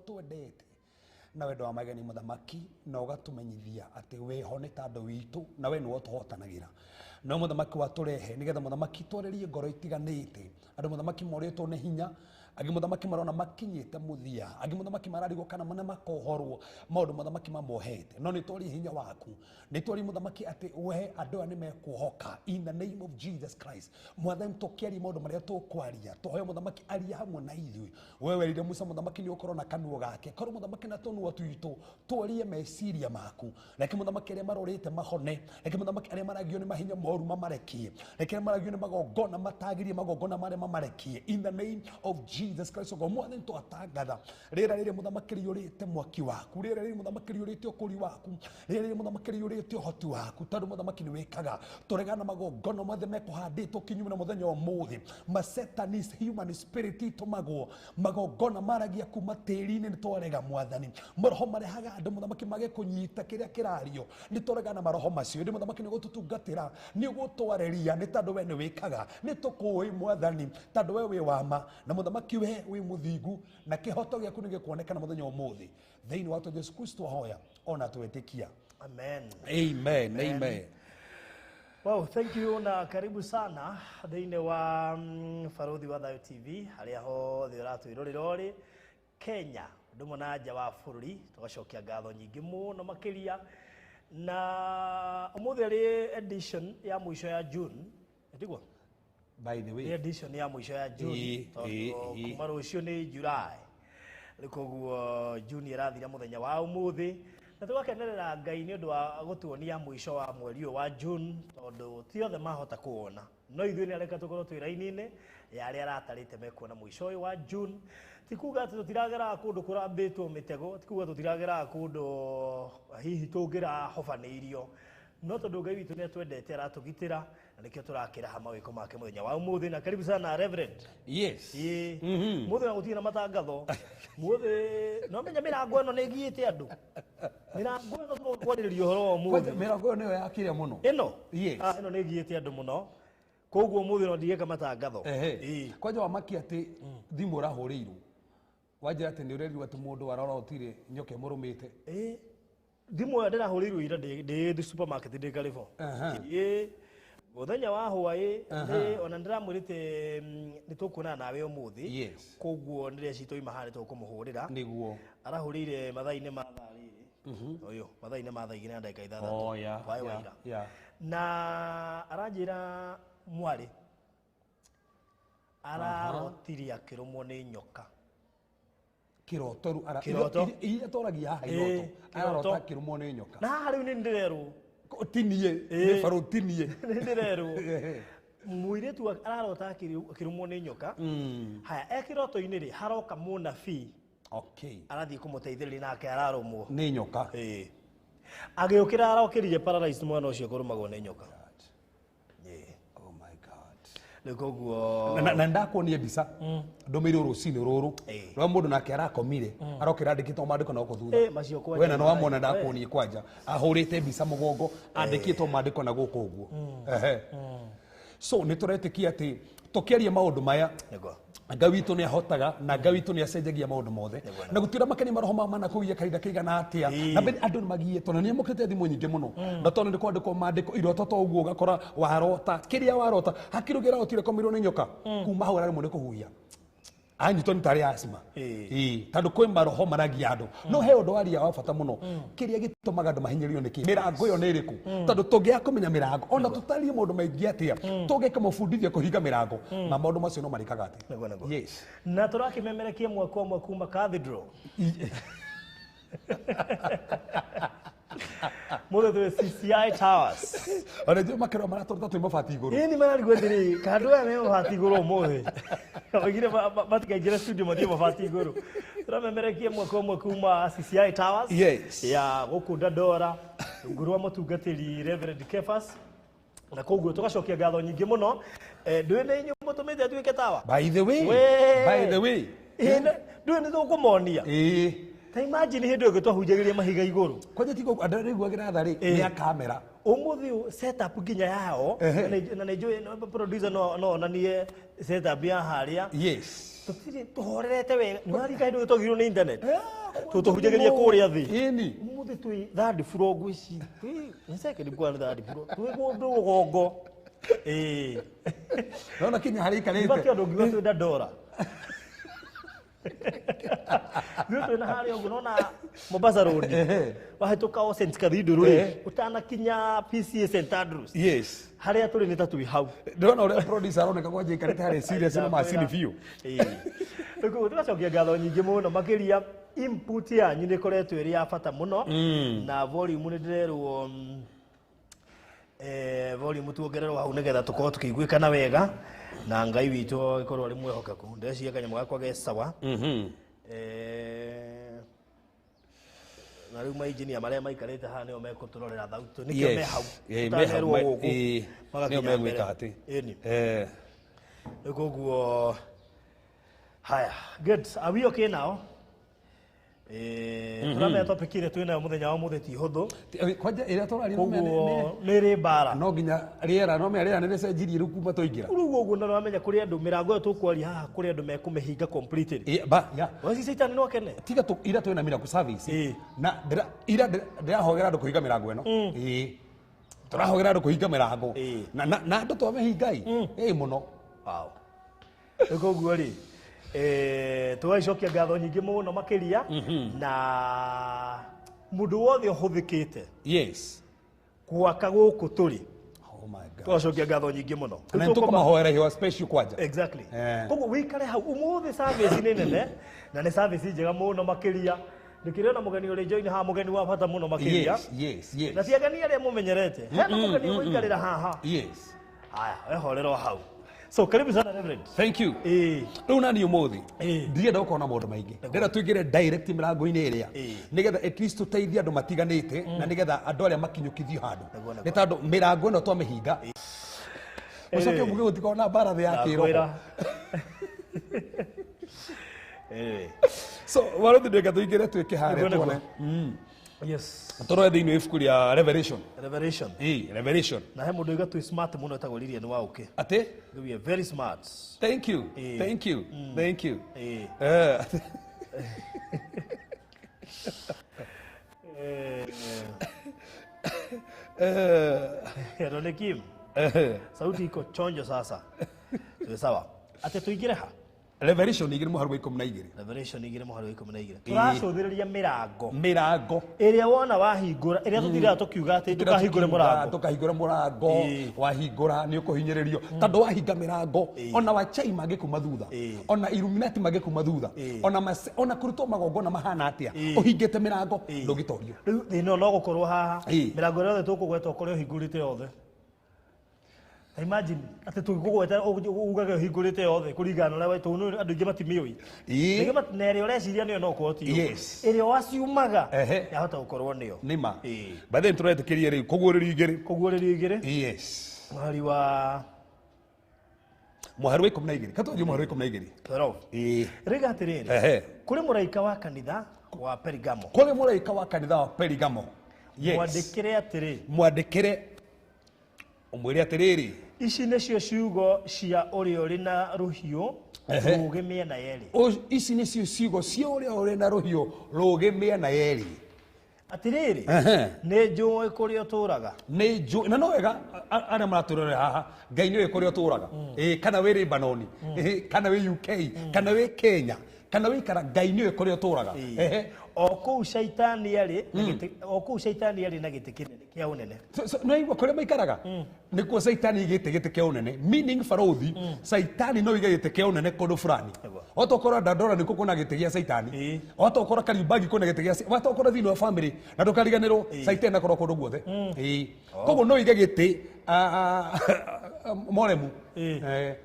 Twendete na wendo wa mageni muthamaki na ugatumenyithia ati wiho ni tando witu na we niwe tuhotanagĩra no muthamaki waturehe nigetha muthamaki twarĩrie ngoro itiganĩte andu muthamaki moritwo nĩ hinya Angĩ mũthamaki marona makinyĩte mũthia, angĩ mũthamaki mararigwo kana nĩ makohorwo maũndũ mũthamaki mamohete, no nĩ twarie hinya waku, nĩ twarie mũthamaki atĩ we andũ aya nĩ mekuohoka in the name of Jesus Christ. Mwathani, tũkĩaria maũndũ marĩa tũkwaria, tũhoe mũthamaki aria hamwe na ithuĩ. We werire Musa mũthamaki nĩ ũkorwo na kanua gake, korwo mũthamaki na tũnua twitũ twarie meciria maku. Reke mũthamaki arĩa marorĩte mahone, reke mũthamaki arĩa maragio nĩ mahinya moru mamarekie, reke arĩa maragio nĩ magongona matagirie magongona marĩa mamarekie in the name of Jesus Christ. Ũguo mwathani, twatangatha rĩera rĩrĩ mũthamaki rĩiyũrĩte mwaki waku, rĩera rĩrĩ mũthamaki rĩiyũrĩte ũkũri waku, rĩera rĩrĩ mũthamaki rĩiyũrĩte ũhoti waku, tondũ mũthamaki nĩ wĩkaga. Tũregana na magongona mothe mekũhandĩtwo kinyume na mũthenya wa ũmũthĩ, masatanist human spirit itũmagwo magongona maragia kuma tĩri-inĩ, nĩ twarega mwathani. Maroho marehaga andũ mũthamaki mage kũnyita kĩrĩa kĩrario, nĩ twarega na maroho macio. Ĩndĩ mũthamaki nĩ gũtũtungatĩra, nĩ ũgũtwarĩria, nĩ tondũ we nĩ wĩkaga. Nĩ tũkũĩ mwathani, tondũ we wĩ wama na mũthamaki we wĩ mũthingu, na kĩhoto gĩaku nĩ gĩkuonekana mũthenya wa ũmũthĩ thĩinĩ wa Jesu Kristo ahoya ona twĩtĩkia. Amen. Amen, amen. Wow, thank you na karibu sana thĩinĩ wa Barũthi wa Thayo TV harĩa hothe ũratwĩrorera ũrĩ Kenya ũndũ ũmwe na nja wa bũrũri. Tũgacokia ngatho nyingĩ mũno makĩria, na ũmũthĩ arĩ edition ya mũico ya June, tiguo? By the way, nĩ edition ya mũico ya June, tondũ kuma rũciũ nĩ July. Rĩu koguo June ĩrathira mũthenya wa ũmũthĩ, na tũgakenerera Ngai nĩ ũndũ wa gũtuonia mũico wa mweri ũyũ wa June, tondũ ti othe mahota kũwona, no ithuĩ nĩ areka tũkorwo twĩ raini-inĩ ya arĩa aratarĩte mekuona mũico ũyũ wa June. Ti kuga atĩ tũtirageraga kũndũ kũrambĩtwo mĩtego, ti kuga tũtirageraga kũndũ hihi tũngĩrahobanĩirio, no tondũ Ngai witũ nĩ atwendete, aratũgitĩra, na nĩkĩo tũrakĩraha mawĩko make mũthenya wa ũmũthĩ. Na karibu sana, Reverend. Yes. Ĩĩ, mũthĩ na gũtirĩ na matangatho mũthĩ. No menya mĩrango ĩno nĩ ĩgiĩte andũ, mĩrango ĩno tũkwarĩrĩria ũhoro wa Kwanja ũmũthĩ. mĩrango ĩyo nĩyo yakire mũno. Ĩno? Yes. Ah, ĩno nĩ ĩgiĩte andũ mũno, koguo ũmũthĩ no ndigĩka matangatho. Ehe. Kwanja wamakia atĩ thimũ ũrahũrĩirwo wanjĩra atĩ nĩ ũrerirwo atĩ mũndũ arorotire nyoka ĩmũrũmĩte. Ĩĩ, thimũ ĩyo ndĩrahũrĩirwo ira ndĩ supermarket ndĩ Carrefour. Ĩĩ, mũthenya wa hwaĩ ona ndĩramwĩrĩte nĩ tũkuonana nawe ũmũthĩ. Koguo nĩreci twaima haha nĩ tũkũmũhũrĩra. Nĩguo. Arahũrĩire mathaa-inĩ ma thaa rĩrĩ ũyũ, mathaa-inĩ ma thaa 2:06 hwaĩ wa ira. Na aranjĩra mwarĩ ararotire akĩrũmwo nĩ nyoka. Kĩroto rĩu Kĩroto. Iria tũragia haha iroto. Kĩroto. Ararota akĩrũmwo nĩ nyoka. Na haha rĩu nĩ ndĩrerwo. Tinie nĩ barũ tinie. Nĩ ndĩrerwo mũirĩtu ararota akĩrũmwo nĩ nyoka. Haya, e kĩroto-inĩ rĩ, haroka mũnabii. Arathiĩ kũmũteithĩrĩria, nake ararũmwo nĩ nyoka. Ĩĩ. Agĩũkĩra arokĩrire paralyzed, mwana ũcio kũrũmagwo nĩ nyoka. Ĩĩ. Oh my God. Rĩu koguo Na ndakuonia mbica ndũmĩirwo rũcinĩ rũrũ rwa mũndũ nake arakomire arokĩra andĩkĩtwo maandĩko na gũkũ thutha. Macio kwanja wena nĩ wamona. Nĩ Ndakuonie kwanja ahũrĩte mbica mũgongo andĩkĩtwo maandĩko na gũkũ ũguo. Ehe. So nĩ tũretĩkia atĩ tũkĩaria maũndũ maya, Ngai witũ nĩ ahotaga na Ngai witũ nĩ acenjagia maũndũ mothe, na gũtira makenia maroho ma mana kũgia kahinda kaigana atĩa. Na mbere andũ nĩ magiĩtwo na nĩ amũkĩrĩte thimũ nyingĩ mũno, na tondũ nĩ kwandĩkwo maandĩko iroto to ũguo, ũgakora warota kĩrĩa warota hakiri ũngĩ ararotire komirwo nĩ nyoka, kuma hau araremwo nĩ kũhuhia, anyitwo nĩ tarĩ asthma. Ĩĩ, tondũ kwĩ maroho maragia andũ. No he ũndũ waria wa bata mũno, kĩrĩa gĩtũmaga andũ mahinyĩrĩrio nĩ kĩ? Mĩrango ĩyo nĩ ĩrĩkũ? Tondũ tũngĩaga kũmenya mĩrango, ona tũtarie maũndũ maingĩ atĩa, tũngĩka mũbundithio kũhinga mĩrango na maũndũ macio no marĩkaga atĩa? Nĩguo, nĩguo. Yes. Na tũrakĩmemerekia mwaka ũmwe kuma Cathedral. Mũthĩ twĩ CCI Towers. Ona ithuĩ makĩrwo maratũruta twĩ mabati igũrũ. Ĩĩ, nĩ mararigwo atĩrĩ kandũ aya me mabati igũrũ ũmũthĩ, oigire matikaingĩre studio mathiĩ mabati igũrũ. Tũramemerekia mwaka ũmwe kuma CCI Towers ya gũkũ Dandora, rungu rwa mũtungatĩri Reverend Kefas, na koguo tũgacokia ngatho nyingĩ mũno. Ndũĩ nĩ inyuĩ mũtũmĩte atuĩke tawa. By the way, Wee. by the way. Ndũĩ nĩ tũkũmonia. Ta imagine hĩndĩ ĩyo twahunjagĩria mahiga igũrũ. Kwanja tigo andũ arĩa raiguagĩra tha rĩ nĩ a kamera. Ũmũthĩ ũyũ setup nginya yao, na nĩ njũĩ producer no onanie setup ya harĩa. Tũtirĩ tũhorerete wega, nĩ warika hĩndĩ ĩyo twagirwo nĩ internet tũhunjagĩria kũrĩa thĩ. Ũmũthĩ twĩ third floor, ngwĩciria twĩ nĩ second floor, nĩ third floor, twĩ kũndũ rũgongo. Ĩĩ. Naona kinya harĩa ikarĩte. Nibaki andũ ngiuga twĩ Dandora. Ithuĩ twĩna harĩa ũguo nona Mombasa Road. Wahĩtũka o St Cathedral rĩ, ũtanakinya PCA St Andrews. Yes. Harĩa tũrĩ nĩ ta twĩ hau. Ndĩrona ũrĩa producer aroneka kwanja aikarĩte harĩa serious na macini biũ. Rĩu tũgacokia ngatho nyingĩ mũno makĩria input yanyu nĩ ĩkoretwo ĩrĩ ya bata mũno na volume nĩ ndĩrerwo volume tuongererwo hau nĩgetha tũkorwo tũkĩiguĩkana wega na Ngai witũ ĩkorwo arĩ mwĩhokeku. Ndĩreciria kanyamũ gakwa ge sawa. Na rĩu mainjinia marĩa maikarĩte haha nĩo mekũtũrorera thauti nĩkĩo me hau. Yes. Me hau, Tũtanerwo gũkũ nĩo magakinya megwĩka mbere. atĩ. Ĩni. Rĩu koguo haya, good, are we okay now? Tũramenya topic ĩrĩa twĩnayo mũthenya wa ũmũthĩ ti hũthũ. Kwanja ĩrĩa tũraria Koguo nĩ ĩrĩ mbara. No nginya rĩera no menya rĩera nĩ rĩcenjirie rĩu kuma twaingĩra. Rĩu ũguo na nĩwamenya kũrĩ andũ mĩrango ĩyo tũkwaria haha kũrĩ andũ mekũmĩhinga completely. Ba ya. Waci Caitani no akene. Tiga tu ira twĩna miracle service na ira ndĩrahogera andũ kũhinga mĩrango ĩno. Tũrahogera andũ kũhinga mĩrango. Na na andũ twamĩhinga ĩ mũno. Wow. Rĩu koguo rĩ tũgagĩcokia ngatho nyingĩ mũno makĩria na mũndũ wothe ũhũthĩkĩte. Yes. Gwaka gũkũ tũrĩ. Oh my God. Tũgacokia ngatho nyingĩ mũno. Na nĩtũkũmahoera iheo special kwanja. Exactly. Koguo wĩikare hau ũmũthĩ service nĩ nene na nĩ service njega mũno makĩria. Ndĩkĩrĩ ona mũgeni ũrĩ join haha, mũgeni wa bata mũno makĩria. Yes, yes, yes. Na ti ageni arĩa mũmenyerete. Hena mũgeni ũgũikarĩra haha. Yes. Haya, wehorera o hau. So karibu sana Reverend. Thank you. Rĩu nani ũmũthĩ ndirenda gũkorwo na maũndũ maingĩ. Ndĩrenda tũingĩre direct mĩrango-inĩ ĩrĩa nĩgetha at least tũteithie andũ matiganĩte na nĩgetha andũ arĩa makinyũkithio handũ. Nĩ tondũ mĩrango ĩno twamĩhinga mũcoke muge gũtikorwo na mbara thĩ ya kĩroho. So warũthi ndĩka tũingĩre twĩke harĩa tuone. Yes. Tũrore thĩinĩ wa ibuku rĩa Revelation. Revelation. Revelation. Na he mũndũ uga twĩ smart mũno etagwo Lilian Waũkĩ. Atĩ? We are very smart. Thank you. Thank you. Thank you. Rone Kim. Sauti iko chonjo sasa. Tuwe sawa. Atĩ tũingĩre ha? Revelation igĩrĩ mũhari wa 12. Revelation igĩrĩ mũhari wa 12. Tũracũthĩrĩria mĩrango. Mĩrango. Ĩrĩa wona wahingũra, ĩrĩa tũtindaga tũkiuga atĩ ndũkahingũre mũrango. Ndũkahingũre mũrango, wahingũra nĩ ũkũhinyĩrĩrio. Tondũ wahinga mĩrango, ona wachai mangĩkuma thutha, ona Illuminati mangĩkuma thutha, ona kũrutwo magongona mahana atĩa, ũhingĩte mĩrango ndũngĩtorio. Rĩu thĩna no gũkorwo haha, mĩrango ĩrĩa yothe tũkũgweta ũkore ũhingũrĩte yothe. Imagine atĩ tũgũgweta ugage ũhingũrĩte yothe kũringana na ũrĩa tondũ andũ aingĩ matimĩũĩ. Na ĩrĩa ũreciria nĩyo no ũkorwo tiyo. Ĩrĩa waciumaga yahota gũkorwo nĩyo. Nĩ ma. By the way tũretĩkĩria rĩu kũguũrĩrio igĩrĩ. Kũguũrĩrio igĩrĩ. Yes. Mũhari wa mũhari wa 12. Katũthiĩ mũhari wa 12. 12. Rĩga atĩrĩrĩ. Kũrĩ mũraika wa kanitha wa Perigamo. Kũrĩ mũraika wa kanitha wa Perigamo. Yes. Mwandĩkĩre atĩrĩ. Mwandĩkĩre ũmwĩre atĩrĩrĩ. Ici nĩcio ciugo cia ũrĩa ũrĩ na rũhiũ rũũgĩ mĩena yerĩ. Ici nĩcio ciugo cia ũrĩa ũrĩ na rũhiũ rũũgĩ mĩena yerĩ. Atĩrĩrĩ, nĩ njũĩ kũrĩa ũtũũraga. Nĩ njũĩ, na no wega arĩa maratũrorera haha, Ngai nĩoĩ kũrĩa ũtũũraga. Kana wĩ Lebanon, kana wĩ UK, kana wĩ Kenya, kana wĩikara, Ngai nĩoĩ kũrĩa ũtũũraga. O kũu Caitani arĩ, o kũu Caitani arĩ na gĩtĩ kĩnene kĩa ũnene. No igua kũrĩa maikaraga nĩkuo Caitani igĩte gĩtĩ kĩa ũnene, meaning barũthi Caitani no ige gĩtĩ kĩa ũnene kũndũ fulani. Otokorwo Dandora nĩkuo kwĩna gĩtĩ gĩa Caitani, otokorwo Kariobangi kwĩna gĩtĩ gĩa, otokorwo thĩinĩ wa family na ndũkariganĩrwo Caitani akorwo kũndũ guothe. Koguo no ige gĩtĩ Moremu.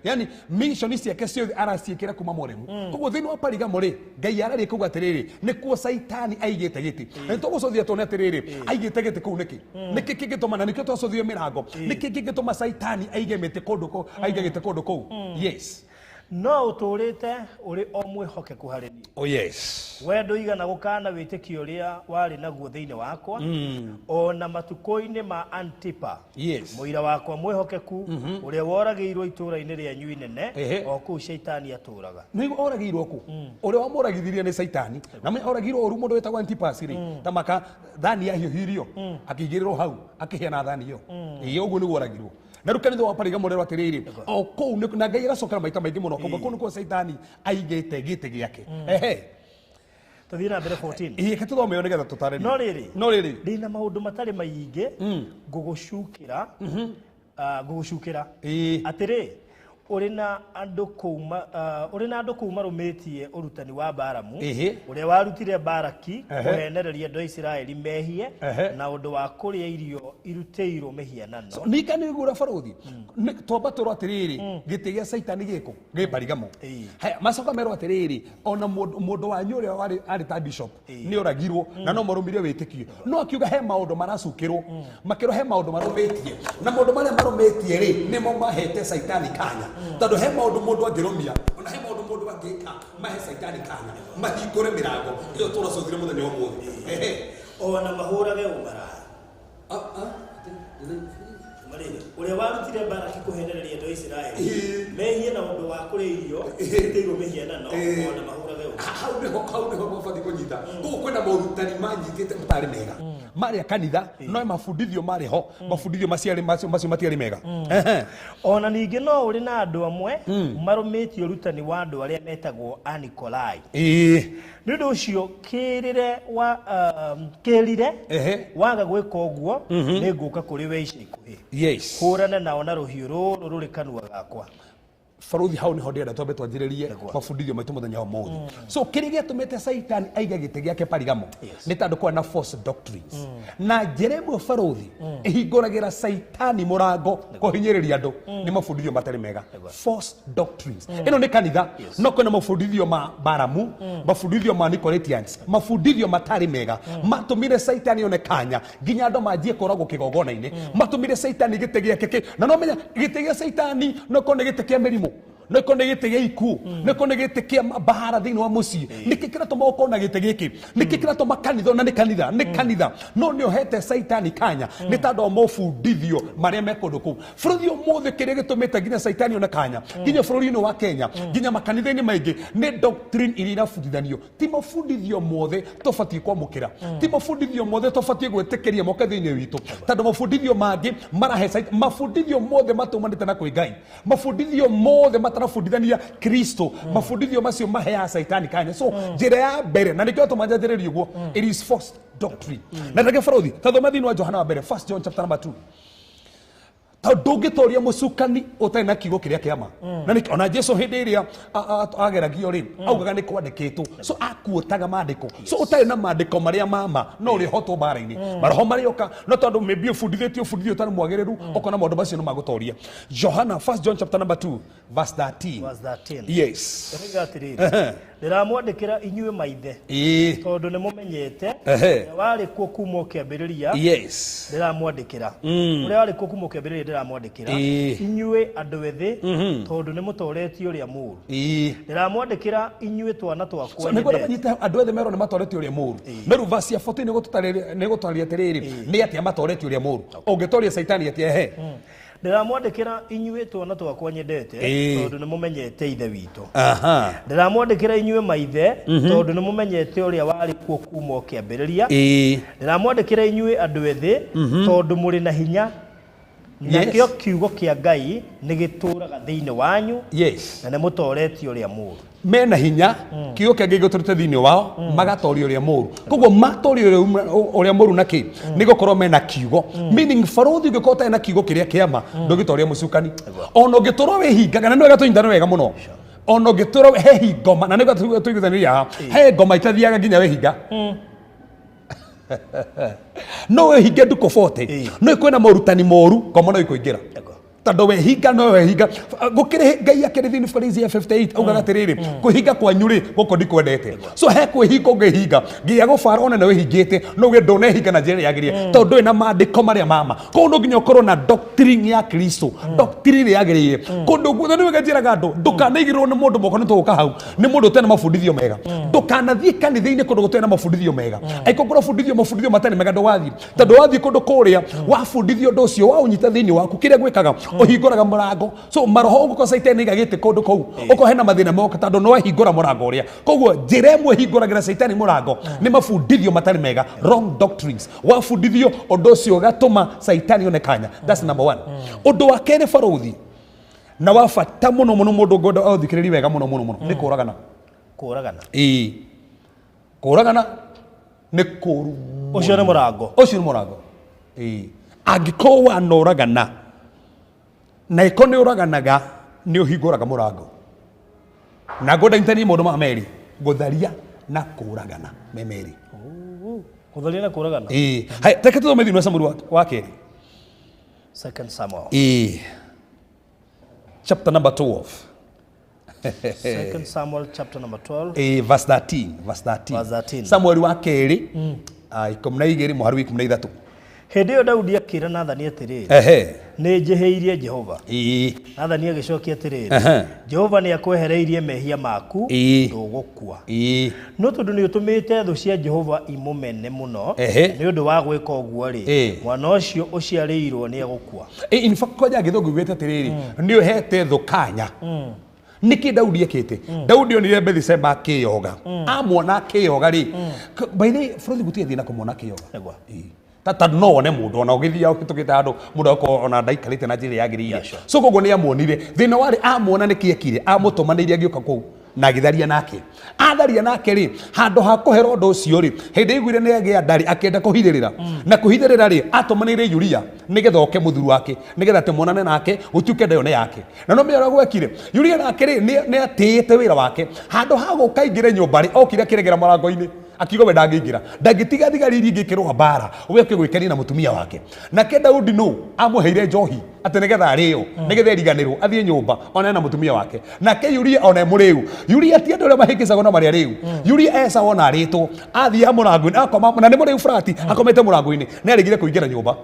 Yani mission ciake ciothe araciĩkĩra kuma Moremu. Koguo thĩinĩ wa Perigamo rĩ, Ngai araria kuga atĩrĩrĩ, nĩkuo Caitani aigĩte gĩtĩ. Na nĩtũgũcũthia tuone atĩrĩrĩ, aigĩte gĩtĩ kũu nĩkĩ? Nĩkĩ kĩngĩtũma, na nĩkĩo twacũthio mĩrango, nĩkĩ kĩngĩtũma Caitani aige mĩtĩ kũndũ kũu, aige gĩtĩ kũndũ kũu? Yes. No ũtũũrĩte ũrĩ o mwĩhokeku harĩ niĩ. Oh yes. We ndũigana gũkana wĩtĩkio ũrĩa warĩ naguo thĩinĩ wakwa, ona matukũ-inĩ ma Antipa. Yes. Mũira wakwa mwĩhokeku ũrĩa woragĩirwo itũũra-inĩ rĩanyu inene, o kũu Caitani atũũraga. Nĩguo oragĩirwo kũ? Ũrĩa wamũragithirie nĩ Caitani. Na oragĩirwo ũru mũndũ wĩtagwo Antipas rĩ, ta maka thani yahiũhirio, akĩigĩrĩrwo hau, akĩhĩa na thani ĩyo. Ĩĩ ũguo nĩguo oragirwo. Na rĩu kanitha wa Parigamo rero atĩrĩrĩ, o kũu na Ngai agacokera maita maingĩ mũno, koguo kũu nĩkuo Caitani aigĩte gĩtĩ gĩake. Ehe. Tũthiĩ na mbere 14. Ĩĩ, reke tũthome ĩyo nĩgetha tũtarĩrie. No rĩrĩ, No rĩrĩ, ndĩna maũndũ matarĩ maingĩ ngũgũcukĩra, ngũgũcukĩra atĩrĩ, ũrĩ na andũ kũu ũrĩ na andũ kũu marũmĩtie ũrutani wa Balamu, ũrĩa warutire Balaki kũhenereria andũ a Isiraeli mehie na ũndũ wa kũrĩa irio irutĩirwo mĩhianano. So, nika nĩ gura barothi. Twamba twĩrwo atĩrĩrĩ, gĩtĩ gĩa Caitani gĩkũ gĩ Parigamo. Haya, macoka merwo atĩrĩrĩ, ona mũndũ wanyu ũrĩa warĩ arĩ ta bishop nĩ oragirwo na no marũmire wĩtĩkio, no akiuga he maũndũ maracukĩrwo, makĩrwo he maũndũ marũmĩtie, na maũndũ marĩa marũmĩtie rĩ, nĩmo mahete Caitani kanya, tondũ he maũndũ mũndũ angĩrũmia, ona he maũndũ mũndũ angĩka mahe Caitani kanya mahingũre mĩrango ĩyo tũracũthire mũthenya wa ũmũthĩ. Ehe. Ona mahũrage ũmaraya. Marĩrĩ, ũrĩa warutire Balaki kũhenereria andũ a Isiraeli mehie na ũndũ wa kũrĩa irio irutĩirwo mĩhianano, ona mahũrage ũmaraya. Hau nĩho mabatiĩ kũnyita. Koguo kwĩna morutani manyitĩte matarĩ mega marĩa kanitha, no mabundithio marĩ ho, mabundithio macio matiarĩ mega. Ehe. Ona ningĩ no ũrĩ na andũ amwe marũmĩtie ũrutani wa andũ arĩa metagwo Anikolai. Nĩ ũndũ ũcio kĩrĩre wa kĩrire, waga gwĩka ũguo, nĩ ngũka kũrĩ we ica ikuhĩ, hũrane nao na rũhiũ rũrũ rũrĩ kanua gakwa. Baruthi, hau niho ndĩrenda twambe twanjĩrĩrie mabundithio maitũ mũthenya wa ũmũthĩ. So kĩrĩa gĩatũmĩte Caitani aige gĩtĩ gĩake Parigamo nĩ tondũ kwarĩ na false doctrines, na njĩra ĩmwe baruthi ĩhingũragĩra Caitani mũrango kũhinyĩrĩria andũ nĩ mabundithio matarĩ mega, false doctrines. Ĩno nĩ kanitha, no kwĩna mabundithio ma Baramu, mabundithio ma Nicolaites, mabundithio matarĩ mega matũmire Caitani one kanya nginya andũ manjie kũragwo kĩgongona-inĩ, matũmire Caitani gĩtĩ gĩake kĩ na no menya gĩtĩ gĩa Caitani no korwo nĩ gĩtĩ kĩa mĩrimũ, no korwo nĩ gĩtĩ gĩa ikuũ, no korwo nĩ gĩtĩ kĩa mbara thĩinĩ wa mũciĩ. Nĩkĩ kĩratũma ũkorwo na gĩtĩ gĩkĩ? Nĩkĩ kĩratũma kanitha, ona nĩ kanitha, nĩ kanitha, no nĩ ũhete Caitani kanya nĩ tondũ wa mobundithio marĩa me kũndũ kũu? Bũrũri ũmũthĩ, kĩrĩa gĩtũmĩte nginya Caitani one kanya nginya bũrũri-inĩ wa Kenya, nginya makanitha-inĩ maingĩ, nĩ doctrine iria irabundithanio. Ti mabundithio mothe tũbatiĩ kwamũkĩra, ti mabundithio mothe tũbatiĩ gwĩtĩkĩria moke thĩinĩ witũ, tondũ mabundithio mangĩ marahe mabundithio mothe matumanĩte na kwĩ Ngai, mabundithio mothe matarabundithania Kristo, mabundithio macio maheaga Caitani kanya. So njĩra ya mbere, na nĩkĩo tũma njanjĩrĩrie ũguo, it is false doctrine. Na reke barothi tathoma thĩinĩ wa Johana wa mbere, First John chapter number 2, tondũ ndũngĩtoria mũcukani ũtarĩ na kiugo kĩrĩa kĩa ma. Na nĩkĩo ona Jesu hĩndĩ ĩrĩa ageragio rĩ, augaga nĩ kwandĩkĩtwo, so akuotaga maandĩko. So ũtarĩ na maandĩko marĩa mama, no ũrĩhotwo mbara-inĩ, maroho marĩoka, no tondũ maybe ũbundithĩtio ũbundithio ũtarĩ mwagĩrĩru, ũkona maũndũ macio no magũtoria. Johana, First John chapter number 2 verse 13. Verse 13. Yes. Ĩroiga atĩrĩrĩ, ndĩramwandĩkĩra inyuĩ maithe, tondũ nĩ mũmenyete ũrĩa warĩ kuo kuma o kĩambĩrĩria. Ndĩramwandĩkĩra ũrĩa warĩ kuo kuma o kĩambĩrĩria. Ndĩramwandĩkĩra inyuĩ andũ ethĩ, tondũ nĩ mũtoretie ũrĩa mũũru. Ndĩramwandĩkĩra inyuĩ twana twakwa So, nĩguo nyendete. manyite andũ ethĩ merwo nĩ matoretie ũrĩa mũũru, no rĩu verse ya 14 nĩ gũtarĩria atĩrĩrĩ, nĩ atĩa matoretie ũrĩa mũũru? Ũngĩtoria Caitani atĩa? Ehe. Ndĩramwandĩkĩra inyuĩ twana twakwa nyendete, tondũ nĩ mũmenyete Ithe witũ. Ndĩramwandĩkĩra inyuĩ maithe, tondũ nĩ mũmenyete ũrĩa warĩ kuo kuma o kĩambĩrĩria. Ndĩramwandĩkĩra inyuĩ andũ ethĩ, tondũ mũrĩ na hinya, nakĩo kiugo kĩa Ngai nĩ gĩtũũraga thĩinĩ wanyu, na nĩ mũtoretie ũrĩa mũũru. Mena hinya, kiugo kĩa Ngai gĩtũrĩte thĩinĩ wao, magatoria ũrĩa mũũru. Koguo matoria ũrĩa mũũru na kĩ? Nĩ gũkorwo mena kiugo, meaning barothi, ũngĩkorwo ũtarĩ na kiugo kĩrĩa kĩama, ndũngĩtoria mũcukani. Ona ũngĩtũrwo wĩhingaga, na nĩ wega tũnyitane wega mũno, ona ũngĩtũrwo he hingoma, na nĩguo tũiguithanĩria haha, he ngoma itathiaga nginya wĩhinga, no wĩhinge ndukũ 40, no kwĩna morutani moru, ngoma no ikũingĩra, tondũ wehinga no wehinga gũkĩrĩ Ngai akĩrĩ thĩinĩ wa Isaiah 58 augaga atĩrĩrĩ, kwĩhinga kwanyu rĩ, gũkũ ndikwendete. So he kwĩhinga ũngĩhinga nginya gũbara, ona nĩ wĩhingĩte, no uge ndũnehinga na njĩra ĩrĩa yagĩrĩire, tondũ ndũrĩ na maandĩko marĩa mama. Koguo no nginya ũkorwo na doctrine ya Kristo, doctrine ĩrĩa yagĩrĩire kũndũ guothe. Nĩ wega njĩraga andũ, ndũkanaigĩrĩrwo nĩ mũndũ moko, nĩ tũgũka hau, nĩ mũndũ ũtarĩ na mabundithio mega. Ndũkanathiĩ kanitha-inĩ kũndũ gũtarĩ na mabundithio mega. Angĩkorwo kũrabundithio mabundithio matarĩ mega, ndũgathiĩ, tondũ wathiĩ kũndũ kũrĩa wabundithio ũndũ ũcio, waũnyita thĩinĩ waku, kĩrĩa gwĩkaga Ũhingũraga mũrango. So maroho ũgũkorwo caitani nĩaigagĩte kũndũ kũu, ũkorwo hena mathĩna moka tondũ no ahingũra mũrango ũrĩa. Koguo njĩra ĩmwe ĩhingũragĩra caitani mũrango nĩ mabundithio matarĩ mega, wrong doctrines. Wabundithio ũndũ ũcio ũgatũma caitani one kanya. That's number one. Ũndũ wa kerĩ, barũthi, na wa bata mũno mũno, mũndũ ngwenda athikĩrĩrie wega mũno mũno mũno, nĩ kũragana. Kũragana. Ĩĩ, kũragana nĩ kũru. Ũcio nĩ mũrango. Ũcio nĩ mũrango, ĩĩ. Angĩkorwo wanoragana na ĩko nĩ ũraganaga, nĩ ũhingũraga mũrango. Na ngwenda nyitanie maũndũ maya merĩ, gũtharia na kũragana, me merĩ. Gũtharia na kũragana. Ĩĩ. Haya, reke tũthome thĩinĩ wa Samueli wa kerĩ. Second Samuel. Ĩĩ, chapter number 12. Second Samuel chapter number 12. Ĩĩ, verse 13, verse 13. Verse 13. Samueli wa kerĩ 12, mũhari wa 13. Hĩndĩ ĩyo Daudi akĩra Nathani atĩrĩrĩ, "Nĩ njĩhĩirie Jehova." Nathani agĩcokia atĩrĩrĩ, "Jehova nĩ akwehereirie mehia maku, ndũgũkua. No tondũ nĩ ũtũmĩte thũ cia Jehova imũmene mũno nĩ ũndũ wa gwĩka ũguo rĩ, mwana ũcio ũciarĩirwo nĩ egũkua." In fact, kwanja gĩthũngũ gĩte atĩrĩrĩ, nĩ ũhete thũ kanya. Nĩkĩ Daudi ekĩte? Daudi onire Bethsheba akĩyoga. Amuona akĩyoga rĩ, by the way, bũrũri gũtirĩ thĩna kũmuona akĩyoga. Nĩguo. Ĩĩ. Ta no wone mũndũ ona ũgĩthiĩ ũhĩtũkĩte handũ, mũndũ akorwo ona ndaikarĩte na njĩra ĩrĩa yagĩrĩire. Yeah, sure. So koguo nĩ amuonire. Thĩna warĩ amuona nĩkĩ ekire? Amũtũmanĩire agĩũka kũu na agĩtharia nake. Atharia nake rĩ, handũ ha kũhera ũndũ ũcio rĩ, hĩndĩ aiguire nĩ agĩa ndarĩ, akĩenda kũhithĩrĩra. Na kũhithĩrĩra rĩ, atũmanĩire Uria nĩgetha oke mũthuri wake, nĩgetha atĩ monane nake, gũtuĩke nda ĩyo nĩ yake. Na no menya ũrĩa gwekire, Uria nake rĩ, nĩ atĩĩte wĩra wake. Handũ ha gũka aingĩre nyũmba rĩ, okire akĩregera mũrango-inĩ, akiuga we ndangĩingĩra, ndangĩtiga thigari iria ingĩ ikĩrũa mbara, we oke gwĩkenia na mũtumia wake. Nake Daudi nũ amũheire njohi atĩ nĩgetha arĩo, nĩgetha eriganĩrwo athiĩ nyũmba onane na mũtumia wake. Nake Uria ona e mũrĩu. Uria ti andũ arĩa mahĩngĩcagwo na marĩa rĩu. Uria ecawo na arĩtwo, athiĩ mũrango-inĩ akoma, na nĩ mũrĩu flat, akomete mũrango-inĩ, nĩ aregire kũingĩra nyũmba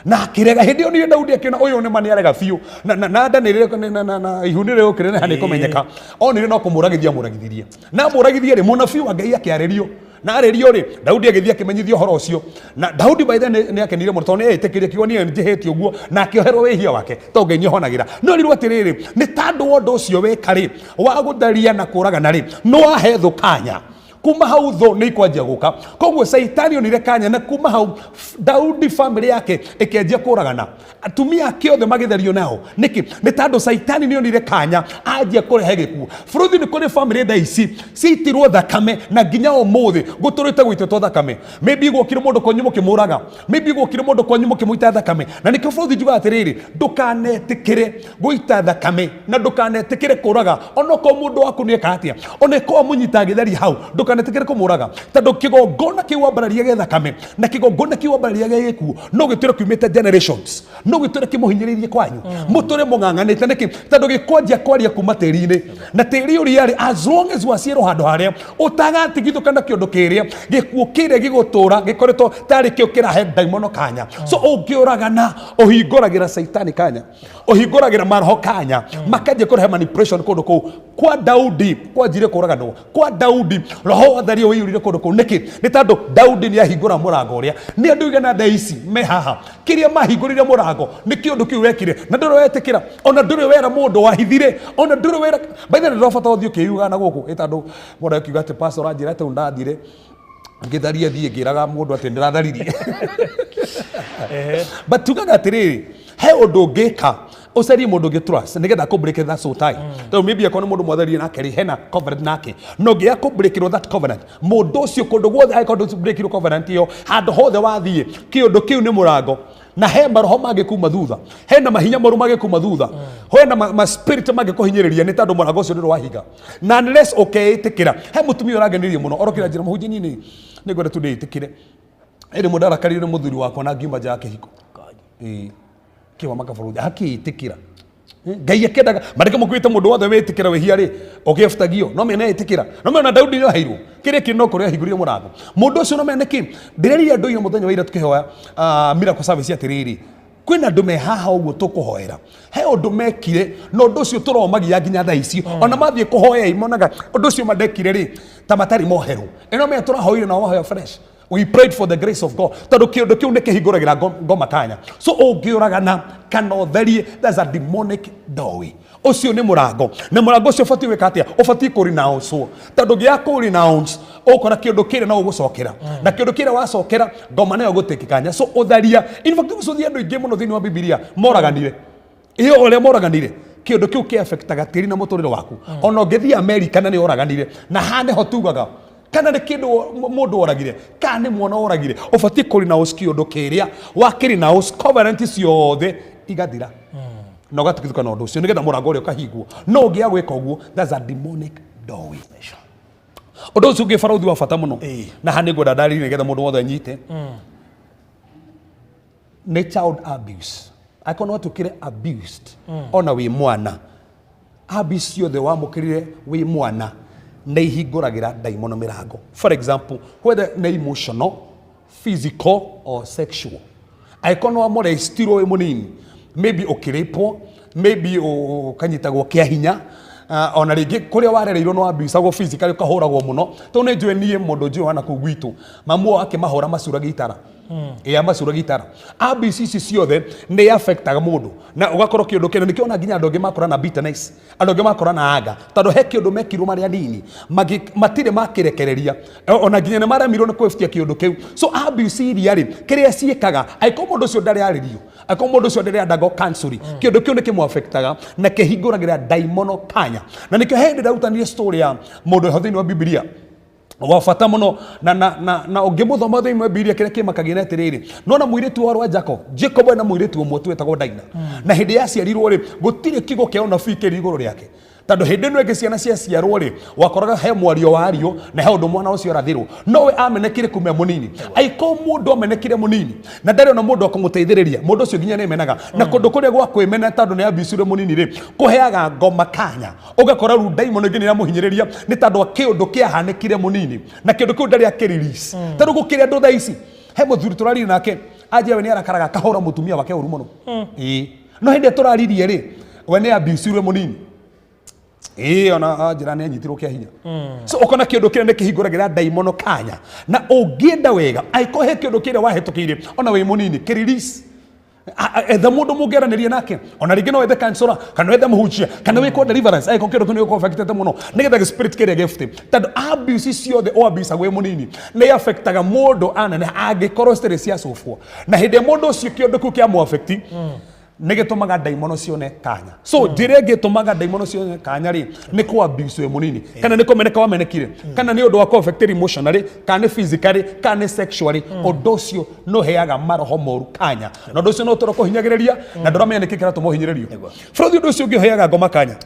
na akĩrega. Hĩndĩ ĩyo nĩ Daudi akĩona ũyũ nĩ ma nĩ arega biũ, na nda nĩ na ihu nĩ rĩũkĩrĩ nĩ kũmenyeka. Onire no kũmũragithia amũragithirie, na amũragithie rĩ, mũnabii wa Ngai akĩarĩrio. Na arĩrio rĩ, Daudi agĩthiĩ akĩmenyithio ũhoro ũcio. Na Daudi by then nĩ akenire mũno tondũ nĩ etĩkĩrie kiugo, niĩ njĩhĩtie ũguo, na akĩoherwo wĩhia wake tondũ Ngai nĩ ohonagĩra. No rirwo atĩrĩrĩ, nĩ tandũ wa ũndũ ũcio weka rĩ, wa gũtharia na kũragana rĩ, nĩ wahe thũ kanya. Kuma hau thũ nĩ ikwanjia gũka. Koguo Caitani onire kanya, na kuma hau Daudi family yake ĩkĩanjia kũragana, atumia ake othe magĩtherio nao. Nĩkĩ? Nĩ tondũ Caitani nĩ onire kanya, anjia kũrehe gĩkuũ. Bũrũri nĩ kũrĩ family thaa ici ciitirwo thakame, na nginya ũmũthĩ gũtũrĩte gũitĩtwo thakame. Maybe gwokire mũndũ kwanyu mũkĩmũraga, maybe gwokire mũndũ kwanyu mũkĩmũita thakame. Na nĩkĩo bũrũri njugaga atĩrĩrĩ, ndũkanetĩkĩre gũita thakame na ndũkanetĩkĩre kũraga. Onokorwo mũndũ waku nĩ eka atĩa, ona ĩkorwo amũnyita agĩtharia hau, ndũkanetĩkĩre kũmũraga, tondũ kĩgongona kĩu wambararia gĩa thakame na kĩgongona kĩu wambararia gĩa gĩkuũ no gĩtũre kiumĩte generations, no gĩtũre kĩmũhinyĩrĩirie kwanyu, mũtũre mũng'ang'anĩte. Nĩkĩ? Tondũ gĩkwanjia kwaria kuma tĩri-inĩ, na tĩri ũrĩa rĩ, as long as waciarwo handũ harĩa ũtagatigithũkana kĩũndũ kĩrĩa gĩkuũ kĩrĩa gĩgũtũra gĩkoretwo tarĩ kĩo kĩrahe ndaimono kanya. So ũngĩũragana, ũhingũragĩra Caitani kanya, ũhingũragĩra maroho kanya, makanjia kũrehe manipulation kũndũ kũu. Kwa Daudi kwanjire kũraganwo, kwa Daudi roho wa thario ũiyũrire kũndũ kũu. Nĩkĩ? Nĩ tondũ Daudi nĩ ahingũra mũrango ũrĩa. Nĩ andũ igana thaa ici me haha kĩrĩa mahingũrire mũrango nĩ kĩũndũ kĩu wekire, na ndũrĩ wetĩkĩra, ona ndũrĩ wera mũndũ wahithire, ona ndũrĩ wera baitha. Nĩ ndĩrabata ũthiĩ ũkĩyugaga na gũkũ ĩ tondũ mũndũ akiuga atĩ pastor anjĩra atĩ ndathire ngĩtharia, thiĩ ngĩraga mũndũ atĩ ndĩratharirie. But tugaga atĩrĩrĩ, he ũndũ ũngĩka, ũcarie mũndũ ũngĩ trust nĩgetha akũ that soul tie, tondũ maybe akorwo nĩ mũndũ mwatharirie nake rĩ, hena covenant nake, no ngĩya kũ that covenant. Mũndũ ũcio kũndũ guothe angĩkorwo ndũ covenant ĩyo, handũ hothe wathiĩ, kĩũndũ kĩu nĩ mũrango, na he maroho mangĩkuma thutha, hena mahinya moru mangĩkuma thutha, hena ma spirit mangĩkũhinyĩrĩria, nĩ tondũ mũrango ũcio ndũrĩ wahinga na unless ũkeĩtĩkĩra. He mũtumia ũrangenirie mũno orokĩra njĩra, mũhunjia, niĩ nĩ ngwenda tu ndĩĩtĩkĩre, ĩndĩ mũndũ arakarire nĩ mũthuri wakwa na ngiuma nja ya kĩhiko. Ĩĩ, kĩwa makabũrũri akĩĩtĩkĩra. Ngai akĩendaga mandĩko mũkuĩte mũndũ wothe wĩtĩkĩra wĩhia rĩ, ũgĩbutagio no mene ĩtĩkĩra. No mena Daudi nĩ aheirwo kĩrĩa kĩ no kũrĩa ahingũrire mũrango mũndũ ũcio. No mene kĩ ndĩrerire andũ ira mũthenya wa ira tũkĩhoya miracle service atĩrĩrĩ, kwĩna andũ me haha ũguo tũkũhoera, he ũndũ mekire na ũndũ ũcio tũromagia nginya thaa ici. Ona mathiĩ kũhoya monaga ũndũ ũcio mandekire rĩ, ta matarĩ moherwo. Ĩno menya tũrahoire nao mahoya fresh. We prayed for the grace of God, tondũ kĩũndũ kĩu nĩ kĩhingũragĩra ngoma kanya. So ũngĩũragana kana ũtherie, that's a demonic doorway. Ũcio nĩ mũrango, na mũrango ũcio ũbatiĩ gwĩka atĩa? Ũbatiĩ kũ renounce, tondũ ũngĩaga kũ renounce, ũgũkora kĩũndũ kĩrĩa no ũgũcokera, na kĩũndũ kĩrĩa wacokera, ngoma nayo gũtĩkĩ kanya. So ũtharia, in fact, ũgũcũthia andũ aingĩ mũno thĩinĩ wa Bibilia moraganire, ĩyo ũrĩa moraganire, kĩũndũ kĩu kĩafektaga tĩri na mũtũrĩre waku. Ona ũngĩthiĩ Amerika na nĩ oraganire, na haha nĩho tugaga kana nĩ kĩndũ mũndũ oragire, kana nĩ mwana oragire, ũbatiĩ kũ renounce kĩũndũ kĩrĩa. Wakĩ renounce, covenant ciothe igathira na ũgatigithũkana ũndũ ũcio, nĩgetha mũrango ũrĩa ũkahingwo. No ũngĩaga gwĩka ũguo, that's a demonic doorway. Ũndũ ũcio ũngĩ, barũthi, wa bata mũno, na haha nĩngwenda ndarĩrie nĩgetha mũndũ wothe anyite, nĩ child abuse. Angĩkorwo no watuĩkire abused ona wĩ mwana, abuse ciothe wamũkĩrire wĩ mwana nĩ ihingũragĩra ndaimono mĩrango. For example, whether nĩ emotional, physical or sexual, angĩkorwo nĩ wamolestirwo wĩ mũnini, maybe ũkĩrĩpwo, maybe ũkanyitagwo kĩa hinya, ona rĩngĩ kũrĩa warereirwo nĩ wabusagwo physically, ũkahũragwo mũno, tondũ nĩ njũĩ niĩ mũndũ njũĩ wana kũu gwitũ, mamu wao akĩmahũra macuragia itara, ĩ amacuragia itara. Abuse ici ciothe nĩ affectaga mũndũ na ũgakorwo kĩũndũ kĩna nĩkĩo ona nginya andũ angĩ makora na bitterness, andũ angĩ makora na anga, tondũ he kĩũndũ mekirwo marĩ anini, matirĩ makĩrekereria, ona nginya nĩ maremirwo nĩ kwĩbutia kĩũndũ kĩu. So abuse iria rĩ, kĩrĩa ciĩkaga, angĩkorwo mũndũ ũcio ndarĩ arĩrio, angĩkorwo mũndũ ũcio ndarĩ undergo counseling, kĩũndũ kĩu nĩ kĩmũafektaga na kĩhingũragĩra ndaimono kanya. Na nĩkĩo he hĩndĩ ndarutanire story ya mũndũ ho thĩinĩ wa Bibilia wa bata mũno, na ũngĩmũthoma thĩinĩ wa Bibilia, kĩrĩa kĩmakagia nĩ atĩrĩrĩ, nona mũirĩtu wa Jacob ena mũirĩtu ũmwe tu wetagwo Daina, na hĩndĩ yaciarirwo rĩ, gũtirĩ kiugo kĩa ũnabii kĩrĩ igũrũ rĩake, tondũ hĩndĩ ĩno ĩngĩ ciana ciaciarwo rĩ, wakoraga he mwario wario na he ũndũ mwana ũcio arathĩrwo, no we amenekire kuma e mũnini. Angĩkorwo mũndũ amenekire mũnini na ndarĩ ona mũndũ akũmũteithĩrĩria, mũndũ ũcio nginya nĩemenaga, na kũndũ kũrĩa gwa kwĩmena, tondũ nĩ abusire mũnini rĩ, kũheaga ngoma kanya. Ũgakora rĩu ndaimono ĩngĩ nĩ ĩramũhinyĩrĩria nĩ tondũ wa kĩũndũ kĩahanĩkire mũnini, na kĩũndũ kĩu ndarĩ akĩrelease. Tarĩu gũkĩrĩ andũ thaa ici, he mũthuri tũraririe nake, anjia we nĩ arakaraga akahũra mũtumia wake ũru mũno. Ĩĩ, no hĩndĩ ĩrĩa tũraririe rĩ, we nĩ abusirwe mũnini, ĩĩ, ona anjĩra nĩ anyitirwo kĩa hinya. So ũkona kĩũndũ kĩrĩa nĩ kĩhingũragĩra ndaimono kanya, na ũngĩenda wega, angĩkorwo he kĩũndũ kĩrĩa wahĩtũkĩire ona wĩ mũnini, kĩrelease. Etha mũndũ mũngĩaranĩria nake, ona rĩngĩ no wethe counselor, kana wethe mũhunjia, kana wĩkwo deliverance, angĩkorwo kĩũndũ kĩu nĩ gĩkũ mũno, nĩgetha spirit kĩrĩa gift, tondũ abuse ciothe o abuse wĩ mũnini nĩ affectaga mũndũ anene, angĩkorwo citirĩ ciacũbwo. Na hĩndĩ ĩrĩa mũndũ ũcio kĩũndũ kĩu kĩa affect, nĩ gĩtũmaga ndaimono cione kanya. So njĩra ĩngĩ ĩtũmaga ndaimono cione kanya rĩ, nĩ kũ abuse wĩ mũnini, kana nĩ kũmeneka wamenekire, kana nĩ ũndũ wa kũ affected emotionally, kana nĩ physically, kana nĩ sexually. Ũndũ ũcio nĩ ũheaga maroho moru kanya, na ũndũ ũcio no ũtũra kũhinyagĩrĩria na ndũramenya nĩkĩ kĩratũma ũhinyĩrĩrio. Bũrũri, ũndũ ũcio ũngĩ ũheaga ngoma kanya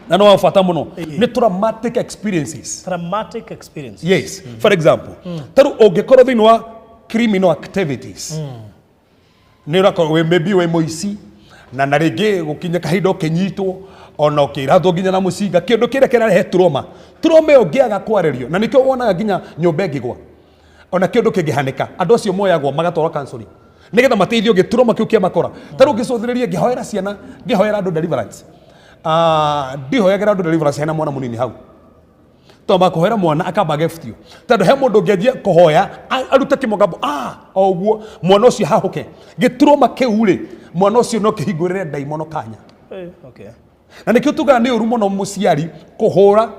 na nĩ wa bata mũno nĩ traumatic experiences. Traumatic experience. Yes. For example, tarĩu ũngĩkorwo thĩinĩ wa criminal activities, nĩ ũrakorwo wĩ maybe wĩ mũici, na rĩngĩ gũkinya kahinda ũkĩnyitwo, ona ũkĩrathwo nginya na mũcinga, kĩndũ kĩrĩa kĩrarehe trauma. Trauma ĩyo ũngĩaga kwarĩrio, na nĩkĩo wonaga nginya nyũmba ĩngĩgwa, ona kĩndũ kĩngĩhanĩka, andũ acio moyagwo magatwarwo counseling nĩgetha mateithio gĩturoma kĩu kĩamakora. Ta rĩu ngĩcũthĩrĩrie, ngĩhoera ciana, ngĩhoera andũ deliverance, ndihoyagĩra andũ deliverance hena mwana mũnini hau, twamba kũhoera mwana akamba agebutio, tondũ he mũndũ ũngĩanjia kũhoya arute kĩmũgambo o ũguo, mwana ũcio hahũke gĩturoma kĩu rĩ, mwana ũcio no kĩhingũrĩre ndaimono kanya. Na nĩkĩo tugaga nĩ ũru mũno mũciari kũhũra,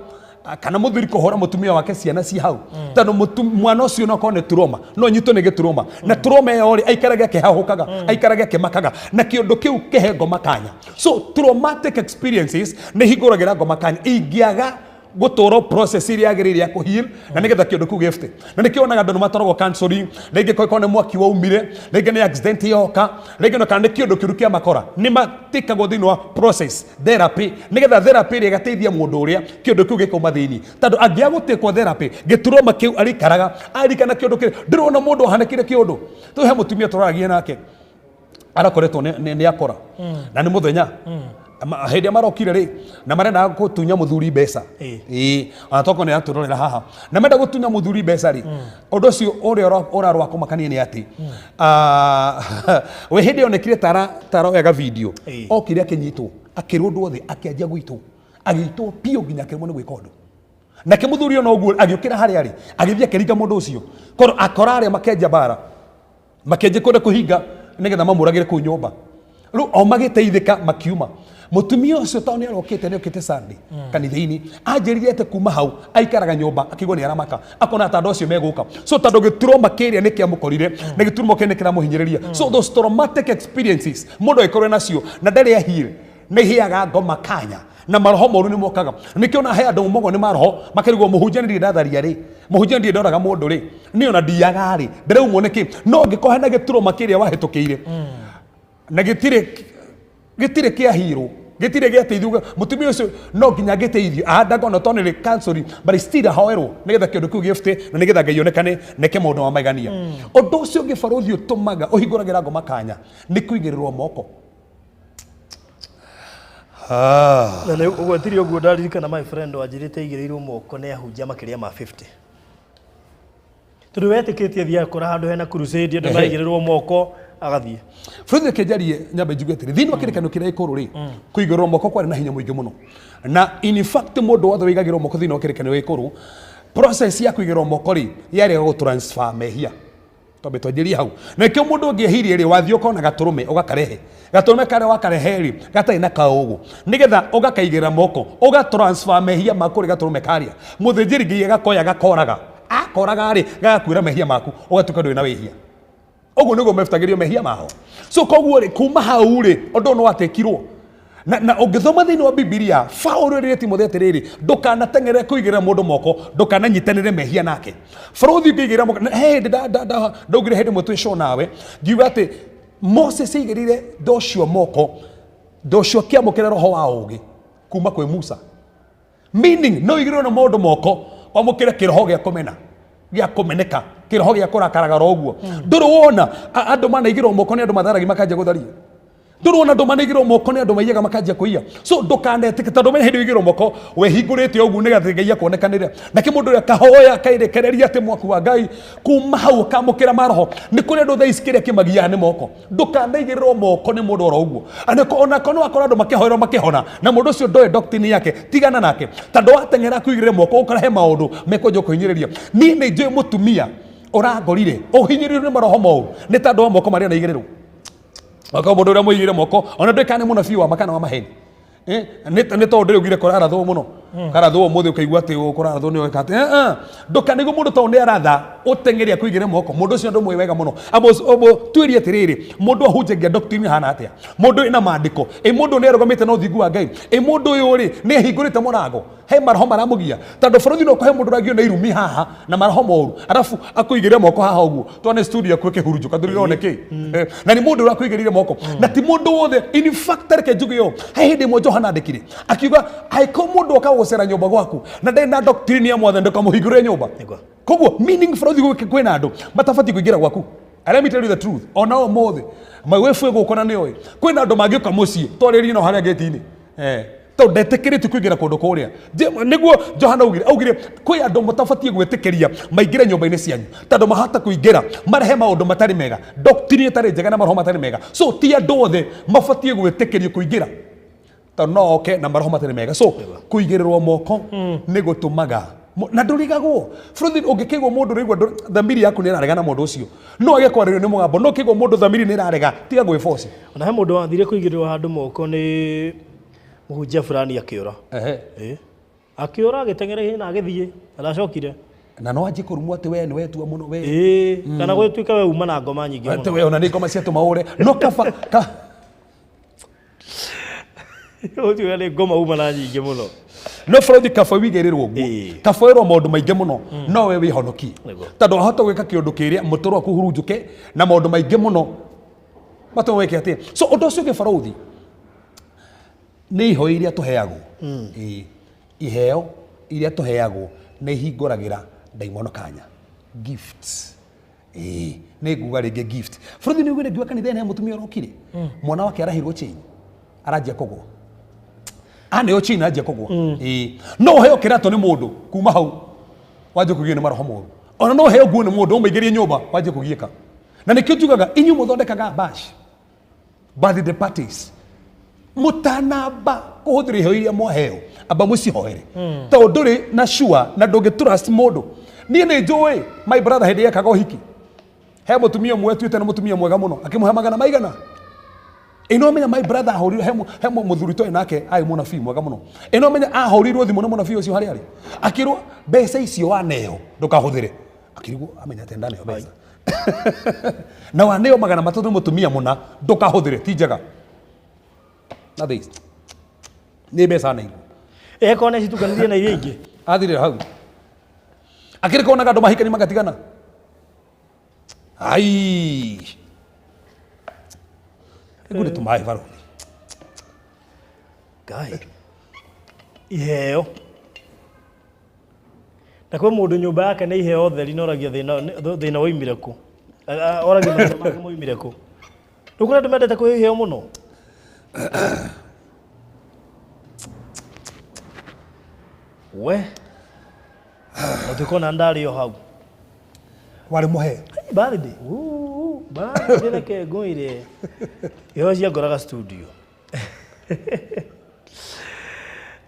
kana mũthuri kũhũra mũtumia wake ciana ci hau, tondũ mwana ũcio no akorwo nĩ trauma, no nyitwo nĩ gĩturoma, na trauma ĩyo rĩ, aikarage akĩhahũkaga, aikarage akĩmakaga, na kĩũndũ kĩu kĩhe ngoma kanya. So traumatic experiences nĩ hingũragĩra ngoma kanya ingĩaga gũtũrwo process ĩrĩa yagĩrĩire ya kũheal, na nĩgetha kĩũndũ kĩu gĩbute. Na nĩkĩo wonaga andũ nĩ matwaragwo counseling, rĩngĩ korwo nĩ mwaki waumire, rĩngĩ nĩ accident yoka, rĩngĩ no kana nĩ kĩũndũ kĩũru kĩa makora, nĩ matĩkagwo thĩinĩ wa process therapy, nĩgetha therapy ĩrĩa ĩgateithia mũndũ ũrĩa kĩũndũ kĩu gĩkauma thĩinĩ, tondũ angĩaga gũtĩkwo therapy, gĩturoma kĩu arĩikaraga arikana kĩũndũ kĩu. Ndĩrona mũndũ ahanĩkire kĩũndũ tũhe mũtumia tũraragia nake, arakoretwo nĩ akora, na nĩ mũthenya hĩndĩ ĩrĩa marokire rĩ, na marendaga gũtunya mũthuri mbeca. Ĩĩ, ona tokorwo nĩ aratũrorera haha, na menda gũtunya mũthuri mbeca rĩ, ũndũ ũcio ũrĩa ũrarwa kũmakania nĩ atĩ we hĩndĩ onekire taroyaga video, okire akĩnyitwo, akĩrũndwo thĩ, akĩanjia gũitwo, agĩitwo biũ nginya akĩremwo nĩ gwĩka ũndũ. Nake mũthuri ona ũguo agĩũkĩra harĩa arĩ, agĩthiĩ akĩringa mũndũ ũcio. Korwo akora arĩa makenja mbara, makĩanjia kwenda kũhinga nĩgetha mamũragĩre kũu nyũmba. Rĩu o magĩteithĩka makiuma. Mũtumia ũcio tondũ nĩ arokĩte, nĩ okĩte Sunday kanitha-inĩ, anjĩrire atĩ kuma hau aikaraga nyũmba akĩigua nĩ aramaka, akona ta andũ acio megũka. So tondũ gĩturoma kĩrĩa nĩ kĩamũkorire na gĩturoma kĩrĩa nĩ kĩramũhinyĩrĩria. So those traumatic experiences mũndũ angĩkorwo nacio na ndarĩ a heal, nĩ iheaga ngoma kanya na maroho moru nĩ mokaga. Nĩkĩo na he andũ mogwo nĩ maroho makarigwo mũhunjia nĩ ndatharia rĩ, mũhunjia ndirĩ ndoraga mũndũ rĩ, niĩ ona ndiaga rĩ, ndĩraumwo nĩkĩ? No ũngĩkorwo hena gĩturoma kĩrĩa wahĩtũkĩire na gĩtirĩ kĩahirwo, gĩtirĩ gĩateithio, mũtumia ũcio no nginya angĩteithio ahandagwo not only counseling but still ahoerwo nĩgetha kĩũndũ kĩu gĩbute na nĩgetha Ngai onekane neke maũndũ ma magegania. Ũndũ ũcio ũngĩ barũthi ũtũmaga ũhingũragĩra ngoma kanya nĩ kũigĩrĩrwo moko. Na nĩ ũgwetirie ũguo ndaririkana my friend wanjĩrĩte aigĩrĩirwo moko nĩ ahunjia makĩria ma 50. Tondũ wetĩkĩtie athiaga kũra handũ hena crusade andũ maigĩrĩrwo moko agathiĩ. Bũrũri reke njarie nyambe njuge atĩrĩ, thĩinĩ wa kĩrĩkanĩro kĩrĩa gĩkũrũ rĩ, kũigĩrĩrwo moko kwarĩ na hinya mũingĩ mũno, na in fact mũndũ wothe wĩigagĩrwo moko thĩinĩ wa kĩrĩkanĩro gĩkũrũ, process ya kũigĩrĩrwo moko rĩ, yarĩ ya gũtransfer mehia. Twambe twanjĩrie hau. Na nĩkĩo mũndũ ũngĩehirie rĩ, wathiĩ ũkona gatũrũme ũgakarehe, gatũrũme karĩa wakarehe rĩ, gatarĩ na kaũgũ, nĩgetha ũgakaigĩrĩra moko, ũgatransfer mehia maku kũrĩ gatũrũme karĩa. Mũthĩnjĩri Ngai agakoya gakoraga, akoraga rĩ, gagakuĩra mehia maku, ũgatuĩka ndũrĩ na wĩhia. Ũguo nĩguo mebutagĩrio mehia mao. So koguo rĩ, kuma hau rĩ, ũndũ ũyũ nĩ watekirwo. Na ũngĩthoma thĩinĩ wa Bibilia, Paũlũ erire Timotheo atĩrĩrĩ, ndũkanateng'ere kũigĩrĩra mũndũ moko, ndũkananyitanĩre mehia nake. Barũthi ũngĩigĩrĩra moko, he hĩndĩ ndaugire hĩndĩ ĩmwe twĩ show nawe, ngiuga atĩ Moses aigĩrĩire Joshua moko, Joshua akĩamũkĩra roho wa ũũgĩ kuma kwĩ Musa. Meaning, no ũigĩrĩrwo na mũndũ moko, wamũkĩre kĩroho gĩa kũmena, gĩa kũmeneka, kĩroho gĩa kũrakaraga oro ũguo. Ndũrĩ wona andũ manaigĩrwo moko nĩ andũ matharagia makanjia gũtharia. Ndũrĩ wona andũ manaigĩrwo moko nĩ andũ maiyaga makanjia kũiya. So ndũkanetĩke, tondũ menya hĩndĩ ũigĩrwo moko wehingũrĩte ũguo nĩgetha Ngai akuonekanĩre. Nake mũndũ ũrĩa akahoya akairekereria atĩ mwaku wa Ngai kuma hau akamũkĩra maroho. Nĩ kũrĩ andũ thaa ici kĩrĩa kĩmagiaga nĩ moko. Ndũkanaigĩrĩrwo moko nĩ mũndũ oro ũguo. Onako no akorwo andũ makĩhoerwo makĩhona na mũndũ ũcio ndoĩ doctrine yake, tigana nake, tondũ wateng'era kũigĩrĩre moko ũkora he maũndũ mekwanjia kũhinyĩrĩria. Niĩ nĩ njũĩ mũtumia ũrangorire ũhinyĩrĩirio nĩ maroho moru nĩ tondũ wa moko marĩa anaigĩrĩrwo. Okorwo mũndũ ũrĩa mũigĩrĩre moko ona ndũĩkane mũnabii wa ma kana wa maheni. Nĩ tondũ ndĩrĩ ugire kũrarathwo mũno. Karathwo ũmũthĩ ũkaigua atĩ kũrarathwo nĩ ũgeka atĩ, ndũkanaigue mũndũ tondũ nĩ aratha ũteng'ere akũigĩre moko. Mũndũ ũcio ndũmũĩ wega mũno. Amo tuĩrie atĩrĩrĩ, mũndũ ahunjagia doctrine hana atĩa? Mũndũ wĩna maandĩko, ĩ mũndũ nĩ arũgamĩte na ũthingu wa Ngai, ĩ mũndũ ũyũ rĩ nĩ ahingũrĩte mũrango, he maroho maramũgia. Tondũ bũrũri no kũhe mũndũ ũragio nĩ irumi haha na maroho moru, arabu akũigĩrĩre moko haha ũguo, twane studio akuĩ kĩhurunjũka ndũrĩrwo nĩ kĩ. Na nĩ mũndũ ũrĩa akũigĩrĩire moko, na ti mũndũ wothe. In fact reke njuge ũũ, he hĩndĩ ĩmwe Johana andĩkire akiuga angĩkorwo mũndũ oka gũcera nyũmba gwaku na ndarĩ na doctrine ya Mwathani ndũkamũhingũrĩre nyũmba. Koguo meaning bũrũri kwĩna andũ matabatiĩ kũingĩra gwaku. Let me tell you the truth, ona ũmũthĩ my wife gũkũ na nĩoĩ kwĩna andũ mangĩũka mũciĩ twarĩrie nao harĩa gate-inĩ. Tondũ ndetĩkĩrĩtio kũingĩra kũndũ kũrĩa. Nĩguo Johana augire, augire kwĩ andũ mũtabatiĩ gwĩtĩkĩria maingĩre nyũmba-inĩ cianyu, tondũ mahota kũingĩra marehe maũndũ matarĩ mega, doctrine ĩtarĩ njega na maroho matarĩ mega. So ti andũ othe mabatiĩ gwĩtĩkĩrio kũingĩra, tondũ no oke na maroho matarĩ mega. So kũigĩrĩrwo moko nĩ gũtũmaga na ndũrigagwo. Bũrũri ũngĩkĩigua mũndũ ũraigua thamiri yaku nĩ ĩrarega na mũndũ ũcio, no age kwarĩrio nĩ mũgambo, no ũkĩigua mũndũ thamiri nĩ ĩrarega, tiga gwĩboci. Ona he mũndũ wathire kũigĩrĩrwo handũ moko nĩ mũhunjia fulani akĩũra. Akĩũra agĩteng'era ihenya na agĩthiĩ, na ndacokire. Na no anjie kũrumwo atĩ we nĩ wetua mũno we. Kana gũtuĩke we uma na ngoma nyingĩ mũno. Atĩ we ona nĩ ngoma ciatũma ũre. No kaba ka Ũtuĩke nĩ ngoma uma na nyingĩ mũno. No bũrũri kaba wigĩrĩrwo ũguo. Kaba wĩrwo maũndũ maingĩ mũno, no we wĩhonokie. Tondũ wahota gwĩka kĩũndũ kĩrĩa mũtũrwo waku ũhurunjũke na maũndũ maingĩ mũno. Matũma wĩke atĩa? So ũndũ ũcio ũngĩ barũthi nĩ iheo iria tũheagwo. Iheo iria tũheagwo nĩ ihingũragĩra ndaimono kanya. Gifts. Nĩ nguga rĩngĩ gift. Bũrũri nĩ ugire ngiuga kanitha ĩno mũtumia ũrokire. Mwana wake arahirwo chain. Aranjia kũgwa. Aneo chain aranjia kũgwa. No ũheo kĩratũ nĩ mũndũ kuma hau wanjie kũgio nĩ maroho moru. Ona no ũheo nguo nĩ mũndũ ũmũingĩrie nyũmba wanjie kũgiĩka. Na nĩkĩo njugaga inyuĩ mũthondekaga bash, birthday parties. Mutanamba kuhuthira iheo iria mwaheo, amba mucihoere, tondũ ndũrĩ na sure na ndũngĩ trust mũndũ. Niĩ nĩ njũĩ my brother hĩndĩ ekaga ũhiki, he mũtumia ũmwe tuĩte nĩ mũtumia mwega mũno, akĩmũhe magana maigana ĩno. Menya my brother ahũrirwo he mũthuri twarĩ nake, arĩ mũnabii mwega mũno. Ĩno menya ahũrirwo thimũ nĩ mũnabii ũcio harĩa arĩ, akĩrwo mbeca icio waneo ndũkahũthĩre. Akĩrigwo amenya atĩ ndaneo mbeca na waneo 300 nĩ mũtumia mũna, ndũkahũthĩre, ti njega na this nĩ mbeca neirwo. Eko nĩ citukanirie na iria ingĩ. Athirĩra hau akĩrĩ konaga andũ mahikani magatigana. Ai, rĩu nĩ tũmaĩ barũthi. Ngai, iheo na kwĩ mũndũ nyũmba yake nĩ iheo theri, na oragia thĩna woimire kũ. Oragia mathĩna make moimire kũ. Rĩu kũrĩ andũ mendete kũheo iheo mũno. We ũtikona ndarĩ o hau. Warĩ mũhe. Birthday. Uu, birthday, reke ngwĩre, iheo ciangoraga studio,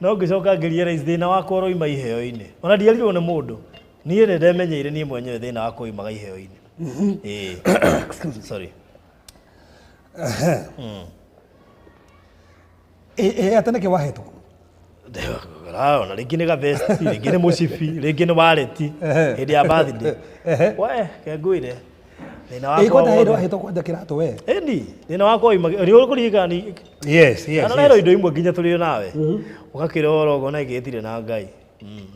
no ngĩcoka ngĩrealize thĩna wakwa ũroima iheo-inĩ. Ona ndiarirwo nĩ mũndũ, niĩ nĩ ndemenyeire niĩ mwenyewe, thĩna wakwa uimaga iheo-inĩ. Ĩĩ, sorry. Ĩ atĩ nĩkĩ wahetwo? Ona rĩngĩ nĩ gavesti, rĩngĩ nĩ mũcibi, rĩngĩ nĩ wallet hĩndĩ ya birthday. We ke ngwĩre thĩna Ĩ wakwa kwanja hĩndĩ wothe wahetwo kwanja kĩratũ we. Ĩni thĩna wakwa uimaga nĩ ũkũririkana ni Yes. Kana rero indo imwe nginya tũrĩ nawe ũgakĩrora ũkona ĩgĩtire na Ngai.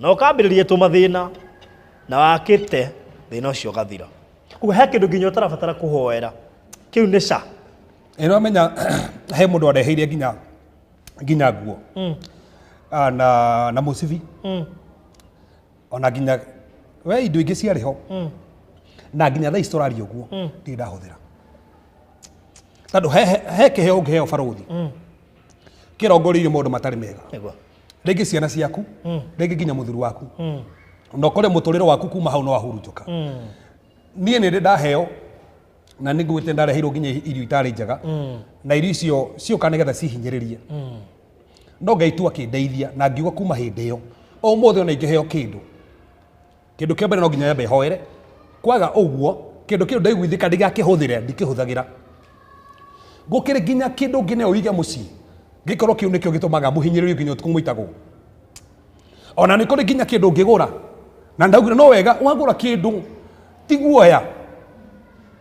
Na ũkambĩrĩria tũmathĩna na wakĩte thĩna ũcio ũgathira. Koguo he kĩndũ nginya ũtarabatara kũhoera, kĩu nĩ ca. Ĩ no menya he mũndũ wareheire nginya nguo. Ah, na mũcibi, ona nginya we indo ingĩ ciarĩ ho, na nginya thaa ici tũraria ũguo ndirĩ ndahũthĩra, tondũ he kĩheo ũngĩheo barũthi kĩrongoreirie maũndũ matarĩ mega. Rĩngĩ ciana ciaku, rĩngĩ nginya mũthuri waku, na ũkore mũtũrĩre waku kuma hau no wahurunjũka. Niĩ nĩ ndĩ ndaheo na nĩ ngwĩte ndareheirwo nginya irio itarĩ njega, na irio icio cioka nĩgetha cihinyĩrĩrie, no Ngai tu akĩndeithia na ngiuga kuma hĩndĩ ĩyo ũmũthĩ ona ingĩheo kĩndũ, kĩndũ kĩa mbere no nginya nyambe hoere. Kwaga ũguo, kĩndũ kĩu ndaiguithĩka ndigakĩhũthĩre, ndikĩhũthagĩra. Gũkĩrĩ nginya kĩndũ ũngĩneo ũige mũciĩ, gĩkorwo kĩu nĩkĩo gĩtũmaga mũhinyĩrĩrio nginya ũtukũ mũitagwo. Ona nĩ kũrĩ nginya kĩndũ ũngĩgũra na ndaugire no wega wagũra kĩndũ ti guoya,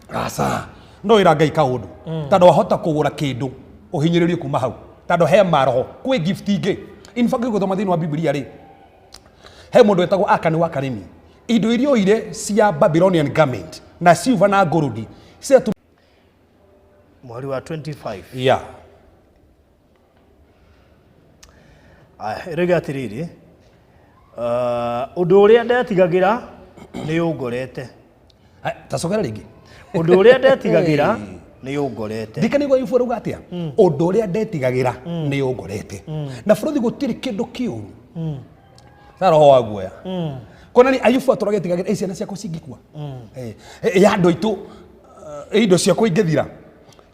aca, no wĩra Ngai kaũndũ, tondũ wahota kũgũra kĩndũ ũhinyĩrĩrio kuma hau, tondũ he maroho kwĩ gift ingĩ. In fact, gũthoma thĩinĩ wa Bibilia rĩ, he mũndũ wetagwo Akani wa Karimi, indo iria oire cia Babylonian garment na silver na gold ciatu. Mweri wa 25. Yeah. Aya, ĩroiga atĩrĩrĩ, ũndũ ũrĩa ndetigagĩra nĩ ũngorete. Ai, tacokera rĩngĩ. Ũndũ ũrĩa ndetigagĩra nĩ ũngorete. Ndikanigwa ibu rauga atia? Ũndũ ũrĩa ndetigagĩra nĩ ũngorete. Na bũrũri gũtirĩ kĩndũ kĩũru ta roho wa guoya, kuona ni Ayubu atũraga etigagĩra ĩ ciana ciakwa cingĩkua. Ya andũ aitũ, indo ciakwa ingĩthira.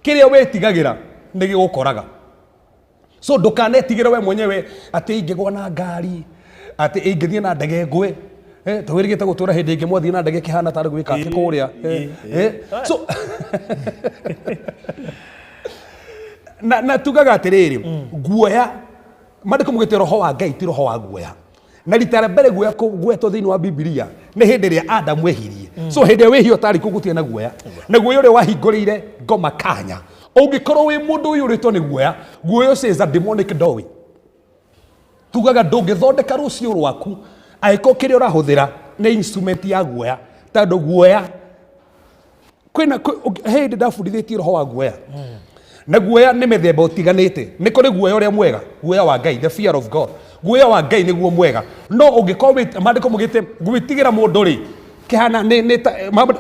Kĩrĩa wĩtigagĩra nĩ gĩgũkoraga. So ndũkanetigĩre we mwenyewe atĩ ingĩgwa na ngari, atĩ ingĩthiĩ na ndege ngwe. Twĩrĩgĩte gũtũra hĩndĩ ĩngĩ mwathiĩ na ndege kĩhana tarĩ gwĩka atĩ kũrĩa. So na tugaga atĩrĩrĩ, guoya, mandĩko mugĩte roho wa Ngai ti roho wa guoya, na rita rĩa mbere guoya kũgwetwo thĩinĩ wa Bibilia nĩ hĩndĩ ĩrĩa Adamu ehirie. So hĩndĩ ĩrĩa wĩhia ũtarĩ kuo gũtirĩ na guoya, na guoya ũrĩa wahingũrĩire ngoma kanya. Ũngĩkorwo wĩ mũndũ ũyũrĩtwo nĩ guoya, guoya ũcio is a demonic doorway. Tugaga ndũngĩthondeka rũciũ rwaku angĩkorwo kĩrĩa ũrahũthĩra nĩ instrument ya guoya, tondũ guoya kwĩna he hĩndĩ ndabundithĩtie roho wa guoya, na guoya nĩ mĩthemba ũtiganĩte. Nĩ kũrĩ guoya ũrĩa mwega, guoya wa Ngai, the fear of God. Guoya wa Ngai nĩguo mwega, no ũngĩkorwo maandĩko mugĩte gwĩtigĩra mũndũ rĩ, kĩhana nĩ ta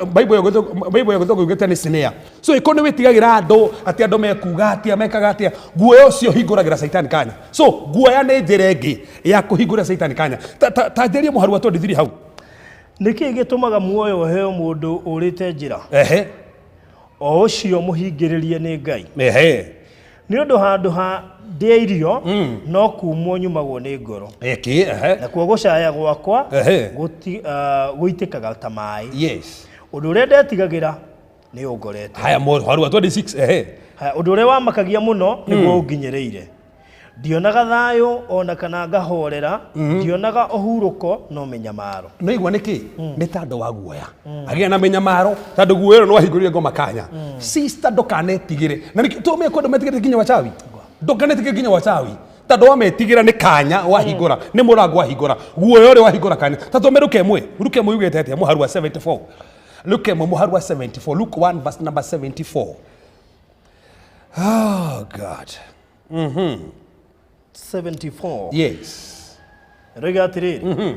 Bible ya gĩthũngũ yugĩte nĩ snare. So ĩkorwo nĩ wĩtigagĩra andũ, atĩ andũ mekuga atĩa, mekaga atĩa, guoya ũcio hingũragĩra caitani kanya. So guoya nĩ njĩra ĩngĩ ya kũhingũrĩra caitani kanya. Ta njĩrie mũharu wa 23 hau. Nĩ kĩĩ gĩtũmaga muoyo ũheo mũndũ ũrĩte njĩra, o ũcio mũhingĩrĩrie nĩ Ngai? Nĩ ũndũ handũ ha ndĩe irio no kumwo nyumagwo nĩ ngoro. Eki, ehe. Nakuo gũcaya gwakwa Ehe. gũitĩkaga ta maĩ. Yes. Ũndũ ũrĩa ndetigagĩra nĩ ũngorete. Haya, mũhari wa 26, ehe. Haya, ũndũ ũrĩa wamakagia mũno nĩguo ũnginyĩrĩire. Ndionaga thayũ ona kana ngahorera, ndionaga ũhurũko no mĩnyamaro. No igua nĩkĩ nĩ tandũ wa guoya agĩa na mĩnyamaro tandũ guoya ĩyo nĩwahingũrire ngoma kanya. Sister, ndũkanetigĩre na nĩkĩo tũmĩa kwenda metigĩre nginya wachawi. Ndũkanetigĩre nginya wachawi tandũ wametigĩra nĩ kanya wahingũra, nĩ mũrango wahingũra, guoya ũrĩa wahingũra kanya. Ta tũme Luka ĩmwe, Luka ĩmwe yugĩte atĩa? Mũharu wa 74, Luka ĩmwe mũharu wa 74, Luke 1 verse number 74. Oh God. 74. Yes. Roiga atĩrĩrĩ,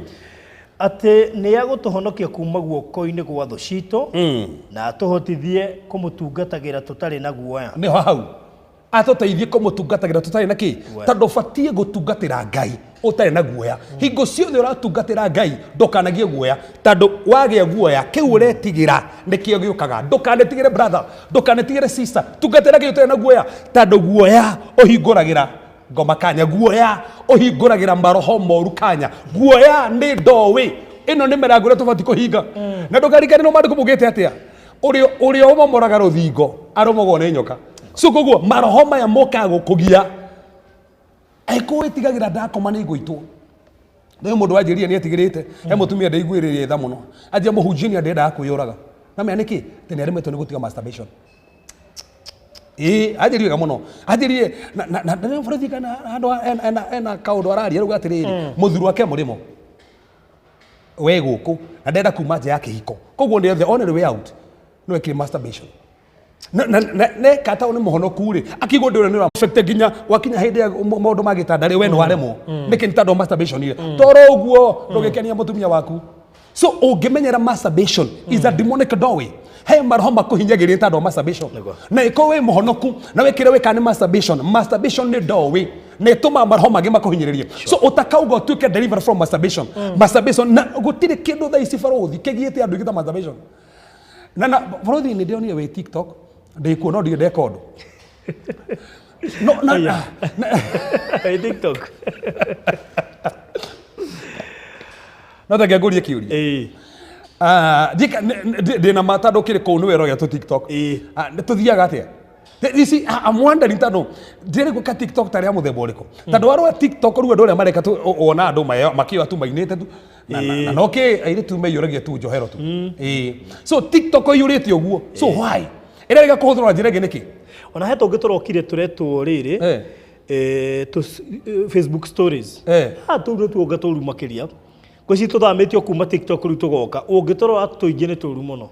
atĩ nĩ agũtũhonokia kuma guoko-inĩ gwa thũ citũ na atũhotithie kũmũtungatagĩra tũtarĩ na guoya. Nĩho hau, atũteithie kũmũtungatagĩra tũtarĩ na kĩ? Guoya. Tondũ ũbatiĩ gũtungatĩra Ngai ũtarĩ na guoya. Hingo ciothe ũratungatĩra Ngai, ndũkanagie guoya, tondũ wagĩa guoya, kĩu ũretigĩra nĩkĩo gĩũkaga. Ndũkanetigĩre brother, ndũkanetigĩre sister, tungatĩra Ngai ũtarĩ na guoya, tondũ guoya ũhingũragĩra ngoma kanya, guoya ũhingũragĩra maroho moru kanya. Guoya nĩ ndoĩ ĩno nĩ mĩrango ĩrĩa tũbatiĩ kũhinga. Na ndũkariganĩrwo maandĩko maugĩte atĩa: ũrĩa ũmomoraga rũthingo arũmagwo nĩ nyoka. So koguo maroho maya mokaga gũkũgia angĩkorwo wĩtigagĩra ndakoma nĩ igũitwo. Nĩ mũndũ wanjĩrire nĩ etigĩrĩte he mũtumia ndaiguĩrĩrie tha mũno, anjia mũhunjia nĩ ndendaga kwĩyũraga. Na menya nĩkĩ? Tene aremetwo nĩ gũtiga masturbation. Ĩĩ, anjĩrie wega mũno, anjĩrie na nĩ bũrũri kana handũ ena kaũndũ araria rĩu atĩrĩrĩ, mũthuri wake mũrĩmo we gũkũ na ndenda kuma nja ya kĩhiko, koguo nĩ the only way out no ekire masturbation na neka ta nĩ mũhonoku rĩ, akigwo ndĩ ũrĩa nĩ ũra nginya wakinya hĩndĩ ya maũndũ ma gĩtanda rĩ, we nĩ waremwo. Nĩkĩ? Nĩ tondũ wa masturbation rĩ, toro ũguo ndũgĩkenia mũtumia waku. So ũngĩmenyera masturbation is a demonic doorway, he maroho makũhinyagĩrĩria nĩ tondũ wa masturbation. Na ĩkorwo wĩ mũhonoku na wĩkĩre wĩka nĩ masturbation, masturbation nĩ doorway na ĩtũmaga maroho mangĩ makũhinyĩrĩrie. So ũtakauga ũtuĩke delivered from masturbation. Masturbation, na gũtirĩ kĩndũ thaa ici barũthi kĩgiĩte andũ aingĩ ta masturbation. Na barũthi nĩ ndĩronire wĩ TikTok, ndĩkuo no ndirĩ ndeka ũndũ no na. Ĩ TikTok. No tenge ngũrie kĩũria. Ĩĩ. Ah, ndĩna ma tondũ kĩrĩ kũu nĩwe ũroria tũ TikTok. Ĩĩ. Ah, nĩ tũthiaga atĩa? You see, I'm wondering tondũ ndĩrĩ gwĩka TikTok tarĩ ya mũthemba ũrĩkũ, tondũ warora TikTok rĩu andũ arĩa mareka tu wona andũ makĩoya tu mainĩte tu na no kĩ airĩtu meiyũragia tu njohero tu. Ĩĩ, so TikTok ĩiyũrĩte ũguo, so why ĩrarega kũhũthĩrwo na njĩra ĩngĩ nĩkĩ? Ona he tũngĩ tũrokire tũretwo rĩrĩ Facebook stories. Ha, tũu nĩ tuonga tũru makĩria. Ngwĩciria tũthamĩtio kuma TikTok rĩu tũgoka ũngĩtũrora tũingĩ nĩ tũru mũno.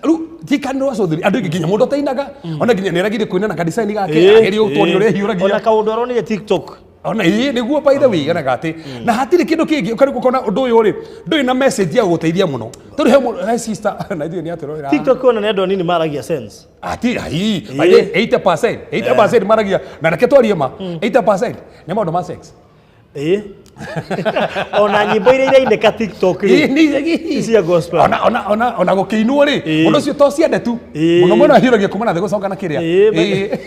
Rĩu tikani rwacũthĩri andũ aingĩ, nginya mũndũ atainaga, ona nginya nĩ aragire kũina na kadisaini gake, agerie gũtuonia ũrĩa Ona ehiũragia. Kaũndũ aronire TikTok. Ona ĩĩ nĩguo, by the way, yonaga atĩ na hatirĩ kĩndũ kĩngĩ ũkarĩ ũkona ũndũ ũyũ rĩ ndũrĩ na message ya gũgũteithia mũno, tondũ he mũndũ, he sister na ithuĩ nĩ atũrorera. TikTok ona nĩ andũ anini maragia sense. Ati ai by the 80%, 80% maragia na reke twarie ma 80% nĩ maũndũ ma sex. Ĩĩ, ona nyĩmbo iria irainĩka TikTok rĩ Ĩĩ, cia gospel. Ona gũkĩinwo rĩ, ũndũ ũcio to ciende tu. Mũno mũno ahiũragia kuma na thĩ gũcoka na kĩrĩa. Ĩĩ.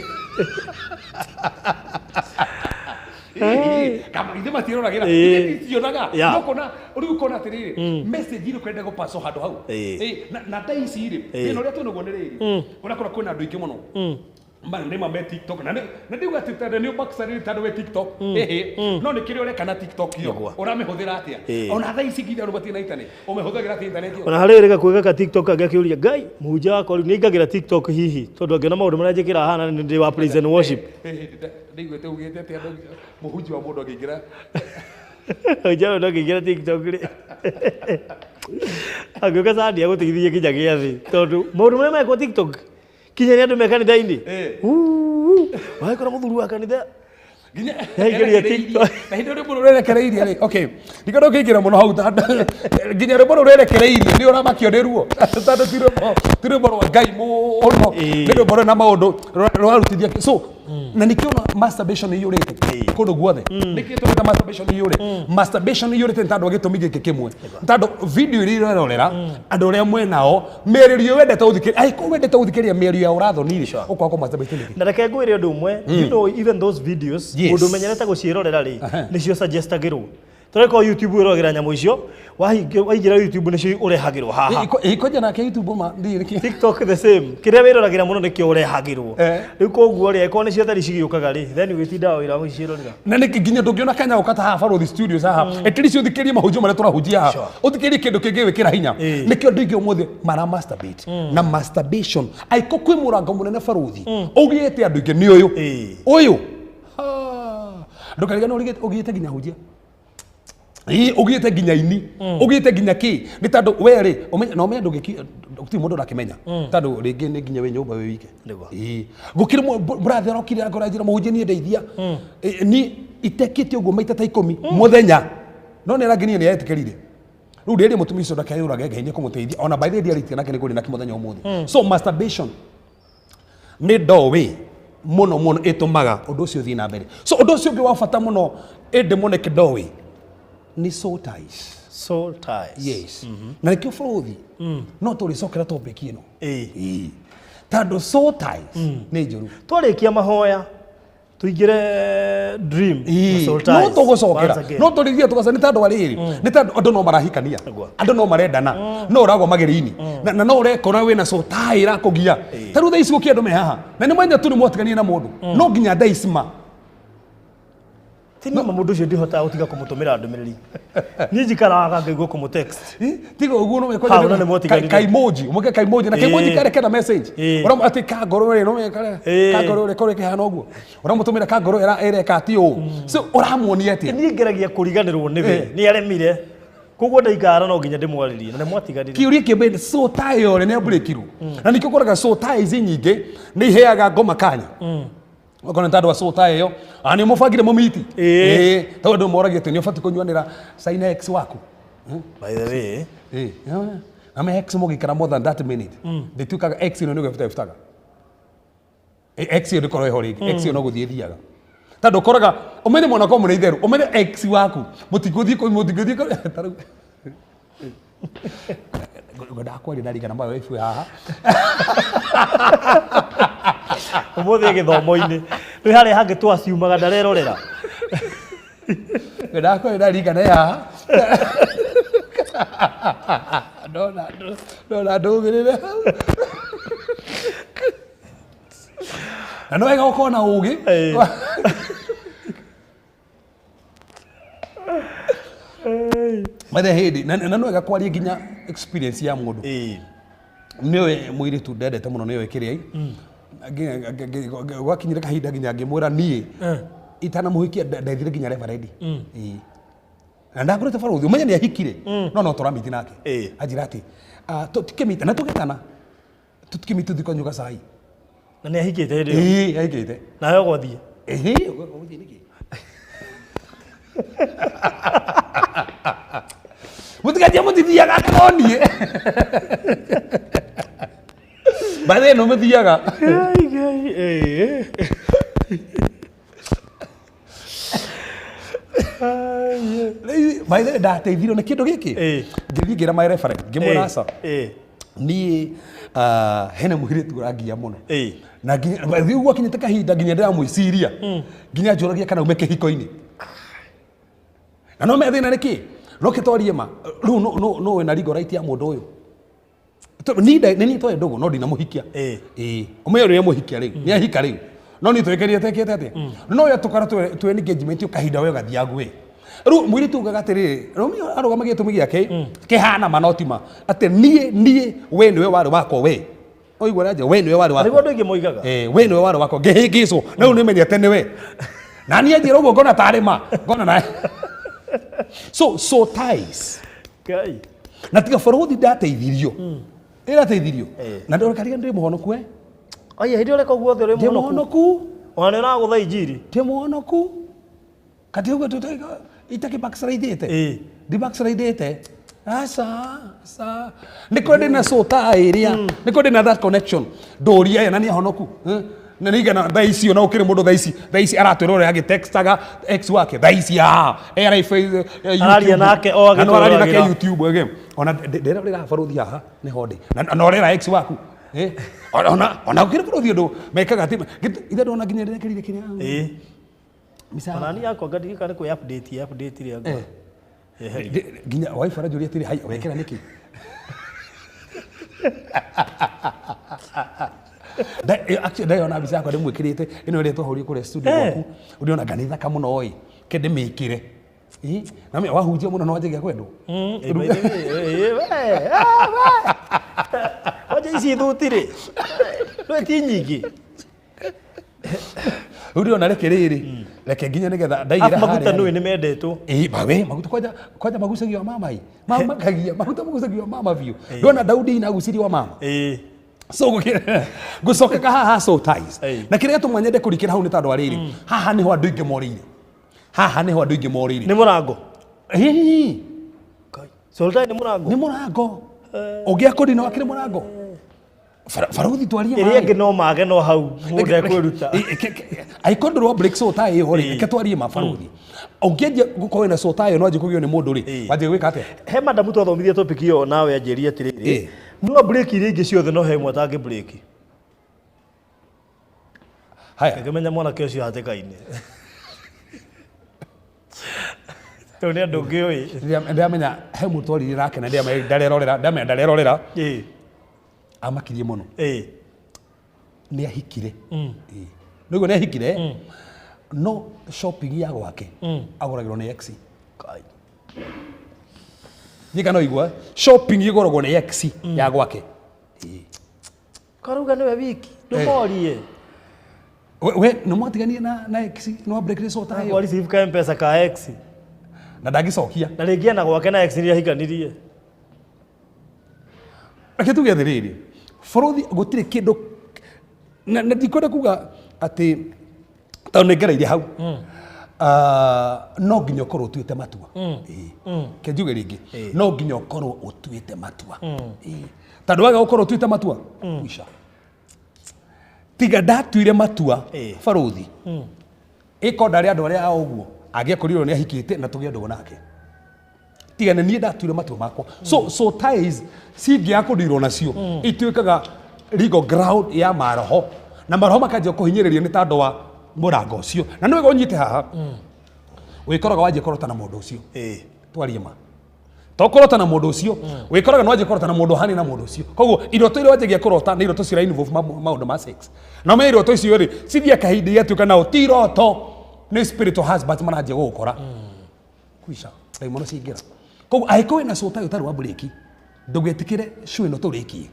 Kama ithe matiroragĩra. Ithe tionaga. No kona rĩu ũkona atĩrĩrĩ, message ĩrĩ kwenda gũpaco handũ hau. Ĩĩ, na thaa ici rĩ, thĩna ũrĩa twĩnaguo nĩ rĩrĩ, ũrakora kwĩna andũ aingĩ mũno nĩ ma me TikTok na ndiuga atĩ tondũ nĩ ũbackslide tondũ wĩ TikTok, ĩhĩ, no nĩ kĩrĩa ũreka na TikTok ĩyo, ũramĩhũthĩra atĩa? Ona thaa ici nginya andũ matirĩ na internet, ũmĩhũthagĩra atĩa internet ĩyo? Ona harĩ rĩga kwĩgaka TikTok angĩ akĩũria ngai mũhunjia wakwa rĩu nĩ ingagĩra TikTok hihi, tondũ angĩona maũndũ marĩa njĩkĩra hana nĩ ndĩ wa praise and worship. Ndaiguĩte ugĩte atĩ andũ mũhunjia wa mũndũ angĩingĩra Mũhunjia ũyũ no angĩingĩra TikTok rĩ, angĩũka Sunday agũtigithie nginya gĩathĩ, tondũ maũndũ marĩa mekwo TikTok kinya nĩ andũ me kanitha-inĩ. Wagĩkora mũthuri wa kanitha nginya Yaingĩria TikTok. Na hĩndĩ rwĩmbo rũrerekereirie rĩ, okay, ndikenda ũkĩingĩra mũno hau tondũ nginya rwĩmbo rũrerekereirie nĩ ũramakio nĩ ruo, tondũ ti rwĩmbo rwa Ngai mũno. Nĩ rwĩmbo rwĩna maũndũ rũrarutithia so Na nĩkĩo ona masturbation ĩiyũrĩte kũndũ guothe. Nĩkĩo tũreta masturbation ĩiyũrĩte? Masturbation ĩiyũrĩte nĩ tondũ wa gĩtũmi gĩkĩ kĩmwe, nĩ tondũ video iria irerorera, andũ arĩa mwenao, mĩario wendete gũthikĩrĩria, angĩkorwo wendete gũthikĩrĩria mĩario ya ũrathoni rĩ, ũkwaga kũ masturbate nĩkĩ? Na reke ngwĩre ũndũ ũmwe, even those videos, mũndũ ũmenyerete gũciĩrorera rĩ, nĩcio suggestagĩrwo. Tũreko YouTube wĩroragĩra nyamũ icio, waingĩra YouTube nĩcio ũrehagĩrwo haha. Ĩkonja nake YouTube ma ndiĩ nĩkĩ. TikTok the same, kĩrĩa wĩroragĩra mũno nĩkĩo ũrehagĩrwo. Rĩu koguo rĩ, angĩkorwo nĩcio theri cigĩũkaga rĩ, then wĩtindaga wĩra gũciĩrorera. Na nĩkĩ nginya ndũngĩona kanya gũka ta haha Barũthi Studios haha, at least ũthikĩrĩrie mahunjio marĩa tũrahunjia haha, ũthikĩrĩrie kĩndũ kĩngĩ gwĩkĩra hinya? Nĩkĩo andũ aingĩ ũmũthĩ mara masturbate. Na masturbation, angĩkorwo kwĩ mũrango mũnene, Barũthi, ũgĩte andũ aingĩ, nĩ ũyũ. Ũyũ ndũkariganĩrwo ũgĩte nginya hunjia. Ĩĩ, ũgĩte nginya ini, ũgĩte nginya kĩ, nĩ tondũ we rĩ, na ũmenye ndũngĩki, gũtirĩ mũndũ ũrakĩmenya, tondũ rĩngĩ nĩ nginya wĩ nyũmba wĩ wike. Ĩĩ, gũkĩrĩ brother arokire angora njĩra, mũhunjia, niĩ ndeithia. Ĩ, niĩ itekĩte ũguo maita ta 10 mũthenya, no nĩ arangenia nĩ etĩkĩrire. Rĩu ndĩrĩ mũtumia ũcio ndakeyũrage, Ngai nĩ ekũmũteithia. Ona by the way, ndiarĩtie nake, nĩ kũrĩ nake mũthenya ũmũthĩ. So masturbation nĩ doorway mũno mũno ĩtũmaga ũndũ ũcio ũthiĩ na mbere. So ũndũ ũcio ũngĩ wa bata mũno, ĩndĩ demonic doorway, nĩ soul ties. Soul ties. Yes, na nĩkĩo bũrũthi no tũrĩcokera topic ĩno. Ĩĩ. Tondũ soul ties nĩ njũru. Twarĩkia mahoya tũingĩre dream na soul No ties. tũgũcokera. Once again. No tũrĩthie tũgaca, nĩ tondũ wa rĩrĩ, nĩ tondũ andũ no marahikania, andũ no marendana, no ũragwa magerio-inĩ, na no ũrekora wĩna soul tie ĩrakũgia. Ta rĩu thaa ici gũkĩ andũ me haha na nĩ mwenya tu nĩ mwatiganie na mũndũ, no nginya thaa ici ma Ti nĩma mũndũ ũcio ndihotaga gũtiga kũmũtũmĩra ndũmĩrĩri, niĩ njikaraga ngaigua kũmũtext. Tiga ũguo no Ha, ona nĩ mwatiganire. Kaimoji, ũmwĩke kaimoji na kaimoji karĩ kena message. Ũramũ atĩ kangoro rĩ, no kare kangoro rĩ korwo kĩhana ũguo, ũramũtũmĩra kangoro ĩreka atĩ ũũ, so ũramuonia atĩa? Niĩ ngeragia kũriganĩrwo nĩwe, nĩ aremire, koguo ndaikara no nginya ndĩmwarĩrie na nĩ mwatiganire. Kĩũria kĩmwe, soul tie ĩyo rĩ, nĩ yambũrĩkirwo, na nĩkĩo ũkoraga soul ties nyingĩ nĩ iheaga ngoma kanya. Okorwo nĩ tondũ wa soul tie ĩyo, a nĩ mũbangire mũmiti. Ĩĩ, tondũ andũ moragia atĩ nĩ ũbatiĩ kũnyuanĩra cai na ex waku. By the way, Ĩĩ, na me ex mũgĩikara more than that minute, ndĩtuĩkaga ex ĩno nĩ gwĩbuta ĩbutaga. Ex ĩyo ndĩkorwo ĩho rĩngĩ, ex ĩyo no gũthiĩ ĩthiaga, tondũ ũkoraga ũmenye mwana korwo mũrĩ itherũ, ũmenye ex waku mũtingũthiĩ mũtingũthiĩ ta rĩu ngwendaga kwaria ndarigana my wife wĩ haha. Ũmũthĩ gĩthomo-inĩ rĩu harĩa hangĩ twaciumaga ndarerorera. Ngwendaga kwaria ndarigana ĩ haha, ndona ndona ndũgĩrĩre hau, na no wega gũkorwo na ũgĩ. Mathe hĩndĩ na no wega kwaria nginya experience ya mũndũ. Nĩwe mũirĩtu ndendete mũno, nĩwe kĩrĩa gwakinyire kahinda nginya ngĩmwĩra niĩ itanamũhikia ndethire nginya reverend. Ĩĩ. Na ndangũrĩte barũthi, ũmenye nĩ ahikire, no tũramiti nake. Anjĩra atĩ, "Ah, tũtikĩmita na tũgetana, tũtikĩmiti tũthiĩ kũnyua gacai." Na nĩ ahikĩte hĩndĩ ĩyo? Ĩĩ, ahikĩte. Nawe ũgũthiĩ? Ĩhĩ, ũgũthiĩ nĩkĩ? Mũtikanjie mũtithiaga ndĩroniĩ. By the way, no mũthiaga. Ngai, Ngai, ĩĩ. By the way, ndateithirio nĩ kĩndũ gĩkĩ. Ngĩthiĩ ngĩra my referent, ngĩmwĩra aca. Niĩ hena mũirĩtu ũrangia mũno. Na nginya rĩu gwakinyĩte kahinda nginya ndĩramwĩciria. Nginya njũragia kana ume kĩhiko-inĩ. Na no me thĩna nĩ kĩ? No kĩtorie ma. Rĩu no wĩna legal right ya mũndũ ũyũ. Niĩ nĩ niĩ twarĩ ndũgũ no ndinamũhikia. Ĩĩ. Ũmenye ũrĩa mũhikia rĩu. Nĩ ahika rĩu. No niĩ twĩkĩrire tekĩte atĩa? No ũrĩa tũkora twĩ engagement kahinda we ũgathiaga we. Rĩu mũirĩtu ugaga atĩrĩrĩ, Romeo arũgamagia gĩtũmi gĩake kĩhana ma no ti ma. Atĩ niĩ we nĩwe warĩ wakwa we. Ũigua ũrĩa we nĩwe warĩ wakwa. Nĩguo andũ aingĩ moigaga. Eh, we nĩwe warĩ wakwa ngĩhĩngĩcwo. Na rĩu nĩmenyete nĩwe. Na niĩ anjĩra ũguo ngona tarĩ ma. Ngona na. So ties. Ngai. Na tiga bũrũthi ndateithirio. Ĩrateithirio. Na ndũkariga ndĩ mũhonoku eh. Aya, hĩndĩ ũreka ũguo othe ũrĩ Ndĩ mũhonoku. mũhonoku. Ona nĩ ũragũtha injiri. Ndĩ mũhonoku. Kati ũguo tũtaiga itakĩ backslidĩte. Ndi backslidĩte. Aca, aca. Nĩ kũrĩ ndĩna soul tie ĩrĩa. Nĩ kũrĩ ndĩna that connection. Ndũria aya na nĩ ahonoku. Eh? Na nigana thaa ici ona ũkĩrĩ mũndũ thaa ici aratwĩra ũrĩa agĩtextaga ex wake thaa ici haha era Araria nake o na no araria nake agĩtwĩragĩra. YouTube again. Ona ndĩrorĩra baruthi haha nĩho ndĩ na na ũrera ex waku. Eh, ona ũkĩrĩ baruthi ũndũ mekaga atĩ ithe ndona nginya ndĩrekerire kĩrĩa mbica. Ona niĩ yakwa ndirikana nĩ kwĩ update update rĩa Nginya wife aranjũria atĩrĩ, "Hai, wekĩra nĩkĩ?" Actually ndayona mbica yakwa ndĩmwĩkĩrĩte ĩno ĩrĩa twahũrire kũrĩa studio gwaku, ũndĩona nga nĩ thaka mũno ĩ, ke ndĩmĩkĩre. Ĩ, na wahunjia mũno no wanjagia kwendwo. Wanja ici thuti rĩ rĩ ti nyingĩ. Rĩu ndĩrona reke rĩrĩ, reke nginya nĩgetha ndaigĩra Arabu maguta harĩa nũĩ rĩ. nĩ mendetwo. Ĩ, bawe maguta kwanja magucagio mama ĩ, mamakagia maguta magucagio mama biũ. Ndona Daudi ina agucirio wa mama. So gũcokeka haha soul ties. Na kĩrĩa gĩtũma nyende kũrikĩra hau nĩ tondũ wa rĩrĩ, haha nĩho andũ aingĩ morĩire, haha nĩho andũ aingĩ morĩire. Nĩ mũrango. Ĩĩ. Soul tie nĩ mũrango. Nĩ mũrango ũngĩakũri no akĩrĩ mũrango. Baruthi twarie Ĩrĩa maĩ. ĩngĩ no mage no hau mũndũ ekwĩruta. Angĩkorwo ndũrĩ wa break soul tie ĩyo rĩ, reke twarie ma baruthi, ũngĩanjia gũkorwo wĩna soul tie ĩyo no wanjie kũgio nĩ mũndũ rĩ, wanjie gwĩka atĩa? He madamu twathomithia topic ĩyo nawe anjĩrie atĩrĩrĩ, no break iria ingĩ ciothe no he ĩmwe atangĩ break. Haya. Ngĩmenya mwanake ũcio hatĩka-inĩ tondũ nĩ andũ ngĩũĩ. Ndĩramenya he mũndũ twaririe nake na ndĩramenya ndarerorera, ndĩramenya ndarerorera. Amakirie mũno. Nĩ ahikire. Ĩĩ. Nĩguo nĩ ahikire, no shopping ya gwake agũragĩrwo nĩ ex. Kai. Nyika no igua shopping igũragwo nĩ ex ya gwake. Ĩĩ. Karauga nĩwe wiki ndũmorie. We nĩ mwatiganie na ex no break soul tie ĩyo. Kwa receive ka mpesa ka ex. Na ndangĩcokia. Na rĩngĩ ena gwake na ex nĩ ahikanirie. Reke tuge atĩrĩrĩ, bũrũri gũtirĩ kĩndũ na ndikwenda kuga atĩ tondũ nĩ ngereire hau. Ah, no nginya ũkorwo ũtuĩte matua. Ĩĩ. Ke njuge rĩngĩ, no nginya ũkorwo ũtuĩte matua. Ĩĩ. Tondũ waga gũkorwo ũtuĩte matua kwisha. Tiga ndatuire matua baruthi ĩko ndarĩ andũ arĩa a ũguo angĩakorirwo nĩ ahikĩte na tũgĩe ndũgũ nake, tiga nĩ niĩ ndatuire matua makwa. So ties cingĩaga kũndirwo nacio ituĩkaga legal ground ya maroho na maroho makanjia kũhinyĩrĩrio nĩ tondũ wa mũrango ũcio. Na nĩ wega ũnyite haha, wĩkoraga wanjia kũrota na mũndũ ũcio. Twarie ma, to kũrota na mũndũ ũcio, wĩkoraga nĩ wanjia kũrota na mũndũ ũhanaine na mũndũ ũcio. Koguo iroto iria wanjagia kũrota nĩ iroto cira involve maũndũ ma sex. Na ũmenye iroto icio rĩ, cithiĩ kahinda igatuĩka nao ti iroto, nĩ spiritual husbands maranjia gũgũkora kwisha ndaimono ciaingĩra. Koguo angĩkorwo wĩna soul tie ũtarĩ wa breki, ndũgetĩkĩre show ĩno tũrĩkie.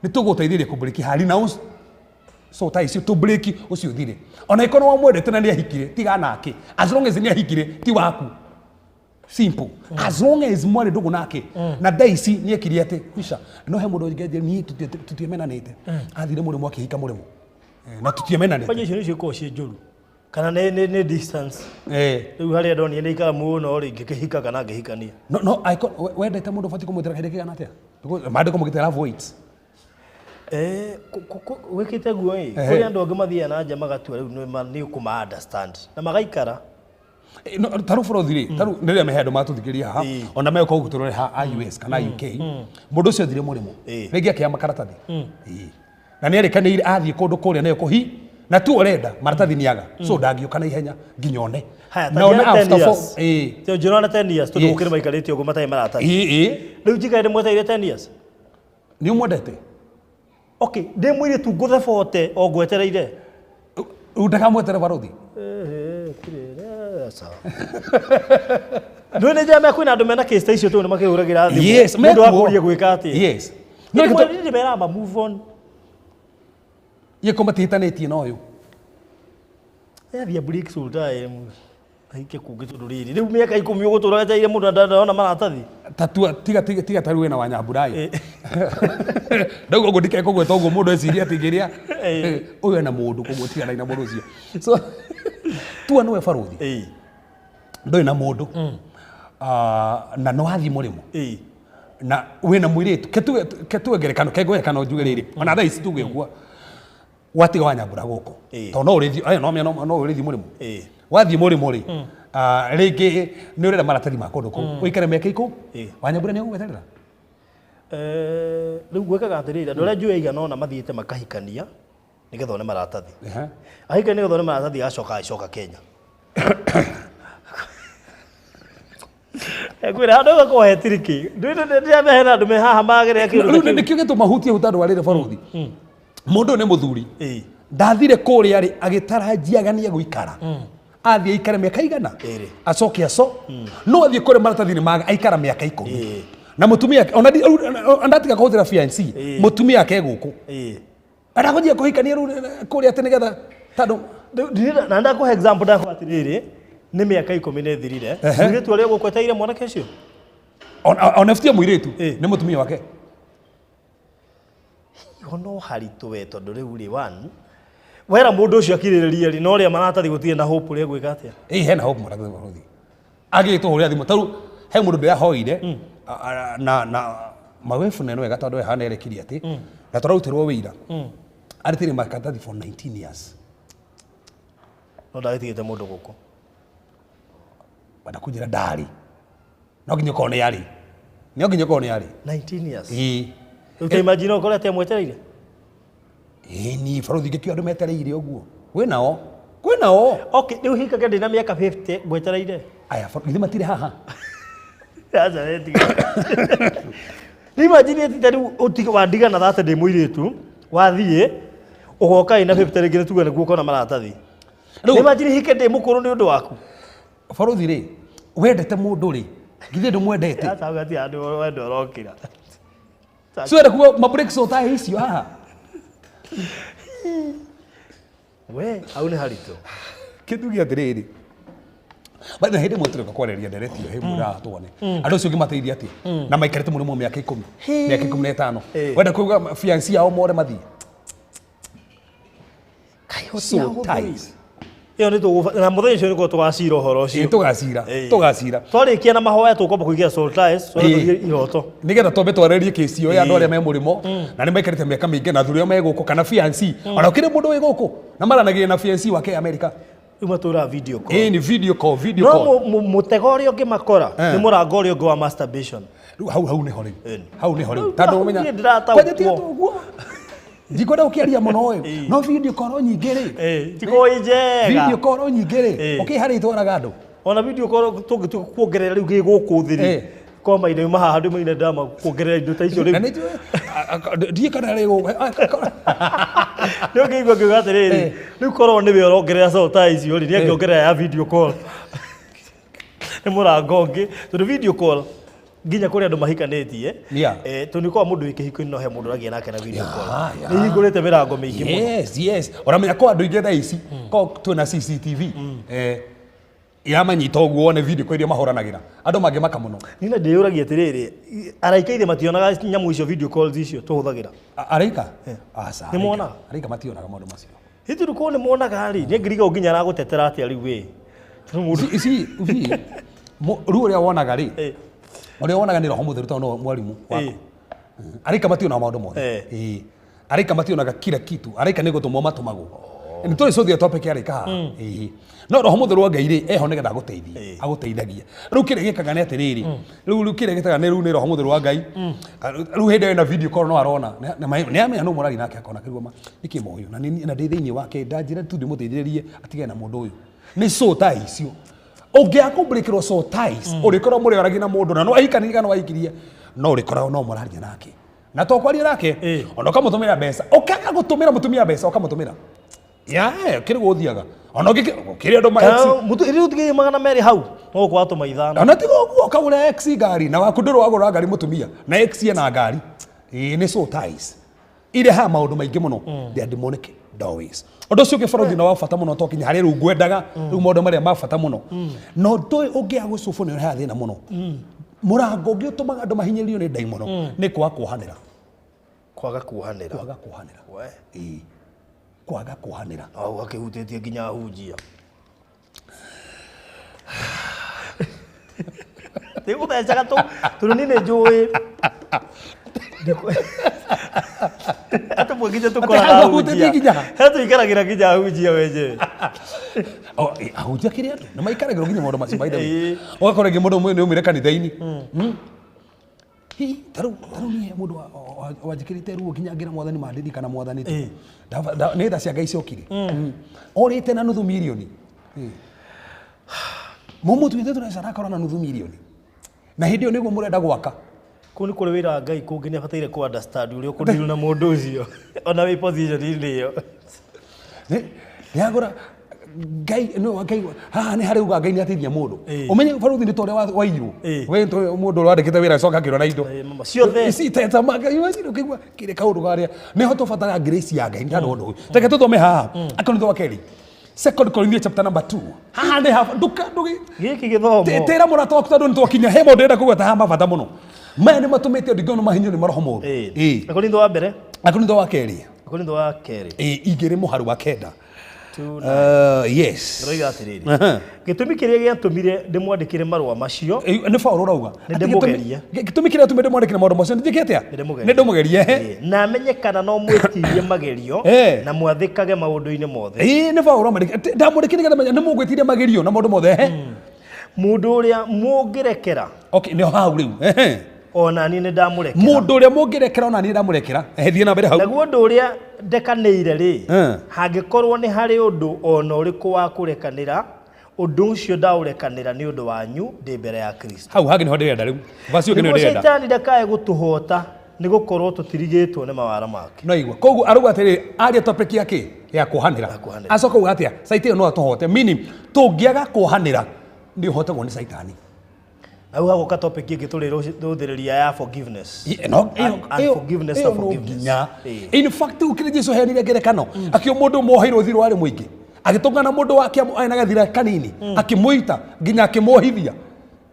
Nĩ tũgũteithĩrĩria kũbreki hari na soul tie icio, tũbreki ũcio ũthire. Ona angĩkorwo wamwendete na nĩ ahikire, tiga nake. As long as nĩ ahikire, ti waku. Simple. As long as mwarĩ ndũgũ nake na thaa ici nĩ ekire atĩ kwisha. No he mũndũ ũngĩ niĩ tũtiamenanĩte, athire mũrĩmo akĩhika mũrĩmo. Na tũtiamenanĩte. Kwanja icio nĩcio ikoragwo ciĩ njũru kana nĩ distance. Rĩu harĩa ndonire nĩ ikara mũno rĩ, ngĩkĩhika kana ngĩhikania. No angĩkorwo wendete mũndũ ũbatiĩ kũmwĩtĩra kahinda kaigana atĩa? Maandĩko mũgĩtĩra voids. Wĩkĩte guo ĩ, kũrĩ andũ angĩ mathiaga na nja magatua rĩu nĩ ũkũma understand na magaikara. No, tarĩu bũrũthi rĩ, tarĩu rĩrĩa mehe andũ matũthikĩrĩria haha, ona megũkorwo gũtũrore ha a US kana UK, mũndũ ũcio athire mũrĩmo rĩngĩ akĩoya makaratathi. Ĩĩ. Na nĩ erĩkanĩire athiĩ kũndũ kũrĩa nĩyo kũhi na tu ũrenda maratathi nĩ aga, so ndangĩũka na ihenya nginya one. Haya, Na ona ta 10 after years. Ĩĩ. Njĩra 10 years tondũ Yes. gũkĩrĩ maikarĩte ũguo matarĩ maratathi. Ĩĩ. Rĩu njikare ndĩmwetereire 10 years. Nĩ ũmwendete? Okay, ndĩ mũirĩtu ngũthe 40 o ngwetereire. Rĩu ndakamwetere baruthi. Sawa. Nĩ nĩ njamĩa kwĩna andũ mena case ta icio tondũ nĩ makĩhũragĩra thimũ. Yes, Mũndũ mekuo. akũria gwĩka atĩa? Yes. No No nĩ ndĩmeraga ma move on. Yeko matihĩtanĩtie na ũyũ. Yathia break soul time. Ahike kũngĩ tondũ rĩrĩ rĩu mĩaka 10 ũgũtũra wetereire mũndũ na ndarona maratathi. Tatua tiga tiga tiga tarĩu wĩna wanyamburai. Ndauga ũguo ndikae kũgweta ũguo mũndũ eciria atĩ ngĩrĩa ũyũ ena mũndũ, koguo tigana na mũndũ ũcio. So tua nĩwe baruthi. Ndũrĩ na mũndũ. Ah, na no wathiĩ mũrĩmo. Na wĩna mũirĩtu, ke tuge ngerekano, ke ngerekano njuge rĩrĩ, ona thaa ici tuge ũguo. Watiga Wanyambura gũkũ. Tondũ no ũrĩthiĩ aya no no ũrĩthiĩ mũrĩmo. Wathiĩ mũrĩmo rĩ, rĩngĩ nĩ ũrenda maratathi ma kũndũ kũu. Ũikare mĩaka 10. Wanyambura nĩ ũgweterera? Rĩu gwĩkaga atĩrĩrĩ, andũ arĩa njũĩ aigana ũna mathiĩte makahikania nĩgetha one maratathi. Ahikania nĩgetha one maratathi acoka agĩcoka Kenya. Kwĩra handũ gakorwo he tiriki. Ndĩramenya hena andũ me haha magerera kĩũndũ ta kĩu. Rĩu nĩkĩo gĩtũma hutie hau tondũ warĩre barũthi. Mũndũ ũyũ nĩ mũthuri. Ndathire kũrĩa rĩ agĩtarajiaga nĩ egũikara. Athiĩ aikare mĩaka igana. Acoke aco. No athiĩ kũrĩa maratathi-inĩ ma aikara mĩaka 10. Na mũtumia ona ndatiga kũhũthĩra fiancé, mũtumia ake gũkũ. Arakũnjia kũhikania rĩu kũrĩa atĩ nĩgetha tondũ na ndakũhe example ndakũhe atĩrĩrĩ, nĩ mĩaka 10 nĩ ĩthirire. Mũirĩtu ũrĩa gũkũ etereire mwanake ũcio? Ona ti mũirĩtu, nĩ mũtumia wake. Hiho no haritũ we tondũ rĩu rĩ one wera mũndũ ũcio akirĩrĩrie rĩ no rĩa maratathi gũtirĩ na hope ũrĩa gwĩka atĩa? Ĩĩ hena hope maratathi barũthi. Agĩtwo hũrĩra thimũ tarĩu he mũndũ ndĩrahoire na mawebu nĩ wega tondũ we hana erekirie atĩ na tũrarutirwo wĩira. Arĩtĩire maratathi for 19 years. No ndagĩtigĩte mũndũ gũkũ. Wenda kũnjĩra ndarĩ. No nginya ũkorwo nĩ arĩ. No nginya ũkorwo nĩ arĩ. 19 years. Ĩĩ. Rĩu ta imagine ũkorwo atĩ amwetereire? Ĩĩ ni barũthi ngĩkiuga andũ metereire ũguo. Kwĩnao. Kwĩnao. Okay, rĩu hikage ndĩna mĩaka 50 ngwetereire. Aya githĩ matirĩ haha. Aca wetiga. Rĩu imagine atĩ ta rĩu ũtige wandigana thate ndĩ mũirĩtu, wathiĩ ũgoka ĩna 50 rĩngĩ nĩ tuge nĩguo ũkona maratathi. Rĩu imagine hike ndĩ mũkũrũ nĩ ũndũ waku. Barũthi rĩ, wendete mũndũ rĩ, githĩ ndũmwendete? Aca ũgatia andũ wendo ũrokĩra. Si wenda kuga ma breaks ũtahe icio haha. We, hau nĩ haritũ. Kĩndũ gĩa atĩrĩrĩ. But na hĩndĩ ĩmwe tũrĩka kwarĩria ndereti ĩyo hĩndĩ ĩmwe tuone. Andũ acio ũngĩmateithia atĩa? Na maikarĩte mũrĩmo mĩaka 10, mĩaka 15. Wenda kuga fiancé yao more mathiĩ. So ties. Ĩyo nĩ tũgũba na mũthenya ũcio nĩguo tũgacira ũhoro ũcio. Tũgacira, tũgacira. Twarĩkia na mahoya tũkwamba kũingĩra soul ties, tũthiĩ ihoto. Nĩgetha twambe twarĩrie kĩci ĩyo ya andũ arĩa me mũrĩmo na nĩ maikarĩte mĩaka mĩingĩ na athuri arĩa me gũkũ kana fiancé. Ona gũkĩrĩ mũndũ wĩ gũkũ na maranagĩria na fiancé wake America. Rĩu matũraga video call. Ĩĩ ni video call, video call. No mũtego ũrĩa ũngĩ makora nĩ mũrango ũrĩa ũngĩ wa masturbation. Rĩu hau hau nĩho rĩu. Hau nĩho rĩu. Tondũ ũmenya. Kwanja tiga ũguo. Ndikwenda gũkĩaria mũno ĩ. No video call nyingĩ rĩ. Tikorwo ĩ njega. Video call nyingĩ rĩ. Ũkĩ harĩa itwaraga andũ. Ona video call tũngĩtua kuongerera rĩu gĩ gũkũ thĩ rĩ. Kwa maina yuma haha andũ maina ndama kuongerera indo ta icio rĩu. Na nĩ njũĩ ndiĩ kana rĩ gũkũ. Nĩ ũngĩigua ngiuga atĩrĩrĩ, rĩu korwo nĩwe ũrongerera soul ties icio rĩ, nĩ angĩongerera ya video call. Nĩ mũrango ũngĩ, tondũ video call nginya kũrĩ andũ mahikanĩtie. Tondũ nĩ ũkoraga mũndũ wĩ kĩhiko-inĩ no he mũndũ ũragia nake na video call. Nĩ ihingũrĩte mĩrango mĩingĩ mũno. Yes, yes. Ũramenya kwa andũ aingĩ thaa ici, ko twĩna CCTV. Iramanyita ũguo wone video kwa iria mahũranagĩra. Andũ mangĩmaka mũno. Niĩ na ndĩyũragia atĩrĩrĩ, araika ithe mationaga nyamũ icio video calls icio tũhũthagĩra? Araika? Aca. Nĩ monaga? Araika mationaga maũndũ macio. Hihi tondũ korwo nĩ monaga rĩ, nĩ ngiriga nginya aragũtetera atĩa rĩu ĩ? Ici, rĩu ũrĩa wonaga rĩ, ũrĩa wonaga nĩ roho mũtheru tondũ no mwarimũ waku. Araika mationaga maũndũ mothe. Araika mationaga kila kitu. Araika nĩ gũtũmwo matũmagwo. Nĩ tũrĩ cũthia topic ya araika haha. No roho mũtheru wa Ngai rĩ, eho nĩgetha agũteithie, agũteithagia. Rĩu kĩrĩa gĩkaga nĩ atĩrĩrĩ, rĩu kĩrĩa gĩkaga nĩ rĩu nĩ roho mũtheru wa Ngai. Rĩu hĩndĩ ĩyo ĩna video call no arona, nĩ amenya nũ mũraria nake akona kĩrua ma, nĩkĩ mũyũ, na na ndĩ thĩinĩ wake, ndanjĩra tu ndĩmũteithĩrĩrie atigane na mũndũ ũyũ. Nĩ soul ties icio. Ũngĩaga kũmbũrĩkĩrwo soul ties, ũrĩkorwo mũrĩoragia na mũndũ na no ahikanire kana no ahikirie, no ũrĩkoragwo no mũraria nake. Na to kwaria nake, ona ũkamũtũmĩra mbeca, ũkaga gũtũmĩra mũtumia mbeca ũkamũtũmĩra. Ya, kĩrĩ gũthiaga. Ona ũngĩ kĩrĩ andũ ma ex. Rĩu ũtigĩire 200 hau, no ũkwatũma 5. Ona tiga ũguo ũkagũra ex ngari, na waku ndũrĩ wagũra ngari mũtumia, na ex ena ngari. Ĩĩ nĩ soul ties. Irehaga maũndũ maingĩ mũno. They are demonic doorways. Ũndũ ũcio ũngĩ barũthi na wa bata mũno twakinya harĩa rĩu ngwendaga, rĩu maũndũ marĩa ma bata mũno. Na ũndũ ũyũ ũngĩaga gũcũbwo nĩ ũrehaga thĩna mũno. Mũrango ũngĩ ũtũmaga andũ mahinyĩrĩrio nĩ ndaimono nĩ kwaga kuohanĩra. Kwaga kuohanĩra. Kwaga kuohanĩra. Ĩĩ. Kwaga kuohanĩra. Hau hakĩhutĩtie nginya ahunjia. Nĩgũthecaga tondũ niĩ nĩ njũĩ. Atũmwe nginya tũkoraga Atĩ ahunjia. hahutĩtie nginya ha? He tũikaragĩra nginya ahunjia wenyewe. Oh, ahunjia kĩrĩ andũ nĩ maikaragĩrwo nginya maũndũ macio by the way. Ĩĩ. Ũgakora rĩngĩ mũndũ ũmwe nĩ aumire kanitha-inĩ. Hihi, tarĩu niĩ mũndũ wanjĩkĩrĩte ruo nginya ngĩra mwathani mandirikana mwathani tu. Ĩĩ. Nĩ tha cia Ngai ciokire. Orĩte na nuthu mirioni. Mũmũtuĩte tũreca arakora na nuthu mirioni. Na hĩndĩ ĩyo nĩguo mũrenda gwaka. Kũu nĩ kũrĩ wĩra wa Ngai kũngĩ nĩ abataire kũ understand ũrĩa ũkũdeal na mũndũ ũcio ona wĩ position-inĩ ĩyo. Nĩagũra Ngai no Ngai haha nĩ harĩ uga Ngai nĩ ateithia mũndũ. Ĩĩ. Ũmenye baruthi nĩ ta ũrĩa waiyirwo. Ĩĩ. We nĩ mũndũ ũrĩa wandĩkĩte wĩra acoka akĩũra na indo. Ĩĩ, mama, ciothe. Ici teta maka imagine ũkĩigua kĩrĩ kaũndũ karĩa nĩho tũbataraga grace ya Ngai nĩ ũndũ ũyũ. Reke tũthome haha. Akorintho wa kerĩ. Second Corinthians chapter number 2. Haha nĩ haha nduka ndugi Gĩkĩ gĩthomo. tĩra mũrata waku tondũ nĩtwakinya he maũndũ ndĩrenda kũgweta haha mabata mũno. Maya nĩ matũmĩte andũ aingĩ mahinyio nĩ maroho moru. Ĩĩ. Ĩĩ. Akorintho wa mbere, Akorintho wa kerĩ. Akorintho wa kerĩ. Ĩĩ, igĩrĩ mũharu wa kenda. Two Yes. Ndĩroiga atĩrĩrĩ. Aha. Gĩtũmi kĩrĩa gĩatũmire ndĩmwandĩkĩre marũa macio Ĩ, nĩ Paũlũ ũrauga. Nĩ Atĩ ndĩmũgerie. gĩtũmi kĩrĩa gĩatũmire ndĩmwandĩkĩre maũndũ macio nĩ njĩke atĩa? Nĩ ndĩmũgerie. Nĩ ndĩmũgerie. Ĩĩ, na menye kana no mwĩtirie magerio Eh. na mwathĩkage maũndũ-inĩ mothe. Ĩĩ, nĩ Paũlũ amandĩkĩre. Atĩ ndamwandĩkĩire nĩgetha menye nĩ mũgwĩtiria magerio na maũndũ mothe. Ehe. Mũndũ ũrĩa mũngĩrekera Okay, nĩ hau rĩu. Ehe. ona niĩ nĩ ndamũrekera. Mũndũ ũrĩa mũngĩrekera ona niĩ ndamũrekera. Ehe, thiĩ na mbere hau. Naguo ũndũ ũrĩa ndekanĩire rĩ, Eh. hangĩkorwo nĩ harĩ ũndũ ona ũrĩkũ wa kũrekanĩra, ũndũ ũcio ndaũrekanĩra nĩ ũndũ wanyu ndĩ mbere ya Kristo. Hau hangĩ nĩho ndĩrenda rĩu. Verse ĩyo ĩngĩ nĩyo Nĩguo ndĩrenda. caitani ndakae gũtũhota nĩ gũkorwo tũtirigĩtwo nĩ mawara make. No igua. Koguo arauga atĩrĩrĩ, aria topic ya kĩ? Ya kuohanĩra. Kuohanĩra. Acoka auga atĩa? Caitani ĩyo no atũhote. Meaning, tũngĩaga kuohanĩra nĩ ũhotagwo nĩ caitani. Hau hagoka topic ĩngĩ tũrĩrũthĩrĩria ya forgiveness. No, ĩyo Unforgiveness na ĩyo no forgiveness. nginya. Ĩĩ. In fact, ũkĩrĩ Jesu aheanire ngerekano akĩo mũndũ mwoheirwo thirĩ warĩ mũingĩ agĩtũngana mũndũ wake arĩ na gathira kanini akĩmũita nginya akĩmuohithia.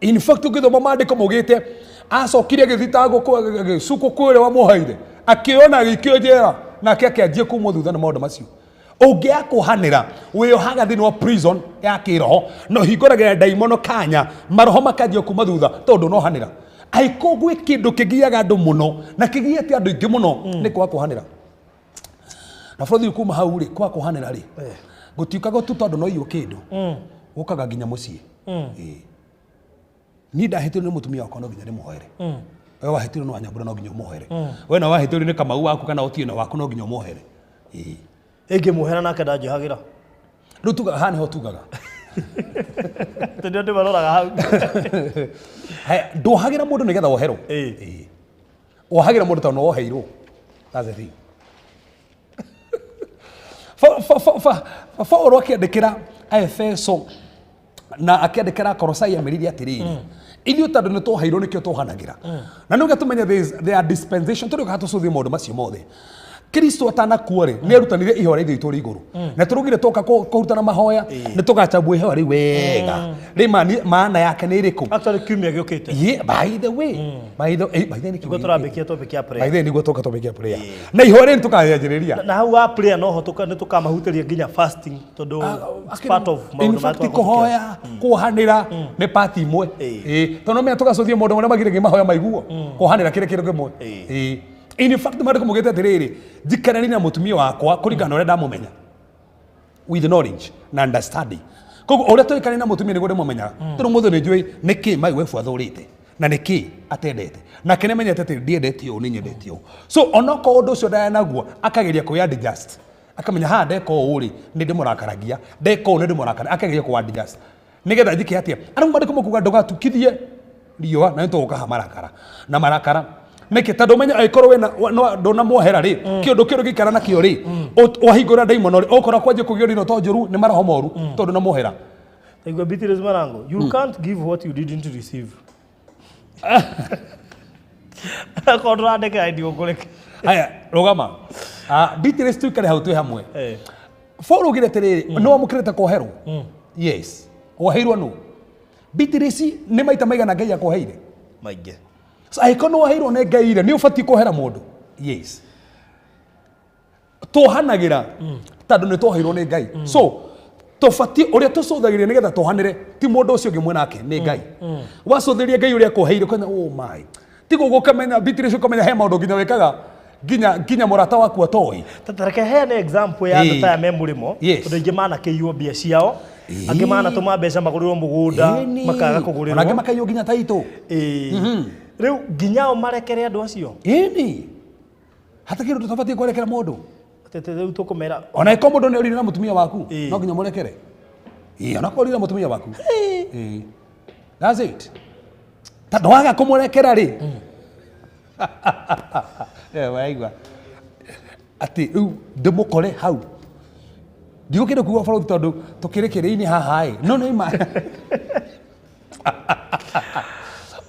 In fact, ũngĩthoma maandĩko maugĩte acokire agĩthitangwo agĩcukwo kwĩ ũrĩa wamuoheire akĩona agĩikio njera nake akĩanjia kumwo thutha nĩ maũndũ macio. Ũngĩaga kuohanĩra wĩyohaga thĩinĩ wa prison ya kĩroho na ũhingũragĩra ndaimono kanya maroho makanjia kuma thutha tondũ ndũnohanĩra. Angĩkorwo gwĩ kĩndũ kĩgiaga andũ mũno na kĩgiĩte andũ aingĩ mũno nĩ kwaga kuohanĩra. Na bũrũri kuma hau rĩ kwaga kuohanĩra rĩ gũtiũkaga tu tondũ no iywo kĩndũ gũkaga nginya mũciĩ. Ĩĩ. Niĩ ndahĩtĩirio nĩ mũtumia wakwa no nginya ndĩmuohere. We wahĩtĩirio nĩ Wanyambura no nginya ũmuohere. We na wahĩtĩirio nĩ Kamau waku kana Otieno waku no nginya ũmuohere. Ĩĩ. Ĩngĩmuohera nake ndanjohagĩra. Rĩu tugaga haha nĩho tugaga. Tondũ ndĩmaroraga hau. Haya, ndwohagĩra mũndũ nĩgetha woherwo. Ĩĩ. Ĩĩ. Wohagĩra mũndũ tondũ nĩwoheirwo. That's the thing. Paũlũ akĩandĩkĩra Aefeso na akĩandĩkĩra Akolosai amerire atĩrĩrĩ, ithuĩ tondũ nĩ twoheirwo nĩkĩo twohanagĩra. Na nĩguo tũmenye there are dispensation, tũrĩũka tũcũthie maũndũ macio mothe. Kristo atanakua rĩ, nĩ arutanire ihoya rĩa ithe witũ ũrĩ igũrũ. Na tũrugire twoka kũrutana mahoya, nĩ tũgachambua ihoya rĩu wega. Rĩ maana yake nĩ ĩrĩkũ? Actually kiumia gĩũkĩte. Yeah, by the way, by the by the way, Nĩguo tũrambĩkia topic ya by prayer. the way, nĩguo tũka topic ya prayer. Na ihoya rĩ nĩtũkarĩanjĩrĩria. Na hau wa prayer noho nĩ tũkamahutĩria nginya fasting tondũ it's part of maũndũ In marĩa fact, tũgakorwo kũhoya kuohanĩra nĩ part imwe. Ĩĩ. Ĩĩ, tondũ menya tũgacũthia maũndũ marĩa magiragia mahoya maiguo. Kuohanĩra kĩrĩ kĩndũ kĩmwe. Ĩĩ. Ĩĩ. In fact, maandĩko maugĩte atĩrĩrĩ, njikaranie na mũtumia wakwa kũringana na ũrĩa ndamũmenya. With knowledge na understanding. Koguo ũrĩa tũikaine na mũtumia nĩguo ndĩmũmenyaga. Tondũ mũthĩ nĩ njũĩ nĩkĩ my wife athũrĩte na nĩkĩ atendete. Nake nĩamenyete atĩ ndiendete ũũ, nĩ nyendete ũũ. So onokorwo ũndũ ũcio ndarĩ naguo, akageria kwĩ adjust. Akamenya haha ndeka ũũ rĩ, nĩ ndĩmũrakaragia, ndeka ũũ nĩ ndĩmũrakaragia, akageria kũ adjust. Nĩgetha njĩke atĩa? Arĩa maandĩko makuga ndũgatukithie riũa na nĩtũgũka haha marakara. Na marakara nĩkĩ? Tondũ ũmenye angĩkorwo wĩna ndũnamuohera rĩ, kĩũndũ kĩu gĩikara nakĩo rĩ, wahingũra ndaimono rĩ, ũkora kwanjia kũgĩa iroto njũru nĩ maroho moru tondũ ndũnamuohera. Naigua Beatrice Marango, you can't give what you didn't receive. Akorwo ndũrandekera ndigũkũreke. Haya, rũgama. Beatrice tuikare hau twĩ hamwe. Eh. Paul augire atĩrĩrĩ, nĩ wamũkĩrĩte kuoherwo? Yes. Woheirwo nũ? Beatrice nĩ maita maigana Ngai akuoheire? Maingĩ. So, angĩkorwo nĩ woheirwo nĩ Ngai rĩ, nĩ ũbatiĩ kuohera mũndũ? Yes. Tuohanagĩra tondũ nĩ tuoheirwo nĩ Ngai. So, tũbatiĩ ũrĩa tũcũthagĩrĩria nĩgetha tuohanĩre ti mũndũ ũcio ũngĩ mwenake nĩ Ngai. Wacũthĩrĩria Ngai ũrĩa akuoheire ũkamenya oh my. Tiga ũguo ũkamenya Beatrice ũkamenya he maũndũ nginya wĩkaga Nginya nginya mũrata waku atoĩ. Ta reke heane example ya andũ Ĩĩ. ta aya me mũrĩmo, tondũ aingĩ manakĩiywo mbia ciao, angĩ manatũma mbeca magũrĩrwo mũgũnda, makaga Ona angĩ kũgũrĩrwo. makaiywo nginya taitũ. Ĩĩ. Rĩu nginya o marekere andũ acio. Ĩni hatakĩrĩ ũndũ tũbatiĩ kwerekera mũndũ. Atĩ rĩu tũkũmera Ona ĩkorwo mũndũ nĩ orire na mũtumia waku, Ĩĩ. no nginya mũrekere. Ĩĩ, ona korwo orire na mũtumia waku. Ĩĩ. That's it. Tondũ waga kũmũrekera rĩ, waigua atĩ rĩu ndĩmũkore hau, ndigũkĩenda kuga bũrũri tondũ tũkĩrĩ kĩrĩ-inĩ haha ĩ, no nĩ ma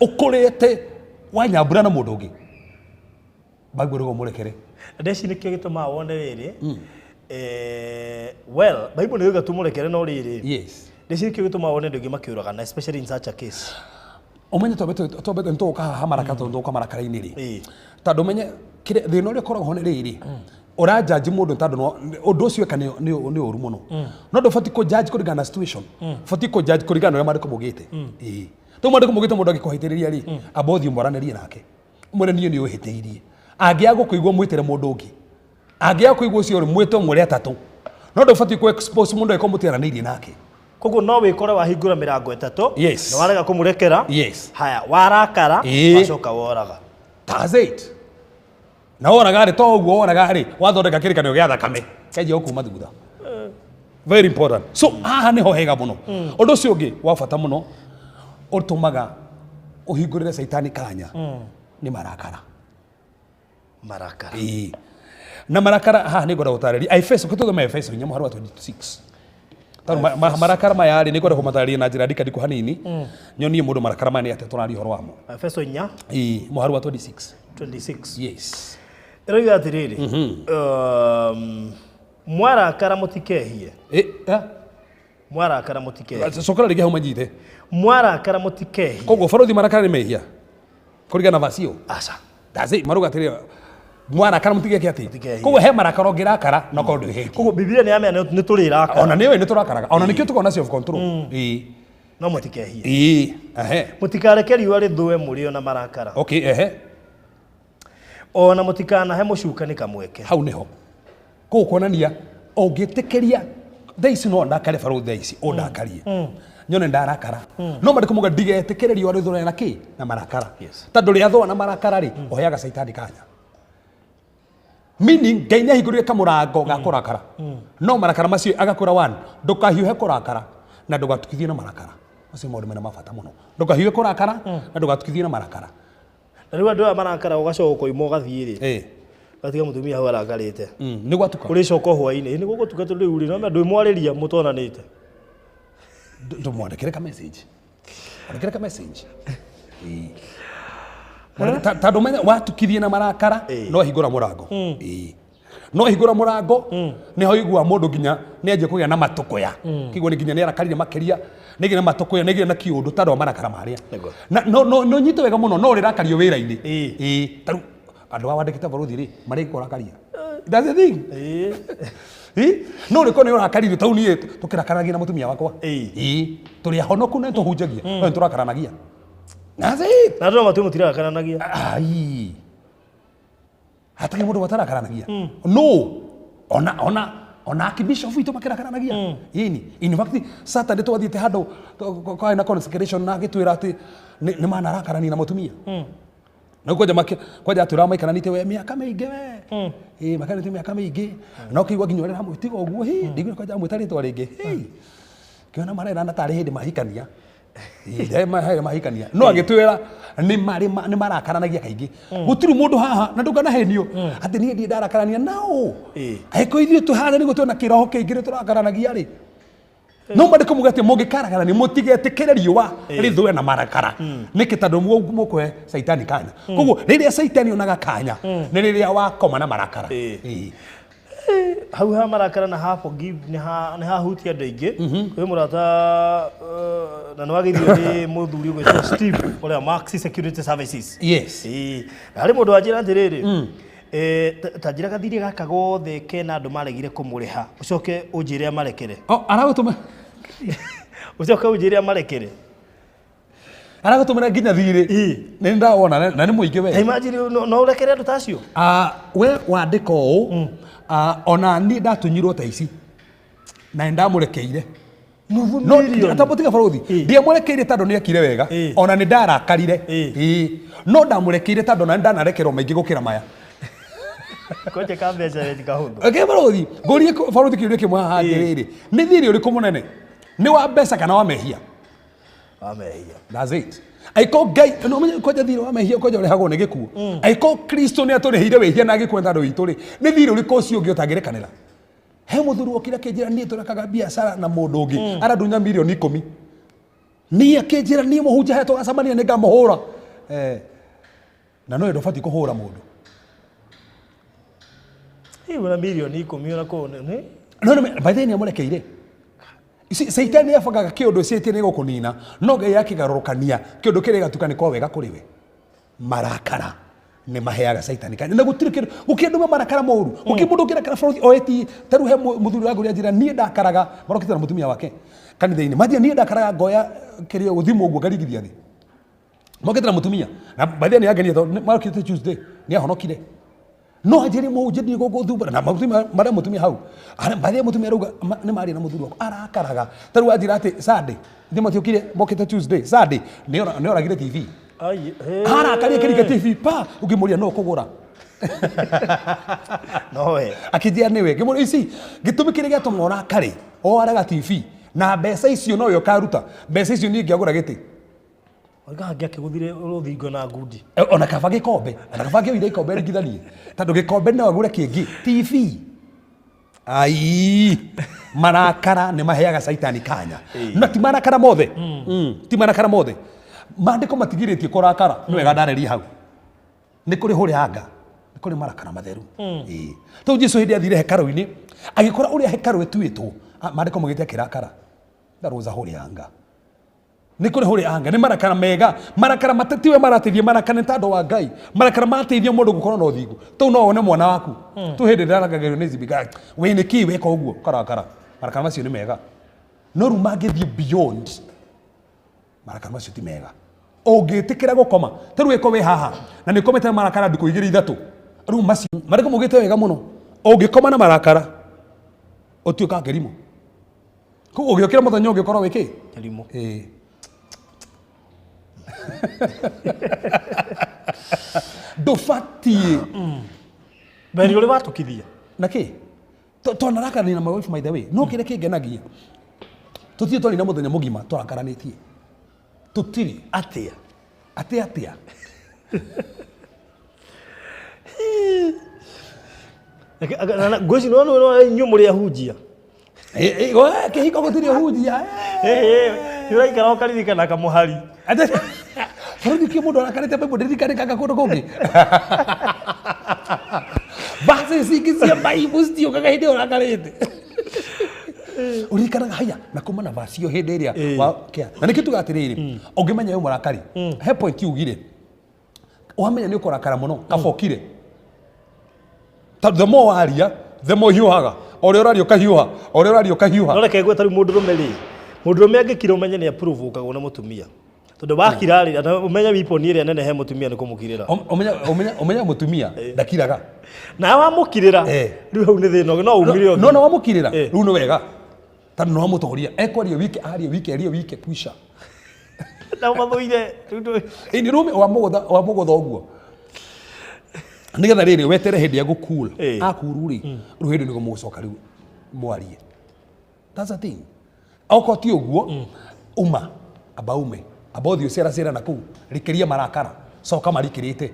ũkũrĩte wanyambura na mũndũ ũngĩ, baigua rĩu ũmũrekere. Ndeci nĩkĩo gĩtũmaga wone rĩrĩ, well, Bible nĩ yoiga tũmũrekere, no rĩrĩ, ndeci nĩkĩo gĩtũmaga wone andũ aingĩ makĩũragana, especially in such a case. Ũmenye twambe nĩtũgũka haha maraka, tondũ tũgũka marakara-inĩ rĩ, tondũ ũmenye thĩna ũrĩa ũkoragwo ho nĩ rĩrĩ, ũranjanji mũndũ tondũ ũndũ ũcio eka nĩ ũru mũno, no ndũbatiĩ kũjudge kũringana na situation, ũbatiĩ kũjudge kũringana na ũrĩa maandĩko maugĩte. Ĩĩ, rĩu maandĩko maugĩte mũndũ angĩkũhĩtĩrĩria rĩ, amba ũthiĩ mwaranĩrie nake, ũmwĩre niĩ nĩ ũhĩtĩirie. Angĩaga gũkũigua, mwĩtĩre mũndũ ũngĩ. Angĩaga kũigua ũcio rĩ, mwĩte ũmwe atatũ, no ndũbatiĩ kũ expose mũndũ angĩkorwo mũtiaranĩirie nake. Koguo no wĩkore wahingũra mĩrango ĩtatũ na warega kũmũrekera. Haya, warakara, wacoka woraga. That's it. Na woraga rĩ, to ũguo woraga rĩ, wathondeka kĩrĩkanĩro gĩa thakame kĩanjia gũkuma thutha. Very important. So haha nĩho hega mũno. Ũndũ ũcio ũngĩ wa bata mũno ũtũmaga ũhingũrĩre caitani kanya nĩ marakara. Marakara. Ĩĩ. Na marakara haha nĩ ngwenda gũtarĩria Efeso, kĩtũthome Efeso 4 mũhari wa 26, tondũ marakara maya rĩ, nĩ ngwenda kũmatarĩria na njĩra ndikadiku hanini, nyonie mũndũ marakara maya nĩ atĩa tũraria ũhoro wamo. Efeso 4. Ĩĩ, mũhari wa 26. 26. Yes. Ĩroiga atĩrĩrĩ, mwarakara mũtikehie. Ĩ, eh? Mwarakara mũtikehie. Cokera rĩngĩ hau manyite. Mwarakara mũtikehie. Koguo barothi, marakara nĩ mehia kũringana na verse ĩyo? Aca. That's it. Maruga atĩrĩ, mwarakara mũtigeke atĩ? Mũtikehie. Koguo he marakara ũngĩrakara na ũkorwo ndwĩhĩtie. Koguo Bibilia nĩ yamenya nĩ tũrĩrakara. Ona nĩwe nĩ tũrakaraga, ona nĩkĩo tũkoragwo na self control. Ĩĩ. No mũtikehie. Ĩĩ, ehe. Mũtikareke riũa rĩthũe mũrĩ o na marakara, Okay, ehe. Ona mũtikanahe mũcukani kamweke. Hau nĩho kũu kuonania ũngĩtĩkĩria thaa ici no ndakare, barũthi, thaa ici ũndakarie nyone ndarakara, no mandĩko muga ndigetĩkĩre riũa rĩthũre na kĩ? Na marakara. Tondũ rĩathũa na marakara rĩ, ũheaga caitani kanya, meaning Ngai nĩ ahingũrire kamũrango ga kũrakara, no marakara macio agakũra one, ndũkahiũhe kũrakara na ndũgatukithie na marakara. Macio maũndũ mena ma bata mũno, ndũkahiũhe kũrakara na ndũgatukithie na marakara. Na rĩu andũ aya marakara, ũgacoka ũkoima ũgathiĩ rĩ, ũgatiga mũtumia hau arakarĩte. Nĩ gwatuka. Ũrĩcoka hwainĩ nĩ gũgũtuka, tondũ rĩu rĩ no ndwĩmwarĩria mũtonanĩte. Ndũmwandĩkĩre ka message, mwandĩkĩre ka message. Ĩĩ. Tondũ menya watukithie na marakara, no hingũra mũrango. Ĩĩ. No hingũra mũrango, nĩho igua mũndũ nginya nĩ anjia kũgĩa na matũkũya, kĩguo nĩ nginya nĩ arakarire makĩria, nĩ gĩa na matũkũya, nĩ gĩa na kĩũndũ tondũ wa marakara marĩa. Na no nyite wega mũno, no ũrĩrakario wĩra-inĩ. Ĩĩ, tarĩu andũ aya wandĩkĩte bũrũri rĩ, marĩ kũrakaria. That's the thing. Ĩ? No rĩkorwo nĩ ũrakaririo, tau niĩ tũkĩrakaranagia na mũtumia wakwa. Ĩĩ, tũrĩ ahonoku na nĩtũhunjagia, no nĩtũrakaranagia. That's it. Na andũ no matue mũtirakaranagia. Ai, hatarĩ mũndũ watarakaranagia, no ona archbishop witũ makĩrakaranagia. Ĩni, in fact Saturday twathiĩte handũ kwarĩ na consecration na agĩtwĩra atĩ nĩ manarakarania na mũtumia na kwanja kwanja atwĩra maikaranĩte we mĩaka mĩingĩ we. Ĩ, maikaranĩte mĩaka mĩingĩ, na ũkĩigua nginya ũrĩa aramwĩtiga ũguo hi, ndigua kwanja amwĩta rĩtwa rĩngĩ hi, kĩona marerana tarĩ hĩndĩ mahikania. Ĩ, hĩndĩ mahikania, no agĩtwĩra nĩ marĩ nĩ marakaranagia kaingĩ. Gũtirĩ mũndũ haha na ndũkanahenio atĩ niĩ ndirĩ ndarakarania nao. Angĩkorwo ithuĩ tũhana nĩguo twĩna kĩroho kĩingĩ nĩ tũrakaranagia rĩ, no mandĩko muga atĩ mũngĩkarakarania mũtigetĩkĩre riũa rĩthũe na marakara. Nĩkĩ? Tondũ mũkũhe caitani kanya. Koguo rĩrĩa caitani onaga kanya nĩ rĩrĩa wakoma na marakara. Ĩĩ. Hau ha marakara na ha forgive nĩ hahutia andũ aingĩ. Kwĩ mũrata, na nĩ wageithio nĩ mũthuri ũgwĩtwo Steve ũrĩa Maxi Security Services. Ĩĩ. Na harĩ mũndũ wanjĩra atĩrĩrĩ, ta njĩra gathirĩ gaka gothe kena andũ maregire kũmũrĩha, ũcoke ũnjĩre amarekere. Oh, aragũtũma. Ũcoke ũnjĩre amarekere. Aragũtũmĩra nginya thirĩ. Ĩ. Nĩ ndawona na nĩ mũingĩ we. Ta imagine no ũrekere andũ ta acio. Ah, we wandĩka ũũ, ah, ona niĩ ndatunyirwo ta ici na nĩ ndamũrekeire. Nuthu No mirioni. tambo tiga barothi. Ĩ. Ndiamũrekeire tondũ nĩ ekire wega. Ĩ. Ona nĩ ndarakarire. Ĩ. Ĩ. No ndamũrekeire tondũ ona nĩ ndanarekerwo maingĩ gũkĩra maya. Konje ka mbeca wendi kahũthũ. Okay, barothi, ngũrie barothi kĩũria kĩmwe haha atĩrĩrĩ. Nĩ thirĩ ũrĩkũ mũnene? Nĩ wa mbeca kana wa mehia? Wa mehia. That's it. Aiko Ngai no menye kwanja thirĩ wa mehia kwanja ũrehagwo nĩ gĩkuũ. Aiko Kristo nĩ atũrĩhĩire wĩhia na agĩkua tondũ witũ rĩ, nĩ thirĩ ũrĩkũ ũcio ũngĩ ũtangĩrekanĩra? He mũthuri wokire akĩnjĩra niĩ tũrekaga biacara na mũndũ ũngĩ arandunya mirioni 10. Niĩ akĩnjĩra niĩ mũhunjia harĩa tũgacemania nĩ ngamũhũra. Eh, na no ndũbatiĩ kũhũra mũndũ. Hihi na mirioni 10 ona kũu nĩ No by the way nĩ amũrekeire. Caitani nĩ abangaga kĩũndũ ciĩtie nĩ gũkũnina, no Ngai akĩgarũrũkania kĩũndũ kĩrĩa gĩgatuĩka nĩ kwa wega kũrĩ we. Marakara nĩ maheaga caitani kanya na gũtirĩ kĩndũ gũkĩrĩ andũ me marakara moru, gũkĩrĩ mũndũ ũngĩrakara bũrũri oeti. Ta rĩu he mũthuri wa ngũrĩa njĩra niĩ ndakaraga, marokĩte na mũtumia wake kanitha-inĩ, manjia niĩ ndakaraga ngoya kĩrĩa gũthimwo ũguo ngaringithia thĩ. Mokĩte na mũtumia na by the way nĩ angenia tondũ marokĩte Tuesday nĩ ahonokire, no anjĩre mũhunjia ndiĩ gũgũthumbũra na mũtumia marĩa mũtumia hau. By the way mũtumia arauga nĩ maria na mũthuri wakwa arakaraga. Ta rĩu anjĩra atĩ Sunday ithe matiokire, mokĩte Tuesday, Sunday nĩ oragire TV. Ai, he. Arakaria kĩringa TV pa ũngĩmũria no kũgũra. No we. Akĩnjĩra nĩwe ngĩmũria ici gĩtũmi kĩrĩa gĩatũma ũrakare oaraga TV na mbeca icio nowe ũkaruta mbeca icio, niĩ ngĩagũra gĩtĩ. Oiga hangĩ akĩgũthire rũthingo na ngundi. Ona kaba gĩkombe, ona kaba ngĩoire ikombe ringithanie tondũ gĩkombe no agũre kĩngĩ. TV ai, marakara nĩ maheaga caitani kanya, na ti marakara mothe. Ti marakara mothe. Maandĩko matigirĩtie kũrakara. Nĩ wega ndarĩria hau nĩ kũrĩ hũrĩ anga, nĩ kũrĩ marakara matheru. Ĩĩ. Tondũ Jesu hĩndĩ athire hekarũ-inĩ agĩkora ũrĩa hekarũ ĩtuĩtwo, maandĩko maugĩte akĩrakara. That was a holy anger. Nĩ kũrĩ holy anger, nĩ marakara mega, marakara matatiwe marateithia, marakara nĩ tondũ wa Ngai, marakara mateithia mũndũ gũkorwo na ũthingu. Tũu no wone mwana waku tu hĩndĩ ndĩrarangagĩrio nĩ zibiga wĩ nĩ kĩ weka ũguo ũkarakara. Marakara macio nĩ mega, no rĩu mangĩthiĩ beyond, marakara macio ti mega. Ũngĩtĩkĩra gũkoma ta rĩu ĩko wĩ haha na nĩ ũkomete na marakara ndukũ igĩrĩ ithatũ, rĩu macio marĩkũ maugĩte wega mũno, ũngĩkoma na marakara ũtuĩkaga kĩrimũ. Koguo ũgĩũkĩra mũthenya ũngĩ ũkorwo wĩ kĩ? Kĩrimũ. Ĩĩ. Ndũbatiĩ. Mbere ũrĩ watukithia. Na kĩ twanarakarania na my wife, by the way, no kĩrĩa kĩngenagia tũtirĩ twarĩ na mũthenya mũgima tũrakaranĩtie, tũtirĩ. Atĩa? Atĩ atĩa? Ngwĩci no no inyuĩ mũrĩ ahunjia. Ĩ, ĩ, we, kĩhiko gũtirĩ ũhunjia. Nĩ ũraikara ũkaririkana kamũhari. Bũrũri kĩ mũndũ arakarĩte Bible ndĩrikanĩkaga kũndũ kũngĩ, verses ingĩ cia Bible citiũkaga hĩndĩ ĩyo ũrakarĩte, ũririkanaga haya na kuma na verse ĩyo hĩndĩ ĩrĩa wa kĩa na nĩkĩo tuga atĩrĩrĩ, ũngĩmenya wĩ mũrakari, he point ugire wamenya nĩ ũkũrakara mũno kaba ũkire, tondũ the more waria the more hiũhaga, o ũrĩa ũraria ũkahiũha, o ũrĩa ũraria ũkahiũha. No reke ngwe ta rĩu mũndũrũme rĩ, mũndũrũme angĩkira ũmenye nĩ aprovokagwo nĩ mũtumia, tondũ wakira rĩ, na ũmenye weapon ĩrĩa nene he mũtumia nĩ kũmũkirĩra. Ũmenya mũtumia ndakiraga. Na wamũkirĩra, rĩu hau nĩ thĩna ũngĩ, no umire ũthiũ. No na wamũkirĩra, rĩu nĩ wega tondũ nĩ wamũtoria, ekwaria wike, arie wike, arie wike kwisha. Na ũmathũire rĩu Ĩni rũme wamũgũtha, wamũgũtha ũguo nĩgetha rĩrĩ wetere hĩndĩ ya gũkul akuru rĩ, rĩu hĩndĩ nĩguo mũgũcoka rĩu mwarie. That's the thing. Okorwo ti ũguo, uma amba ume, amba ũthiĩ ũceracera na kũu, rikĩria marakara, coka marikĩrĩte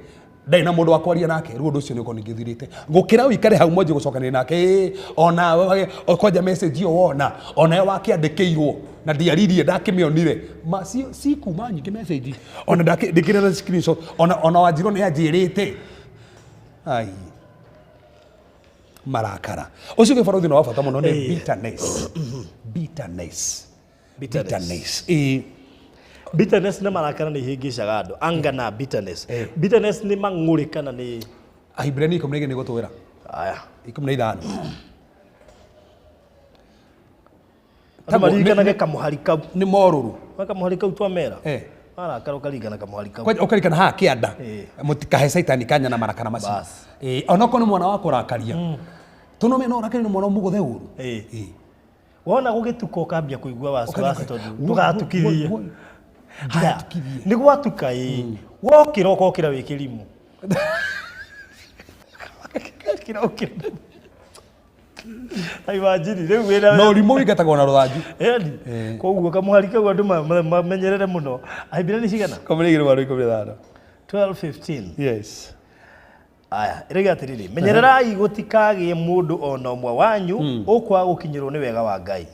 ndarĩ na mũndũ wa kwaria nake, rĩu ũndũ ũcio nĩ ũkorwo ningĩ ũthirĩte gũkĩra ũikare hau mwanjie gũcokanĩria nake. Ĩ, ona kwanja message ĩyo wona onawe wakĩandĩkĩirwo na ndiaririe ndakĩmĩonire ma si kuma nyingĩ message ona ndĩkĩrĩ na screenshot ona wanjirwo nĩ anjĩrĩte. Ai, marakara ũcio ũngĩ barothi nĩ wa bata mũno nĩ bitterness, bitterness. Bitterness. Bitterness, ĩĩ. Bitterness na marakara nĩ ihĩngĩcaga andũ, anger na bitterness. Bitterness nĩ mang'ũrĩ kana nĩ Ahibirania 12 nĩ gũtwĩra. Aya. 15. Andũ maririkanage kamũhari kau. Nĩ morũrũ. Kamũhari kau twamera. Warakara ũkaringana kamwari kau. Kwanja ũkarikana haha kĩanda. Ĩĩ. Mũtikahe caitani kanya na marakara macio. Bas. Ĩĩ, onokorwo nĩ mwana wa kũrakaria. Tũnome no ũrakarie nĩ mwana ũmũgũthe ũru. Ĩĩ. Ĩĩ. Wona gũgĩtuka ũkambia kũigua wasiwasi Ũkaigua- tondũ ndũgatukithie. Wo- wo- Haya, Ndigatukithie. nĩ gwatuka ĩ. Wokĩra ũkokĩra wĩ kĩrimũ. Ũkĩra ũkĩra. Ta imagine rĩu wĩna Na ũrimũ wĩingatagwo na rũthanju. Yaani, koguo kamũhari kau andũ mamenyerere mũno. Ahimbĩra nĩ cigana? 12:15. 12:15. Yes. Aya, ĩrauga atĩrĩrĩ, menyererai gũtikagĩe mũndũ ona ũmwe wanyu ũkwaga gũkinyĩrwo nĩ wega wa Ngai,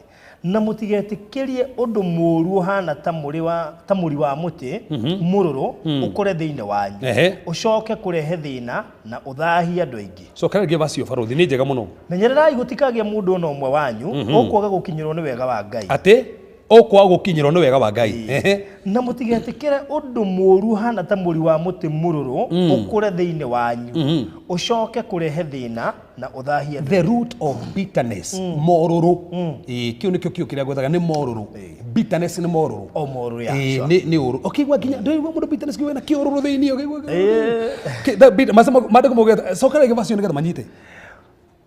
na mũtigetĩkĩrie ũndũ mũũru ũhana ta mũrĩ wa ta mũri wa mũtĩ mũrũrũ ũkũre thĩinĩ wanyu, Ehe. ũcoke kũrehe thĩna na ũthahie andũ aingĩ. Cokera rĩngĩ vacio barũthi nĩ njega mũno. Menyererai gũtikagĩe mũndũ ona ũmwe wanyu ũkwaga gũkinyĩrwo nĩ wega wa Ngai, Atĩ ũkwaga gũkinyĩrwo nĩ wega wa Ngai. Ehe. na mũtigetĩkĩre ũndũ mũũru ũhana ta mũri wa mũtĩ mũrũrũ ũkũre thĩinĩ wanyu, ũcoke kũrehe thĩna na ũthahie andũ. The root of bitterness, morũrũ. Ĩĩ, kĩu nĩkĩo kiũ kĩrĩa gwethaga nĩ morũrũ. Bitterness nĩ morũrũ. O morũrũ ya, Ĩĩ, sure. nĩ ũrũ. Ũkĩigua nginya ndũigua mũndũ bitterness kĩu ena kĩũrũrũ thĩinĩ ũkĩigua. Maandĩko maugĩte cokera rĩngĩ vacio nĩgetha manyite.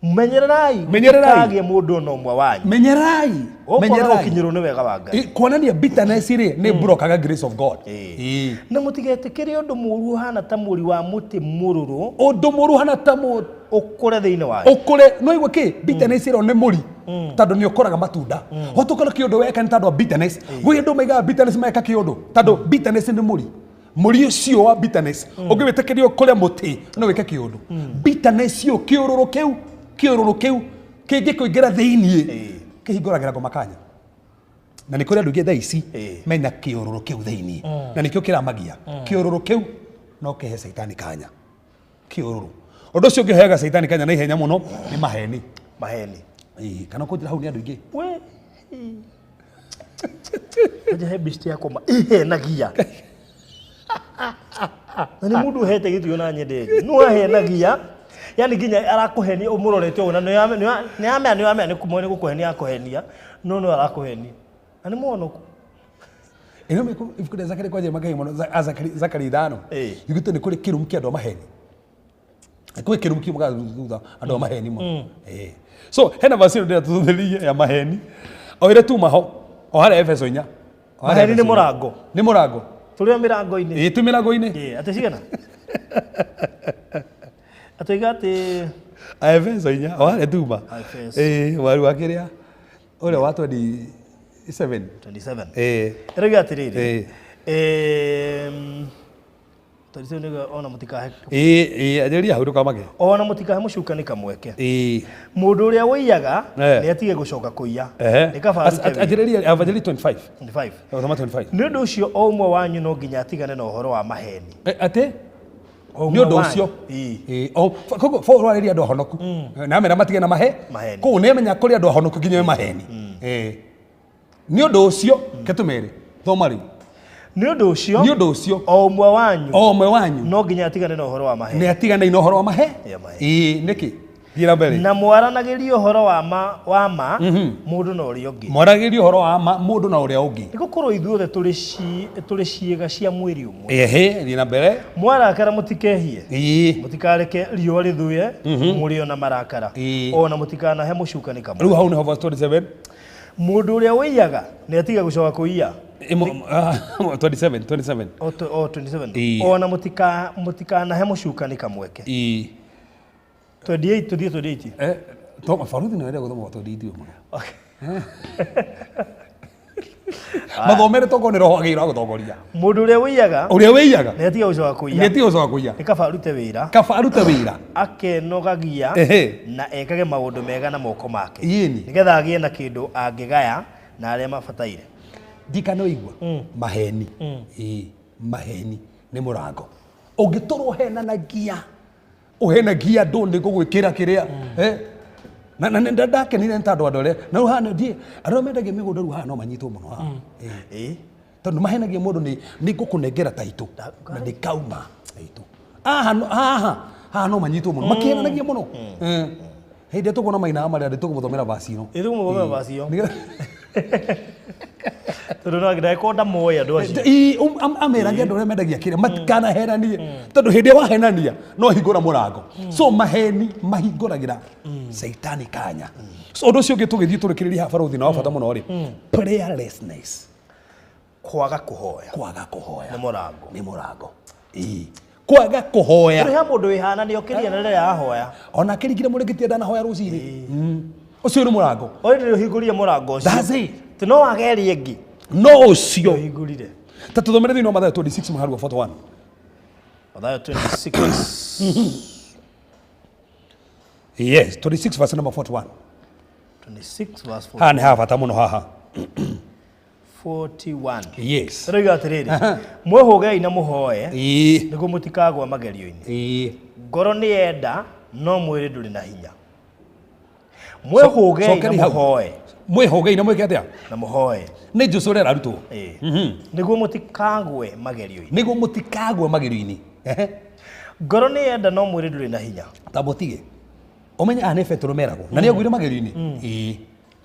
Menyererai Menyererai. gũtikagĩe mũndũ ona ũmwe wanyu Menyerai. ũkwaga Menyerai. gũkinyĩrwo nĩ wega wa Ngai, Ĩ, kuonania bitterness rĩ nĩ blokaga grace of God. Ĩĩ. Ĩĩ. Na mũtigetĩkĩre ũndũ mũũru ũhana ta mũri wa mũtĩ mũrũrũ Ũndũ mũũru hana ta mũ ũkũre thĩinĩ wanyu. ũkũre no igua kĩ bitterness ĩro nĩ mũri tondũ nĩ ũkoraga matunda hotũkora kĩũndũ weka nĩ tondũ wa bitterness gwĩ andũ maigaga bitterness meka kĩũndũ tondũ bitterness nĩ mũri mũri ũcio wa bitterness ũngĩwĩtĩkĩria ũkũre mũtĩ no wĩke kĩũndũ bitterness ĩyo kĩũrũrũ kĩu kĩũrũrũ kĩu kĩngĩkũingĩra thĩiniĩ kĩhingũragĩra ngoma kanya na nĩ kũrĩ andũ aingĩ thaa ici Ĩĩ. mena kĩũrũrũ kĩu thĩiniĩ na nĩkĩo kĩramagia kĩũrũrũ kĩu no kĩhe caitani kanya kĩũrũrũ ũndũ ũcio ũngĩheaga caitani kanya na ihenya mũno nĩ maheni. Maheni. Ĩĩ, kana kũnjĩra hau nĩ andũ aingĩ. We anja he besti yakwa ma ihenagia na nĩ mũndũ ũhete gĩtĩo na nyendete no ahenagia, yani nginya arakũhenia ũmũrorete ũguo na nĩ amea nĩ amea nĩ kũmwe nĩ gũkũhenia akũhenia no no arakũhenia na nĩ mũhonoku. Ĩno ibuku rĩa Zakaria kwanja magai mũno Zakaria 5. Ĩĩ. Yugĩte nĩ kũrĩ kĩrumi kĩa andũ a maheni. Nĩ kũrĩ kĩrumi kiumaga thutha andũ a maheni mũno. Ĩĩ. So hena verse ĩno ndĩratũthuthuria ya maheni o ĩrĩa tuma ho o harĩa Efeso 4. O harĩa Maheni nĩ Efeso 4. mũrango. Nĩ mũrango. Tũrĩ o mĩrango-inĩ. Ĩĩ, twĩ mĩrango-inĩ. Ĩĩ, atĩ cigana atũiga atĩ Efeso 4 o harĩa tuma. Efeso. Ĩĩ, waru wa kĩrĩa ũrĩa wa 27. 27. Ĩĩ. Ĩrauga atĩrĩrĩ, Ĩĩ. 27 nĩguo ona mũtikahe Ĩĩ, ĩĩ, anjĩrĩria hau ndũkamake. ona mũtikahe mũcukani kamweke. Ĩĩ. Mũndũ ũrĩa ũiyaga Eh. nĩ atige gũcoka kũiya, Ehe. nĩ kaba arute wĩra. Anjĩrĩria Evangelist 25. 25. Thoma 25. Nĩ ũndũ ũcio o ũmwe wanyu no nginya atigane na ũhoro wa maheni. Atĩ O nĩ ũmwe ũndũ wanyu. ũcio. Ĩĩ. Ĩĩ, koguo Paul ararĩria andũ ahonoku na amera matige na mahe Maheni. koguo nĩ amenya kũrĩ andũ ahonoku nginya me maheni. Ĩĩ. Nĩ ũndũ ũcio ketũmere thoma rĩu. Nĩ ũndũ ũcio Nĩ ũndũ ũcio o ũmwe wanyu o ũmwe wanyu no nginya atigane na ũhoro wa maheni nĩ atigane na ũhoro wa mahe. Ya mahe. Ĩĩ, nĩkĩ thiĩ na mbere. Na mwaranagĩrie ũhoro wa ma mũndũ na ũrĩa ũngĩ, Mwaragĩrie ũhoro wa ma mũndũ na ũrĩa ũngĩ. nĩ gũkorwo ithuothe tũrĩ ciĩga cia mwĩrĩ ũmwe. Ehe, thiĩ na mbere. Mwarakara mũtikehie, Ĩĩ. mũtikareke riũa rĩthũe mũrĩ ona marakara, Ĩĩ. ona mũtikanahe mũcukani kamwe. Rĩu hau nĩho verse 27. Mũndũ ũrĩa ũiyaga nĩ atige gũcoka kũiya. 27, 27. O 27. Ĩĩ. Ona mũtikanahe mũcukani kamweke. Ĩĩ. 28, tũthiĩ 28. Baruthi nĩ wenda gũthoma 28 mũno. Okay. Mathomere tokorwo nĩ roho agĩrĩirwo agũtongoria. Mũndũ ũrĩa ũiyaga Ũrĩa wĩiyaga nĩ atige gũcoka kũiya, nĩ atige gũcoka kũiya nĩ kaba arute wĩra kaba arute wĩra akenogagia Ehe. na ekage maũndũ mega na moko make, Ĩni. nĩgetha agĩe na kĩndũ angĩgaya na arĩa mabataire. Ndikana ũigua maheni. Ĩĩ, maheni nĩ mũrango ũngĩtũrwo ũhenanagia ũhenagia andũ nĩ ngũgwĩkĩra kĩrĩa. Eh? Na nĩ ndakenire nĩ tondũ andũ arĩa na rĩu haha ndiĩ andũ arĩa mendagia mĩgũnda rĩu haha no manyitwo mũno haha. Ĩĩ. Ĩĩ. Tondũ mahenagia mũndũ nĩ ngũkũnengera taitũ na ndĩkauma taitũ haha haha haha no manyitwo mũno makĩhenanagia mũno. Eh. Hĩndĩ ĩrĩa tũkuona maina marĩa ndĩ tũkũmũthomera vaci ĩno. Ĩĩ, tũkũmũthomera vaci ĩyo. Nĩgetha- Tondũ no ndagĩkorwo ndamoĩ andũ acio. Amerage andũ arĩa mendagia kĩrĩa matikanahenanie, tondũ hĩndĩ ĩrĩa wahenania no hingũra mũrango. So maheni mahingũragĩra caitani kanya. So ũndũ ũcio ũngĩ tũgĩthiĩ tũrĩkĩrĩria haha, barũthi, na wa bata mũno rĩ, prayerlessness. Kwaga kũhoya. Kwaga kũhoya. Nĩ mũrango. Nĩ mũrango. Ĩĩ. Kwaga kũhoya. Tondũ he mũndũ wĩhana nĩ okĩria na rĩrĩa ahoya. Ona akĩringire mũrĩngĩti ndanahoya rũcinĩ. Ũcio nĩ mũrango. Oĩ ndĩrĩ ũhingũrire mũrango ũcio. That's it. Tĩ no wage ĩrĩa ĩngĩ. No ũcio. Ũhingũrire. Ta tũthomere thĩinĩ wa Mathayo 26 mũhari wa 41. Mathayo 26. Yes, 26 verse number 41. 26 verse Haha nĩ ha bata mũno haha. 41. Yes. Rĩu atĩrĩrĩ, mwĩhũgei na mũhoe nĩguo mũtikagwa magerio-inĩ. Ngoro nĩ yenda no mwĩrĩ ndũrĩ na hinya. Mwĩhũgei na Cokeri hau. mũhoe. Mwĩhũgei na mwĩke atĩa? Na mũhoe. Nĩ Jesũ ũrera arutwo. Nĩguo mũtikagwe magerio-inĩ. Nĩguo mũtikagwe magerio-inĩ. Ehe. Ngoro nĩ yenda no mwĩrĩ ndũrĩ na hinya. Ta mũtige ũmenye aya nĩ Petero meragwo na nĩ agwire magerio-inĩ. Ĩĩ,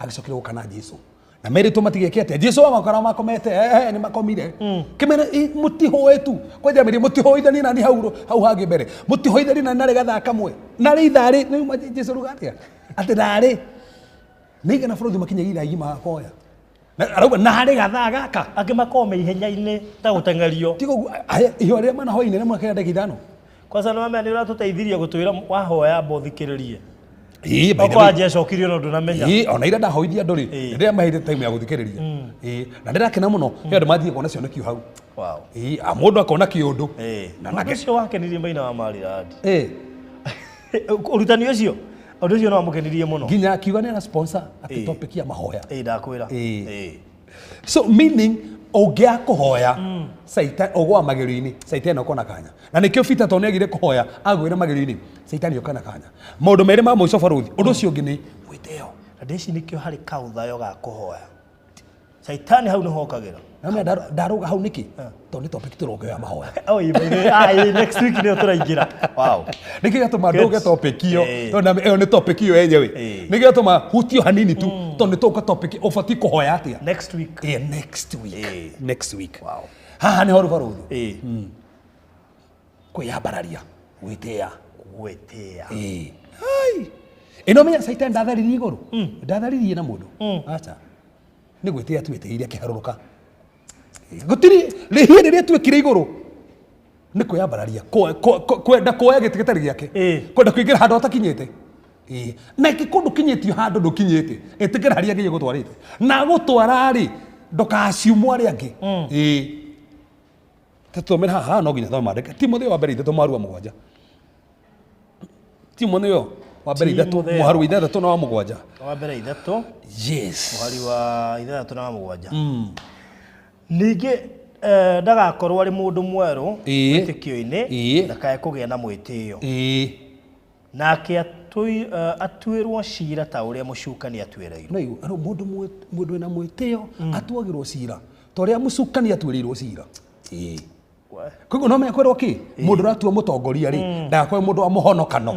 agĩcokire gũka na Jesũ na merĩtwo matigeke atĩa. Jesũ amakora makomete. Ehe, nĩ makomire. Kĩmera mũtihoe tu kwanja mĩri mũtihoithanie nani hau hau hangĩ mbere mũtihoithanie nani narĩ gathaa kamwe narĩ ithaa rĩ nĩ Jesũ ruga atĩa atĩ narĩ nĩ igana bũrũri makinyagia ithaa igima hoya. Na arauga narĩ gathaa gaka. Angĩ makoragwo me ihenya-inĩ ta gũteng'erio. Tiga ũguo, aya, ihoya rĩrĩa manahoya inene makĩra ndagĩka 5. Kwanza nĩ wamenya nĩ ũratũteithirie gũtwĩra wahoya amba ũthikĩrĩrie. Ĩĩ, by the way. Okorwo anjia acokirie no ndũnamenya. Ĩĩ, ona ira ndahoithia andũ rĩ, rĩrĩa maheire time ya gũthikĩrĩria. Ĩĩ, na ndĩrakena mũno he andũ mathiĩ kuona cioneki hau. Ĩĩ, a mũndũ akona kĩũndũ. Na Ũndũ nake ũcio wakenirie maina wa Marirandi. Ũrutani ũcio, ũndũ ũcio no wamũkenirie mũno. Nginya akiuga nĩ ara sponsor atĩ topic ya mahoya. Ĩĩ, ndakwĩra. Ĩĩ. So meaning ũngĩaga kũhoya Satan ũgwa magerio-inĩ, Satan okona kanya. Na nĩkĩo Peter tondũ nĩagire kũhoya agwĩre magerio-inĩ, Satan okona kanya. Maũndũ merĩ ma mũico barũthi, ũndũ ũcio ũngĩ nĩ mwĩtĩo. Na ndĩci nĩkĩo harĩ kaũthayo ga kũhoya. Caitani hau nĩho okagĩra. Na mimi ndarũga hau nĩkĩ? Tondũ nĩ topic tũrongerea mahoya. Oh, ĩ, by the way, ĩ, next week nĩyo tũraingĩra. Wow. Nĩkĩo gĩatũma Good. ndũge topic ĩyo. Tondũ ĩyo nĩ topic ĩyo yenyewe. Nĩkĩo gĩatũma hutio hanini tu tondũ nĩ tũka topic ũbatiĩ kũhoya atĩa. Next week. Ĩĩ, next week. Next week. Wow. Haha nĩho rũbarũthi. Kwĩyambararia, gwĩtĩĩa. Gwĩtĩĩa. Ĩĩ. Hai. Ĩno menya Satan ndatharirie igũrũ. Ndatharirie na mũndũ. Acha. Nĩ gwĩtĩĩa twĩtĩire akĩharũrũka. Gũtirĩ rĩhia rĩrĩa twĩkire igũrũ nĩ kwĩyambararia, kwenda kuoya gĩtĩ gĩtarĩ gĩake, kwenda kũingĩra handũ atakinyĩte. Ĩĩ. Na ĩngĩkorwo ndũkinyĩtio handũ ndũkinyĩte, ĩtĩkĩra harĩa Ngai agũtwarĩte na gũtwara rĩ, ndũkaciumwo arĩa angĩ. Ĩĩ. Tũthomere haha, haha no nginya thome maandĩko. Timotheo wa mbere 3 mũhari wa 7. Timotheo wa mbere 3 Timotheo. mũhari wa 6 na wa 7. Wa mbere 3. Yes. Mũhari wa 6 na wa 7. Ningĩ ndagakorwo arĩ mũndũ mwerũ wĩtĩkio-inĩ, ndakae kũgĩa na mwĩtĩo. Nake atuĩrwo cira ta ũrĩa mũcukani atuĩrĩirwo. No igu, ano, mũndũ mũndũ wĩna mwĩtĩo atuagĩrwo cira ta ũrĩa mũcukani atuĩrĩirwo cira. Koguo no menya kwĩrwo kĩ? Mũndũ ũratua mũtongoria rĩ, ndagakorwo mũndũ wa mũhonokano.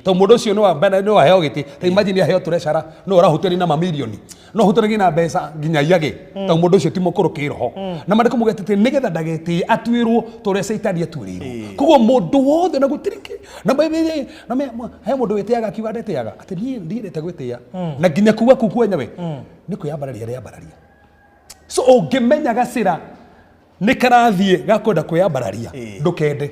Tondũ mũndũ ũcio nĩ wa mbere nĩ waheo gĩtĩ. Ta imagine aheo treasurer, no ũrahutania na mamirioni. No ũhutanagie na mbeca nginya iage. Tondũ mũndũ ũcio ti mũkũrũ kĩroho. Na maandĩko maugĩte atĩ nĩgetha ndagetĩe atuĩrwo ta ũrĩa Caitani atuĩrĩirwo. Koguo mũndũ wothe na gũtirĩ kĩ. Na na he mũndũ wĩtĩaga akiuga ndetĩaga. Atĩ niĩ ndiendete gwĩtĩa. Na nginya kuga kuu kwenyewe nĩ kwĩyambararia areyambararia. So ũngĩmenya gacĩra nĩ karathiĩ gakwenda kwĩyambararia, ndũkende.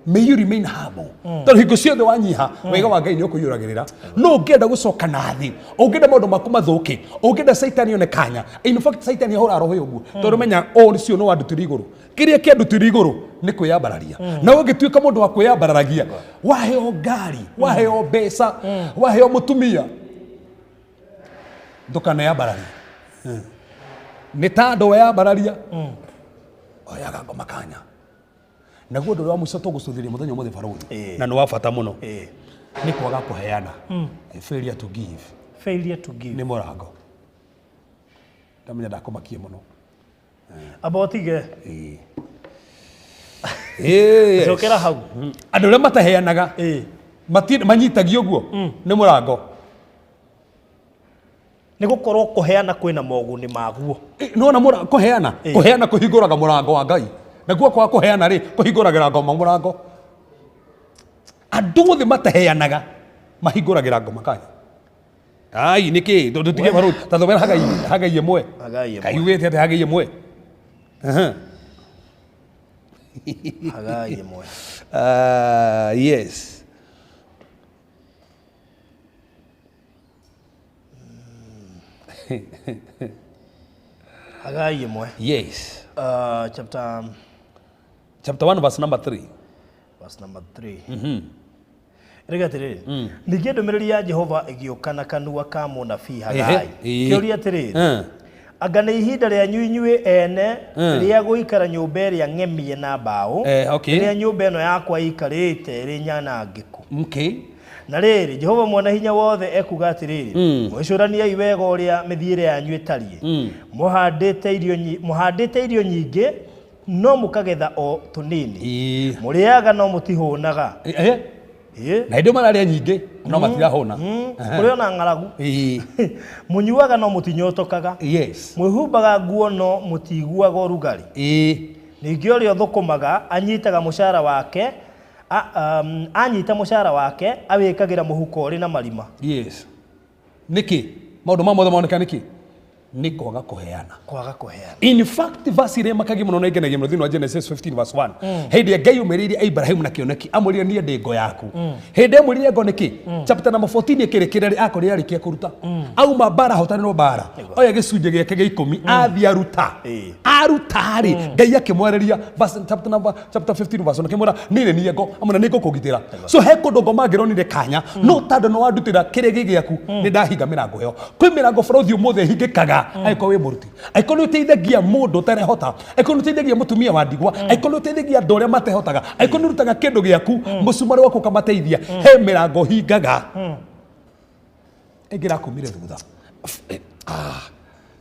May you remain humble. Tondũ hingo ciothe wanyiha, wega wa Ngai nĩ ũkũiyũragĩrĩra. No ũngĩenda gũcoka na thĩ, ũngĩenda maũndũ maku mathũke, ũngĩenda Caitani one kanya. In fact, Caitani ahũraga roho ũguo. Tondũ menya, ũcio nĩ wandutire igũrũ. Kĩrĩa kĩandutire igũrũ nĩ kwĩyambararia. Na ũngĩtuĩka mũndũ wa kwĩyambararagia, waheo ngari, waheo mbeca, waheo mũtumia, ndũkaneyambararie. Nĩ ta andũ weyambararia, oyaga ngoma kanya. Naguo ũndũ ũrĩa wa mũico tũgũcũthĩrĩria mũthenya ũmũthĩ barũthi, na nĩ wa bata mũno, nĩ kwaga kũheana. Failure to give. Failure to give. Nĩ mũrango. Ndamenya ndakũmakia mũno. Amba ũtige. Cokera hau. Andũ arĩa mataheanaga, manyitagio ũguo, nĩ mũrango. Nĩ gũkorwo kũheana kwĩna moguni maguo. Nĩwona kũheana kũheana kũhingũraga mũrango wa Ngai. Naguo kwaga kũheana rĩ kũhingũragĩra ngoma mũrango. Andũ othe mataheanaga mahingũragĩra ngoma kanya. Ai nĩkĩ tondũ tige barũ ta thomera Hagai Hagai ĩmwe. Hagai ĩmwe. Ngai ugĩte atĩ Hagai ĩmwe. Aha. Hagai ĩmwe. Yes. Hagai ĩmwe. Yes. Chapter Chapter 1 verse number 3. Verse number 3. Rĩga atĩrĩrĩ, ningĩ ndũmĩrĩri ya Jehova ĩgĩũka na kanua ka mũnabii Hagai. Kĩũria atĩrĩrĩ, anga nĩ ihinda rĩanyu inyuĩ ene rĩa gũikara nyũmba ĩrĩa ng'emie na mbaũ, rĩrĩa nyũmba ĩno yakwa ĩikarĩte ĩrĩ nyanangĩku. Okay. Na rĩrĩ, Jehova Mwene Hinya Wothe ekuuga atĩrĩrĩ, mwĩcũraniei wega ũrĩa mĩthiĩre yanyu ĩtariĩ. Mũhandĩte irio nyingĩ, no mũkagetha o tũnini. Mũrĩaga no mũtihũnaga. Na indo mararĩa nyingĩ no matirahũna. Kũrĩ ona ng'aragu. Mũnyuaga no mũtinyotokaga. Yes. Mwĩhumbaga nguo no mũtiiguaga ũrugarĩ. Ningĩ ũrĩa ũthũkũmaga anyitaga mũcara wake, anyita mũcara wake awĩkagĩra mũhuko ũrĩ na marima. Yes. Nĩkĩ? Maũndũ ma mothe moneka nĩkĩ? Nĩ kwaga kũheana. Kwaga kũheana. In fact, verse ĩrĩa ĩmakagia mũno na ĩngenagia mũno thĩinĩ wa Genesis 15 verse 1. Hĩndĩ ĩrĩa Ngai aumĩrĩire Ibrahim na kĩoneki, amwĩrire niĩ ndĩ ngo yaku. Hĩndĩ amwĩrire ngo nĩkĩ? Chapter number 14 ĩkĩrĩkĩra rĩ akorire arĩkia kũruta. Auma mbara ahotanĩrwo mbara. Oya gĩcunjĩ gĩake gĩa ikũmi athiĩ aruta. Aruta rĩ, Ngai akĩmwarĩria verse chapter number chapter 15 verse 1 akĩmwĩra niĩ nĩ niĩ ngo, amwĩra nĩ ngũkũgitĩra. So he kũndũ ngo mangĩronire kanya, no tondũ nĩ wandutĩra kĩrĩa gĩ gĩaku, nĩ ndahinga mĩrango ĩyo. Kwĩ mĩrango bũrũri ũmũthĩ ĩhingĩkaga angĩkorwo wĩ mũruti, angĩkorwo nĩ ũteithagia mũndũ ũtarehota, angĩkorwo nĩ ũteithagia mũtumia wa ndigwa, angĩkorwo nĩ ũteithagia andũ arĩa matehotaga, angĩkorwo nĩ ũrutaga kĩndũ gĩaku mũcumarĩ waku ũkamateithia, he mĩrango hingaga ĩngĩ ĩrakumire thutha.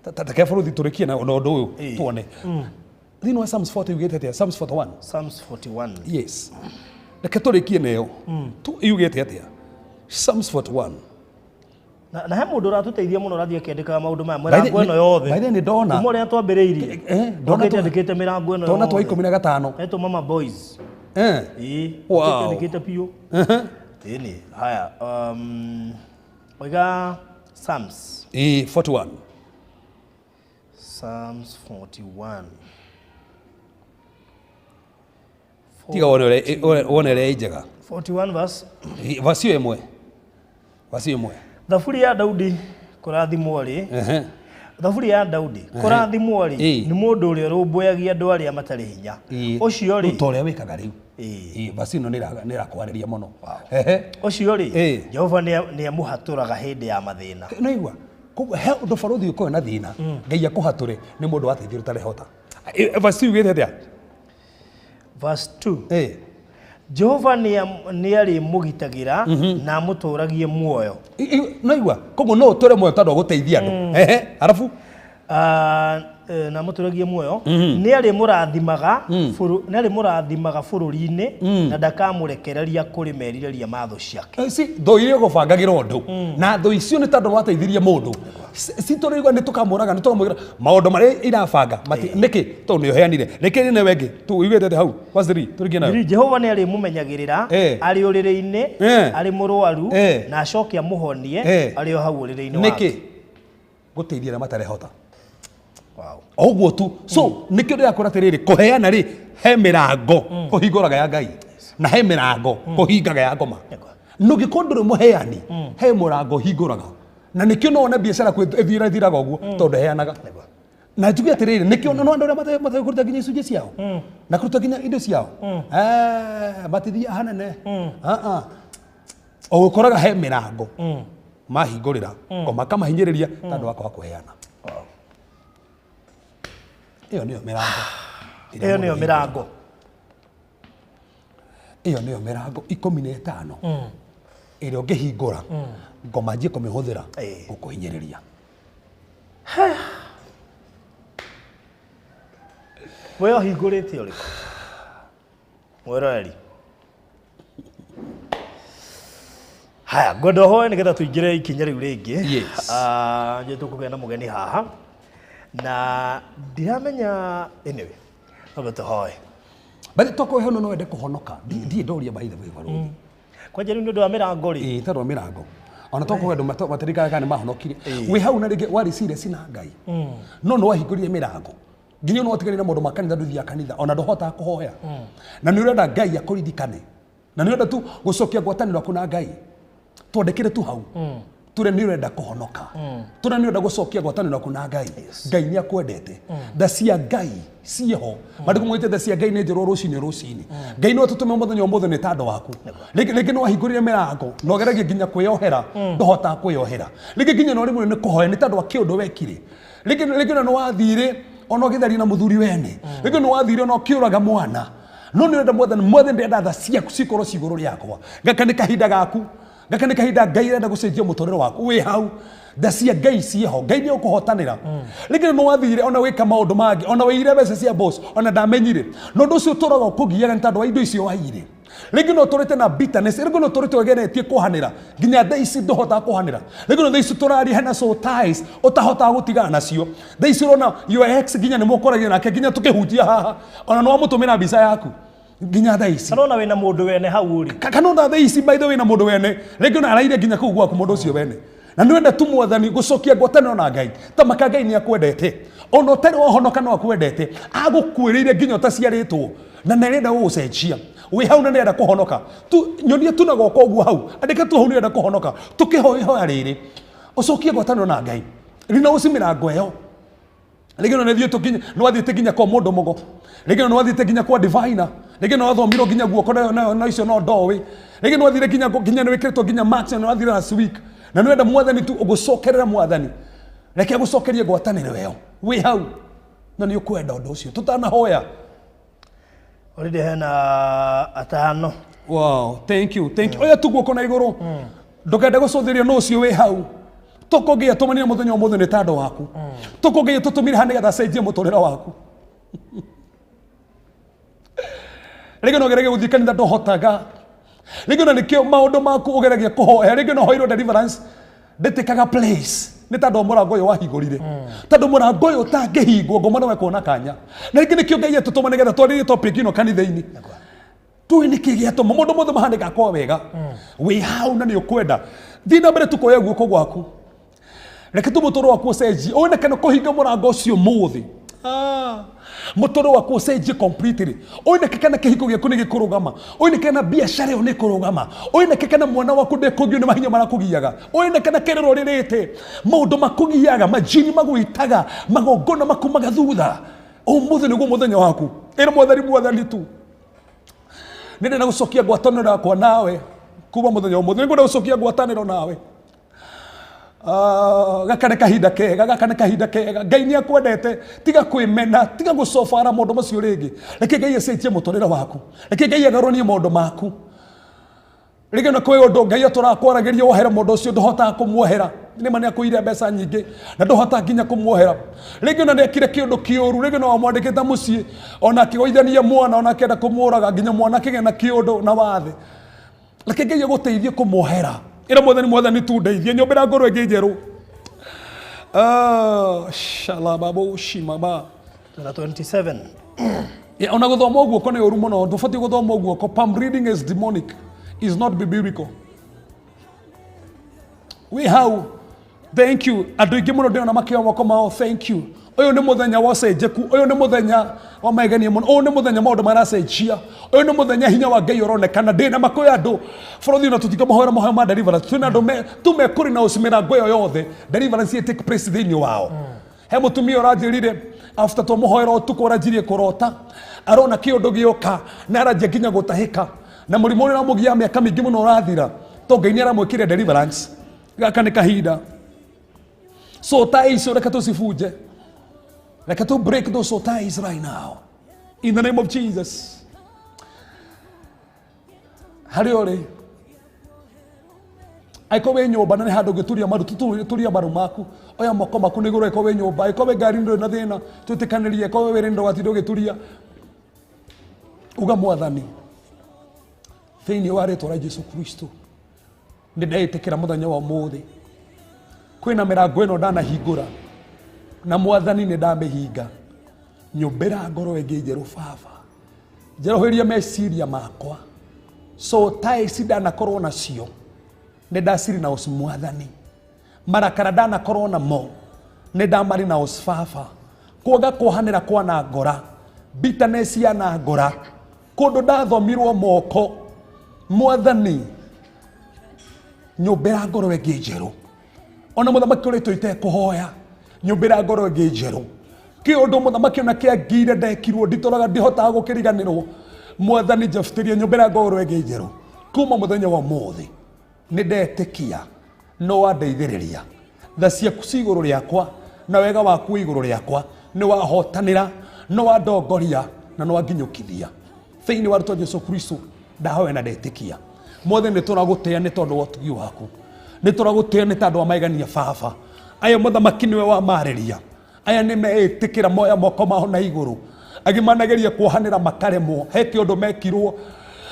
Take bũrũri tũrĩkie na ũndũ ũyũ tuone. Thĩinĩ wa Psalms 40 yugĩte atĩa? Psalms 41. Psalms 41. Yes. Reke tũrĩkie nayo. Tu yugĩte atĩa? Psalms 41. Na he mũndũ ũratũteithia mũno ũrathiĩ akĩandĩkaga maũndũ maya mĩrango ĩno yothe. By the way, nĩ ndona. Kuma ũrĩa twambĩrĩirie. Ndona andĩkĩte mĩrango ĩno. Ndona twa 15. Etwo Mama Boys. Wow. Andĩkĩte biũ. Ĩni, haya. Oiga Psalms. 41. Psalms 41. Tiga wone ũrĩa njega. 41 verse. Verse ĩmwe. Verse ĩmwe. Thaburi ya Daudi kũrathimwo rĩ. Thaburi ya Daudi kũrathimwo rĩ nĩ mũndũ ũrĩa ũrũmbũyagia andũ arĩa matarĩ hinya. Ũcio rĩ. Ta ũrĩa wĩkaga rĩu. Verse ĩno nĩ ĩrakwarĩria mũno. Ũcio rĩ, Jehova nĩ amũhatũraga hĩndĩ ya mathĩna. No igua, he ũndũ bũrũri ũkorwo na thĩna, Ngai akũhatũre nĩ mũndũ wateithio ũtarehota. Verse yugĩte atĩa? Verse 2. Jehova nĩ arĩmũgitagĩra na amũtũũragie muoyo. No igua, koguo no ũtũre muoyo tondũ agũteithia andũ. Arabu? Na amũtũũragie muoyo, nĩ arĩmũrathimaga nĩ arĩmũrathimaga bũrũri-inĩ na ndakamũrekereria kũrĩ merirĩria ma thũ ciake. Si thũ iria ũgũbangagĩra ũndũ na thũ icio nĩ tondũ wateithirie mũndũ. Si tũrĩigua nĩ tũkamũraga nĩ tũkamwĩra maũndũ marĩa irabanga nĩkĩ tondũ nĩ ũheanire. Reke nĩ wengĩ tu uigĩte atĩ hau verse 3 tũrĩkie nayo. Jehova nĩ arĩmũmenyagĩrĩra arĩ ũrĩrĩ-inĩ, arĩ mũrwaru na acoke amũhonie arĩ o hau ũrĩrĩ-inĩ wake. Nĩkĩ gũteithia arĩa matarehota. Ũguo tu. So nĩkĩo ndĩrakwĩra atĩrĩrĩ, kũheana rĩ he mĩrango kũhingũraga ya Ngai na he mĩrango kũhingaga ya ngoma. Na ũngĩkorwo ndũrĩ mũheani, he mũrango hingũraga. Na nĩkĩo no wone biacara ĩthira ĩthiraga ũguo tondũ ndũheanaga. Na njuge atĩrĩrĩ, nĩkĩo no andũ arĩa matarĩ kũruta nginya icunjĩ ciao na kũruta nginya indo ciao matithiaga hanene. Ũgũkoraga he mĩrango mahingũrĩra ngoma kamahinyĩrĩria tondũ wa kwaga kũheana. Ĩyo nĩyo mĩrango. Ĩyo nĩyo mĩrango. Ĩyo nĩyo mĩrango 15 ĩrĩa ũngĩhingũra ngoma njie kũmĩhũthĩra gũkũhinyĩrĩria. We ũhingũrĩte ũrĩkũ? Mwĩroreri. Haya, ngwenda ũhoe nĩgetha tũingĩre ikinya rĩu rĩngĩ. Yes. Ah, njũĩ tũkũgĩa na mũgeni haha na ndiramenya, anyway, no tũhoe. But tokorwo he no wende kũhonoka. Ndiĩ ndoria, by the way, barũthi. Kwanja rĩu nĩ ũndũ wa mĩrango rĩ. Ĩĩ, tondũ wa mĩrango ona tokorwo andũ matirikaga kana nĩ mahonokire. Wĩ hau na rĩngĩ warĩ serious na Ngai, no nĩ wahingũrire mĩrango nginya no watiganire na maũndũ ma kanitha, ndũthiaga kanitha ona ndũhotaga kũhoya, na nĩ ũrenda Ngai akũririkane, na nĩ ũrenda tu gũcokia ngwatanĩro yaku na Ngai, twandĩkĩre tu hau ture nĩ ũrenda kũhonoka, ture nĩ ũrenda gũcokia ngwatanĩro yaku na Ngai. Ngai nĩ akwendete. Tha cia Ngai ciĩho. Mandĩko maugĩte tha cia Ngai nĩ njerũ rũcinĩ rũcinĩ. Ngai no atũtũme mũthenya ũmũthĩ nĩ tandũ waku. Rĩngĩ nĩ wahingũrire mĩrango na ũgeragia nginya kwĩyohera, ndũhotaga kwĩyohera. Rĩngĩ nginya no rĩmwe nĩ kũhoya nĩ tondũ wa kĩũndũ wekire. Rĩngĩ ona nĩ wathire ona ũgĩtharia na mũthuri wene. Rĩngĩ nĩ wathire ona ũkĩũraga mwana, no nĩ ũrenda Mwathani, Mwathani, ndĩrenda tha ciaku cikorwo ci igũrũ rĩakwa. Gaka nĩ kahinda gaku, gaka nĩ kahinda Ngai arenda gũcenjia mũtũrĩre waku. Wĩ hau, tha cia Ngai ciĩho. Ngai nĩ ũkũhotanĩra. Rĩngĩ nĩ wathire ona wĩka maũndũ mangĩ, ona wĩire mbeca cia boss ona ndamenyire, na ũndũ ũcio ũtũraga ũkũgiaga nĩ tondũ wa indo icio waiyire. Rĩngĩ no ũtũrĩte na bitterness, rĩngĩ no ũtũrĩte ũgeretie kũhanĩra, nginya thaa ici ndũhotaga kũhanĩra. Rĩngĩ no thaa ici tũraria hena soul ties ũtahotaga gũtigana nacio. Thaa ici ũrona your ex nginya nĩ mũkoragia nake, nginya tũkĩhunjia haha ona nĩ wamũtũmĩra mbica yaku nginya thaa ici. Kana ona wĩna mũndũ wene hau ũrĩ. Kana ona thaa ici, by the way, na mũndũ wene, rĩngĩ ona araire nginya kũu gwaku mũndũ ũcio wene, na nĩ wenda tu Mwathani gũcokia ngwatanĩro na Ngai. Tamaka, Ngai nĩ akwendete. Ona ũtarĩ wahonoka no akwendete, agũkuĩrĩire nginya ũtaciarĩtwo, na nĩ arenda gũgũcenjia. Wĩ hau na nĩ arenda kũhonoka tu, nyonie tu na guoko ũguo hau. Andĩka tu hau nĩ arenda kũhonoka. Tũkĩhoya ihoya rĩrĩ ũcokie ngwatanĩro na Ngai, rina ũci mĩrango ĩyo. Rĩngĩ no nĩthiĩ tũkinye nĩ wathiĩte nginya kwa mũndũ mũgo, rĩngĩ no nĩwathiĩte nginya kwa diviner, rĩngĩ no wathomirwo nginya guoko na icio no ndoĩ, rĩngĩ nĩ wathire nginya nĩ wĩkĩrĩtwo nginya marks na nĩ wathire last week, na nĩ wenda Mwathani tu ũgũcokerera. Mwathani reke agũcokerie ngwatanĩro ĩyo. Wĩ hau na nĩ ũkwenda ũndũ ũcio tũtanahoya? Already hena atano. Wow, thank you, thank you. Oya tu guoko na igũrũ, ndũkende gũcũthĩrĩrio no ũcio wĩ hau. Tũkũngĩia tũmanire mũthenya ũmũthĩ nĩ tandũ waku. Tũkũngĩia tũtũmire haha nĩgetha acenjie mũtũrĩre waku. Rĩngĩ no ũgeragia gũthiĩ kanitha, ndũhotaga. Rĩngĩ ona nĩkĩo maũndũ maku ũgeragia kũhoya, rĩngĩ no hoirwo deliverance, ndĩtĩkaga place nĩ tondũ wa mũrango ũyũ wahingũrire, tondũ mũrango ũyũ ũtangĩhingwo ngoma no ekuona kanya. Na rĩngĩ nĩkĩo Ngai atũtũma nĩgetha twarĩrie topic ĩno kanitha-inĩ, tũĩ nĩkĩ gĩatũma mũndũ mothe mahanĩka kwa wega. Wĩ hau na nĩ ũkwenda, thiĩ na mbere tukoya guoko gwaku. Reke tu mũtũrĩre waku ũcenjie, one kana kũhinga mũrango ũcio mũthĩ. Ah, mũtũrĩre waku ũcenjie completely, oneke kana kĩhiko gĩaku nĩ gĩkũrũgama, oneke kana biacara ĩyo nĩ ĩkũrũgama, oneke kana mwana waku ndekũgio nĩ mahinya marakũgiaga, oneke kana kĩrĩro rĩrĩte maũndũ makũgiaga, majini magwĩtaga, magongona makumaga thutha. Ũmũthĩ nĩguo mũthenya waku. Ĩra Mwathani, Mwathani, tu nĩ ndĩrenda gũcokia ngwatanĩro yakwa nawe. Kuma mũthenya ũmũthĩ nĩ ngwenda gũcokia ngwatanĩro nawe. Ah, gaka nĩ kahinda kega, gaka nĩ kahinda kega. Ngai nĩ akwendete. Tiga kwĩmena, tiga gũcobara maũndũ macio rĩngĩ. Reke Ngai acenjie mũtũrĩre waku, reke Ngai agarũranie maũndũ maku. Rĩngĩ na kwĩ ũndũ Ngai atũrakwaragĩria wohere mũndũ ũcio, ndũhotaga kũmuohera. Nĩ ma nĩ akũire mbeca nyingĩ na ndũhotaga nginya kũmuohera. Rĩngĩ ona nĩ ekire kĩũndũ kĩũru, rĩngĩ no wamwandĩkĩte mũciĩ, ona akĩgũithania mwana, ona akĩenda kũmũraga, nginya mwana akĩgĩa na kĩũndũ na wathe. Reke Ngai agũteithie kũmuohera. Ĩra Mwathani, Mwathani, tu ndeithie, nyũmbĩra ngoro ĩngĩ njerũ. Ah, shalababo shimaba. Na 27. Yeah, ona gũthoma guoko nĩ ũru mũno. Ndũbatiĩ gũthoma guoko. Palm reading is demonic, is not biblical. Wĩ hau, thank you. Andũ aingĩ mũno ndĩrona makĩoya moko mao. Thank you. Ũyũ nĩ mũthenya wa ũcenjeku, ũyũ nĩ mũthenya wa magegania mũno, ũyũ nĩ mũthenya maũndũ maracenjia, ũyũ nĩ mũthenya hinya wa Ngai ũronekana. Ndĩ na makwĩ andũ bũrũri na tũtingĩmahoera mahoya ma deliverance. Twĩna andũ tu mekũrĩ na ũcimĩrango ĩyo yothe, deliverance take place thĩinĩ wao. He mũtumia ũranjĩrire after twamũhoera ũtukũ, aranjirie kũrota arona kĩũndũ gĩoka na aranjia nginya gũtahĩka, na mũrimũ ũrĩa ũramũgia mĩaka mĩingĩ mũno ũrathira, to Ngai nĩ aramwĩkire deliverance. Gaka nĩ kahinda. So ties icio reke tũcibunje, reke tu break those soul ties right now in the name of Jesus. Harĩa ũrĩ, angĩkorwo wĩ nyũmba na nĩ handũ ũngĩturia maru, turia maru maku, oya moko maku nĩ igũrũ. Angĩkorwo wĩ nyũmba, angĩkorwo wĩ ngari ndũrĩ na thĩna, twĩtĩkanĩrie. Angĩkorwo wĩ wĩra-inĩ, ndũgatinda ũgĩturia. Uga, Mwathani, thĩinĩ wa rĩtwa rĩa Jesu Kristo, Nĩ ndeĩtĩkĩra mũthenya wa ũmũthĩ kwĩna mĩrango ĩno ndanahingũra na mwathani nĩ ndamĩhinga. Nyũmbĩra ngoro ĩngĩ njerũ baba, njerũhĩrie meciria makwa. So ties ndanakorwo nacio nĩ ndaciri na ũci mwathani, marakara ndanakorwo namo nĩ ndamari na ũci baba, kuaga kuohanĩra kwana ngora, bitterness yana ngora, kũndũ ndathomirwo moko mwathani, nyũmbĩra ngoro ĩngĩ njerũ. Ona mũthamaki ũrĩ tũitekũhoya, nyũmbĩra ngoro ĩngĩ njerũ. Kĩũndũ mũthamaki ona kĩangire ndekirwo nditũraga ndihotaga gũkĩriganĩrwo. Mwathani njabutĩrie, nyũmbĩra ngoro ĩngĩ njerũ. Kuma mũthenya wa ũmũthĩ nĩ ndetĩkia no wandeithĩrĩria, tha ciaku ci igũrũ rĩakwa na wega waku wĩ igũrũ rĩakwa, nĩ wahotanĩra, nĩ wandongoria na nĩ wanginyũkithia. Thĩinĩ wa rĩtwa Jesu Kristo ndahoya na ndetĩkia. Mothe nĩ tũragũtĩa nĩ tondũ wa ũtugi waku, nĩ tũragũtĩa nĩ tondũ wa maigania baba. Aya mũthamaki nĩwe wamarĩria, aya nĩ meĩtĩkĩra moya moko mao na igũrũ, angĩ manageria kuohanĩra makaremwo, he kĩũndũ mekirwo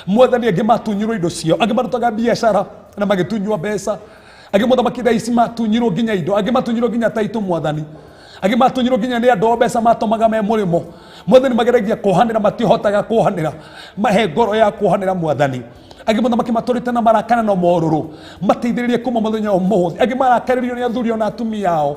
mwathani, angĩ matunyirwo indo ciao, angĩ marutaga biacara na magĩtunywo mbeca, angĩ mũthamaki thaa ici matunyirwo nginya indo, angĩ matunyirwo nginya taitũ mwathani, angĩ matunyirwo nginya nĩ andũ ao mbeca matũmaga me mũrĩmo mwathani, mageragia kuohanĩra matihotaga kuohanĩra, mahe ngoro ya kuohanĩra mwathani. Angĩ mũthamaki matũrĩte na marakara na morũrũ, mateithĩrĩrie kuma mũthenya wa ũmũthĩ. Angĩ marakarĩrio nĩ athuri ona atumia ao,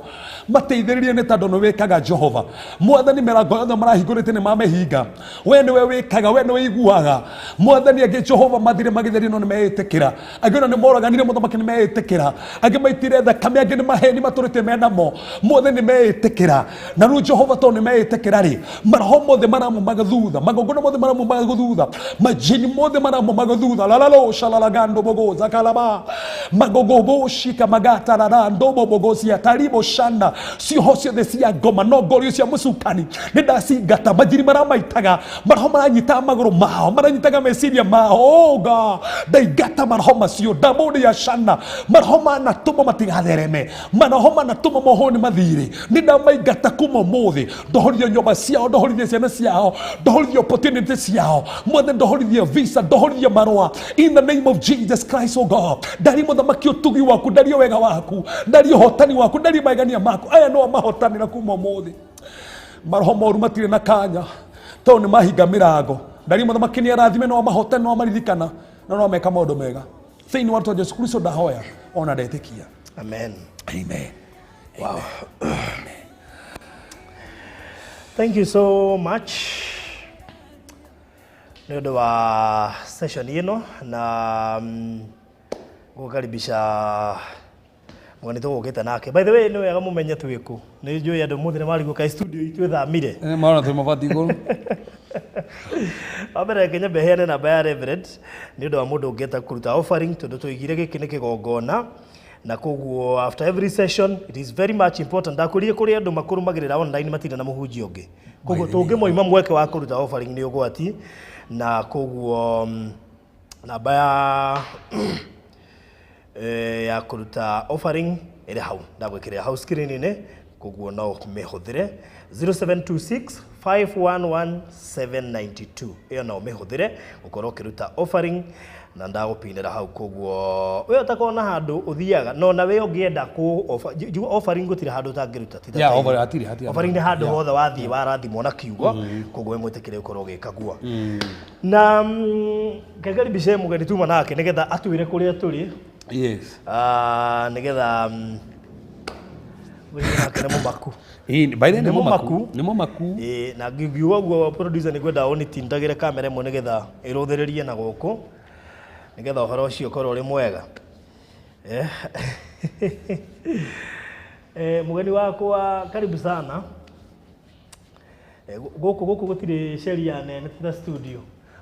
mateithĩrĩrie nĩ tondũ nĩ wĩkaga Jehova mwathani. Mĩrango yothe marahingũrĩte nĩ mamĩhinga, we nĩwe wĩkaga, we nĩwe iguaga mwathani. Angĩ Jehova mathire magĩtherio no nĩ meĩtĩkĩra, angĩ ona nĩ moraganire mũthamaki nĩ meĩtĩkĩra, angĩ maitire thakame, angĩ nĩ maheni matũrĩte menamo mothe nĩ meĩtĩkĩra. Na rĩu Jehova tondũ nĩ meĩtĩkĩra rĩ, maroho mothe maramumaga thutha, magongona mothe maramumaga thutha, majini mothe maramumaga thutha, lalalo shalalagando bogoza kalaba magogoboshika magatarara ndobo bogosia taribo shanda cioho ciothe cia ngoma no ngorio cia mũcukani nĩ ndacingata. Majini maramaitaga, maroho maranyita magũrũ mao, maranyitaga meciria mao, oga ndaingata maroho macio ndamũndĩ ya shana. Maroho manatũma matigathereme, maroho manatũma mohwo nĩ mathirĩ, nĩ ndamaingata kuma ũmũthĩ. Ndohorithie nyũmba ciao, ndohorithie ciana ciao, ndohorithie opportunity ciao mothe, ndohorithie visa, ndohorithie marũa in the name of Jesus Christ. Oh God, ndari mũthamaki ũtugi waku, ndarie wega waku, ndarie ũhotani waku, ndarie maigania maku. Aya no mahotanĩra kuma ũmũthĩ, maroho moru matirĩ na kanya tondũ nĩ mahinga mĩrango. Ndarie mũthamaki nĩ arathime, no amahotane, no amaririkana na no ameka maũndũ mega. Thĩinĩ wa rĩtwa Jesu Kristo ndahoya ona ndetĩkia. Amen. Amen. Wow. Thank you so much nĩ ũndũ wa session ĩno na gũkaribisha mũgeni tũgũkĩte nake. By the way, nĩ wega mũmenye twĩ kũ. Nĩ njũĩ andũ mũthĩ nĩ marigwo kaĩ studio itũ ĩthamire. Maona twĩ mabati igũrũ. Wa mbere reke nyambe heane namba ya Reverend nĩ ũndũ wa mũndũ ũngĩenda kũruta offering, tondũ tũigire gĩkĩ nĩ kĩgongona na koguo after every session it is very much important. Ndakwĩrire kũrĩ andũ makũrũmagĩrĩra online matirĩ na mũhunjia ũngĩ, koguo tũngĩmoima mweke wa kũruta offering nĩ ũgwati. Na koguo namba ya kũruta offering ĩrĩ hau ndagwĩkĩrĩra hau screen-inĩ, koguo no ũmĩhũthĩre 0726 511 792. Ĩyo no ũmĩhũthĩre gũkorwo ũkĩruta offering na ndagũpinĩra hau. Koguo we ũtakorwo na handũ ũthiaga no na we ũngĩenda kũ njigua offering gũtirĩ handũ ũtangĩruta, ti ta Yeah, tithe. Offering hatirĩ Offering nĩ handũ hothe wathiĩ warathimwo na kiugo, koguo we mwĩtĩkĩre ũkorwo ũgĩka guo. Na ngekaribishe mũgeni tuma nake nĩgetha atwĩre kũrĩa tũrĩ. Yes. Ah, nĩgetha wĩra nake nĩ mũmaku. By the way, Nĩ nĩ mũmaku. Mũmaku. Nĩ mũmaku. Ĩĩ, na ngiuga ũguo producer nĩ ngwenda ũnitindagĩre kamera ĩmwe nĩgetha ĩrũthĩrĩrie na gũkũ nĩgetha ũhoro ũcio ũkorwo ũrĩ mwega. Mũgeni wakwa, karibu sana. Gũkũ gũtirĩ sheria nene ta studio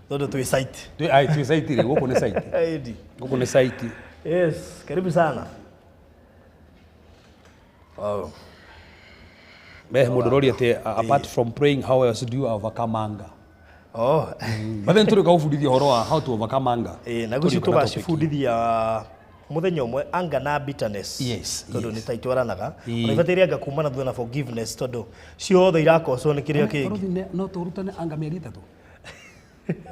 tondũ twĩ site. Ai, twĩ site rĩ, gũkũ nĩ site. Ĩndi. Gũkũ nĩ site. Yes, karibu sana. Wow. Be mũndũ ũroria atĩ apart from praying, how else do you overcome anger? Oh. But then tũrĩ gũbundithia ũhoro wa how to overcome anger. Ĩĩ, na gucio Tũrĩũka na topic. tũgacibundithia mũthenya ũmwe, anger na bitterness, tondũ nĩ ta itwaranaga. Ona ibataire anga kuma na thutha na forgiveness, tondũ ciothe irakocwo nĩ kĩrĩa kĩngĩ. Balothi, no tũrutane anger mĩeri 3.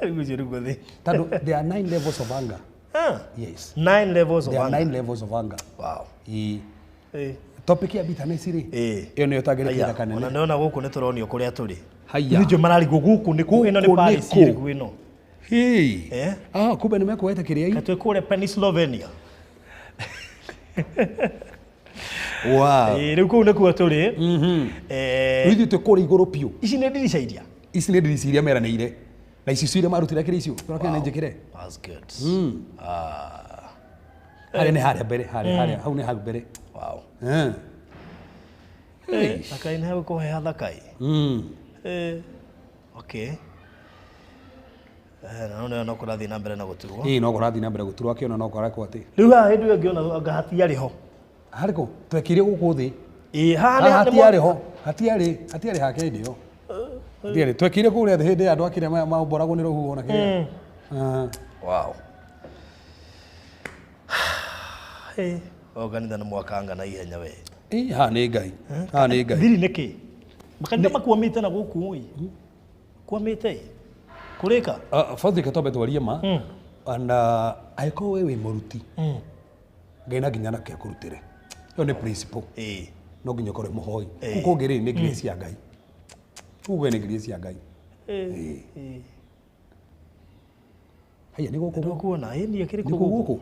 Rĩu ũcio nĩguo thĩ. Tondũ there are nine levels of anger. Ah. Yes. Nine levels of There are anger. nine levels of anger. Wow. Ĩĩ. Eh. Topic ya bitterness rĩ, Ĩĩ. ĩyo nĩyo tagĩrĩire Aya, kĩthaka ona nene. nĩona gũkũ nĩ tũronio kũrĩa tũrĩ. Haya. Nĩ njũĩ mararigwo gũkũ nĩ kũ, ĩno nĩ Gũkũ Paris nĩ kũ? ĩrĩkũ ĩno. Hey. Eh? Ah, kumbe nĩmekuoete kĩrĩa Katwĩ kũrĩa Pennsylvania. Wow. Ĩĩ, rĩu kũu nĩkuo tũrĩ. Eh, Rĩu ithuĩ twĩ kũrĩa igũrũ biũ. ici nĩ ndirica iria. Ici nĩ ndirica iria meranĩire. Na ici icio iria marutire kĩrĩa icio. Tũrakĩona nĩ njĩkĩre. That's good. Ah, Harĩa nĩ harĩa mbere, harĩa harĩa, hau nĩ hau mbere. wow. Eh. Eh, thakai nĩ hagũkorwo he hathakai. Eh, okay. Eh, na no no kũrathiĩ na mbere na gũturwo. Ĩĩ no kũrathiĩ na mbere gũturwo akĩona no kũrekwo atĩ. Rĩu haha hĩndĩ ĩyo ngĩona anga hatiarĩ ho. Harĩ kũ? Twekire gũkũ thĩ. Ĩĩ, haha Haha nĩ hatiarĩ ho. Hatiarĩ, hatiarĩ hake hĩndĩ ĩyo. Hatiarĩ. Twekire kũrĩa thĩ hĩndĩ ya andũ akĩrĩa maomboragwo nĩ rũhuho na kĩrĩa. Ah. Wow. Eh, o kanitha nĩ mwakanga na ihenya we. Ĩĩ haha nĩ Ngai. Haha nĩ Ngai. Thiri nĩkĩ? Makanitha makwamĩte na gũkũ ĩ. Kwamĩte ĩ. Kũrĩka? Fadhili twambe twarie ma and angĩkorwo we wĩ mũruti Ngai na nginya nake akũrutĩre ĩyo nĩ principle. Ĩĩ. No nginya ũkorwo wĩ mũhoi. Kũu kũngĩ rĩ nĩ grace ya Ngai. Kũu kũngĩ nĩ grace ya Ngai. Ĩĩ. Ĩĩ. Haya nĩ gũkũ. Ndũkuona ĩ niĩ akĩrĩ Nĩ kũ kũ gũkũ? gũkũ?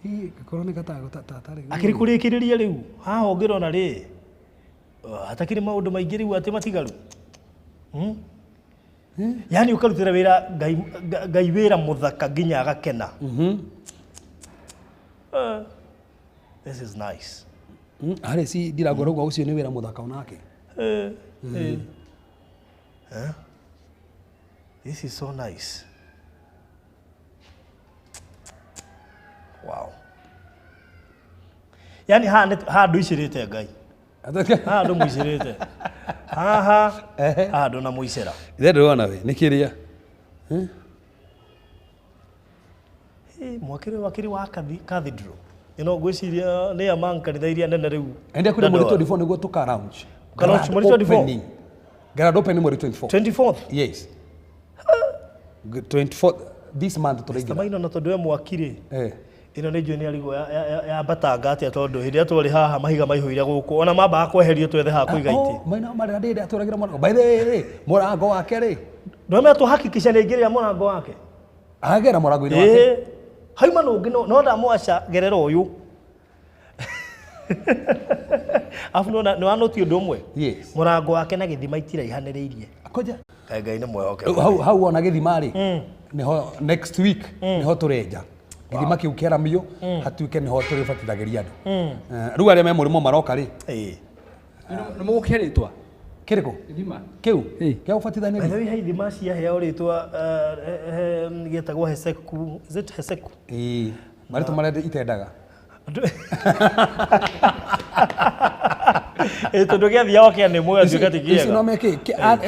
Ĩ gĩkorwo nĩ gatarĩ. Akĩrĩ kũrĩkĩrĩria rĩu haha ũngĩrona rĩ hatakĩrĩ maũndũ maingĩ rĩu atĩ matigaru. Yaani ũkarutĩra wĩra Ngai Ngai wĩra mũthaka nginya agakena. This is nice. Harĩ ci ndirangora ũguo ũcio nĩ wĩra mũthaka onake. Eh, eh. Eh? This is so nice. Wow. Yaani haha nĩ haha ndũicĩrĩte Ngai. Haha ndũmũicĩrĩte. Haha haha ndũnamũicĩra. Ithe ndĩrona we nĩ kĩrĩa. Eh, mwakĩre wakĩrĩ wa cathedral. Ĩno ngwĩciria nĩ among kanitha iria nene rĩu. Ende kũrĩ mweri Dandora. 24 nĩguo tũka launch. Ũka launch Grand mweri 24? opening. Grand opening mweri 24. 24th. Yes. 24 this month tũraingĩra. Tamaino na tondũ we mwakirĩ. Eh. Ĩno nĩ njũĩ nĩ arigwo yambatanga atĩa tondũ hĩndĩ ĩrĩa twarĩ haha mahiga maihũire gũkũ ona mambaga kweherio twethe haha kũiga itĩ. Oh, maina marĩa ndĩrĩ atũragĩra mũrango. By the way rĩ, mũrango wake rĩ. Ndwamenya twahakikisha nĩ aingĩrĩra mũrango wake. Agera mũrango-inĩ wake. Ĩĩ. Hauma nũngĩ no ndamwaca gerera ũyũ. Arabu nĩwona nĩwanoti ũndũ ũmwe. Yes. Mũrango wake na gĩthima itiraihanĩrĩirie. Koja. Kaĩ Ngai nĩ mwehokeku. Hau hau ona gĩthima rĩ. Nĩho next week nĩho tũrenja. Gĩthima kĩu kĩaramio hatuĩke nĩho tũrĩbatithagĩria andũ. Rĩu arĩa me mũrĩmo maroka rĩ. Ĩĩ. Nĩ mũgũkĩhe rĩtwa Kĩrĩkũ? gĩthima. Kĩu? Ĩĩ. Kĩa gũbatithania? By the way, he ithima ciaheo rĩtwa gĩtagwo Heseku. Is it Heseku? Ĩĩ. Marĩtwa marĩa itendaga. Ĩĩ tondũ gĩathiaga kĩa nĩ muoyo atuĩka ti Ici no kĩega. meke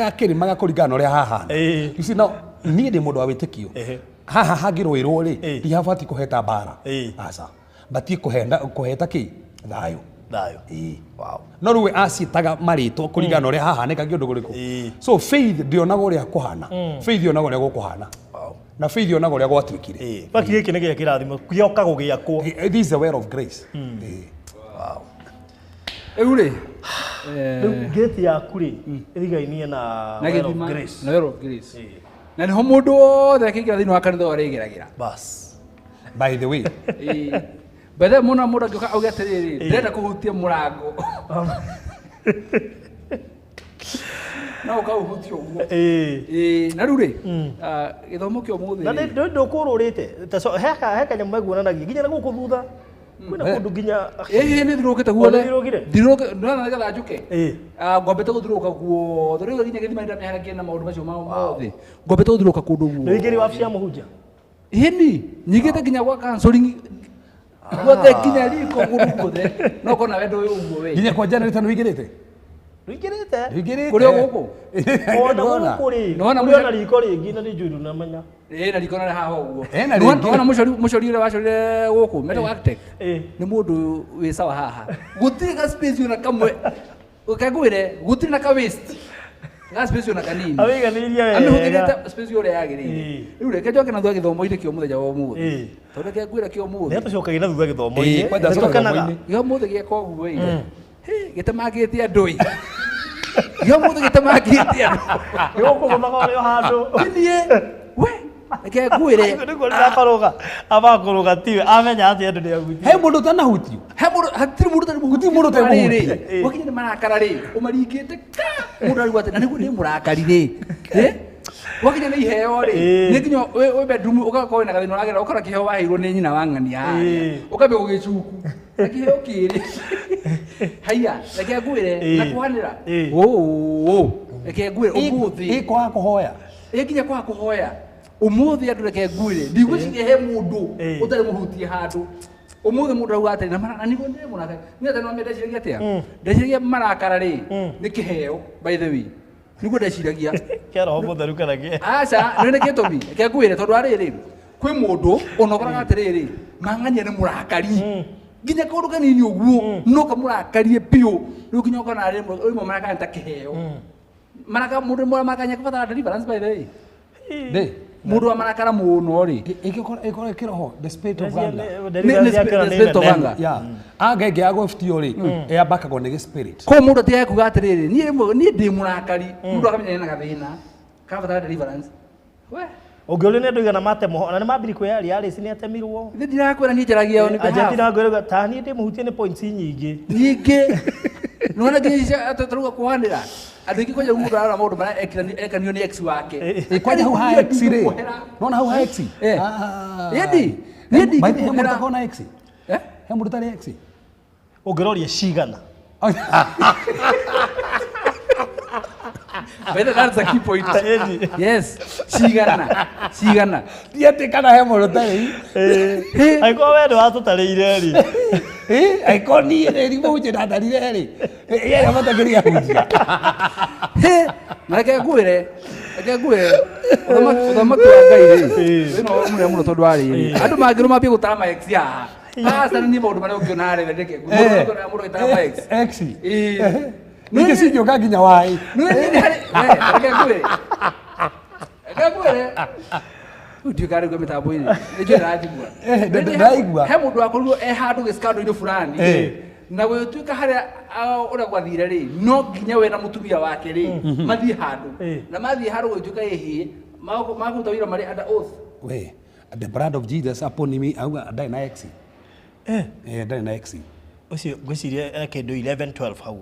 akĩrĩmaga kũringana na ũrĩa hahana. Ĩĩ. Ici no niĩ ndĩ mũndũ wa wĩtĩkio. Ehe. Haha hangĩrũĩrwo rĩ, Ĩĩ. ndihabatiĩ kũheta mbara. Ĩĩ. Aca. Batiĩ kũhenda kũheta kĩ? Thayũ. Thayũ. Ĩĩ. Wow. No rĩu we aciĩtaga marĩtwa kũringana na ũrĩa hahanĩkagia ũndũ ũrĩkũ. Ĩĩ. So faith ndĩonaga ũrĩa kũhana. Faith yonaga ũrĩa gũkũhana. Wow. Na faith yonaga ũrĩa gwatuĩkire. Ĩĩ. Baki gĩkĩ nĩ gĩa kĩrathimo gĩoka gũgĩakwo. This is the well of grace. Ĩĩ. Wow. Rĩu rĩ Rĩu gate yaku rĩ ĩrigainie na na Well of gĩthima Grace. na well of grace. Na nĩho mũndũ wothe akĩingĩra thĩinĩ wa kanitha ũyũ arĩgeragĩra. Bas. By the way, Ĩĩ. By the way, mũno mũndũ angĩũka auge atĩrĩrĩ, ndĩrenda kũhutia mũrango. No ũkaũhutia ũguo. Ĩĩ. Ĩĩ, na rĩu rĩ, gĩthomo kĩa ũmũthĩ Na rĩ, nĩ ndũkũrũrĩte. Ta so he kanyamũ meguonanagia nginya na gũkũ thutha. Kwĩna kũndũ nginya Ĩĩ, nĩ thiũrũrũkĩte O, guothe. nĩ thiũrũrũkire? Thiũrũrũkĩte, ndĩrona nĩgetha njũke. Ĩĩ. Ngwambĩte gũthiũrũrũka guothe. Rĩu nginya gĩthima nĩndamĩharagia na maũndũ macio mothe. Ngwambĩte gũthiũrũrũka kũndũ Nĩ guothe. wĩingĩrie wabici ya mũhunjia. Ĩni, nyingĩte nginya gwa counseling guothe nginya riko kũndũ guothe. No ũkorwo nawe ndũĩ ũguo we. nginya kwa generator nĩ wĩingĩrĩte? Rũingĩrĩte. Wĩingĩrĩte. Kũrĩ o gũkũ? Ona Ndĩrona. gũkũ rĩ. Nĩwona Kũrĩ ona riko rĩngĩ na nĩ njũĩ ndũnamenya. Ĩĩ, na riko narĩ haha ũguo. Ena rĩngĩ. Nĩwona mũcori ũrĩa wacorire gũkũ, metagwo architect. Ĩĩ. Nĩ mũndũ wĩ sawa haha. Gũtirĩ ga space ona kamwe. Reke ngwĩre, gũtirĩ na ka waste. Ga space ona kanini. Awĩiganĩirie wega. Amĩhũthĩrĩte space ũrĩa yagĩrĩire. Ĩĩ. Rĩu reke njoke na thutha gĩthomo-inĩ kĩa ũmũthenya wa ũmũthĩ. Ĩĩ. Tondũ reke ngwĩra kĩa ũmũthĩ. Nĩ tũcokagia na thutha gĩthomo-inĩ. Ĩĩ, kwanja Nĩ coka tũkenaga. gĩthomo-inĩ. Gĩa ũmũthĩ gĩeka ũguo ĩ. Hĩ, gĩtemangĩte andũ ĩ. Gĩa ũmũthĩ gĩtemangĩte andũ. Gĩgũkũgũthaga ũrĩ o handũ. Niĩ we reke ngwĩre. Nĩguo ndĩrakũrũga. Abakũrũga tiwe. Amenya atĩ andũ nĩ ahutie. He mũndũ ũtanahutio. He mũndũ hatirĩ mũndũ ũtarĩ Gũtirĩ mũndũ ũtarĩ mũhutie. Rĩrĩ, gwakinya nĩ marakara rĩ, ũmaringĩte ka mũndũ arigwo atĩ na nĩguo ndĩ mũrakari rĩ. Eh? Gwakinya nĩ iheo rĩ, Ĩĩ. nĩ nginya wĩ bedroom ũgakorwo wĩna gathĩna ũragerera ũkora kĩheo waheirwo nĩ nyina wa ng'ania harĩa. Ĩĩ. Ũkambia gũgĩcuku. Na kĩheo kĩrĩ. Haiya, reke ngwĩre Ĩĩ. na kũhanĩra. Ĩĩ. Ũũ, reke ngwĩre ũmũthĩ. Ĩ kwaga kũhoya. Ĩ nginya kwaga kũhoya. Ũmũthĩ andũ reke ngwĩre, ndigwĩciria he mũndũ Ĩĩ. ũtarĩ mũhutie handũ. Ũmũthĩ mũndũ auga atĩrĩ, na mara- na nĩguo ndĩ mũrakara. Niĩ atĩ no ndeciragia atĩa? Ndeciragia marakara rĩ, nĩ kĩheo by the way. Nĩguo ndeciragia. Kĩa roho mũtheru kana kĩa. Aca, nĩ nĩ gĩtũmi. Reke ngwĩre tondũ arĩrĩ, kwĩ mũndũ ona ũkoraga atĩrĩrĩ, mang'ania nĩ mũrakari. Nginya kaũndũ kanini ũguo, no kamũrakarie biũ. Rĩu nginya ũkona rĩmwe marakara nĩ ta kĩheo. Maraka mũndũ mũramakania kũbatara deliverance by the way. Ndĩ. Mũndũ wa marakara mũno rĩ, Ĩkorwo ĩkĩroho the spirit of anger. Nĩ- nĩ spirit of anger. Yeah. Anger ĩngĩaga gwĩbutio rĩ, ĩambakagwo nĩ gĩ-spirit. Koguo mũndũ atigaga kuga atĩrĩrĩ, niĩ rĩmwe niĩ ndĩ mũrakari, mũndũ akamenya ena gathĩna, karabatara deliverance. We, Ũngĩũrio nĩ andũ aigana matemwo, ona nĩ mambiri kwĩyaria Alice nĩ atemirwo. ithe ndirakwĩra niĩ njaragia on behalf. Argentina ngwĩrwo ta niĩ ndĩmũhutie nĩ points nyingĩ. Ningĩ nĩwona nginya tũruga kũhanĩra andũ aingĩ kwanja mũndũ ararora maũndũ marĩa ekanio nĩ ex wake. Ĩ kwanja hau ha ex rĩ. Kuohera. Nona hau ha ex? Eh. Ah. Ĩndi, niĩ By the way, he mũndũ ndingĩkuohera. ũtakoragwo na ex? Eh? He mũndũ ũtarĩ ex? Ũngĩroria cigana. By the way, that's a key point. Ĩndi. Yes, cigana, cigana. Ti atĩ kana he mũndũ ũtarĩ. Angĩkorwo we nĩ watũtarĩire rĩ. Ĩ, angĩkorwo niĩ rĩ, mũhunjia ndatarire rĩ. Ĩ, arĩa matakĩria hunjia. He, na reke ngwĩre, reke ngwĩre, ũthamaki wa Ngai rĩ, wĩna ũhoro mũnene mũno tondũ wa rĩrĩ, andũ mangĩrwo mambie gũtara ma ex haha. Aca nĩ maũndũ marĩa ũngĩona harĩa, reke ngwĩre, mũndũ ũngĩona mũndũ agĩtara ma ex. Ex. Ĩ. Ningĩ cingĩũka nginya waĩ. Nĩ nĩ harĩ, we, reke ngwĩre. Reke ngwĩre. Rĩu ndiũĩ kana rĩu mĩtambo-inĩ, nĩ njũĩ ndĩranjigua. Eh, ndĩraigua. He mũndũ wakorirwo e handũ gĩskando-inĩ fulani. Eh. Na gũgĩtuĩka harĩa ũrĩa gwathire rĩ, no nginya we na mũtumia wake rĩ, mathiĩ handũ. Eh. Na mathiĩ handũ gũgĩtuĩka ĩhĩ, makũruta wĩra marĩ under oath. We, the blood of Jesus upon me, auga ndarĩ na ex. Eh. Eh, ndarĩ na ex. Ũcio ngwĩciria e kĩndũ 11 12 hau.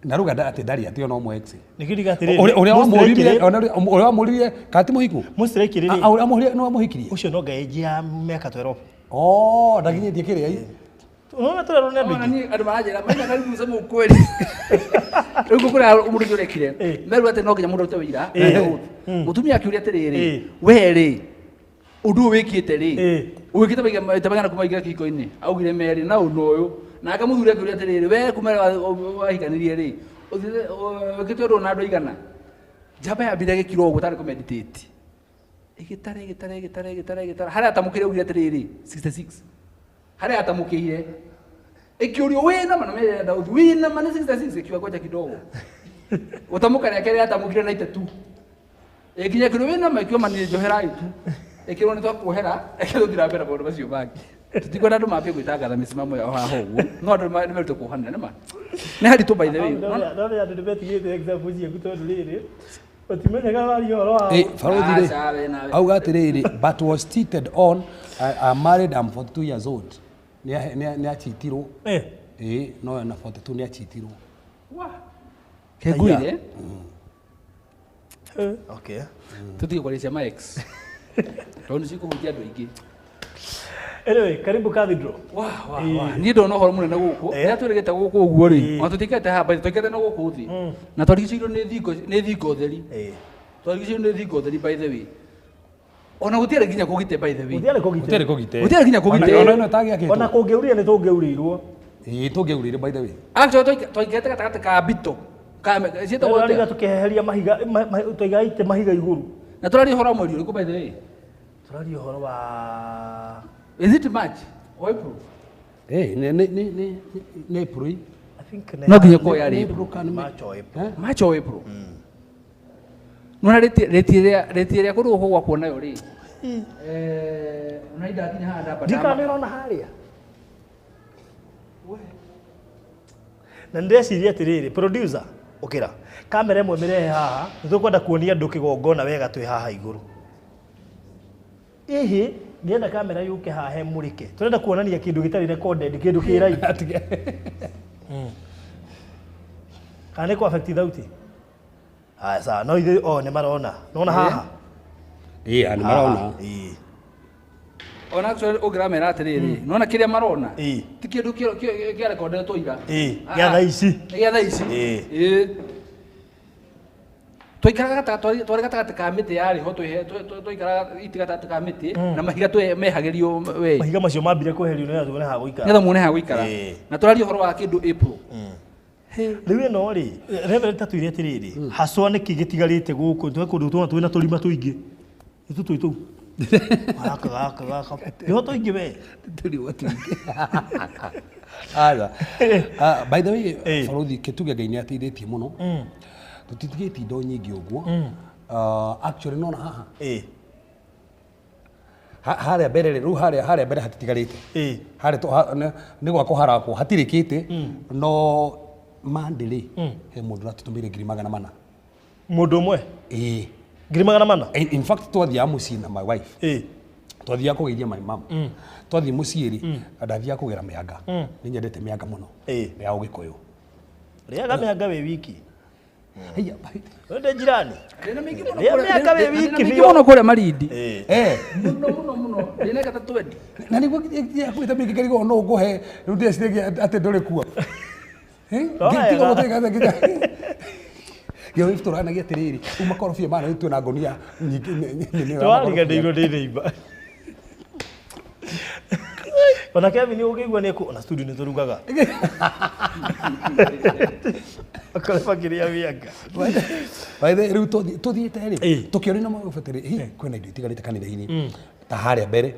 Na rauga atĩ ndarĩ atĩ ona ũmwe ex. Nĩkĩo ndiga atĩrĩrĩ. Ũrĩa wamũririe, ona ũrĩa wamũririe, kana ti mũhiku? Mũstrike rĩ. Ah, ũrĩa wamũririe nĩ wamũhikirie? Ũcio no ngai ya mĩaka 12. Oh, ndakinyĩtie kĩrĩa i. Unaona tũrerwo nĩ andũ Ona aingĩ. niĩ andũ maranjĩra, maina karibu sema ukweli. Rĩu kũrĩa mũndũ ũcio ũrekire, Eh. merwo atĩ no nginya mũndũ arute wĩira. Eh. under oath. Mũtumia akĩũria atĩrĩrĩ, Eh. we rĩ, ũndũ ũyũ wĩkĩte rĩ, Eh. wĩkĩte maita maigana kuma waingĩra kĩhiko-inĩ? Augire merĩ na ũndũ ũyũ. Nake mũthuri akĩũria atĩrĩrĩ, we kuma rĩrĩa wahikanirie rĩ, ũthiĩte wĩkĩte ũndũ ũyũ na andũ aigana? Njamba yambire gĩkiro ũguo tarĩ kũmeditate. Ĩgĩtara, ĩgĩtara, ĩgĩtara, ĩgĩtara, ĩgĩtara. Harĩa atamũkĩire augire atĩrĩrĩ, 66. Harĩa atamũkĩire. Ĩkĩũrio wĩna ma na merĩ Daudi, wĩna ma nĩ 66 ĩkiuga ngoja kidogo. Gũtamũka rĩa kerĩ atamũkire 92. Ĩkinya kĩrũ wĩna ma ĩkiuga ma nĩ njohera itu. Ĩkĩrwo nĩ twakuohera, ĩkĩrwo tũthiĩ na mbere na maũndũ macio mangĩ. Tũtikwenda andũ mambie gwĩtangatha mĩsimamo yao haha ũguo. No andũ nĩ merute kuohanĩra, nĩ ma. Nĩ haritũ by the way. No nĩ andũ nĩmetigĩrĩte example ciaku tondũ rĩrĩ ũtimenyaga waria ũhoro wa Eh, Farodhi rĩ, Aca, we nawe. auga atĩrĩrĩ, but was cheated on, I'm married, I'm 42 years old. Nĩ achitirwo. Eh. Ĩ, no na 42 nĩ achitirwo. Kengwire, Okay. tũtige kwaria cia ma ex. Tondũ nĩ cikũhutia andũ aingĩ. Anyway, karibu Cathedral. Wa, wa, wa. Niĩ ndona ũhoro mũnene gũkũ. Eh. Rĩrĩa twĩrĩgĩte gũkũ ũguo rĩ, Eh. ona tũtiikaite haha, by the way, twaikaite na gũkũ thĩ. Na twarigicĩirio nĩ thingo, nĩ thingo theri. Eh. Twarigicĩirio nĩ thingo theri by the way. Ona gũtiarĩ nginya kũgite by the way. Gũtiarĩ kũgitĩre. Gũtiarĩ kũgitĩre. Gũtiarĩ nginya kũgitĩre. Ona ĩno ĩtagĩakĩtwo. Ona kũngĩurire nĩ tũngĩurĩirwo. Ĩ, tũngĩaurire by the way. Actually twaikaite gatagatĩ ka mbito. Ka ciĩtagwo Tũrariga atĩa? tũkĩheheria mahiga twaigaga itĩ mahiga igũrũ. Na tũraria ũhoro wa mweri ũrĩkũ by the way? Tũraria ũhoro wa Is it March or April? Eh, nĩ April. I think No nginya ĩkorwo yarĩ April. March or April. March or April. Nona rĩti rĩa kũndũ gũkũ gwakwo nayo rĩ. Eh, ona indakinya haha ndamba. Ndikana nĩũrona harĩa na ndĩreciria atĩrĩrĩ, producer, ũkĩra kamera ĩmwe mĩrehe haha, nĩtũkwenda kuonia andũ kĩgongona wega twĩ haha igũrũ. Ĩhĩ, ndĩrenda kamera yũke haha ĩmũrĩke, tũrenda kuonania kĩndũ gĩtarĩ recorded, kĩndũ kĩ live. Kana nĩ kũ affect thauti? Haya, sawa, no ithuĩ o nĩ marona nona haha. Ĩĩ, nĩ marona. Haha, ĩĩ. Ona actually ũngĩramera atĩrĩrĩ, nona kĩrĩa marona. Ĩĩ. Ti kĩndũ kĩarekondetwo ira. Ĩĩ, gĩa thaa ici. Nĩ gĩa thaa ici. Ĩĩ. Ĩĩ. Twaikaraga twarĩ gatagatĩ ka mĩtĩ yarĩ ho twaikaraga itĩ gatagatĩ ka mĩtĩ na mahiga mehagĩrio we. Mahiga macio mambire kweherio nĩgetha tuone ha gũikara. Nĩgetha muone ha gũikara. Ĩĩ. Na tũraria ũhoro wa kĩndũ April. Rĩu ĩno rĩ, Reverend, tatwĩre atĩrĩrĩ, haswa nĩkĩ gĩtigarĩte gũkũ? Twĩ kũndũ tuona twĩna tũrima tũingĩ, nĩ tũtũ tũu gaka gaka gaka nĩho tũingĩ we. Tũrima tũingĩ. Aca. Ah, by the way, Ĩĩ. barothi, kĩtuge Ngai nĩ ateithĩtie mũno, tũtitigĩtie indo nyingĩ ũguo. Ah, actually nona haha harĩa mbere rĩ, rĩu harĩa mbere hatitigarĩte. Harĩa nĩ gwakwo harakwo, hatirĩkĩte, no Monday rĩ, he mũndũ ũratũtũmĩire 400,000. Mũndũ ũmwe? Ĩĩ. 400,000? In fact twathiaga mũciĩ na my wife, twathiaga kũgeithia my mom, twathiĩ mũciĩ rĩ, ndathiaga kũgĩra mĩanga, nĩ nyendete mĩanga mũno ya ũgĩkũyũ. Rĩaga mĩanga wĩ wiki. Haiya. Wende jirani. Ndĩna mĩingĩ mũno Rĩa mĩanga wĩ ndĩna wiki mĩingĩ biũ. mũno kũrĩa Malindi. Mũno mũno mũno. Ndĩna ĩka ta 20. Na nĩguo kwĩta mĩingĩ ngarigwo no ngũhe rĩu, ndĩreciragia atĩ ndũrĩ kuo. No wega. Tiga gũtũĩka gĩo tũranagia atĩrĩrĩ, rĩu makorobia mana rĩu twĩna ngonia nyingĩ nene ya makorobia. Twariganĩirwo nĩ neighbor. Ona Kevin ũngĩigua nĩ ona studio nĩ tũrugaga. Akore makĩrĩa mĩanga. By the way, rĩu tũthiĩte rĩ, tũkĩoria na maũndũ atĩrĩ, hi kwĩna indo itigarĩte kanitha-inĩ ta harĩa mbere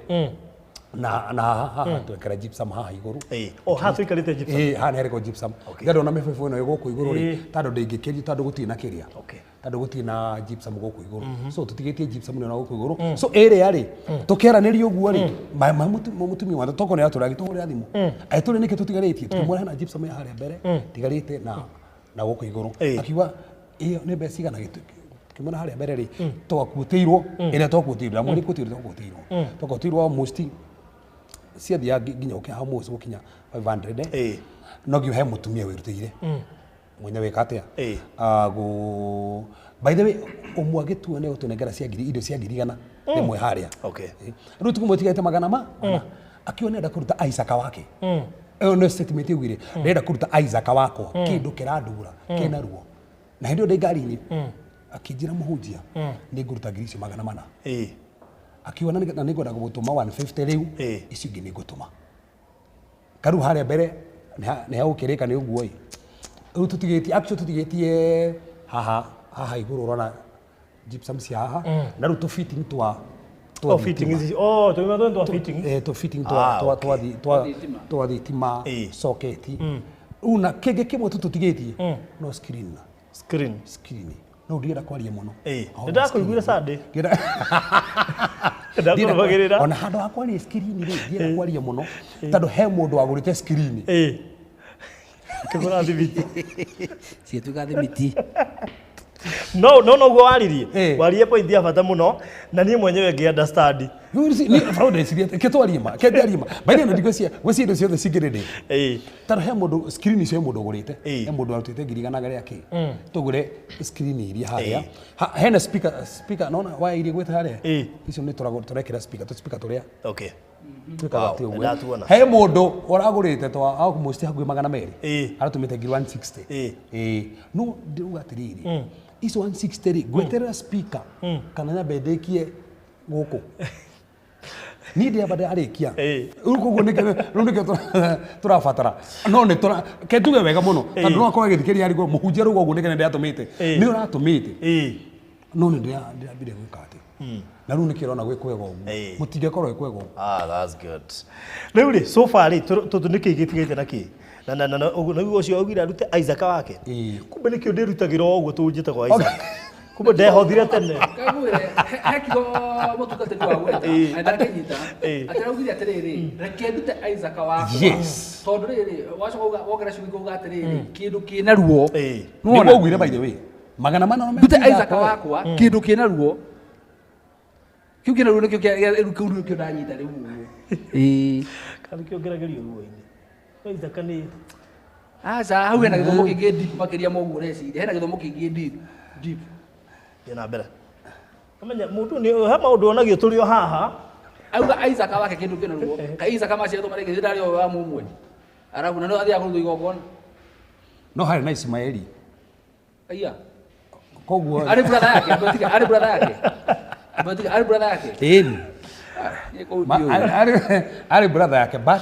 na haha twekera gypsum haha igũrũ. O haha tũikarĩte gypsum. Ĩĩ, haha nĩ harĩkwo gypsum. Ndĩrona mĩbaibũ ĩno ĩ gũkũ igũrũ rĩ, tondũ ndĩngĩkĩrio tondũ gũtirĩ na kĩrĩa, tondũ gũtirĩ na gypsum gũkũ igũrũ, so tũtigĩtie gypsum ĩno na gũkũ igũrũ. So ĩrĩa rĩ, tũkĩaranĩria ũguo rĩ, mũtumia wa toko nĩ atũragi tũhũrĩra thimũ agĩtũrĩ nĩkĩ tũtigarĩtie, tũkĩmwĩra hena gypsum ya harĩa mbere tigarĩte na gũkũ igũrũ. Akiuga ĩyo nĩ mbeca cigana, tũkĩmwĩra harĩa mbere rĩ twakuĩtĩirwo ĩrĩa twakuĩtĩirwo ndamwĩrire kuĩtĩirwo twakuĩtĩirwo almost ciathiaga nginya gũkinya almost gũkinya 500. No nginya he mũtumia wĩrutĩire mwene wĩka atĩa. Ah, by the way, ũmwe agĩtua nĩ gũtũnengera cia ngiri, indo cia 100,000 rĩmwe harĩa. Rĩu tũkũmwe tigĩte magana ma mana. Akiuga nĩenda kũruta Isaac wake, ĩyo nĩ statement yaugire, ndĩrenda kũruta Isaac wakwa, kĩndũ kĩrandura kĩna ruo, na hĩndĩ ĩyo ndĩ ngari-inĩ akĩnjĩra, mũhunjia, nĩ ngũruta ngiri icio 400. Akiuga na nĩngwenda gũgũtũma 150 rĩu, icio ingĩ nĩ ngũtũma karu harĩa mbere nĩ hagũkĩrĩka nĩ ũguo ĩ. Rĩu tũtigĩtie, actually tũtigĩtie haha haha igũrũ ũrona gypsum cia haha, na rĩu tũ fitting twa Oh, fitting ici. Oh, tũrima tũu twa fitting. Tũ fitting twa twa Thitima. twa thitima, socket rĩu, na kĩngĩ kĩmwe tu tũtigĩtie no screen. Screen. Screen no ndienda kwaria mũno. Nĩ ndakũiguire Sunday. Ndakũrũmagĩrĩra. Ona handũ ha kwaria screen rĩ, ndienda kwaria mũno tondũ he mũndũ wagũrĩte screen. Kĩgũra thimiti. Ciĩtuĩka thimiti. No no noguo waririe. Waririe point ya bata mũno na niĩ mwenyewe ngĩ understand. Ketwarie ma kendiarie ma by the way, ndigwĩciria gwĩciria indo ciothe cingĩrĩ tondũ he mũndũ screen icio, he mũndũ ũgũrĩte, he mũndũ arutĩte 100,000 rĩa kĩ tũgũre screen iria harĩa. Hena speaker nona waya iria gwĩte harĩa, icio nĩ tũrekĩra speaker, tũ speaker tũrĩa twĩkaga atĩ ũguo. Nĩndatuona. He mũndũ ũragũrĩte twa almost hakuhĩ 200, aratũmĩte 160,000. Ĩĩ, no ndĩrauga atĩrĩrĩ, icio 160 rĩ, ngweterera speaker kana nyambe ndĩkie gũkũ? Niĩ ndĩamba ndarĩkia rĩu, koguo rĩu nĩkĩo tũrabatara, no nĩ tũra ke tuge wega mũno tondũ no akorwo agĩthikĩrĩria arigwo mũhunjia rĩu ũguo nĩkĩo nĩndĩratũmĩte, nĩ ũratũmĩte, no nĩ ndĩrambire gwĩka atĩ na rĩu nĩkĩo ũrona gwĩ kwega ũguo, mũtingĩkorwo gwĩ kwega ũguo. Ah, that's good. Rĩu rĩ, so far rĩ, tũtũ nĩkĩ gĩtigĩte na kĩ? Na ũguo nĩguo ũcio augire arute Isaac wake. Kumbe nĩkĩo ndĩrutagĩra o ũguo tũnjĩtagwo Isaac. Kumbe ndehothire tene. Kagwire he kiugo mũtungatĩri wa gweta Ĩĩ. na ndakĩnyita Ĩĩ. atĩ araugire atĩrĩrĩ, reke ndute Isaac wakwa. Yes. Tondũ rĩrĩ wacoka uga wongera ciugo uga atĩrĩrĩ, kĩndũ kĩna ruo. Ĩĩ. Nĩwona? Nĩguo augire, by the way, 400 Ndute Isaac wakwa, kĩndũ kĩna ruo, kĩu kĩna ruo nĩkĩo kĩu nĩkĩo ndanyita rĩu ũguo. Ĩĩ. Kana kĩo ngeragĩrio ruo-inĩ. No Isaac nĩ Aca, hau hena gĩthomo kĩngĩ deep makĩria ma ũguo ũreciria, hena gĩthomo kĩngĩ deep deep. Thiĩ na mbere. Amenya mũndũ nĩ he maũndũ onagio tũrĩ o haha. Auga Isaac wake kĩndũ kĩna ruo, ka Isaac maciaritwo marĩ gĩthĩ ndarĩ o wa mũmwe arabu na no athiaga kũrutwo igongona. No harĩ na Ismaeli. Aya. Koguo Arĩ brother yake, ambe arĩ brother yake, ambe arĩ brother yake. Ĩni. Nĩ kũu Ma- ndiũĩ. arĩ brother yake but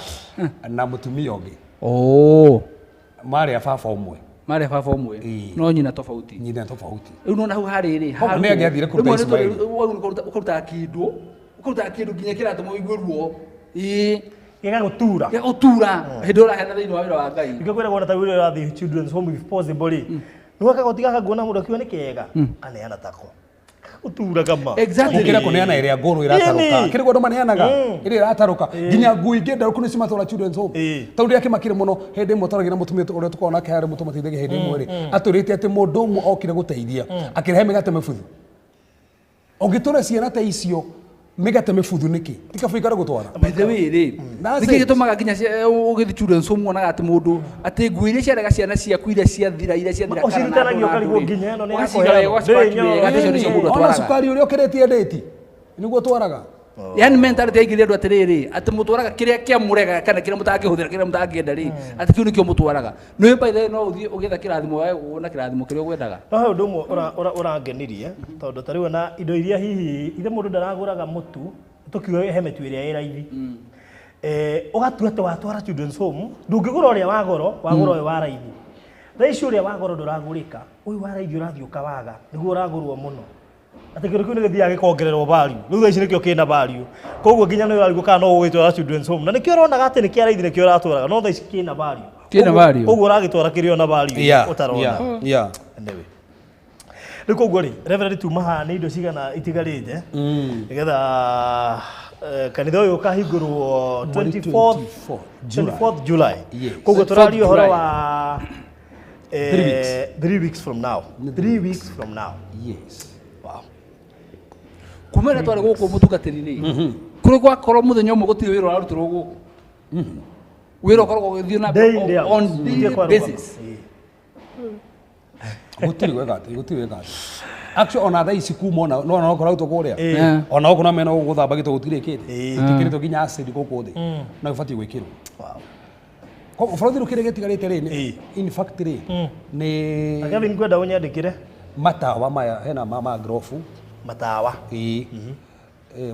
na mũtumia ũngĩ. Oh. Marĩ a baba ũmwe. Marĩ baba ũmwe. Ĩĩ. No nyina tofauti. Nyina tofauti. Rĩu nona hau harĩ rĩ. Koguo nĩ angĩathire kũruta Ismaeli. Ũkarutaga kĩndũ, ũkarutaga kĩndũ nginya kĩratũma ũigue ruo. Ĩĩ. Gĩgagũtura. Gĩgũtura hĩndĩ ũraheana thĩinĩ wa wĩra wa Ngai. Nĩkĩo kwĩragwo ona ta wĩra ũrathiĩ children's home if possible rĩ. Nĩ kagoti gaka nguona mũndũ akiuga nĩ kega. Kaneana tako. Gagũtura kama. Exactly. Gũkĩra kũneana ĩrĩa ngũrũ ĩratarũka. Ĩni. Kĩrĩ andũ maneanaga Mm. ĩrĩa ĩratarũka, nginya ngui ingĩ ndarũku nĩ cimatwara children's home. Ĩĩ. Tondũ rĩrĩa kĩmakire mũno hĩndĩ ĩmwe twaragia na mũtumia ũrĩa tũkoragwo nake harĩa mũtũmateithagia, hĩndĩ ĩmwe rĩ atwĩrĩte atĩ mũndũ ũmwe okire gũteithia akĩrehe mĩgate mĩbuthu. Ũngĩtũra ciana ta icio mĩgate mĩbuthu nĩkĩ? Ti kaba ikare gũtwara. By the way rĩ, That's nĩkĩ it. gĩtũmaga nginya ũgĩthiĩ children's home wonaga atĩ mũndũ atĩ nguo iria ciarega ciana ciaku, iria ciathira kana na Ũcirutanagia andũ ũkarigwo rĩ, nginya ĩno nĩ ya ũgaciga kũheanwo. wega, ũgacipaki Ndĩrĩ wega, atĩ icio nĩcio mũndũ Ona atwaraga. cukari ũrĩa ũkĩrĩtie ndĩti nĩguo twaraga. Yani mentality yaingĩria andũ atĩrĩrĩ, atĩ mũtwaraga kĩrĩa kĩamũrega kana kĩrĩa mũtangĩhũthĩra, kĩrĩa mũtangĩenda rĩ, atĩ kĩu nĩkĩo mũtwaraga. Nĩ by the way no ũthiĩ ũgĩetha kĩrathimo wae wona kĩrathimo kĩrĩa ũgwendaga. No he ũndũ ũmwe ũrangenirie tondũ ta rĩu ona indo iria hihi ithe mũndũ ndaragũraga mũtu, tũkiuga he mĩtu ĩrĩa ĩ raithi. Ũgatua atĩ watwara children's home ndũngĩgũra ũrĩa wa goro, wagũra ũyũ wa raithi. Thaa ici ũrĩa wa goro ndũragũrĩka, ũyũ wa raithi ũrathiĩ ũkawaga nĩguo ũragũrwo mũno, atĩ kĩndũ kĩu nĩ gĩthiaga gĩkongererwo value. Rĩu thaa ici nĩkĩo kĩna value, koguo nginya nĩ ũrarigwo kana no ũgũgĩtwara children's home na nĩkĩo ũronaga atĩ nĩ kĩa raithi, nĩkĩo ũratwaraga, no thaa ici kĩna value. Kĩna value. Koguo ũragĩtwara kĩrĩ ona value ũtarona. Anyway. Rĩu koguo rĩ, Reverend, tuma haha nĩ indo cigana itigarĩte nĩgetha kanitha ũyũ ũkahingũrwo 24th? 24 July. 24th July. Yes. Koguo 24th tũraria ũhoro July. wa 3 weeks. 3 weeks from now. 3 weeks from now. Yes. Wow. Kuma rĩrĩa twarĩ gũkũ mũtungatĩri rĩ, kũrĩ gwakorwo mũthenya ũmwe gũtirĩ wĩra ũrarutirwo gũkũ, wĩra ũkoragwo ũgĩthiĩ na Day in, day out. on Gũtirĩ daily kwarũgama. basis. Ĩĩ. Gũtirĩ gweka atĩ, gũtirĩ gweka atĩ. Actually ona thaa ici kuma ona no ona okorwo kũrĩa. Ĩĩ. Ona okorwo mena gũthamba gĩto gũtirĩkĩte. Ĩĩ. Gĩkĩrĩtwo nginya acid gũkũ thĩ. No gĩbatiĩ gwĩkĩrwo. Wow. Koguo bũrũri kĩrĩa gĩtigarĩte rĩ, Ĩĩ. in fact rĩ, nĩ Na Kevin, ngwenda ũnyandĩkĩre matawa maya hena ma grofu. Matawa. Ĩĩ.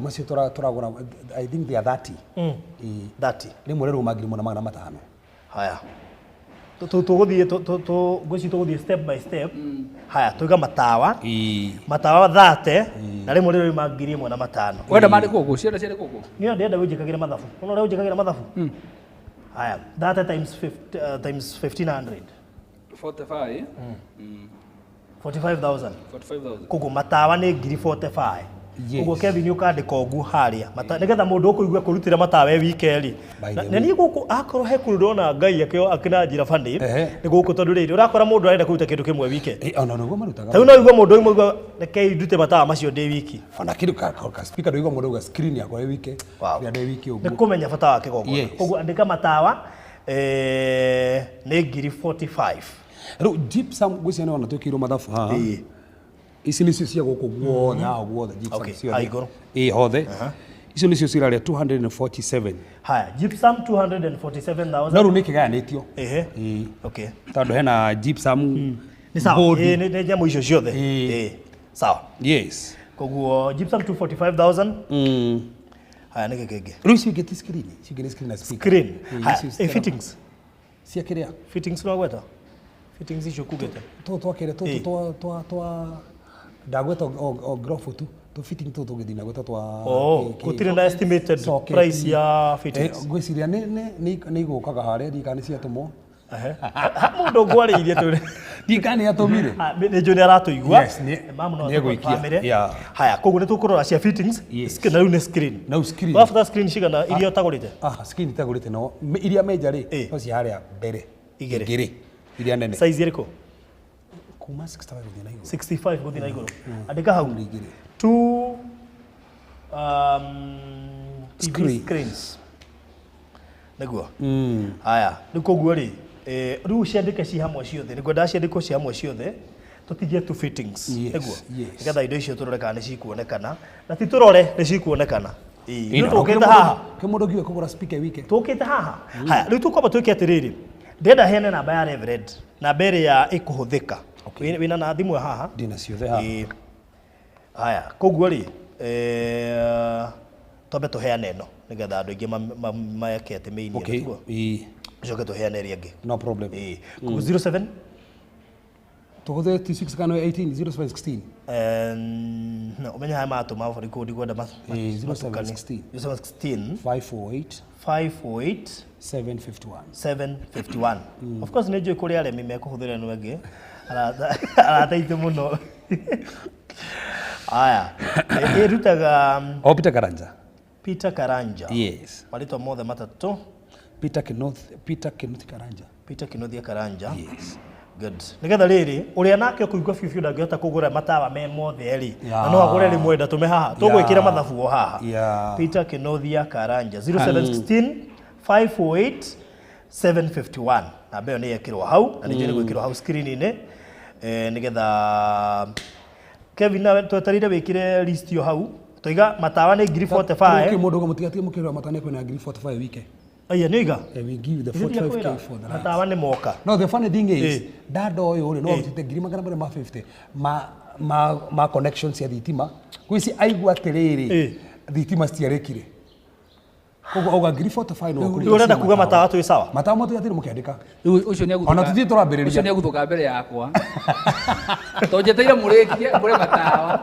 Macio tũragũra, I think they are 30. Ĩĩ. 30. Rĩmwe rĩruma 1500. Haya. Tũgũthiĩ ngwĩciria tũgũthiĩ step by step. Haya, tuiga matawa. Ĩĩ. Matawa 30 na rĩmwe rĩroima 1500. Wenda mandĩkwo kũ? Cienda ciandĩkwo kũ? Niĩ ndĩrenda wĩnjĩkagĩre mathabu. Ona ũrĩa ũnjĩkagĩra mathabu. Haya, 30 times 50, times 1500. 45. 45,000. 45,000. Koguo matawa nĩ ngiri 45. Yes. Koguo Kevin, ũkandĩka ũguo harĩa. Nĩgetha mũndũ ũkũigua kũrutĩra matawa e wike rĩ. By the Na way. na niĩ gũkũ akorwo he kũndũ ndona Ngai akĩnanjĩra bani Ehe. nĩ gũkũ, tondũ rĩrĩ ũrakora mũndũ arenda kũruta kĩndũ kĩmwe wike. Ĩĩ, ona nĩguo marutaga. Ta rĩu no ũigue mũndũ ũmwe uga rekei ndute matawa macio ndĩ wiki. Ona kĩndũ ka speaker ndũigua mũndũ auga screen yakwa ĩ wike. Wow. Ĩrĩa ndĩ wiki Nĩ ũguo. kũmenya bata wa kĩgongona. Yes. Koguo andĩka matawa nĩ ngiri 45. Rĩu gypsum ngwĩciria nĩ ona twĩkĩirwo mathabu haha. Ĩĩ. Ici nĩcio cia gũkũ guothe, haha guothe gypsum Okay, ciothe. haha igũrũ. Ĩĩ, hothe. Icio nĩcio cirarĩa 247. Haya, gypsum 247,000. No rĩu nĩ kĩgayanĩtio. Ehe. Ĩĩ. Okay. Tondũ hena gypsum. Nĩ sawa. Board. Ĩĩ, nĩ nyamũ icio ciothe. Ĩĩ. Ĩĩ. Sawa. Yes. Koguo gypsum 245,000. Haya, nĩkĩ kĩngĩ? Rĩu icio ingĩ ti screen, icio ingĩ nĩ screen na speaker. Screen. Ĩĩ, Haya, icio fittings. Cia kĩrĩa? Fittings no gweta? Fittings icio kugĩte. Tũtũ twakĩrĩa tũtũ Ĩĩ. twa ndagweta o grofu tu tu fitting tũtũ tũngĩthiĩ nagweta twa Oh, gũtirĩ na estimated socket. price ya fittings. Ngwĩciria nĩ igũkaga harĩa, ndiũĩ kana nĩ ciatũmwo. Ehe. Ha mũndũ ngwarĩirie tũrĩ. Ndikana nĩ atũmire. Nĩ njũĩ nĩ aratũigua. Yes, Mamu no nĩ egũikia. atũconfirmĩre. Yeah. Haya, koguo nĩ tũkũrora cia fittings. Yes. Na rĩu nĩ screen. No screen. Ũrabatara screen cigana iria ũtagũrĩte? Screen itagũrĩte no iria major rĩ Eh. no cia harĩa mbere. Igĩrĩ. Igĩrĩ. Iria nene. Size ĩrĩkũ? Kuma 65 gũthiĩ na igũrũ. 65 gũthiĩ na igũrũ. Andĩka hau. Igĩrĩ. Two TV Screens. screens. Nĩguo. Haya, rĩu koguo rĩ, rĩu ciandĩke ci hamwe ciothe. Nĩngwenda ciandĩkwo ci hamwe ciothe. Tũtigie two fittings. Yes, Nĩguo. yes. Nĩgetha indo icio tũrore kana nĩ cikuonekana. Na ti tũrore nĩ cikuonekana. Ĩĩ, rĩu tũkĩte haha. Kĩ mũndũ ngiuga kũgũra speaker wike. Tũkĩte haha. Haya, rĩu tũkwamba twĩke atĩrĩrĩ. Ndĩrenda heane namba ya Reverend, namba ĩrĩa ĩkũhũthĩka. Wĩna na thimũ haha? Ndĩna ciothe haha. Ĩĩ. Haya, koguo rĩ, twambe tũheane ĩno nĩgetha andũ aingĩ meke atĩ mĩini ĩno, Okay. tiguo? Ĩĩ. Tũcoke tũheane ĩrĩa ĩngĩ. No problem. Ĩĩ. Koguo 07 Tũhũthĩre 26 kana 18 0716. No, ũmenye haya matũma bũrũri ndikwenda Ĩĩ, matukane. 0716. 0716 548 548 751. 751. Of course nĩ njũĩ kũrĩ aremi mekũhũthĩra ĩno ĩngĩ. Arata aitũ mũno. Aya, ĩrutaga O Peter Karanja. Peter Karanja. Yes. Marĩtwa mothe matatũ. Peter Kenoth Karanja. Peter Kinothia Karanja. Yes. Good. Nĩgetha rĩrĩ, ũrĩa nake ũkũigua biũ biũ ndangĩhota kũgũra matawa me mothe rĩ, Yeah. na no agũre rĩmwe ndatũme haha. Tũgwĩkĩra Yeah. mathabu o haha. Yeah. Peter Kinothia Karanja 0716 548 751. Namba ĩyo nĩ yekĩrwo hau, na ningĩ nĩ gwĩkĩrwo hau screen-inĩ nĩgetha Kevin nawe twetereire wĩkĩre list ĩyo hau. Tũiga matawa nĩ ngiri 45. Kĩ mũndũ ũgamũtigatige mũkĩrora matane kwĩna ngiri 45 wike. Aya nĩ oiga. We give the Ithuĩ 45K ndiakwĩra, for the Matawa nĩ moka. No, the funny thing is, Eh. dada ũyũ rĩ no arutĩte ngiri magana marĩa ma 50 ma connections cia thitima. Gwĩci aigua atĩrĩrĩ, Eh. thitima citiarĩkire. Koguo auga ngiri 45 no Rĩu ũrenda kuga matawa twĩ sawa? Matawa mothe atĩrĩ mũkĩandĩka. Rĩu ũcio nĩ Ona tũthiĩ tũrambĩrĩria. Ũcio nĩ egũthũka mbere yakwa. Tondũ njeteire mũrĩkie ngũre matawa.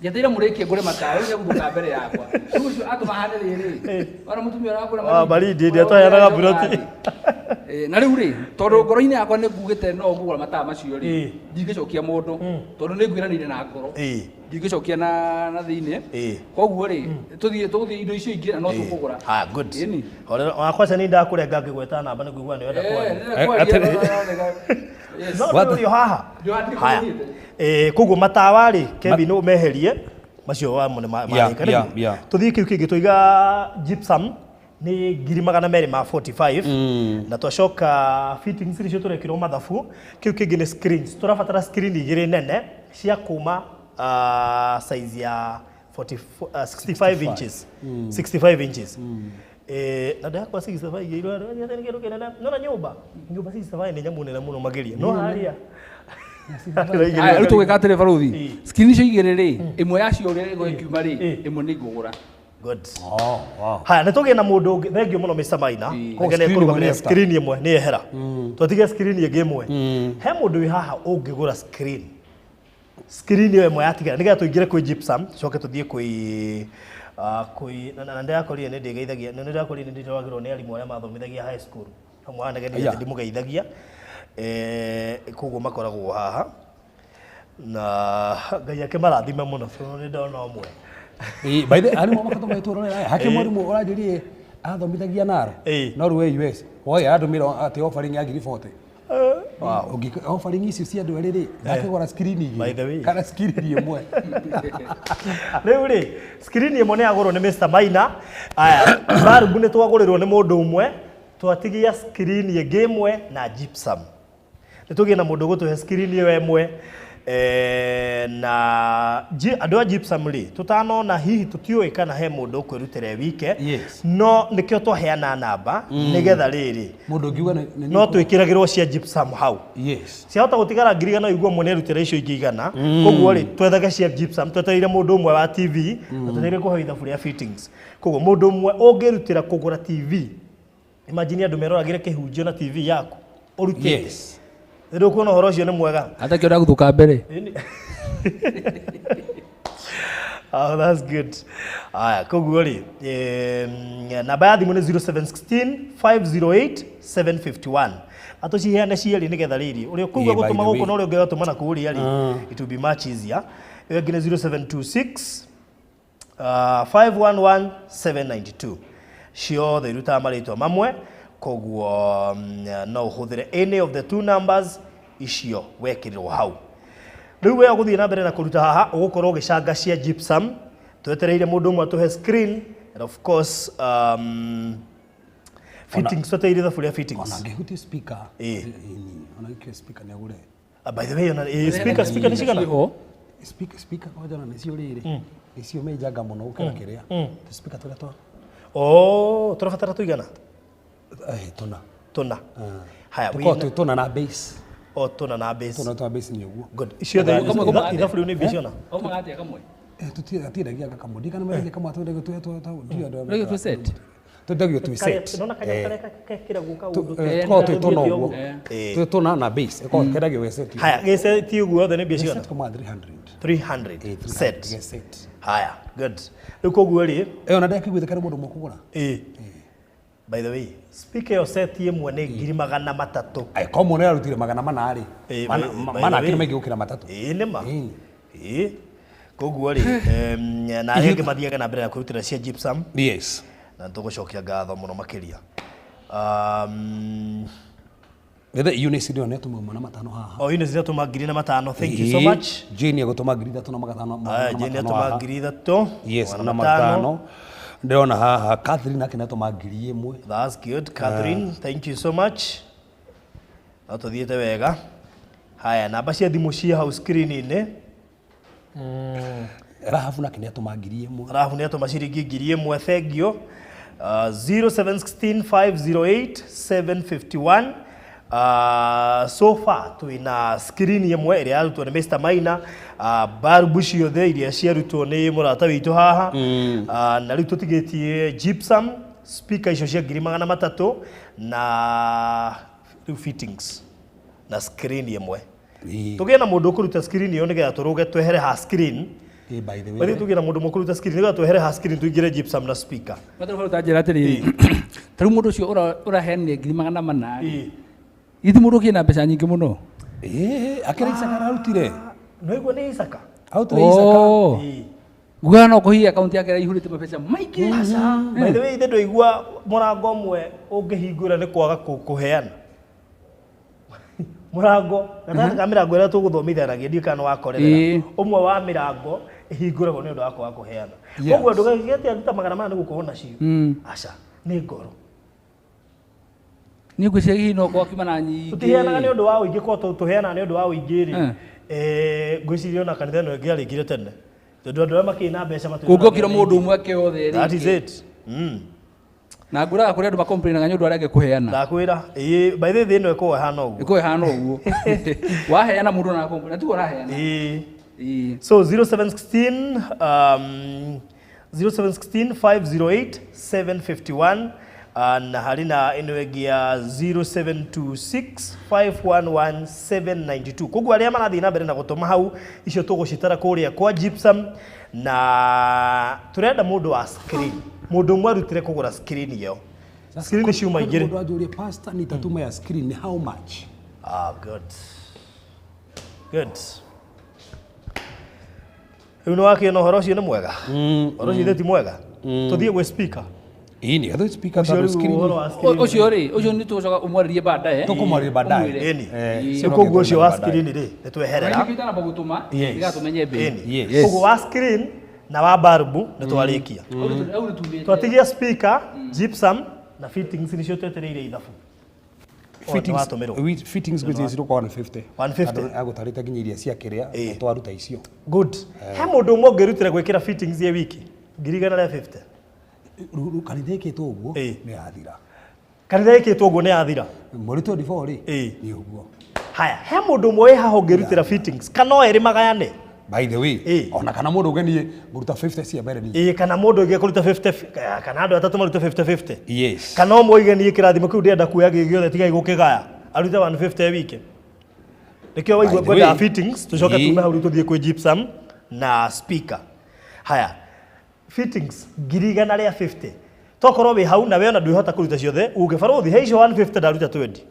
Njeteire mũrĩkie ngũre matawa, rĩu nĩ egũthũka mbere yakwa. Rĩu ũcio atũma hane rĩrĩ. Ona mũtumia ũragũra Ah, baridi, ĩrĩa twaheanaga buroti. Na rĩu rĩ, tondũ ngoro-inĩ yakwa nĩ ngugĩte no ngũgũra matawa macio rĩ, Ĩĩ. ndingĩcokia mũndũ, tondũ nĩ ngwĩranĩire na ngoro. Ĩĩ. Ndingĩcokia na thĩinĩ. Ĩĩ. Koguo rĩ, tũthiĩ tũgũthiĩ indo icio ingĩ na no tũkũgũra. Ah, good. Ĩni. Horera, wakwa nĩ ndakũrenga ngĩgweta namba nĩ kũigua nĩ wenda kwaria. ndĩrenda kwaria. Yes. No nĩ ũrĩ o haha. Ndĩra- Haya. Koguo matawa rĩ, Kevin ũmeherie macio wamo nĩ Yeah, marĩka yeah, nĩguo? yeah. Tũthiĩ kĩu kĩngĩ tũiga gypsum nĩ ngiri magana merĩ ma 45 na twacoka fittings nĩcio tũrekĩrwo mathabu. Kĩu kĩngĩ nĩ screens. Tũrabatara screen igĩrĩ nene cia kuma size ya 65 inches. 65 inches. Na ndakwa 65 igĩrĩ nĩ kĩndũ kĩnene. Nona nyũmba 65 nĩ nyamũ nene mũno makĩria. No harĩa Aya, rĩu tũgwĩka atĩrĩ baruthi. Screen icio igĩrĩ rĩ, ĩmwe yacio rĩ ĩgũkiuma rĩ, ĩmwe nĩ ngũgũra. Good. Oh, wow. Haya, nĩ tũgĩe na mũndũ ũngĩ. Thank you mũno Mr. Maina. Oh, Reke screen nĩ ĩmwe nĩ kũrũgamĩrĩra yehera. screen ĩmwe nĩ yehera. Twatige screen ĩngĩ ĩmwe. He mũndũ wĩ haha ũngĩgũra screen. Screen ĩyo ĩmwe yatigara nĩgetha tũingĩre kwĩ gypsum, tũcoke tũthiĩ kwĩ kwĩ na ndĩrakorire nĩ ndĩgeithagia, nĩ ndĩrakorire nĩ ndĩtwaragĩrwo nĩ arimũ arĩa mathomithagia high school. Hamwe haha Yeah. ndimũgeithagia. Koguo makoragwo haha. Na Ngai akĩmarathime mũno tondũ nĩ ndona ũmwe. By the arimũ makatũma ĩtũrorera hake mwarimũ ũranjĩrie athomithagia naro Ĩĩ. no rĩu wĩ US woi arandũmĩra atĩ offering ya ngiri 40. Wow. Offering icio cia andũ erĩ rĩ, ndakĩgũra screen By the way. igĩrĩ kana screen ĩmwe. Rĩu rĩ, screen ĩmwe nĩ yagũrwo nĩ Mr. Maina. Aya, barubu nĩ twagũrĩrwo nĩ mũndũ ũmwe, twatigia screen ĩngĩ ĩmwe na gypsum. Nĩ tũgĩe na mũndũ ũgũtũhe screen ĩyo ĩmwe. Na andũ a gypsum rĩ, tũtanona hihi tũtiũĩ kana he mũndũ ũkwĩrutĩra wike. Yes. No nĩkĩo twaheana namba nĩgetha rĩrĩ Mũndũ ũngiuga nĩ no twĩkĩragĩrwo cia gypsum hau. Yes. Ciahota gũtigara ngiri igana ũigua ũmwe nĩerutĩra icio ingĩ igana. Koguo rĩ, twethage cia gypsum, twetereire mũndũ ũmwe wa TV na twetereire kũheo ithabu rĩa fittings. Koguo mũndũ ũmwe ũngĩrutĩra kũgũra TV, imagine andũ meroragĩre kĩhunjio na TV yaku ũrutĩte. Yes. Rĩu kuona ũhoro ũcio nĩ mwega. Hata kĩo ndagũthũka mbere. Oh, that's good. Aya, koguo rĩ, namba ya thimũ nĩ 0716 508 751. Atũciheane cierĩ nĩgetha rĩrĩ, ũrĩa ũkũigua Ĩĩ, by gũtũma the gũkũ way. na ũrĩa ũngĩ ũgatũma na kũrĩa rĩ, it will be much easier. Ĩyo ĩngĩ nĩ 0726 511 792. Ciothe irutaga marĩtwa mamwe, koguo no ũhũthĩre any of the two numbers icio wekĩrĩrwo hau. Rĩu we ũgũthiĩ na mbere na kũruta haha, ũgũkorwo ũgĩcanga cia gypsum, twetereire mũndũ ũmwe atũhe screen and of course fittings, twetereire thaburia Ona fittings. angĩhutia speaker. Ĩĩ. Ĩni, ona gĩkĩo speaker nĩ agũre. Ah, by the way, ona speaker nĩ cigana? Ciho. Speaker kwanja na nĩcio rĩrĩ. Nĩcio menjanga mũno gũkĩra kĩrĩa. Tũ speaker tũrĩa twa Oh, tũrabatara tũigana? Tũna. Tũna. Haya, Tũkoragwo wĩna twĩ tũna na base. o tũna na base. Tũna twa base nĩ ũguo. Good. Ciothe Kamwe kamwe ithabu rĩu nĩ mbia ciona? Aumaga atĩa kamwe? Tũtiendagia kamwe. Ndikana mendagia kamwe twendagio twĩ twĩ twĩ Twendagio twĩ set? Twendagio twĩ set. Nona kanyamũ karĩa gekĩragwo kaũndũ. Tũkoragwo twĩ tũna ũguo. Ĩĩ. Twĩ tũna na base. Ĩkoragwo kendagio gwĩ set. Haya, gĩceti ũguo yothe nĩ mbia cigana? Set kuma 300. 300 Ĩĩ, 300 set. Gĩ set. Haya, good. Rĩu koguo rĩ, Ona ndakĩiguĩte karĩ mũndũ ũmwe kũgũra. ĩĩ. By the way, speaker ĩyo set ĩmwe nĩ 300,000. Ai, ko mũndũ arutire 400 rĩ. Ĩĩ, Mana by the mana way. akĩrĩ maingĩ gũkĩra matatũ. Ĩĩ nĩ ma. Ĩĩ. Ĩĩ. Koguo rĩ, na arĩa angĩ mathiaga na mbere na kwĩrutĩra cia gypsum Yes. na nĩtũgũcokia ngatho mũno makĩria. Ethe Eunice ndio anetũma 500 haha. O Eunice nĩatũma 4,500. Thank you so Ĩĩ, much. Jane agũtũma 3,500 Aya, Jane atũma haha. 3,000. Yes, magana na matano. matano. Ndĩrona haha Catherine nake nĩatũma 1,000. That's good, Catherine. Thank you so much. No tũthiĩte wega. Haya, namba cia thimũ ciĩ hau screen-inĩ. Rahabu nake nĩatũma 1,000. Rahabu nĩatũma ciringi 1,000, thank you. 0716 508 751. So far twĩna screen ĩmwe ĩrĩa yarutwo nĩ Mr. Maina, bulb ciothe iria ciarutwo nĩ mũrata witũ haha, na rĩu tũtigĩtie gypsum speaker icio cia 300,000 na rĩu fittings na screen ĩmwe. Ĩĩ. Tũgĩe na mũndũ ũkũruta screen ĩyo nĩgetha tũrũge twehere ha screen. Ĩĩ, by the way. Bari tũgĩe na mũndũ mũkũruta screen nĩgetha twehere ha screen tũingĩre gypsum na speaker. Matũ ta njĩra atĩrĩrĩ, ta rĩu mũndũ ũcio ũraheanire 400,000 rĩ, Ĩĩ. githĩ mũndũ ũkĩrĩ na mbeca nyingĩ mũno? Ĩĩ, akĩrĩ Isaka ararutire. Nĩwaigua nĩ Isaka? Arutire Isaka. Oh. Ĩĩ. Ngugaga no kũhihi akaunti yake ĩraihũrĩte mabeca maingĩ. By the way, ithe ndwaigua mũrango ũmwe ũngĩhingũra nĩ kwaga kũheana. Mũrango gatagatĩ ka mĩrango ĩrĩa tũgũthomithanagia ndiũĩ kana nĩwakorerera. Ĩĩ. Ũmwe wa mĩrango ĩhingũragwo nĩ ũndũ wa kwaga kũheana. Yes. Koguo ndũgagĩte atĩ aruta 400 nĩ gũkorwo nacio. Aca, nĩ ngoro. Niĩ ngwĩciria hihi no gũkorwo akiuma na nyingĩ. Tũtiheanaga nĩ ũndũ wa ũingĩ, korwo tũheanaga nĩ ũndũ wa ũingĩ rĩ, Eh. ngwĩciria ona kanitha ĩno ĩngĩarĩkire tene. Tondũ andũ arĩa makĩrĩ na mbeca matwĩraga Kũngĩokire nĩ mũndũ ũmwe akĩothe That is rĩngĩ. it. Na ngũraga kũrĩ andũ makomplainaga nĩ ũndũ arĩa angĩ kũheana. Ndakwĩra, ĩĩ, by the way, thĩ ĩno ĩkoragwo ĩhana ũguo. Ĩkoragwo ĩhana ũguo. Waheana mũndũ na complain, na tiwe ũraheana. Ĩĩ. Ĩĩ. So 0716 0716 508 751, na harĩ na ĩno ĩngĩ ya 0726 511 792. Koguo arĩa marathiĩ na mbere na gũtũma hau, icio tũgũcitara kũrĩa kwa gypsum, na tũrenda mũndũ wa screen, mũndũ ũmwe arutire kũgũra screen ĩyo. Screen ciuma igĩrĩ. Mũndũ anjũrie, pastor, nitatuma ya screen ni how much? Ah, good. Good. Rĩu nĩ wakĩona ũhoro ũcio nĩ mwega. Ũhoro ũcio ithe ti mwega. Tũthiĩ gwĩ speaker. Ĩĩ, nĩ etho speaker Ũcio tondũ rĩu screen. ũhoro wa screen. Ũcio rĩ, ũcio nĩ tũgũcoka ũmwarĩrie baadaye. Tũkũmwarĩria baadaye. Ũmwĩre. Ĩni. Eh, Rĩu koguo ũcio wa screen rĩ, nĩ tweherera. Nĩkĩo itanamba gũtũma, Yes. nĩgetha tũmenye mbei. Ĩni. Yes. Koguo wa screen na wa bulb nĩ twarĩkia. Au nĩtumĩte. Twatigia speaker, gypsum na fittings nĩcio twetereire ithabu. Oh, nĩ watũmĩrwo. Fittings gwĩ cirũka 150. 150. Andũ agũtarĩte nginya iria cia kĩrĩa Ĩĩ. twaruta icio. Good. He mũndũ ũmwe ũngĩrutĩra gwĩkĩra fittings ye wiki 150,000. Rĩu kanitha ĩkĩtwo ũguo Ĩĩ. nĩ yathira. Kanitha ĩkĩtwo ũguo nĩ yathira. Mweri 24 rĩ Ĩĩ. nĩ ũguo. Haya, he mũndũ ũmwe wĩ haha ũngĩrutĩra fittings kana o erĩ magayane? By the way, Ĩĩ. ona kana mũndũ ũngĩ niĩ ngũruta 50 cia mbere niĩ. Ĩĩ, kana mũndũ ũngĩ kũruta 50, kana andũ atatũ marute 50 50. Yes. Kana ũmwe oige niĩ kĩrathimo kĩu ndĩrenda kuoya gĩ gĩothe tigai gũkĩgaya, arute 150 wiki. Nĩkĩo waigua By the ngwendaga way, fittings, tũcoke ĩĩ. tume hau rĩu tũthiĩ kwĩ gypsum na speaker. Haya, fittings 150,000. Tokorwo wĩ hau na we ona ndwĩhota kũruta ciothe, uge barothi he icio 150 ndaruta 20.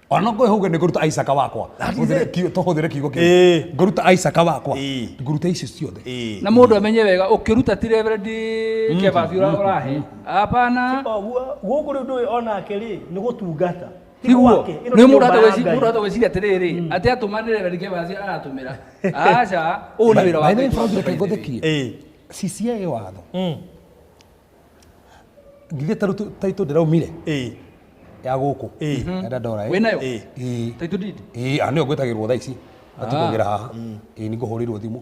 Ona ngwĩhũge nĩ ngũruta Isaka wakwa. That is Hũthĩre it. Tũhũthĩre kiugo kĩu. Ĩĩ. Ngũruta Isaka wakwa. Ĩĩ. Ngũruta icio ciothe. Ĩĩ. Na mũndũ amenye wega ũkĩruta ti Reverend Kebathi ũrahe. Hapana. Ũguo gũkũ rĩu ndũĩ onake rĩ nĩ gũtungata. Ti Tiguo. gwake, ĩno Nĩ nĩ mũndũ nyũmba ya ahota Ngai. mũndũ ahota gwĩciria atĩrĩrĩ, atĩ atũma nĩ Reverend Kebathi aratũmĩra. Aca, ũyũ nĩ wĩra wa By the way, Ngai. Frodo, reke ngũthekie. Ĩĩ. CCA watho. Githĩ ta rĩu taitũ ndĩraumire Ĩĩ. ya gũkũ. Ĩĩ. Enda ndora. Wĩ nayo? Ĩĩ. Ĩĩ. Title deed. Ĩĩ, a nĩyo ngwĩtagĩrwo thaa ici. Matikũgĩra haha. Ĩĩ, nĩngũhũrĩrwo thimũ.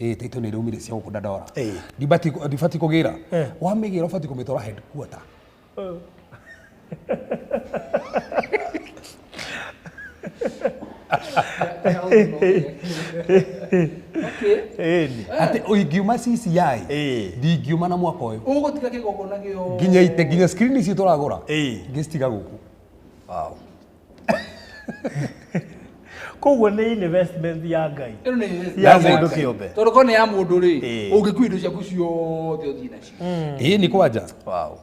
Ĩĩ, taitũ nĩ ĩraumire cia gũkũ Dandora. Ĩĩ. Ndibatiĩ kũgĩra. Eh. Wamĩgĩra ũbatiĩ kũmĩtwara headquarter. Okay. Ĩni. Atĩ ingiuma CCI, Ĩĩ. ndingiuma na mwaka ũyũ. Ũgũtiga kĩgongona gĩothe. Nginya ite nginya screen ici tũragũra. Ĩĩ. Ngĩcitiga gũkũ. Wow. Koguo nĩ investment ya Ngai. Ĩno nĩ investment Ya ya mũndũ Ngai. kĩũmbe. Tondũ korwo nĩ ya mũndũ rĩ, Ĩĩ. ũngĩkua indo ciaku ciothe ũthiĩ nacio. Ĩĩ, nĩ kwanja. Wow.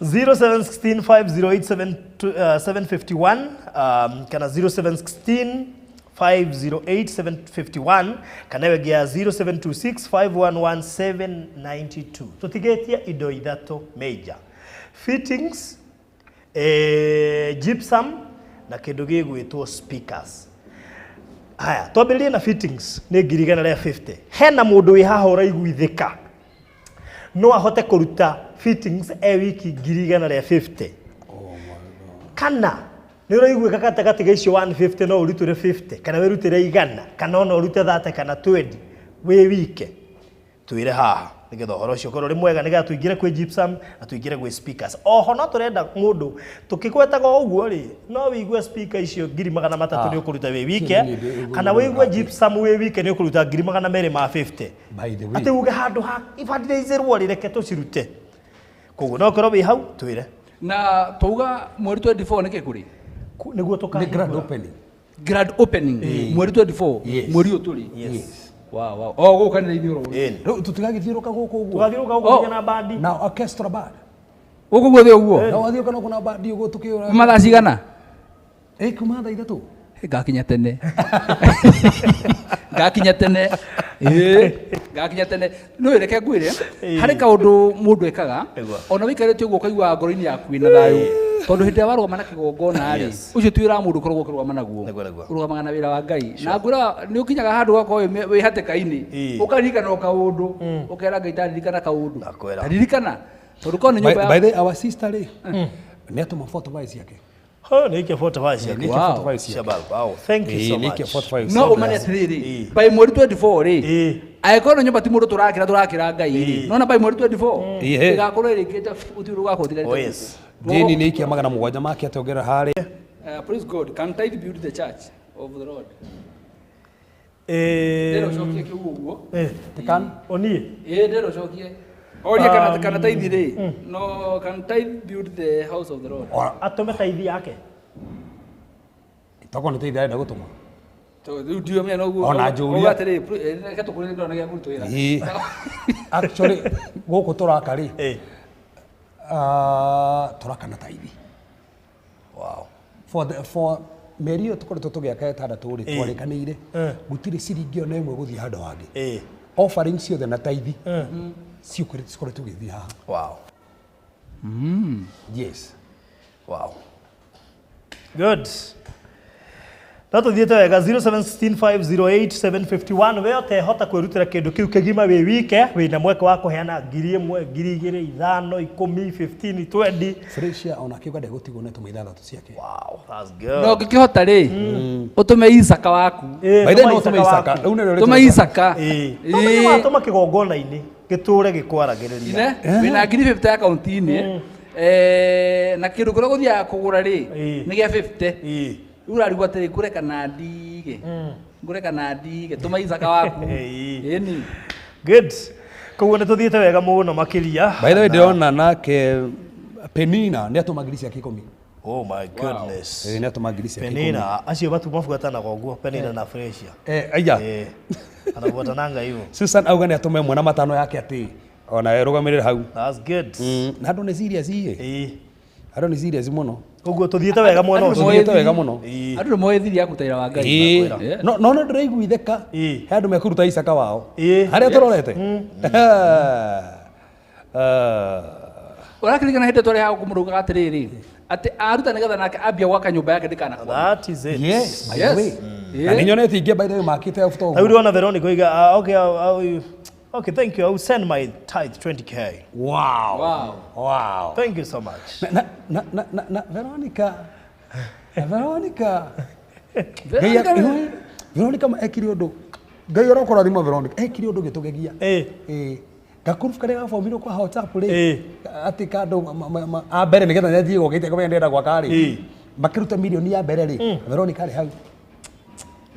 0716508751 kana 0716508751 kana ĩyo ĩngĩ ya 0726511792. Tũtigĩtie indo ithatũ major. Fittings, gypsum na kĩndũ gĩgwĩtwo speakers. Haya, twambĩrĩrie na fittings nĩ 150,000. Hena mũndũ wĩ haha ũraiguithĩka no ahote kũruta fittings e wiki 150,000. Kana nĩ ũraiguĩka gatagatĩ ga icio 150 no ũrutĩre 50 kana wĩrutĩre 100 kana ona ũrute 30 kana 20 wĩ wike. Twĩre haha nĩgetha ũhoro ũcio ũkorwo ũrĩ mwega nĩgetha tũingĩre kwĩ gypsum na tũingĩre gwĩ speakers. Oho no tũrenda mũndũ tũkĩgwetaga o ũguo rĩ no wĩigue speaker icio 300,000 nĩ ũkũruta wĩ wike Kĩu nĩ ndĩ- kana wĩigue gypsum wĩ wike nĩ ũkũruta 250,000. By the way. Atĩ uge handũ ha ibandithĩrwo rĩ reke tũcirute. Koguo no ũkorwo wĩ hau twĩre. Na twauga mweri 24 nĩkĩ kũrĩ? Nĩguo Nĩ grand tũkahingũra. opening. Grand opening mweri 24 Yes. mweri ũyũ tũrĩ. Yes. Wow, wow. O gũkũ kanitha-inĩ oro ũyũ. Ĩni. Rĩu tũtigagĩthiũrũka gũkũ ũguo. Tũgathiũrũrũka gũkũ Oh. nginya na bandi. Na orchestra band. Gũkũ guothe ũguo. Na wathiũka no kuna bandi ũguo tũkĩũra. Kuma thaa cigana? Ĩĩ, kuma thaa ithatũ. Ngakinya tene. Ngakinya tene. Ĩĩ, ngakinya tene. No reke ngwĩre, harĩ kaũndũ mũndũ ekaga, Nĩguo. ona wĩikarĩte ũguo ũkaigua ngoro-inĩ yaku ĩna thayũ. Tondũ hĩndĩ ĩrĩa warũgama na kĩgongona rĩ, Yes. ũcio ti wĩra wa mũndũ ũkoragwo ũkĩrũgama naguo. Nĩguo, nĩguo. Ũrũgamaga na wĩra wa Ngai. Na ngwĩra nĩ ũkinyaga handũ ũgakorwo wĩ hatĩka-inĩ, Ĩĩ. ũkaririkana o kaũndũ, ũkera Ngai taririkana kaũndũ. Ndakwĩra. Taririkana. Tondũ korwo nĩ nyũmba By ya the way, our sister rĩ, nĩ atũma photo files ciake. Ho, nĩ ikia 45 ciake. Nĩ ikia Wow. photo files Cia ciake. bulb. Wow. Thank you Ĩĩ, so nĩ ikia much. photo files no ciake. ũmane atĩrĩrĩ Ĩĩ. by mweri 24 rĩ Ĩĩ. angĩkorwo nĩ nyũmba ti mũndũ tũrakĩra tũrakĩra Ngai rĩ Ĩĩ. nona by mweri 24 Ĩĩ. ĩgakorwo ĩrĩkĩte gũtirĩ ũgakorwo ũtigarĩte Oh, yes. Jane nĩ ikia 700 make atongerera harĩa. Praise God, can tithe build the church of the Lord? Eh, Ndĩra ũcokie kiugo ũguo. eh, Tekan. onie. Ĩĩ ndĩra ũcokie. Orie kana tithe rĩ. No, can tithe build the house of the Lord? Ora, Atũme taithi yake. tokorwo nĩ tithe arenda gũtũma. Tondũ rĩu ndiũĩ menya noguo. Ona njũria. Uga atĩrĩ, reke tũkũrĩre ndona gĩa kũrutwo wĩra. Ĩĩ. Actually, gũkũ tũraka rĩ, Eh. tũraka na taithi. Wow. For mĩeri ĩyo tũkoretwo tũgĩaka ĩtandatũ rĩ, Ĩĩ. twarĩkanĩire Eh. gũtirĩ ciringi ona ĩmwe gũthiĩ handũ hangĩ. Eh. Offering ciothe na taithi cikoretwo igĩthiĩ haha. Wow. Yes. Wow. Good. No tũthiĩte wega 0716508751 we ũtehota kwĩrutĩra kĩndũ kĩu kĩgima wĩ wike wĩna mweke wa kũheana 1000 2000 5 10 15 20. Fresia ona kĩuga ndegũtigwo nĩ tũma ithathatũ ciake. Wow, that's No good. ũngĩkĩhota rĩ, ũtũme Isaka waku. Ĩĩ, By the way, tũma no ũtũme Isaka Isaka. waku. Rĩu nĩrĩo Tũma rĩtwa- Isaka. Ĩĩ. Ĩĩ. No menye watũma kĩgongona-inĩ gĩtũre gĩkwaragĩrĩria. Ine, wĩna 50,000 akaunti-inĩ. Na kĩndũ kĩrĩa ũgũthiaga kũgũra rĩ, Ĩĩ. nĩ gĩa 50. Ĩĩ. Rĩu ũrarigwo atĩrĩ, ngũre kana ndige. Ngũre kana ndige, tũma Isaka waku. Ĩĩ. Ĩni. Good. Koguo nĩ tũthiĩte wega mũno makĩria. By the way, ndĩrona nake Penina nĩ atũma ngiri ciake ikũmi. Oh my goodness. Nĩ atũma ngiri ciake ikũmi. Penina acio batu mabuatanaga ũguo Penina na Fresia. Aya. Anabuatananga hivyo. Susan auga nĩ atũma ĩmwe na matano yake atĩ ona ĩrũgamĩrĩre hau. That's good. Na andũ nĩ serious ĩ. Andũ nĩ serious mũno. Koguo tũthiĩte wega mwena Andũ ũcio. Tũthiĩte wega mũno. Andũ nĩ moĩ thiri ya kũtaira wa Ngai. Ĩĩ. No no ndĩraiguithĩka. He andũ mekũruta Isaka wao. Harĩa tũrorete. Ũrakĩririkana hĩndĩ twarĩ haha kũmũrũgaga atĩrĩrĩ atĩ aruta nĩgetha nake ambia gwaka nyũmba yake ndĩkanakwame. That is it. Yes, by the Yes. way. Na nĩ nyonete ingĩ by the way makĩte off Rĩu ndĩrona Veronica oiga, okay, okay, thank you. I will send my tithe 20K. Wow. Wow. Wow. Thank you so much. Na Veronica. Na Veronica. Veronica- Veronica ma ekire ũndũ. Ngai arokũrathima Veronica. Ekire ũndũ gĩtũgegia. Gakurubu karĩa gabomirwo kwa WhatsApp rĩ. Atĩ kandũ a mbere nĩgetha nĩathiĩ gwakĩte kũmenya ndĩrenda gwaka rĩ. Makĩruta mirioni ya mbere rĩ. Veronica arĩ hau.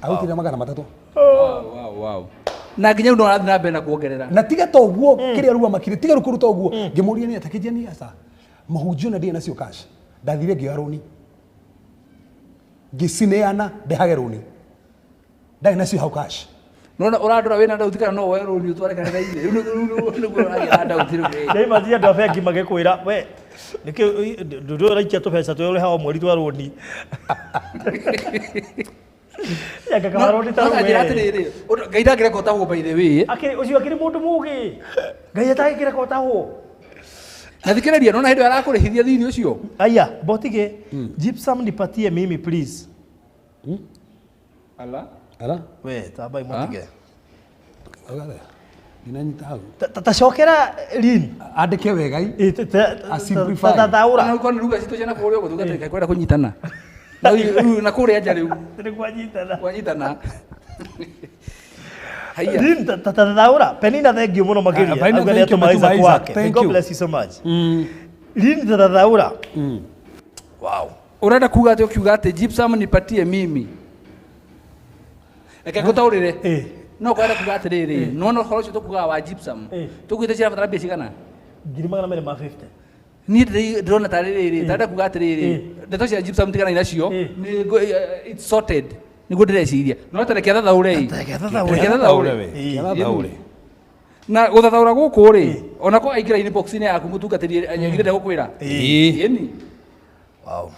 Arutire 300. Wow, wow. Na nginya rĩu no arathiĩ na mbere na kuongerera. Na tiga ta ũguo kĩrĩa rua makire tiga rĩu kũruta ũguo ngĩmũria nĩ atakĩnjia nĩ aca mahunjio na ndirĩ nacio cash ndathire ngĩoya rũni ngĩcineana ndĩhage rũni ndarĩ nacio hau cash. Nona ũrandora wĩna ndauti kana no woe rũni ũtware kanitha-inĩ. Rĩu nĩguo ũragĩa na ndauti rĩu. Nĩ imagine andũ a bengi magĩkwĩra we nĩkĩ ndũrĩ ũraikia tũbeca tũrĩa ũrĩhaga o mweri twa rũni. Yanga kamarũni ta No njĩra rũu we. atĩrĩrĩ, Ngai ndangĩreka ũtahwo by the way. Akĩrĩ ũcio akĩrĩ mũndũ mũgĩ. Ngai atangĩkĩreka ũtahwo. Na thikĩrĩria nona hĩndĩ ĩyo arakũrĩhithia thirĩ ũcio. Aya, Botige, gypsum nipatie mimi please. Ala. Ala. We, tambai Motige. Auga ndinanyita hau. Tacokera Lin. Andĩke wega i. A simplify. Tathaũra. Na uko ruga citũ ciana kũrĩa ũguo tugatĩka kwenda kũnyitana. Na rĩu na kũrĩa nja rĩu Nĩ kwanyitana. kwanyitana. Haiya. Lin tathaũra. Penina thank you mũno makĩria. Penina, Auga thank you, nĩatũma Matuma Isaac Isaac. wake. Thank God you. bless you so much. Lin tathaũra. Wow. Ũrenda kuga atĩ ũkiuga atĩ gypsum nipatie mimi. Reke ngũtaũrĩre. No kwenda kuga atĩrĩrĩ, nĩwona ũhoro ũcio tũkugaga wa gypsum. Tũkuĩte cirabatara mbia cigana? 250,000. Niĩ ndĩrona tarĩ rĩrĩ, tarenda kuga atĩrĩrĩ, ndeto cia gypsum tiganai nacio, it's sorted. Nĩguo ndĩreciria. No ta reke thathaũre ĩ. Reke thathaũre. Reke thathaũre. Thathaũre. Na gũthathaũra gũkũ rĩ, ona ko aingĩra inbox-inĩ yaku mũtungatĩri anyagire ndegũkwĩra. Ĩni. Wow.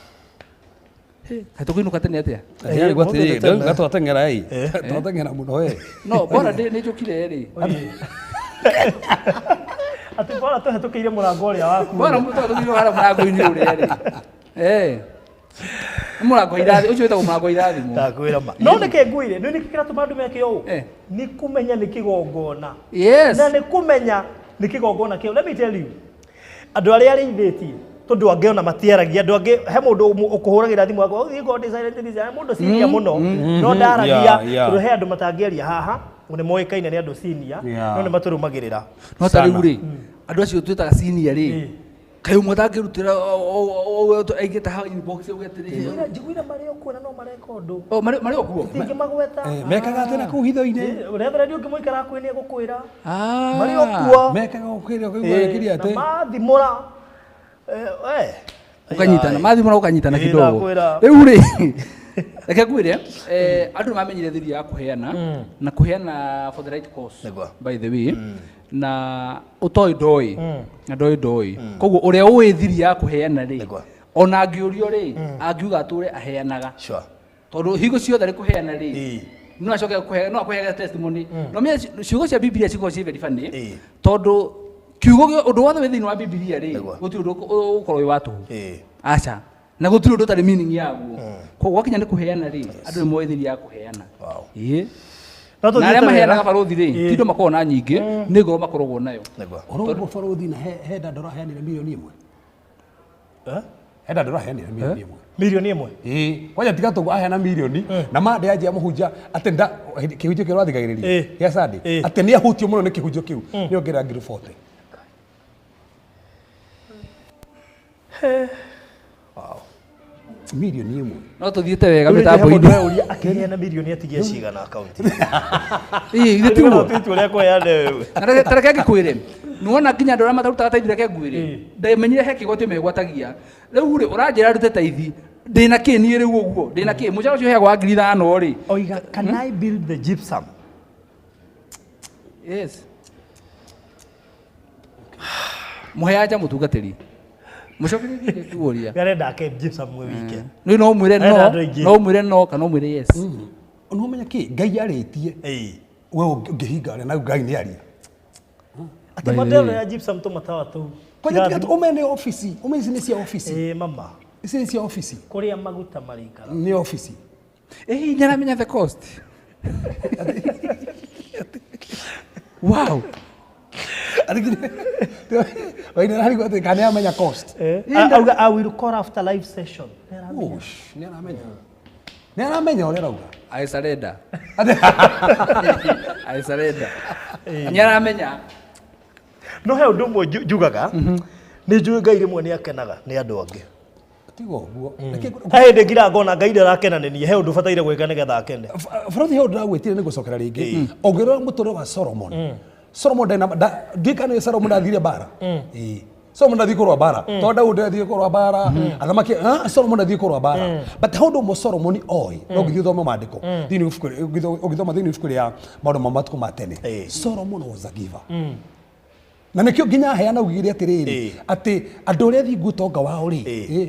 Kaĩ tũkũinũka tene atĩa? Ndĩrarigwo atĩrĩrĩ, ndauga twateng'era ĩ. Twateng'era mũno ĩ. No, bora nĩ njũkire rĩ. Atĩ bora tũhetũkĩire mũrango ũrĩa waku. Bora mũtũhetũkĩire harĩa mũrango-inĩ ũrĩa rĩ. Nĩ mũrango irathimo, ũcio wĩtagwo mũrango irathimo. Ndakwĩra ma. No nĩkĩ ngwĩre, nĩ nĩkĩ kĩratũma andũ meke ũũ? Nĩ kũmenya nĩ kĩgongona. Yes. Na nĩ kũmenya nĩ kĩgongona kĩu. Let me tell you. Andũ arĩa arĩithĩtie tondũ angĩ ona matiaragia, andũ angĩ he mũndũ ũkũhũragĩra thimũ akauga, oh, God is silent, this is mũndũ senior mũno, no ndaragia, tondũ he andũ matangĩaria haha, nĩ moĩkaine nĩ andũ senior, no nĩ matũrũmagĩrĩra. No ta rĩu rĩ, andũ acio twĩtaga senior rĩ, kaĩ ũmwe atangĩrutĩra aingĩte haha inbox auge atĩrĩrĩ. Njiguire marĩ o kuo na no mareka ũndũ. O, marĩ o kuo? Ndingĩmagweta. Mekaga atĩ na kũu hitho-inĩ. Reverend ũngĩmũikara hakuhĩ nĩ egũkwĩra. Marĩ o kuo. Mekaga ũkĩrĩa ũkaigua gĩkĩria atĩ. Na mathimũra. Ũkanyitana, mathimũra ũkanyitana kidogo. Rĩu rĩ, reke ngwĩre, andũ nĩ mamenyire thiri ya kũheana, na kũheana for the right cause, by the way, na ũtoĩ ndoĩ, na ndoĩ ndoĩ. Koguo ũrĩa ũĩ thiri ya kũheana rĩ, ona angĩũrio rĩ, angiuga atũre aheanaga. Tondũ hingo ciothe rĩ kũheana rĩ, no acoke kũheana, no akũheage testimony. No menya ciugo cia Bibilia cikoragwo ciĩ very funny, tondũ kiugo ũndũ wothe wĩ thĩinĩ wa Bibilia rĩ, gũtirĩ ũndũ ũgũkorwo wĩ wa tũhũ. Aca. Na gũtirĩ ũndũ ũtarĩ meaning yaguo. Koguo gwakinya nĩ kũheana rĩ, andũ nĩ moĩ thiri ya kũheana. Na arĩa maheanaga barũthi rĩ, ti andũ makoragwo na nyingĩ, nĩ ngoro makoragwo nayo. Ũrauga barũthi na he ndandũ ũraheanire milioni ĩmwe. He ndandũ ũraheanire milioni ĩmwe. Milioni ĩmwe? Kwanja tiga tũguo aheana milioni, na ma ndĩanjia mũhunjia atĩ nda kĩhunjio kĩrĩa ũrathikagĩrĩria gĩa Sunday, atĩ nĩ ahutio mũno nĩ kĩhunjio kĩu, nĩ ongerera ngiri 40. Wow. Milioni ĩmwe. No tũthiĩte wega mĩtambo-inĩ. Mũndũ ũria akĩheana milioni atigie cigana akaunti. Ĩĩ, ithuĩ tiguo. Tũtue ũrĩa kũheana wewe. Na tareke ngĩkwĩre, Nĩwona nginya andũ arĩa matarutaga taithi reke ngwĩre. Ndamenyire he kĩgwatio megwatagia. Rĩu rĩ ũranjĩra ndute taithi. Ndĩna kĩ niĩ rĩu ũguo? Ndĩna kĩ? Mũcara ũcio ũheagwo wa 5,000 rĩ. Oiga, can I build the gypsum? Yes. Mũhe anja mũtungatĩri. Mũcokerie kĩrĩa kĩũria. Arenda ake gypsum mwe wike. Nĩ no ũmwĩre Arenda no, andũ aingĩ. no ũmwĩre no kana ũmwĩre yes. Nĩ ũmenya kĩ Ngai arĩtie Ĩĩ. we ũngĩhinga rĩ na Ngai nĩ aria. Atĩ model ya gypsum tũmatawa tũu. Kwanja tiga ũmene ofici, ũmenye ici nĩ cia ofici. Ĩĩ mama. Ici nĩ cia ofici. Kũrĩa maguta marĩikara. Nĩ ofici. Ĩĩ nĩaramenya the cost. Wow. Waina ararigwo atĩ kana nĩaramenya cost. Auga I will call after live session. Nĩaramenya. Ush, nĩaramenya. Nĩaramenya ũrĩa arauga. I surrender. I surrender. Nĩaramenya. No he ũndũ ũmwe njugaga nĩ njũĩ Ngai rĩmwe nĩ akenaga nĩ andũ angĩ. Tiga ũguo. Reke He hĩndĩ ngira ngona Ngai ndarakena nĩ niĩ he ũndũ bataire gwĩka nĩgetha akene. Bũrũri hau ndĩragwĩtire nĩ gũcokera rĩngĩ. Ũngĩrora mũtũrĩre wa Solomon. Solomon ndena ndiũĩ kana nĩ Solomon ndathire mbara. Ĩĩ. Solomon ndathire kũrũa mbara. Tondũ Daudi ndathire kũrũa mbara. Athamaki Solomon ndathire kũrũa mbara. But he ũndũ ũmwe Solomon oĩ no ũngĩthiĩ ũthome maandĩko. Thĩinĩ wa ibuku ũgĩthoma thĩinĩ wa ibuku rĩa maũndũ ma matukũ ma tene. Solomon was a giver. Na nĩkĩo nginya aheana augire atĩrĩrĩ atĩ andũ arĩa athingu ũtonga wao rĩ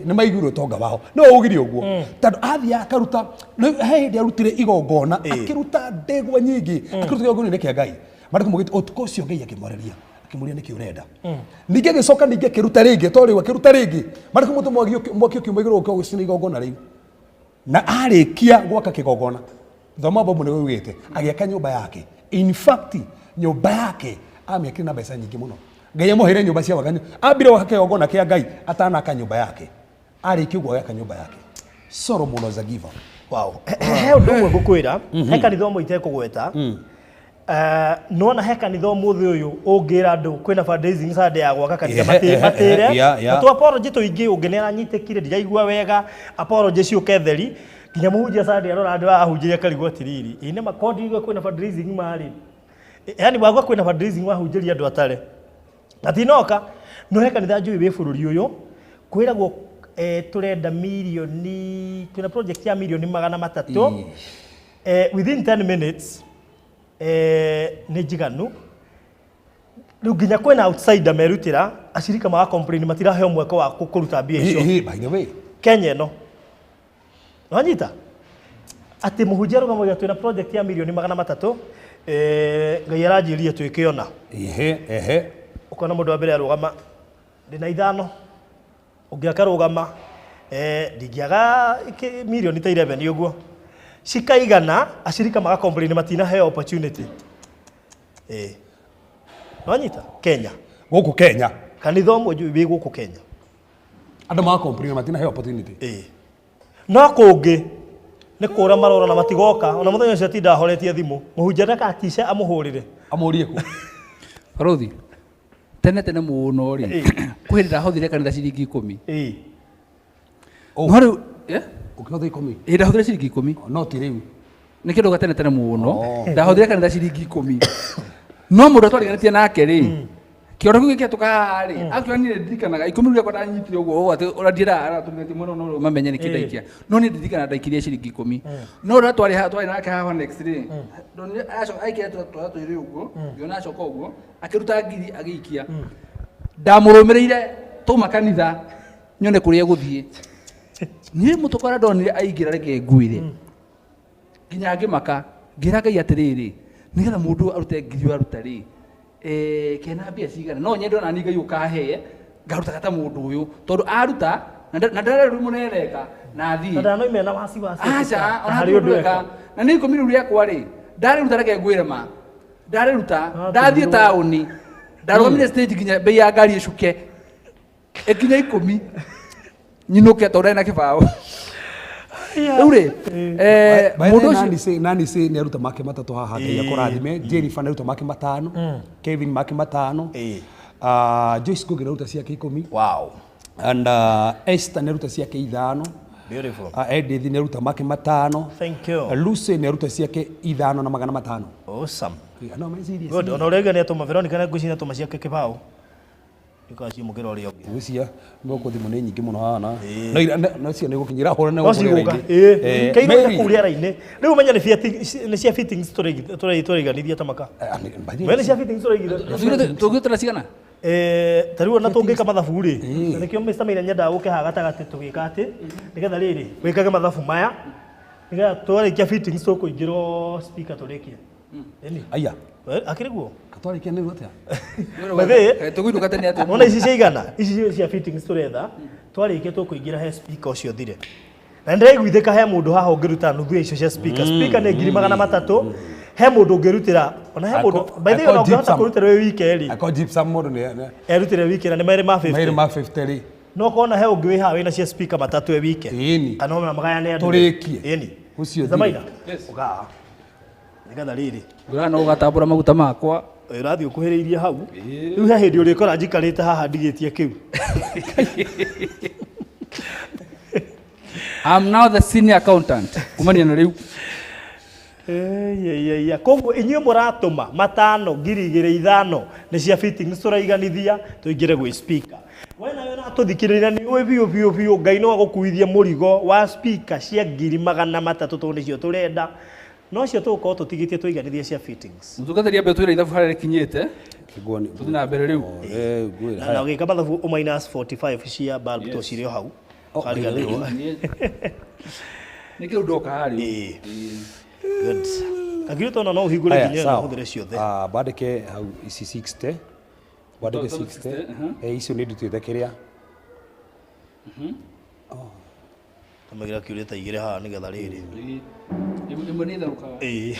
nĩ maiguire ũtonga wao no augire ũguo tondũ athiaga akaruta he hĩndĩ arutire igongona akĩruta ndegwa nyingĩ akĩruta igongona-inĩ kĩa Ngai maandĩko maugĩte ũtukũ ũcio Ngai akĩmwarĩria akĩmũria nĩkĩ ũrenda ningĩ agĩcoka ningĩ akĩruta rĩngĩ to rĩu akĩruta rĩngĩ maandĩko maugĩte mwaki ũkiuma igũrũ ũka ũgĩcina igongona rĩu na arĩkia gwaka kĩgongona thoma bomu nĩ ugĩte agĩaka nyũmba yake in fact nyũmba yake amĩakire na mbeca nyingĩ mũno Ngai amũheire nyũmba cia waganu ambire gwaka kĩgongona kĩa Ngai atanaka nyũmba yake arĩkia ũguo agĩaka nyũmba yake Solomon was a giver. Wow. He ũndũ ũmwe ngũkwĩra, he kanitha ũmwe itekũgweta. Nĩwona he kanitha ũmũthĩ ũyũ ũngĩra andũ kwĩna fundraising Sunday ya gwaka kanitha matĩre na tũ apology tũingĩ ũngĩ nĩ aranyitĩkire ndiraigua wega apology ciũke theri nginya mũhunjia Sunday arora andũ ahunjĩria akarigwo atĩrĩrĩ ĩ nĩ makondigwe kwĩna fundraising marĩ yani wagwa kwĩna fundraising wahunjĩria andũ atare na tinoka no he kanitha njũĩ wĩ bũrũri ũyũ kwĩragwo tũrenda mirioni twĩna project ya mirioni 300 within 10 minutes nĩ njiganu rĩu nginya kwĩna outsider merutĩra acirika maga complain matiraheo mweke wa kũruta mbia icio By the way Kenya ĩno wanyita atĩ mũhunjia arũgamagia twĩna project ya mirioni 300 Ngai aranjĩrire twĩke ona ehe ũkona mũndũ wa mbere arũgama ndĩna 5 ũngĩ akarũgama ndingĩaga mirioni ta 11 ũguo cikaigana acirika maga complain matinaheo opportunity wanyita Kenya gũkũ Kenya kanitha ũmwe njũĩ wĩ gũkũ Kenya andũ maga complain matinaheo opportunity no kũngĩ nĩ kũra marora na matigoka ona mũthenya ũcio atinda ahoretie thimũ mũhunjia ndakatice amũhũrĩre amũrie kũ Barothi tene tene mũno rĩ kwĩ hĩndĩ ndahothire kanitha ciringi 10 no rĩu ũkĩhotha 10 ĩ ndahothire ciringi 10 no ti rĩu nĩ kĩndũ ga tene tene mũno ndahothire kanitha ciringi 10 no mũndũ twariganĩtie nake rĩ kĩoro kĩu gĩkĩhetũka haha rĩ actually niĩ ndirikanaga 10 rĩu rĩakwa ndanyitire ũguo ũũ atĩ ũrĩa ndiendaga aratũmĩtie mũno no mamenye nĩkĩ ndaikia no niĩ ndirikanaga ndaikirie ciringi 10 no ũrĩa twarĩ nake haha next rĩ ndonire acoka aikire tũra twĩrĩ ũguo ngĩona acoka ũguo akĩruta ngiri agĩikia ndamũrũmĩrĩire twauma kanitha nyone kũrĩa egũthiĩ niĩ mũtũkora ndonire aingĩra reke ngwĩre nginya ngĩmaka ngĩra Ngai atĩrĩrĩ nĩgetha mũndũ arute ngiri aruta rĩ kena mbia cigana no nyende ona niĩ Ngai ũkahe ngarutaga ta mũndũ ũyũ tondũ aruta na ndarerwo rĩu mũnereka na athiĩ na ndanoime na wasiwasi aca ona harĩ harĩ ũndũ ũndũ eka na nĩ 10 rĩu rĩakwa rĩ ndarĩruta reke ngwĩre ma ndarĩruta ndathiĩ taũni ndarũgamire stage nginya bei ya ngari ĩcuke ĩkinya 10 nyinũke tondũ ndarĩ na kĩbaũ rĩu rĩ mũndũ ũcio Nani say nĩ aruta make 3 haha Ngai akũrathime Jennifer nĩ aruta make 5 Kevin make 5 Joyce Ngugi nĩ aruta ciake 10 Wow. And Esther nĩ aruta ciake 5 Beautiful. Edith nĩ aruta make 5 Thank you. Lucy nĩ aruta ciake 5 na 500. Awesome. No mecirie. Good, ona ũrĩa nĩ atũma Veronica na ngwĩciria atũma ciake kĩbaũ. Nĩkaciamũkĩra ũrĩa ũngĩ. Gwĩcia no thimũ nĩ nyingĩ mũno haha na no no cio nĩ gũkinyĩra hũra No cigũka. Ĩĩ. Kairwo kũu rĩera-inĩ. Rĩu menya nĩ cia fittings tũraiganithia ta maka. Menya nĩ cia fittings tũraigithia. Tũngĩtũra cigana? Ta rĩu ona tũngĩka mathabu rĩ, na nĩkĩo Mr. Maina nyendaga gũke haha gatagatĩ tũgĩka atĩ, nĩgetha rĩrĩ, wĩkage mathabu maya, nĩgetha twarĩkia fittings tũkũingĩrwo speaker tũrĩkie. Ĩni. Aya. Akĩrĩ guo? Katwarĩkia nĩ atĩa? By Tũgũinũka tene atĩa? Wona ici ciaigana, ici cia fittings tũretha, twarĩkia tũkũingĩra he speaker ũcio thire. Na nĩndĩraiguithĩka he mũndũ haha ũngĩruta nuthu ya icio cia speaker. Speaker nĩ 300,000. He mũndũ ũngĩrutĩra, ona he mũndũ, by the way, ona ũngĩhota kũrutĩra wĩ wike rĩ. Ako gypsum mũndũ nĩ erutĩre wike na nĩ merĩ ma 50. Merĩ ma 50 rĩ. No kona he ũngĩ wĩ haha wĩna cia speaker matatũ e wike. Ĩni. Kana ona magayane andũ. Tũrĩkie. Ĩni. Ũcio Mr. Maina. Yes. Ũka haha. Nĩgetha rĩrĩ. Ngũra no ũgatambũra maguta makwa. Ũrathiĩ ũkuhĩrĩirie hau. Rĩu he hĩndĩ ũrĩkora njikarĩte haha ndigĩtie kĩu. I'm now the senior accountant. Kumania na rĩu. Ĩyaiya. Koguo inyuĩ mũratũma 5 2,000 5,000 nĩ cia fittings tũraiganithia tũingĩre gwĩ speaker. We nawe ũratũthikĩrĩria nĩ ũĩ biũ biũ biũ Ngai no agũkuithie mũrigo wa speaker cia 300,000 tondũ nĩcio tũrenda. No cio tũgũkorwo tũtigĩtie tũiganithie cia fittings. Mũtungatĩri ambe twĩre ithabu harĩa rĩkinyĩte. Tũthiĩ na mbere rĩu. Na ũgĩka mathabu ũ minus 45 cia bulb to cirĩ o hau. Ũkariganĩrwo. Nĩkĩo ndoka haha rĩu. Good. Kagirio tona no ũhingũre nginya na ũhũthĩre ciothe. Bandĩke hau ici 60. Bandĩke 60. Icio nĩ ndutĩte kĩrĩa. Tũmĩgira kiurĩte igĩrĩ haha nĩgetha rĩrĩ. Ĩmwe nĩ ĩtherũkaga. Ĩĩ.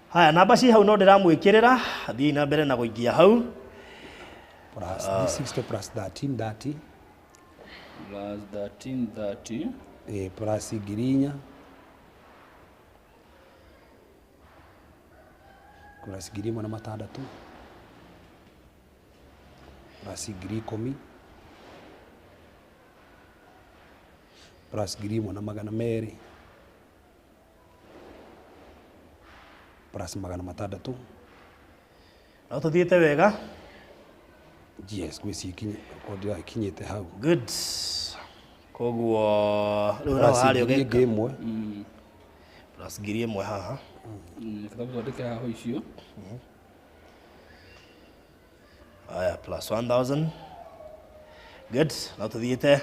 Haya, namba ci hau no ndĩramwĩkĩrĩra, thiĩ na mbere na gũikia hau. Plus 60 plus 13 30. Plus 13 30. Plus 4,000. Plus 1,600. Plus 10,000. Plus 1,200. Plus 600. No tũthiĩte wega. Yes, gwĩcikinya kinyĩte hau. Good. Koguo rĩu no harĩa ũgeka. 1,000. Plus 1,000 haha. Kitabu twandĩke haha icio. Haya, plus 1,000. Good. No tũthiĩte.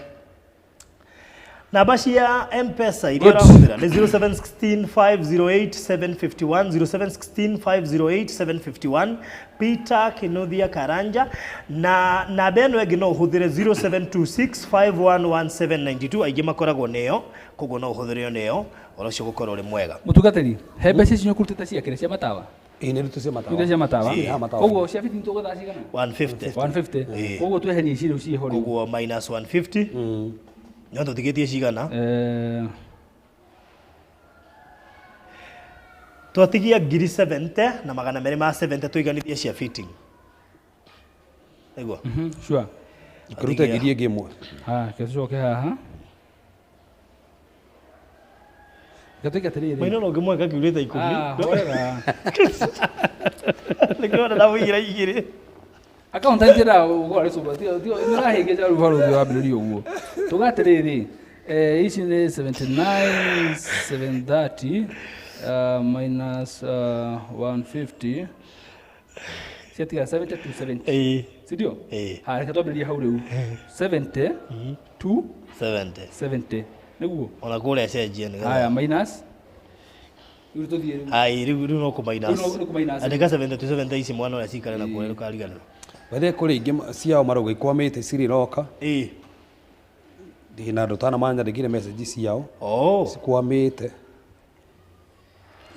Namba cia M-Pesa iria ũrahũthĩra nĩ 0716 508 751, 0716 508 751, Peter Kinuthia Karanja, na namba ĩno ĩngĩ no ũhũthĩre 0726 511792, aingĩ makoragwo nĩyo, koguo no ũhũthĩre nĩyo, ũhoro ũcio gũkorwo ũrĩ mwega. Mũtungatĩri, he mbeca icio ũkũrutĩte cia kĩrĩa cia matawa? Ĩĩ nĩ ndutĩte cia matawa. Ndutĩte cia matawa. Ĩĩ, matawa. Koguo cia fifty tũgũthaa cigana? 150. 150. Koguo tweherie ici rĩu ciĩho rĩu. Koguo minus 150. No tũtigĩtie cigana? Twatigia 70,000 na 270 tũiganithie cia fitting. Nĩguo? Sure. Kũruta 1,000. Ha, tũcoke haha. Gatuĩke atĩrĩrĩ. Maina no ũngĩmweka kiurĩte 10. Ah, horera. Nĩkĩo ndamũigĩra 2. Accountant njĩra ũgũra rĩcũba tiga nĩũrahĩngĩca rĩu barũthi wambĩrĩria ũguo. Tuga atĩrĩrĩ, ici nĩ 79 730 minus 150 ciatiga 70 to 70. Ĩĩ. Si ndio? Ĩĩ. Haya, reke twambĩrĩrie hau rĩu. 70 to 70. 70. Nĩguo? Ona kũrĩa cenjie nĩgetha. Haya, minus. Rĩu tũthiĩ rĩu. Ai, rĩu no kũ minus. Rĩu no kũ minus. Andĩka 70 to 70 ici mwana ũrĩa cikare na kũrĩa ndũkariganĩrwo. Wethe kũrĩ ingĩ ciao marauga ikwamĩte cirĩ roka. Ĩĩ. Ndĩ na andũ tanamanyandĩkire message ciao. Oh. Cikwamĩte.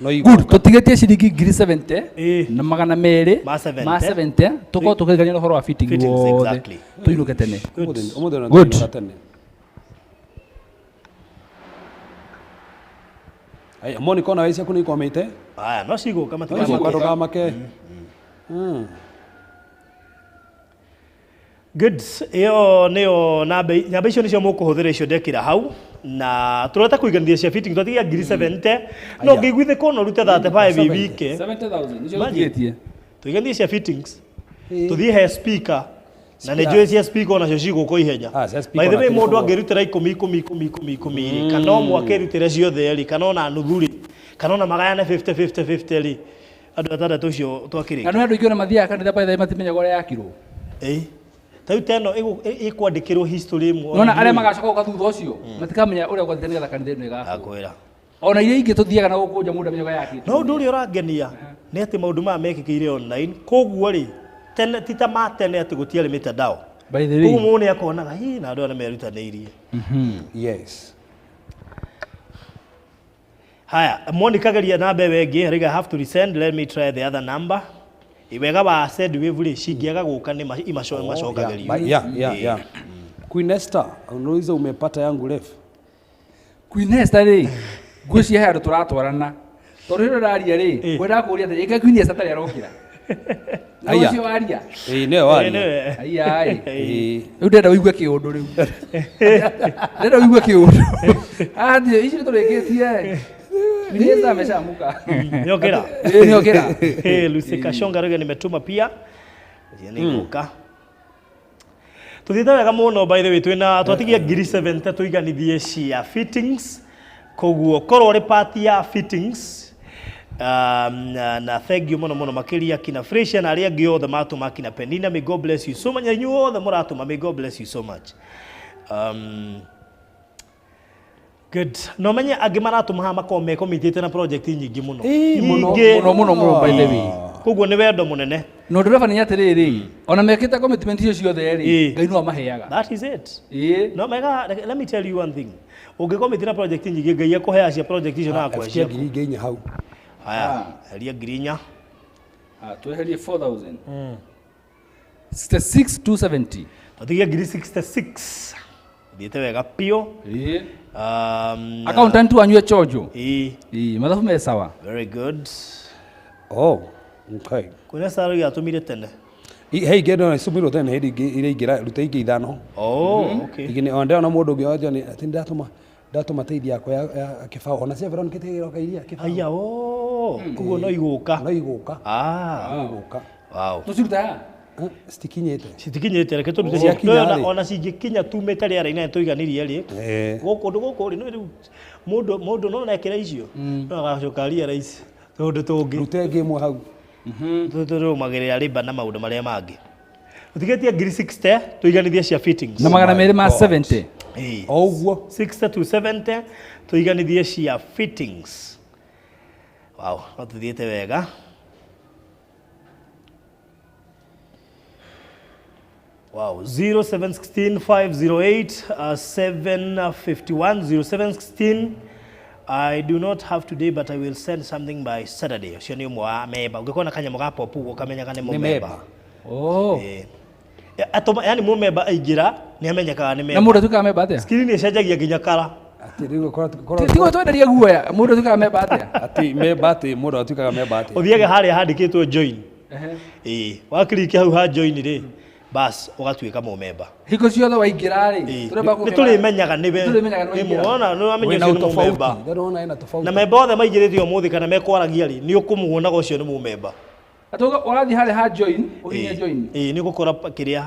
No Good, tũtigĩtie ciringi 70,000 Ĩĩ. na 200 Ma 70. ma 70 tũkorwo tũkĩrĩkania ũhoro wa fitting Fittings, wothe exactly. tũinũke tene. Ũmũthĩ ona Good. tũinũka tene. Aya, Monica ona ciaku nĩ ikwamĩte? Aya, no cigũka No cigũka ndũkamake. Good. Ĩyo nĩyo namba icio nĩcio mũkũhũthĩra icio ndekĩra hau. Na tureta kuiganithia cia fitting twatigia ngiri 70 no ngĩiguithĩka ona ũrute 35 wike 70,000 nicio Imagine. tũtigĩtie. Tũiganithie cia fittings, tũthiĩ he speaker na nĩ njũĩ cia speaker onacio cigũka ihenya. Ah, cia speaker By the way, ona mũndũ kĩrĩ angĩrutĩra ikũmi ikũmi ikũmi ikũmi ikũmi rĩ, kana o mwaka ĩrutĩre ciothe rĩ, kana ona nuthu rĩ, kana ona magayane 50 50 50 rĩ, andũ atandatũ ũcio Na twakĩrĩkia. nĩ andũ aingĩ ona mathiaga kanitha by the way matimenyaga ũrĩa yakirwo. Ĩĩ, ta rĩu ta ĩno ĩkwandĩkĩrwo history ĩmwe. Nona arĩa magacoka gũka thutha ũcio matikamenya ũrĩa gwathiĩte nĩgetha kanitha ĩno ĩgakwo. Akwĩra. Ona iria ingĩ tũthiaga na gũkũ nja mũndũ amenyaga yakĩtwo. No ũndũ ũrĩa ũrangenia nĩ atĩ maũndũ maya mekĩkĩire online, koguo rĩ, tene ti ta ma tene atĩ gũtiarĩ mĩtandao. By the way. Koguo mũndũ nĩ akonaga hi na andũ aya nĩ merutanĩirie. Yes. Haya, Monica geria namba ĩyo ĩngĩ, rĩga I have to resend, let me try the other number. Wega wa send wave rĩ, cingĩaga gũka nĩ imacokagĩrio. Yeah. Queen Esther, unauliza umepata yangu ref. Queen Esther rĩ, ngwĩciria he handũ tũratwarana tondũ rĩrĩa ũraria rĩ, ngwendaga kũũria atĩrĩ, ĩka Queen Esther tarĩ arokĩra. Na Aya. ũcio waria. Eh, nĩwe waria. Nĩwe. Aya ĩ. Eh. Rĩu ndĩrenda ũigue kĩũndũ rĩu. Ndĩrenda ũigue kĩũndũ. Ah, ndiũ, ici nĩtũrĩkĩtie. Queen Esther ameshaamka. Nĩokĩra. Ĩ, nĩokĩra. Eh, Lucy Kashonga rĩga nimetuma pia. Nĩ igũka. Tuthiĩte wega mũno, by the way, twĩna twatigia ngiri 70 tũiganithie cia fittings, koguo korwo ũrĩ part ya fittings, na thank you mũno mũno makĩria kina Fresia na arĩa angĩ othe matũma, kina Penina, may God bless you so much, na inyuĩ othe mũratũma, may God bless you so much. Good. No menye angĩ maratũma haha makorwo mekomitĩte na project nyingĩ mũno. Ĩĩ, mũno, Nyingĩ. Mũno mũno mũno, by the way. Koguo nĩ wendo mũnene. Na ũndũ ũrĩa bani atĩrĩrĩ, ona mekĩte commitment icio ciothe rĩ, Ngai no amaheaga. That is it. Ĩĩ. No mega, let me tell you one thing. Ũngĩkomiti na project nyingĩ, Ngai akũhea cia project icio na akũhe Afikia ciaku. ngiri ingĩ inya hau. Haya, heria ngiri inya. Ah, tweherie 4000. 66,270. Twatigia ngiri 66. Thiĩte wega piũ. Ĩĩ. Accountant Accountant wanyu echonjo. Ĩĩ, Ĩĩ, mathabu me sawa. very good. Oh, okay. Kwĩna Sarah atũmire tene. He ingĩ no icũmĩrwo tene hĩndĩ ingĩ iria ingĩra ruta ingĩ ithano. Oh, okay. Ingĩ nĩ ona ndĩrona mũndũ ũngĩ wanja nĩ atĩ ndatũma teithia yakwa ya kĩbaũ ona cia Veronica ĩroka iria kĩbaũ. Haya, oh, koguo no igũka. No igũka. Ah, No igũka. wow. Tũciruta haha? Eh, citikinyĩte. Citikinyĩte, reke tũrute. Ciakinya rĩ? Ona cingĩkinya tumĩte rĩera-inĩ tũiganirie rĩ. Eh. Gũkũ ũndũ gũkũ rĩ, no rĩu mũndũ no nekĩra icio no agacoka realize tũndũ tũngĩ. Ruta ĩngĩ ĩmwe hau. Tũrũmagĩrĩra rĩmba na maũndũ marĩa mangĩ. Tũtigĩtie ngiri 60 tũiganithie cia fittings. Na magana merĩ ma God. 70. Ĩĩ. O ũguo. 60 to 70 tũiganithie cia fittings. Wow, no tũthiĩte wega. Wow, 0716 508 751 0716. I do not have today, but I will send something by Saturday. Ũcio nĩ ũmwe wa memba. Ũngĩkorwo na kanyamũ ga pop ũguo ũkamenyaga nĩ Nĩ mũmemba. memba. Oh. Ĩĩ. Atũma, yani mũmemba aingĩra nĩ amenyekaga nĩ Na memba. mũndũ atuĩkaga memba atĩa? Screen ĩcenjagia nginya kara. Atĩ rĩu ũkora Tigo twenderie guoya, mũndũ atuĩkaga memba atĩa? atĩ memba atĩ mũndũ atuĩkaga memba atĩ. Ũthiage harĩa handĩkĩtwo join. Ehe. Ĩĩ, wakiriki hau ha join rĩ, bas ũgatuĩka mũmemba. Hingo ciothe waingĩra rĩ, Ĩĩ. tũrenda Nĩ tũrĩmenyaga nĩwe. Nĩtũrĩmenyaga nĩ waingĩra. Wona, nĩ wamenya Wĩna ũcio nĩ mũmemba. ũtofauti. Ndĩrona ĩna tofauti. Na memba othe maingĩrĩte ũmũthĩ kana mekwaragia rĩ, nĩ ũkũmuonaga ũcio nĩ mũmemba. Atũga ũrathiĩ harĩa ha join, ũhihinye join. Ĩĩ, nĩ ũgũkora kĩrĩa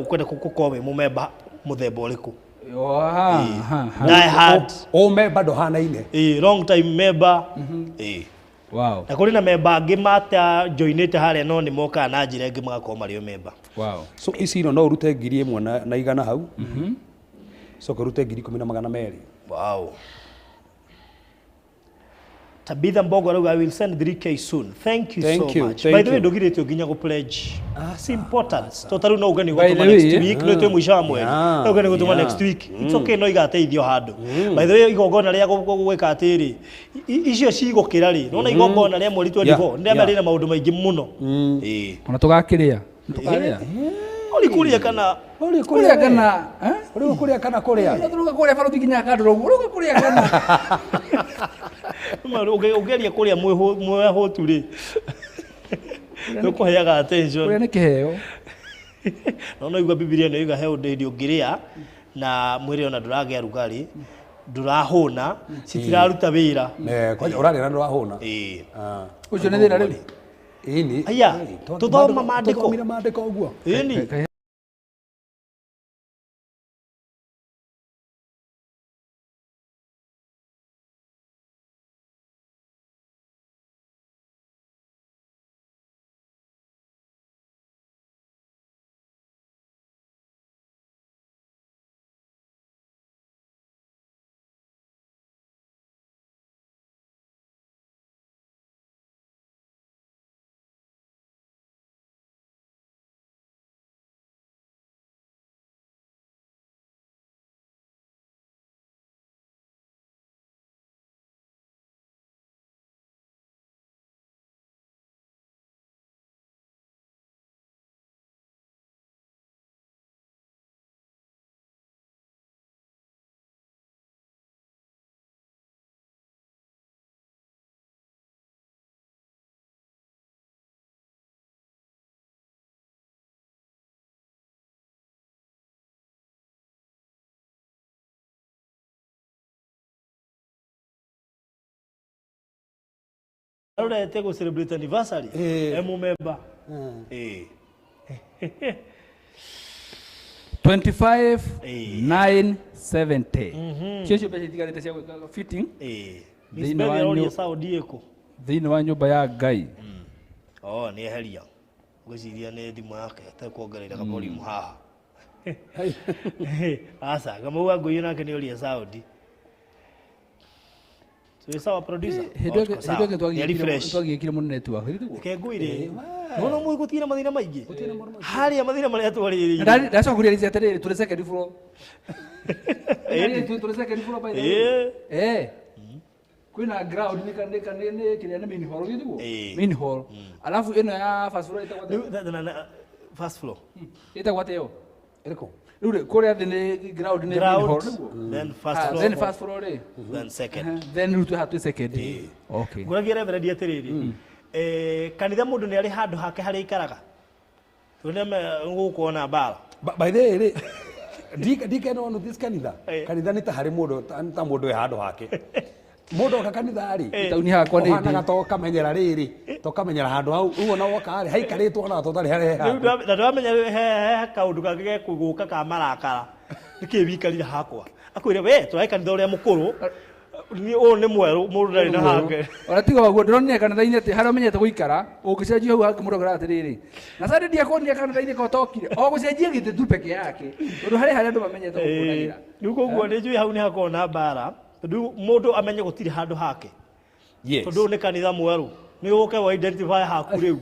ũkwenda gũkorwo wĩ mũmemba mũthemba ũrĩkũ. Oh, ha, ha, ha. Die hard. O memba ndũhanaine. Ĩĩ, long time member. Ĩĩ. Wow. Na kũrĩ na memba angĩ mata joinĩte harĩa no nĩ mokaga na njĩra ĩngĩ magakorwo marĩ o memba. Wow. So ici ino no ũrute ngiri ĩmwe na igana hau. Coka ũrute ngiri ikũmi na magana merĩ. Wow. Tabitha Mbogo arauga I will send 3K soon. Thank you Thank so you, much. thank By the way, you. ndũgirĩtio nginya gũ pledge. It's important. To tarĩu no uge nĩ By the gũtũma next way, week, no twĩ mũico wa mweri. Yeah, No uge nĩ gũtũma yeah. next week. It's okay, no igateithio handũ. By the way, igongona rĩa gwĩka atĩrĩ, icio cigũkĩra rĩ, nona igongona rĩa mweri 24, nĩ rĩa yeah. rĩna maũndũ maingĩ mũno. Ĩĩ. Ona tũgakĩrĩa. Tũkarĩa. Ũrĩ kũrĩa kana Ũrĩ Kũrĩa kana, eh? Ũrĩ kũrĩa kana kũrĩa? Tũruga kũrĩa barothi nginya kandũra ũguo. Ũruga kũrĩa kana. Ũngĩgeria kũrĩa mwĩhũtu rĩ, nĩũkũheaga attention. Kũrĩa nĩ kĩheo. No no igua Bibilia nĩ yuga he ũndũ hĩndĩ ũngĩrĩa na mwĩrĩ ona ndũragĩa rugarĩ, Ndũrahũna, citiraruta wĩra. Kwanja ũrarĩa na ndũrahũna. Ĩĩ. Ũcio nĩ thĩna rĩu. Ĩni. Aya, tũthoma maandĩko. Tũthomire maandĩko ũguo. Ĩni. Arorete gũ celebrate anniversary. Ĩĩ. E mũmemba. Ĩĩ. 25 Ĩĩ. 970. Cio cio mbeca itigarĩte cia gwĩka fitting Ĩĩ. Thĩinĩ Miss wa Beth aroria nyũ- sound ĩkũ. thĩinĩ wa nyũmba ya Ngai. Oh, nĩ eheria. Ngwĩciria nĩ thimũ yake tekuongerera ka volume haha. Aca, Kamau wa Ngũiyũ nake nĩ oria sound. Twĩ sawa producer? Hĩndĩ Oh, tuko sawa. ĩngĩ Nĩ refresh. twagiĩkire mũno network. Githĩ tiguo? Reke ngwĩre. Nona mũĩ gũtirĩ mathĩna maingĩ. Harĩa mathĩna marĩa twarĩrĩirie. Ndacoka kũrealize atĩrĩrĩ, tũrĩ second floor. Tũrĩ second floor by the way. Ĩĩ. Eh. Kwĩna ground nĩ nĩ nĩ kĩrĩa nĩ main hall githĩ tiguo? Ĩĩ. Main hall. Alafu ĩno ya first floor ĩtagwo atĩa? Rĩu, first floor. Ĩtagwo atĩa ĩyo? Ĩrĩkũ? Rĩu rĩ, kũrĩa thĩ nĩ ground nĩ main hall Ground, nĩguo? then first Ah, floor, then first floor rĩ. then second. Then rĩu twĩ haha twĩ second. Okay. Ngũragia reverend atĩrĩrĩ, kanitha mũndũ nĩ arĩ handũ hake harĩa aikaraga. Tondũ nĩ gũkorwo na mbara. By the way rĩ, ndikena no this kanitha. Ĩĩ. Kanitha nĩ ta harĩ mũndũ ta mũndũ wĩ handũ hake. Mũndũ oka kanitha rĩ, Tauni hakwa nĩ ũhanaga ndĩ. to ũkamenyera rĩrĩ, to ũkamenyera handũ hau, ũguo ona woka rĩ, haikarĩtwo ona to ũtarĩ harĩa he Rĩu haku. na ndwamenya rĩu he kaũndũ kangĩ gekũgũka ka marakara. Nĩkĩ wikarire hakwa? Akwĩre we tũraĩ kanitha ũrĩa mũkũrũ. Niĩ ũyũ nĩ mwerũ mũndũ ndarĩ na hake. Ona tiga ũguo ndĩronire kanitha-inĩ atĩ harĩa ũmenyete gũikara ũngĩcenjia hau hangĩ mũndũ akwĩraga atĩrĩrĩ na Sunday ndiakuonire kanitha-inĩ ko tokire o gũcenjia gĩtĩ tu peke yake tondũ harĩ harĩa andũ mamenyete gũkuonagĩra. Rĩu koguo nĩ njũĩ hau nĩ hakoragwo na mbara tondũ mũndũ amenye gũtirĩ handũ hake. Yes. Tondũ ũyũ nĩ kanitha mwerũ. Nĩ ũke wa identify haku rĩu.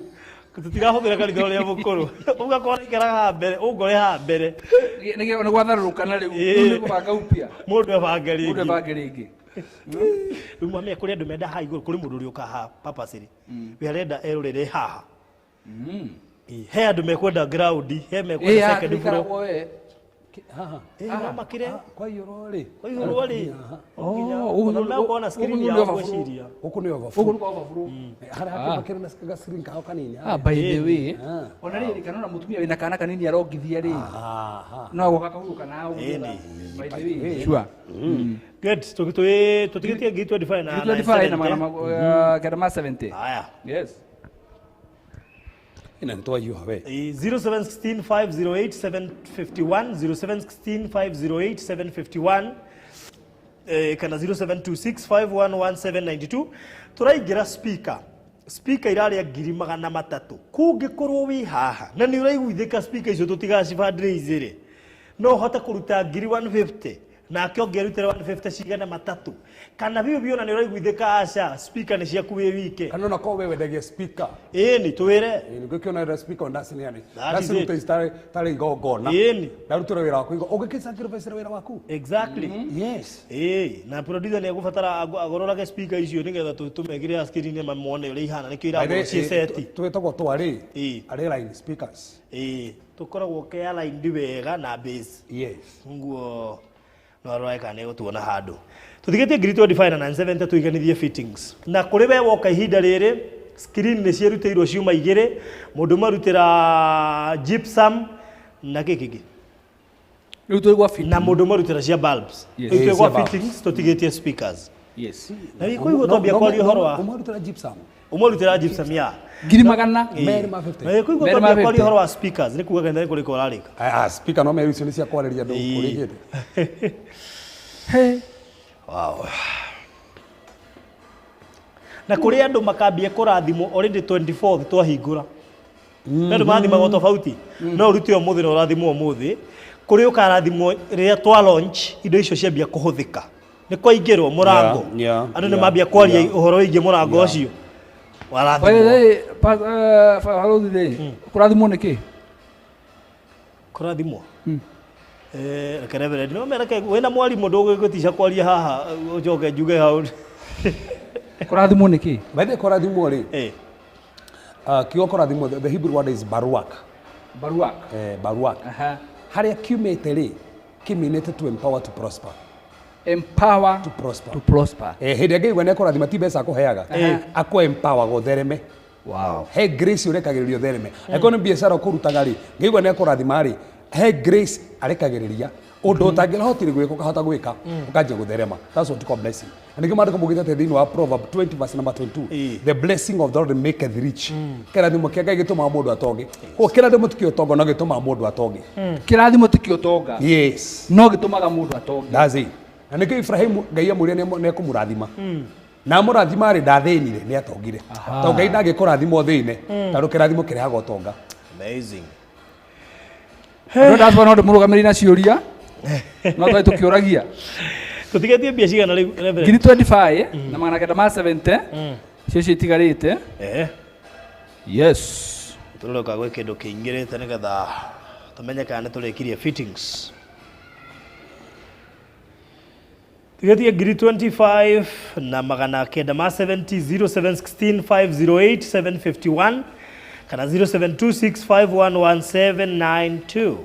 Tũtirahũthĩra kanitha ũrĩa mũkũrũ. Ũgakorwo aikaraga haha mbere, ũngore haha mbere. Nĩ gwatharũrũkana rĩu. Ĩĩ. Rĩu nĩ kũbanga upya. Mũndũ ebange Mũndũ rĩngĩ. ebange rĩngĩ. Rĩu mamenya kũrĩ andũ menda haha igũrũ, kũrĩ mũndũ ũrĩũka haha purposely. We arenda erorere haha. Ĩĩ, he andũ mekwenda ground, he Ĩĩ, mekwenda haha second floor. tũikaragwo we. Haha. Ĩĩ, no makĩre Kwa igũrũ rĩ. kwa igũrũ rĩ. Oh, Nginya ũguo ona nĩ- no kuona screen ũguo nĩ yao overflow. ngwĩciria. Gũkũ nĩ overflow. Gũkũ nĩ kwa overflow. Harĩa hakĩmakĩra na gacreen kao kanini. Ah, by the way, Ah. ona rĩrĩ kana ona mũtumia wĩna kana kanini arongithia rĩ Aha. no agoka kahurũka na ũguo. Ĩni. By the way, sure. Good, tũtigĩtie ngiri 25 na 25 na magana 970. 970. Haya. Yes. Ina nĩtwahiũha we. 0716 508 751, 0716 508 751, kana 0726 511792. Tũraingĩra speaker. Speaker irarĩa ngiri magana matatũ. Kũngĩkorwo wĩ haha na nĩ ũraiguithĩka speaker icio tũtigaci fundraise rĩ, no ũhote kũruta ngiri 150 nake ũngĩ arutĩre 150 cigana matatũ, kana biũ biũ na nĩ ũraiguithĩka aca speaker nĩ ciaku wĩ wike. Kana ona korwo we wendagia speaker. Ĩni twĩre. Ĩĩ, nĩngũkĩona ĩrĩa speaker ndacineane. That is Ndaciruta it. tarĩ igongona. Ĩni. Ndarutĩra wĩra waku ũngĩkĩ sacrifice wĩra waku. Exactly. Yes. Ĩĩ, na producer nĩ egũbatara agororage speaker icio nĩgetha tũmekĩre screen-inĩ mamone ũrĩa ihana nĩkĩo iragũrwo ciĩ seti. Twĩtagwo twarĩ. Ĩĩ. Arĩ line speakers. Ĩĩ, tũkoragwo ke-aligned wega na bass. Yes. Nguo no arore kana nĩ egũtuona handũ. Tũtigĩtie ngiri 25 na 970 tũiganithie fittings. Na kũrĩ we woka ihinda rĩrĩ, screen nĩ ciĩrutĩirwo ciuma igĩrĩ, mũndũ marutĩra gypsum na kĩ kĩngĩ. Rĩu tũrĩ gwa fit. Na mũndũ ũmwe arutĩra cia bulbs. Yes. Rĩu twĩ Eh, gwa cia bulbs. fittings tũtigĩtie speakers. Yes. Na wĩkũigua twambia kwaria ũhoro wa Ũmwe arutĩra gypsum. ũmwe arutĩra gypsum ya. Ngiri magana. Merĩ ma 50. Na wĩkũigua Merĩ ma twambia kwaria 50. ũhoro wa speakers nĩ kuga kanitha nĩ kũrĩka ũrarĩka. Ah, speaker no merĩ icio nĩ cia kwarĩria andũ Ĩĩ. ũrĩkĩte. He. Wow. Na kũrĩ andũ makambia kũrathimwo already 24th twahingũra. Mm. Andũ marathimagwo tofauti. No ũrute ũmũthĩ na ũrathimwo ũmũthĩ. Kũrĩ ũkarathimwo rĩrĩa twa launch indo icio ciambia kũhũthĩka. Nĩ kwaingĩrwo mũrango. Yeah, yeah, Andũ nĩ yeah, mambia kwaria yeah. ũhoro wĩgiĩ mũrango Yeah. ũcio. By the Warathimwo. way, barũthi rĩ, kũrathimwo nĩ kĩ? Kũrathimwo. Eh, reke Reverend, no mereke wĩna mwarimũ ndũgũgĩtica kwaria haha ũcoke njuge hau. Kũrathimwo nĩ kĩ? By the way, kũrathimwo rĩ, Eh. kiugo kũrathimwo, the Hebrew word is baruak. Barua. Eh, baruak. Aha. Harĩa kiumĩte rĩ, kĩminĩte to empower to prosper. Empower To prosper. to prosper. Eh, hĩndĩ ĩrĩa Ngai nĩ akũrathima ti mbeca akũheaga, akũ empower gũthereme. Wow. He grace ũrekagĩrĩria ũthereme. Angĩkorwo nĩ biacara ũkũrutaga rĩ, Ngai nĩ akũrathima rĩ, he grace arekagĩrĩria ũndũ ũtangĩrahotire gwĩka ũkahota gwĩka ũkanjia gũtherema. That's what you call blessing. Na nĩkĩo maandĩko maugĩte atĩ thĩinĩ wa Proverb 20 verse number 22, Ĩĩ. the blessing of the Lord maketh rich. Kĩrathimo kĩa Ngai gĩtũmaga mũndũ atonge. Koguo kĩrathimo ti kĩo ũtonga no gĩtũmaga mũndũ atonge. Kĩrathimo ti kĩo ũtonga. Yes. No gĩtũmaga mũndũ atonge. That's it. Na nĩkĩo Ibrahimu Ngai amwĩrire nĩ ekũmũrathima. Na amũrathima rĩ ndathĩnire nĩ atongire. Tondũ Ngai ndangĩkũrathima ũthĩne tondũ kĩrathimo kĩrehaga ũtonga. Amazing. Andũ ndathoma no ndĩmũrũgamĩrĩre na ciũria. No twari tũkĩũragia. Tũtigĩtie mbia cigana rĩu Reverend? Ngiri 25 na magana kenda ma 70 cio cio itigarĩte. Eh. Yes. Tũroka gwĩ kĩndũ kĩingĩrĩte nĩgetha tũmenye kana nĩ tũrĩkirie fittings. Tigetie ngiri 25 na magana kenda ma 70 0716 508 751 kana 0726 511 792.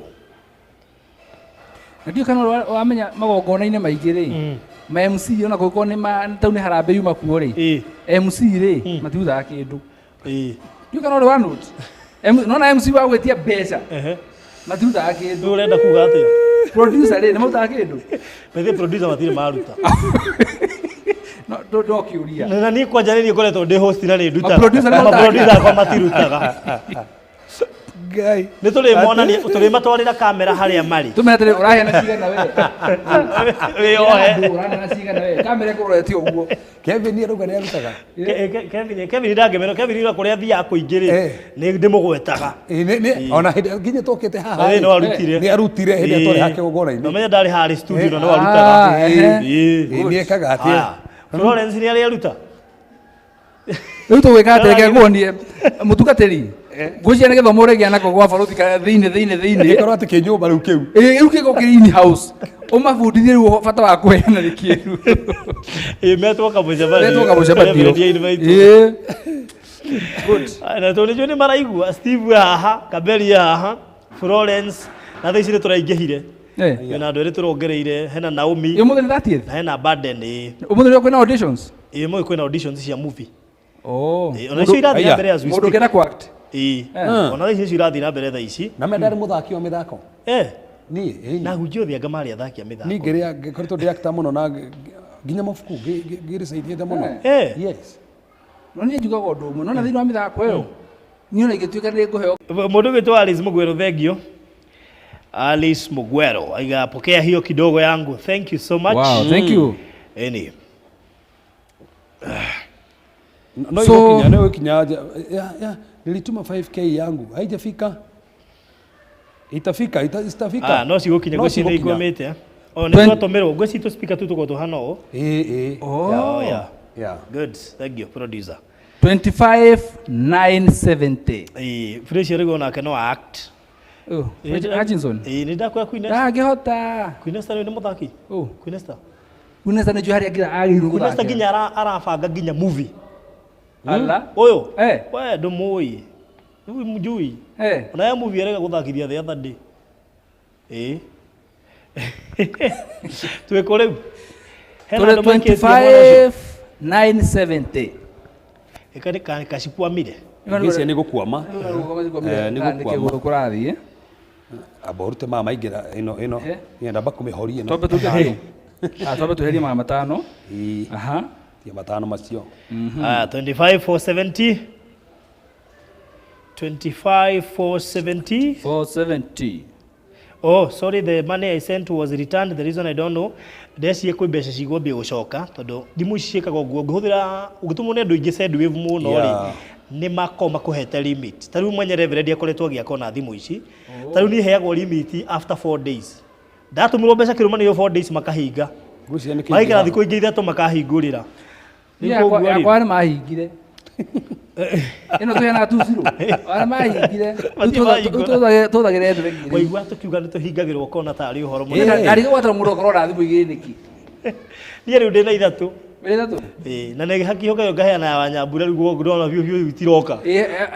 Na ndiũĩ kana wamenya magongona-inĩ maingĩ rĩ, ma MC ona kũngĩkorwo nĩ ma tau nĩ harambee yuma kuo rĩ, Ĩĩ. MC rĩ matirutaga kĩndũ. Ĩĩ. Ndiũĩ kana ũrĩ wa note. Nona MC wa gwĩtia mbeca Ehe. matirutaga kĩndũ. Rĩu ũrenda kuga atĩa? Producer rĩ nĩ marutaga kĩndũ. Bethe producer matirĩ maruta. No no kĩũria. Na niĩ kwanja nĩ niĩ ngoretwo ndĩ host na nĩ ndutaga. Ma-producer nĩ marutaga Ma-producer akwa matirutaga. Ngai. Nĩ tũrĩmonania tũrĩmatwarĩra kamera harĩa marĩ. Tũmenya atĩrĩ ũraheana cigana we. Wĩyohe. Ũraheana cigana we. Kamera ĩkũrorete ũguo. Kevin nĩ arauga nĩ arutaga. Kevin Kevin ndangĩmera Kevin ira kũrĩa athiaga kũingĩ rĩ Eh. nĩ ndĩmũgwetaga. Ĩĩ, ona hĩndĩ nginya tũkĩte haha Ĩĩ, rĩ, no arutire. nĩ arutire hĩndĩ ĩrĩa twarĩ hake gũgora-inĩ. No menya ndarĩ harĩ studio na no Ah, arutaga. ehe. Ĩĩ. Ĩĩ, nĩ ekaga atĩa? Aya. Florence nĩ arĩ aruta. Rĩu tũgwĩka atĩ reke nguonie mũtungatĩri ngwĩciria nĩ gĩthomo ũrĩgĩa nako gwa barũthi kana thĩinĩ thĩinĩ thĩinĩ. Gĩkorwo atĩ kĩnyũmba rĩu kĩu. Ĩĩ, rĩu kĩgo kĩrĩ in house ũmabundithie rĩu bata wa kũheana nĩ kĩru. Ĩĩ metwo kamũcemanio. Metwo kamũcemanio. Reverend invite. Ĩĩ. Good. Na tondũ nĩnjũĩ nĩ maraigua Steve haha, Kaberi haha, Florence na thaa ici nĩ tũraingĩhire. Eh. Kwĩna andũ erĩ tũrongereire hena Naomi Ĩ, ũmũthĩ nĩ 30th? na hena Baden ĩĩ. Ũmũthĩ nĩrĩo kwĩna auditions? Ĩĩ mũĩ kwĩna auditions cia movie. Oh. Ĩĩ, ona icio irathiĩ na mbere as we Mũndũ speak. ũngĩenda kũ act. Ĩĩ. Eh. Ona thaa ici icio irathiĩ na mbere thaa ici. Na me ndarĩ mũthaki wa mĩthako. Eh. Niĩ, ĩĩ. Na hunjia ũthianga marĩ athaki a mĩthako. Niĩ ngĩrĩa ngoretwo ndĩ actor mũno na nginya mabuku ngĩrĩcaitĩte mũno. Eh. Yes. No niĩ njugaga ũndũ ũmwe, nona thĩinĩ wa mĩthako ĩyo, niĩ ona ingĩtuĩka nĩ ngũheo Mũndũ ũgwĩtwo Alice Mugwero, thengio. Alice Mugwero aiga pokea hiyo kidogo yangu, thank you so much. Wow, thank you. Eni. No igũkinya, no igũkinya ya ya nilituma 5K yangu haijafika. Itafika, itafika. Ah, no cigũkinya No ngwĩciria nĩ cigũkinya. ikwamĩte. O nĩ twatũmĩrwo ngwĩciria tũ speaker tũu tũkorwo tũhana ũũ. Ĩĩ, ĩĩ. Oh. Oh, yeah. Yeah. Good. Thank you, producer. 25,970. Ĩĩ, Fresh rĩu onake no act. Oh, Hutchinson. Ĩĩ, nĩ ndakwĩra Queen Esther. Ndangĩhota. Queen Esther nĩ mũthaki. Oh. Queen Esther. Queen Esther nĩ njũĩ harĩa nginya agĩrĩirwo Queen Esther gũthakĩra. nginya arabanga nginya movie. Ala. Ũyũ. Eh. We ndũmũĩ. Rĩu mjui. Eh. Ona ya movie arega gũthakithia the other day. Ĩĩ. Twĩ kũ rĩu? Hena Tũrĩ andũ maikĩtie mwana ũcio. 25,970. Ĩka nĩ kacikwamire. Ngĩcia nĩ gũkwama. Eh, nĩ gũkwama. Nĩ kũrathiĩ. Amba ũrute maya maingĩra ĩno ĩno. Eh. Ndamba kũmĩhoria ĩno. Twambe tũrute. Ah, twambe tweherie 500. Ĩĩ. Aha. Tia matano macio. Ah, 25,470. 25,470. 470. Oh, sorry, the money I sent was returned. The reason I don't know. Ndecirie kwĩ mbeca cigwambia gũcoka tondũ thimũ ici ciĩkaga ũguo ũngĩhũthĩra ũngĩtũmwo nĩ andũ aingĩ Sendwave mũno rĩ, Yeah. nĩ makoragwo makũhete limit. Ta rĩu mwenye Reverend akoretwo agĩaka ona thimũ ici. Ta rĩu niĩ heagwo limit after 4 days. Ndatũmĩrwo mbeca kĩrũmanĩrĩrio 4 days makahinga. Ngwĩciria nĩ Magaikara kĩingĩra. thikũ ingĩ ithatũ makahingũrĩra. Rĩu Yakwa koguo rĩ, yakwa nĩ mahingire. Ĩno tũheanaga tu zero. Arĩa mahingire. Matirĩ mahingũra. Tũthagĩre thĩ ngiri. Waigua tũkiuga nĩ tũhingagĩrwo kona tarĩ ũhoro Eh. mũnene. Ndarĩ gwatara mũndũ akorwo na thimũ igĩrĩ nĩkĩ? Niĩ rĩu ndĩna ithatũ. Wĩna ithatũ? Ĩĩ, na nĩ hakihoka ngaheana ya Wanyambura rĩu ndona biũ biũ itiroka.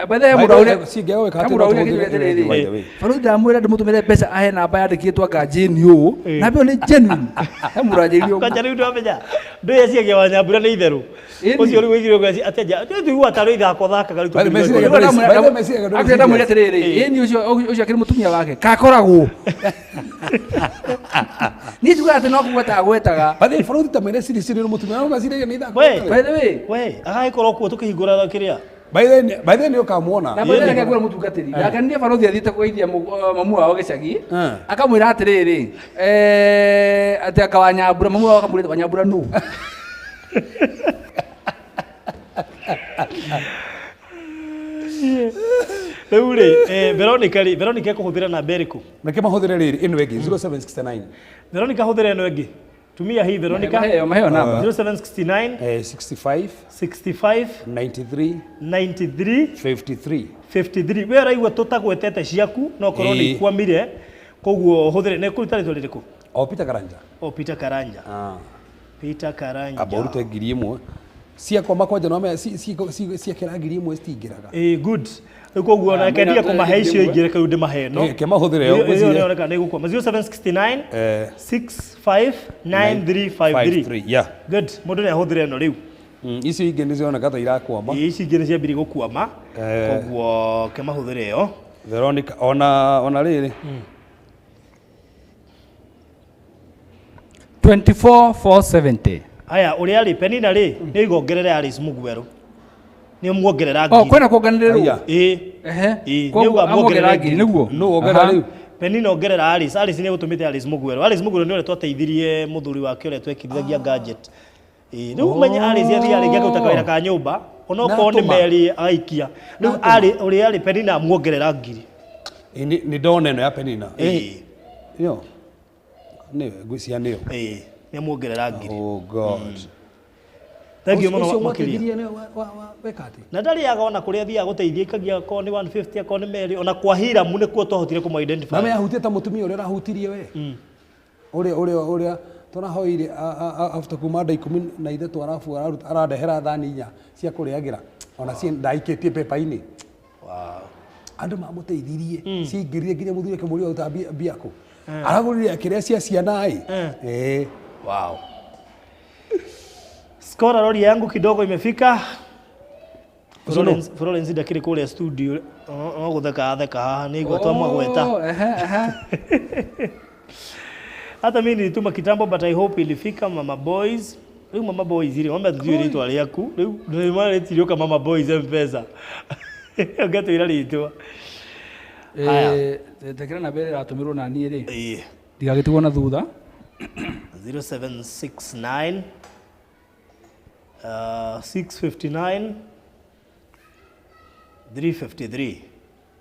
Bethe he By mũndũ the way, aurĩa cingĩaga gwĩka he atĩ mũndũ no aurĩa tũhũthĩre akĩnjĩra atĩrĩrĩ, ĩno by the way. Barũthi ndamwĩra ndĩmũtũmĩre mbeca ahe namba yandĩkĩtwo anga Jane ũũ na mbio nĩ genuine. He mũndũ anjĩrire ũguo. Kwanja rĩu ndwamenya ndũĩ ciagia Wanyambura nĩ itherũ. Ĩni. Ũcio rĩu wĩigire ũguo atĩ nja tũigua tarĩ ithako thakaga rĩu By the way, tũkĩigua meciria- ũguo. By the way, meciria ndũrĩ Akĩrĩ ndamwĩra serious. atĩrĩrĩ, ĩni ũcio ũcio akĩrĩ mũtumia wake kakoragwo. Niĩ njugaga atĩ no kũgweta agwetaga. By the way, barũthi ta mwĩre siri siri nĩ mũtumia no meciragia nĩ ithako. We. By the way, We agagĩkorwo kuo tũkĩhingũra kĩrĩa. By the way, by the way nĩ ũkamuona. na bado yake kwĩra mũtungatĩri ndakenirie barũthi athiĩte kũgeithia mamu wao gĩcagi Eh. akamwĩra atĩrĩrĩ, atĩ anga Wanyambura mamu wao akamwĩra Wanyambura nũ? Rĩu rĩ, Veronica rĩ, Veronica ekũhũthĩra namba ĩrĩkũ? Reke mahũthĩre rĩrĩ ĩno ĩngĩ 0769 Veronica hũthĩra ĩno ĩngĩ. Tumia hii Veronica. Maheo maheo namba. 0769 65 65 93 93 53. 53. We ũraigua tũtagwetete ciaku no korwo nĩ Ĩĩ. ikwamire koguo hũthĩre nĩ kũruta rĩtwa rĩrĩkũ? O Peter Karanja. O Peter Karanja. Ah. Peter Karanja. Amba ũrute 1000. Ciakwa kwanja no me ciakĩra 1000 citingĩraga. Ĩĩ, good. Rĩu koguo Ah, nake mwĩna ndige kũmahe icio ngiri ingĩ reke rĩu ndĩmahe ĩno. Ĩĩ, kĩmahũthĩre yo, Ĩyo ngwĩciria. nĩyoneka nĩ ĩgũkwama. 0769 Eh. 659353. 53, yeah. Good. Mũndũ nĩ ahũthĩre ĩno rĩu. Icio ingĩ nĩ cironeka ta irakwama. Ĩĩ, ici ingĩ nĩ ciambirie gũkwama. Eh. Koguo kĩmahũthĩre ĩyo. Veronica ona rĩrĩ 24,470. Aya, ũrĩa rĩ, Penina rĩ, nĩ igongerere Alice Mũgwerũ. Nĩ ũmuongerera Oh, ngiri. kwĩna kuonganĩrĩrwo. Aya. Ĩĩ. Ehe. Ĩĩ, Koguo nĩ uga amuongerera muongerere ngiri nĩguo. Nũ wongerera Aha. rĩu? Penina ongerera Alice. Alice nĩ egũtũmĩte Alice Mũgwerũ. Alice Mũgwerũ nĩ ũrĩa twateithirie mũthuri wake ũrĩa twekithagia gadget. Ĩĩ, rĩu ũmenye Alice athiaga rĩngĩ akaruta kawĩra ka nyũmba, onokorwo nĩ Natũma. meri agaikia. Rĩu Alice ũrĩa rĩ, Penina amuongerera ngiri. Ĩĩ, nĩ ndona ĩno ya Penina. Ĩĩ. Ĩyo. Nĩyo ngwĩciria nĩyo. Ĩĩ, nĩ amuongerera ngiri. Oh God. Thank you mũno Ũcio makĩria. mwateithirie nĩ weka atĩa? Na ndarĩaga ona kũrĩa athiaga gũteithia ikagia akorwo nĩ 150 akorwo nĩ meri ona kwa Hiramu nĩkuo twahotire kũmũ identify. Mama yahutie ta mũtumia ũrĩa ũrahutirie we. Ũrĩa ũrĩa ũrĩa tũrahoire after kuma nda 13 arabu arandehera thani inya cia kũrĩagĩra ona ciĩ ndaikĩtie pepa-inĩ. Wow. Andũ mamũteithirie ciaingĩrire nginya mũthuri akĩmũria ũruta mbia kũ. Aragũrire kĩrĩa cia ciana ĩ. Ĩĩ. Wow. Skora lori yangu kidogo imefika. Florence, Florence ndakĩrĩ kũrĩa studio no gũtheka atheka haha nĩ igua twamagweta. Oh, ehe, ehe. Hata mimi nilituma kitambo but I hope ilifika Mama Boys. Rĩu Mama Boys rĩ, wambe tũtiũĩ rĩtwa rĩaku. Rĩu nĩmarĩtirĩũka Mama Boys M-Pesa. Ũngatwĩra rĩtwa. Haya. Tekera namba ĩrĩa ĩratũmĩrwo na niĩ rĩ. Ĩĩ. Ndigagĩtigwo na thutha. 0769 659 353.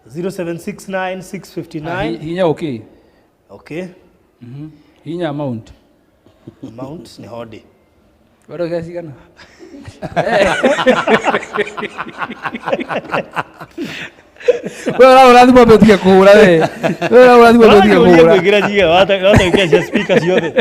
0769 Ah, 659. Hinya okay. Okay. Hinya amount. Amount nĩ hodi. Wendo gĩa cigana? We ũrahũra thimũ ambe ũtige kũhũra we. We ũrahũra thimũ ambe ũtige kũhũra. Gwĩkĩra ciga watagĩkĩra cia speaker ciothe.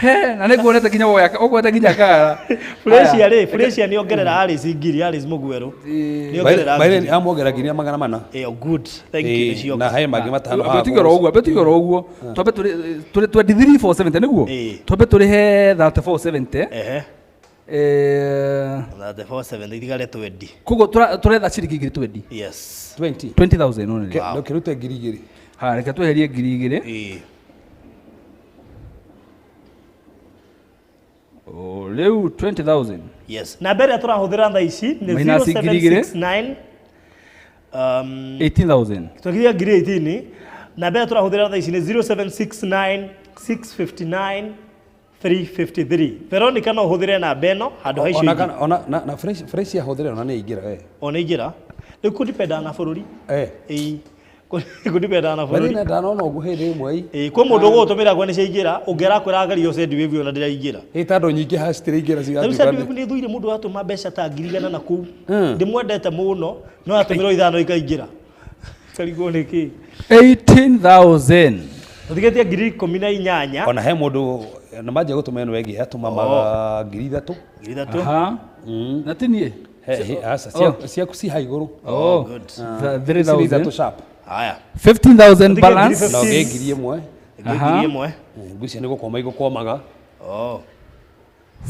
He, na nĩ nguonete nginya woya ũgwete nginya kara. Fresia rĩ, Fresia nĩ ongerera Alice ngiri, Alice Mũgwerũ. Nĩ ongerera By the way, ngiri. amuongerera ngiri na magana mana. Ĩyo good. Thank you Ĩĩ, nĩ cioka. na he mangĩ matano Ambe ũtige oro ũguo, ambe ũtige oro ũguo. Twambe tũrĩ 23,470 nĩguo? Ĩĩ. Twambe tũrĩhe 3470. Ehe. 34,700 itigare 20. Koguo turetha ciringi ngiri 20. Yes. 20. 20,000 only. No kĩrute 2,000. Ha, reke tweherie 2,000. Ĩĩ. Oh, rĩu 20,000. Yes. Namba ĩrĩa tũrahũthĩra thaa ici nĩ Minus 2,000. 0769 18,000. twakinya 18,000. Namba ĩrĩa tũrahũthĩra thaa ici nĩ 0769 659 353. Veronica no ũhũthĩre namba ĩno handũ ha icio Ona ingĩ. kana ona na fresh fresh yahũthĩra ona nĩ ingĩra we. Ona ingĩra. Rĩu kũdipendaga na bũrũri. Eh. Ĩĩ. Kũdipendaga na Bari bũrũri. na ndanona ũguo hĩndĩ ĩmwe ĩ. Ĩĩ, kwĩ mũndũ ũgũgũtũmĩra gwe nĩ ciaingĩra, ũngĩ arakwĩra geria send wave ona ndĩraingĩra. Ĩ tondũ nyingĩ haha citiraingĩra Rĩu cigatuĩka send nĩ- wave nĩ thũire mũndũ watũma mbeca ta 100,000 na kũu. Ndĩmwendete mũno, no atũmĩrwo 5 ikaingĩra. Karigwo nĩ kĩ? 18,000. Ũtigĩtie 18,000. Ona he mũndũ na manjia gũtũma ĩno ĩngĩ atũmamaga 3,000. 3,000. Aha. Na ti niĩ? Aca ciaku ci ha igũrũ. Oh, good. Ici nĩ 3,000. 3 sharp. Haya. 15,000 Ũtigĩtie balance. Na ũngĩ 1,000. Aha. 1,000. Ngwĩciria nĩ gũkwama igũkwamaga. Oh.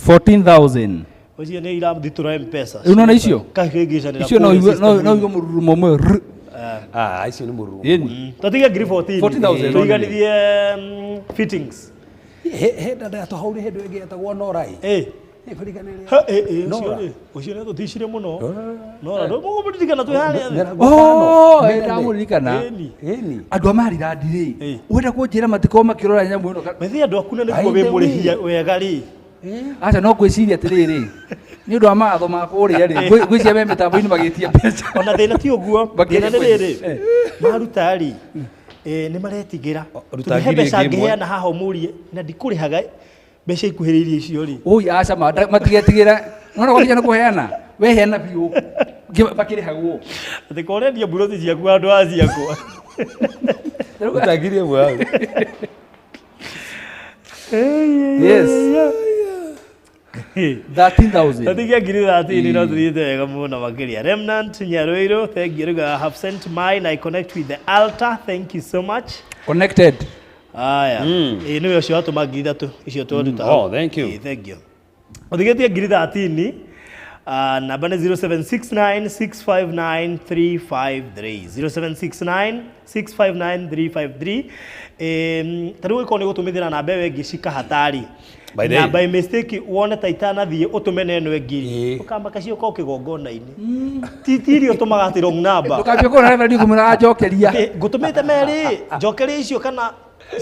14,000. Ũcio nĩ irathitũra M-Pesa. Rĩu nona icio? Kahĩngĩcanĩra Icio no kũrĩa igue system-inĩ. no igue mũrurumo ũmwe. Rr. Ah, icio nĩ mũrurumo. Ĩni. Twatige 14,000. 14,000. Tũiganithie fittings. He dada yatũhaurĩ hĩndĩ ĩngĩ yetagwo Nora ĩ. Ĩ. Nĩ kũriganĩria. Ha, ĩ, ĩ, ũcio Nora. rĩ, ũcio nĩ atũticire mũno. Nora, ndũmũkũmũririkana twĩ harĩa thĩ. Mĩrango Oh, ĩtano. ĩ ndamũririkana. Ĩni. Ĩni. Andũ a Maryland rĩ, Ĩ. wenda kũnjĩra matikorwo makĩrora nyamũ ĩno. Methĩ andũ aku na nĩguo By the wĩ mũrĩhia way. wega rĩ. Aca no ngwĩciria atĩrĩrĩ, nĩ ũndũ wa mawatho ma kũrĩa rĩ, ngwĩciria me mĩtambo-inĩ magĩtia mbeca. Ona thĩna ti ũguo, Makĩria thĩna nĩ kweli. rĩrĩ, maruta rĩ, nĩ maretigĩra. Ruta Tondũ he ngiri mbeca ĩngĩ ĩmwe. ngĩheana haha ũmũrie na ndikũrĩhaga mbeca ikuhĩrĩirie icio rĩ. Oi aca ma matigetigĩra. Nona gwakinya nĩ kũheana, we heana biũ. Makĩrĩhagwo. Atĩ ko ũrendia mburoti ciaku handũ ha ciakwa. Ruta 1,000 hau. Yes. 13,000. Tatigia 13,000 no tuthiĩte wega mũno makĩria. Remnant Nyaruiru, thank you. Rĩu I have sent mine, I connect with the altar. Thank you so much. Connected. Aya. Ĩĩ nĩwe ũcio watũma 3,000 icio twaruta. Oh, thank you. Ĩĩ, thank you. Ũtigĩtie 13,000. Namba nĩ 0769659353. 0769659353. Ta rĩu ĩkorwo nĩ gũtũmithĩra namba ĩyo ĩngĩ cikahatari. By the Na way. by mistake wone ta itanathiĩ ũtũme na ĩno ĩngĩ. Ĩĩ. Ũkamaka cio ũkorwo kĩgongona-inĩ. Ti iria ũtũmaga atĩ wrong number. Ndũkambie kũrora reverend ngũmwĩra anjokeria. Ngũtũmĩte merĩ njokeria icio kana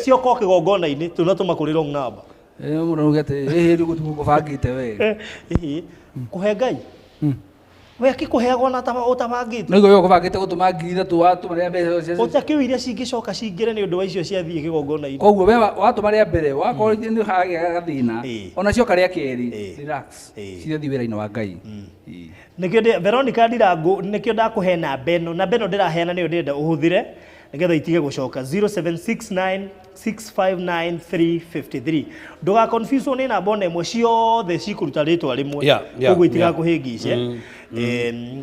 ciokorwo kĩgongona-inĩ tũnatũma kũrĩ wrong number. Mũndũ auge atĩ ĩhĩ rĩu gũtirĩ gũbangĩte we. Ĩhĩ, kũhe Ngai we akĩkũheaga ona ũtabangĩte No igũrũ ũkũbangĩte gũtũma 3,000 watũma rĩa mbere. Ũtakĩũĩ iria cingĩcoka cingĩre nĩ ũndũ wa icio ciathiĩ kĩgongona-inĩ. Koguo we watũma rĩa mbere wakorwo nĩ hagĩa gathĩna Ĩĩ. ona cioka rĩa kerĩ Ĩĩ. relax Ĩĩ. cirathiĩ wĩra-inĩ wa Ngai. Ĩĩ. Nĩkĩo Veronica Ndirangu nĩkĩo ndakũhe namba ĩno, namba ĩno ndĩraheana nĩyo ndĩrenda ũhũthĩre nĩgetha itige gũcoka 0769659353. Ndũga confuse nĩ namba ona ĩmwe, ciothe cikũruta rĩtwa rĩmwe. Koguo itigakũhĩngĩce.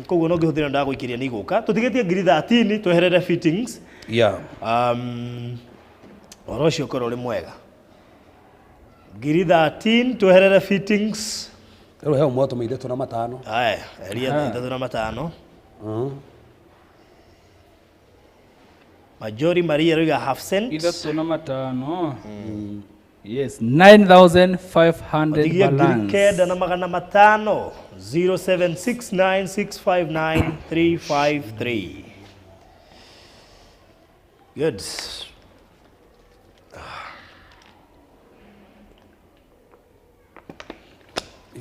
Koguo no ngĩhũthĩra ndagũikĩria nĩ igũka. Tũtigĩtie 13,000 tweherere fittings. Ũhoro ũcio ũkorwo ũrĩ mwega. 13,000 tweherere fittings. Rĩu he ũmwe atũmĩire 3 na 5. Aya, eria 3 na 5. Majori Maria Ruga half cent. 3 na 5. Yes, 9,500 Tigia ngiri balance. 9,500. 0769659353. Good.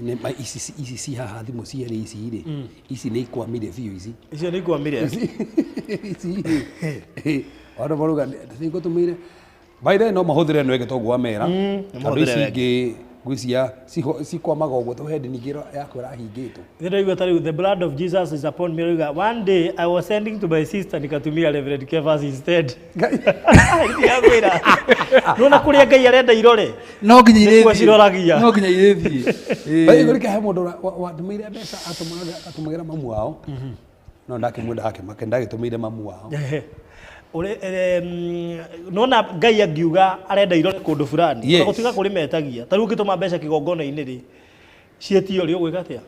Nĩ ma ici ici ci haha thimũ cierĩ ici rĩ, ici nĩ ikwamire biũ ici. Icio nĩ ikwamire. Ici rĩ, andũ marauga nĩngũtũmĩire. By the way, no mahũthĩre ĩno ĩngĩ toguo wamera. Tondũ ici ingĩ ngwĩciria cikwamaga ũguo tondũ he ningĩ yaku ĩrahingĩtwo. Ndĩraigua ta rĩu the blood of Jesus is upon me. Rĩuga one day I was sending to my sister nikatumia Reverend Kefas instead. Ndiakwĩra. Nona kũrĩa Ngai arenda irore. No nginya Nĩkuo irĩthiĩ. ciroragia. No nginya irĩthiĩ. By the way, he mũndũ watũmĩire mbeca atũmagĩra mamu wao. No ndakĩmwenda akĩmaka ndagĩtũmĩire mamu wao. Nona Ngai angiuga arenda irore kũndũ fulani. Yes. Gũtiga kũrĩ metagia. Ta rĩu ũngĩtũma mbeca kĩgongona-inĩ rĩ, Cietio rĩ ũgwĩka atĩa?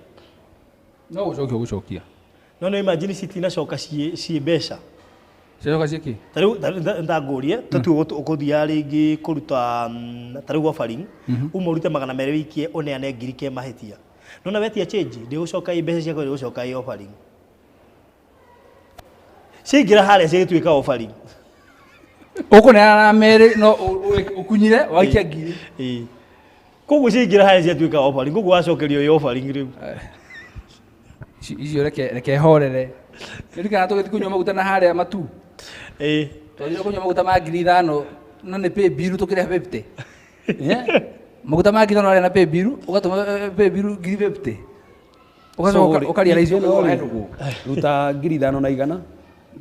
No gũcokia ũgũcokia. No no imagine citinacoka ciĩ mbeca. Ciacoka ciĩkĩ? Ta rĩu ndangũrie tũtue ũkũthiaga rĩngĩ kũruta ta rĩu offering uma ũrute 200 wĩikie ũneane ngiri ke mahĩtia. Nona wetia change ndĩgũcoka ĩ mbeca ciakwa ndĩgũcoka ĩ offering. Ciaingĩra harĩa cigĩtuĩka offering. Ũkũneana na merĩ no ũkunyire waikia ngiri. Ĩĩ. Koguo ciaingĩra harĩa ciatuĩka offering koguo wacokerio ĩ offering rĩu. Icio reke horere. Nĩririkana tũgĩthiĩ kũnyua maguta na harĩa matu. Ĩĩ. Twathire kũnyua maguta ma 5,000 na nĩ pay bill tũkĩrĩha 50. Maguta ma 5,000 warĩa na pay bill ũgatũma pay bill 50,000. Ũgacoka ũkarealize ũhetũkwo. Ruta 5,100.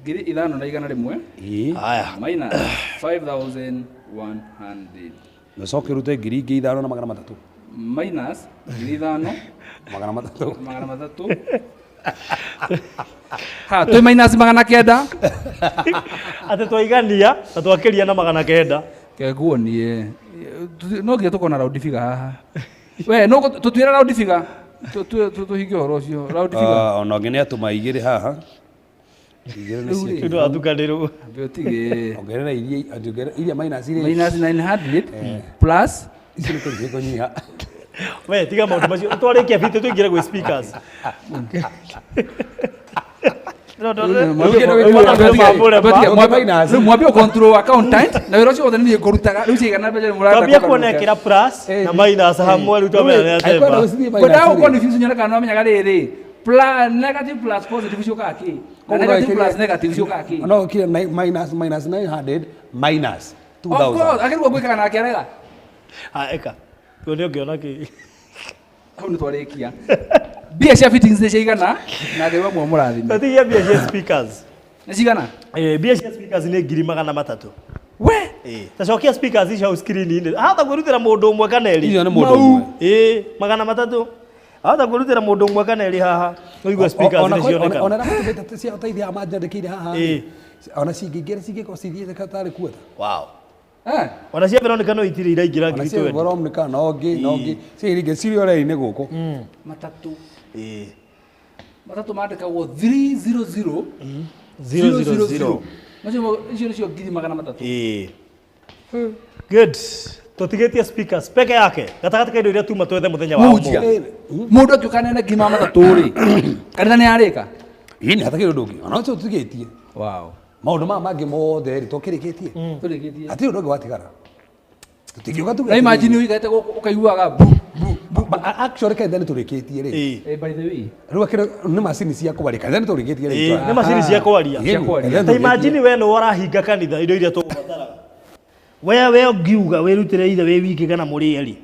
5,100. Ĩĩ. Haya. Minus 5,100. Ũcoke ũrute 5,300. Minus 5,300. 300. Ha, twĩ minus 900. Atĩ twaigania na twakĩria na 900. Keguonie. No nginya tũkorwo na round figure haha. We, no tũtuĩre round figure. Tũhingie ũhoro ũcio. Round figure. Ona ũngĩ nĩ atũma igĩrĩ haha. Igĩrĩ nĩ Rĩu rĩ. ciĩkĩ. Nĩ watukanĩrwo. Ambe ũtige. Ongerera iria minus irĩ. Minus 900 plus Icio nĩ kũrĩ kũnyiha. We tiga maũndũ macio twarĩkia bitu tũingĩre gwĩ speakers. Mwambie control accountant na wĩra ũcio wothe nĩ niĩ ngũrutaga rĩu ciigana mbeca nĩ mũrata Twambia kuona ĩkĩra plus na minus hamwe rĩu twamenya nĩ Angĩkorwo atemba. gũcithiĩ minus Kwendaga rĩ. gũkorwo nĩ confuse nyone kana nĩwamenyaga rĩrĩ plus negative plus positive ciũkaga kĩ na negative plus negative ciũkaga kĩ. No ũkire minus 900 minus Of course, 2000. akĩrigwo gwĩkaga nake arega. Ha ĩka. Tuone ũngĩona kĩ. Hau nĩ twarĩkia. Mbia cia fittings nĩ ciigana na Ngai wa mũrathime. Twatigia mbia cia speakers. Nĩ cigana? Mbia cia speakers nĩ 300,000. We! Ta cokia speakers icio hau screen-inĩ. Ahota kwĩrutĩra mũndũ ũmwe kana erĩ. Icio nĩ mũndũ ũmwe. Ĩĩ, 300. Ahota kwĩrutĩra mũndũ ũmwe kana erĩ haha. Ũigue speakers nĩ cionekana. Ona arĩa matũmĩte cia ũteithia manjandĩkĩire haha. Ĩĩ. Ona cingĩingĩra cingĩkorwo cithiĩte tarĩ kuota. Wow. Eh. Ona cia Veronica no itirĩ iraingĩra Ona ngiri cia 20. Veronica no ngĩ no ngĩ. Ciringĩ cirĩ ore-inĩ gũkũ. Matatũ. Ĩĩ. Matatũ mandĩkagwo 300 000. Macio icio nĩcio 300,000. Ĩĩ. Good. Tũtigĩtie speakers peke yake gatagatĩ ka indo iria tuma twethe mũthenya wa Mũhunjia. ũmũthĩ. Mũndũ akiũka nene 300,000 rĩ. Kanitha nĩ yarĩka. Ĩĩ nĩ hatakĩrĩ ũndũ ũngĩ. Ona ũcio tũtigĩtie. Wow. Maũndũ maya mangĩ mothe rĩ tũkĩrĩkĩtie. Tũrĩkĩtie. Hatirĩ ũndũ ũngĩ watigara. Tũtingiuga tuge Na atĩrĩrĩ. imagine ũikarĩte gũkũ ũkaiguaga bu bu bu. But actually kanitha nĩ tũrĩkĩtie rĩ. Ĩĩ. Eh, by the way. Rĩu akĩrĩ nĩ macini cia kwaria. Kanitha nĩ tũrĩkĩtie rĩ. Ĩĩ, nĩ macini cia kwaria. Cia kwaria. Ta imagine we nĩwe ũrahinga kanitha indo iria tũgũbataraga. We ũngiuga wĩrutĩre ithe wĩ wiki kana mũrĩ erĩ.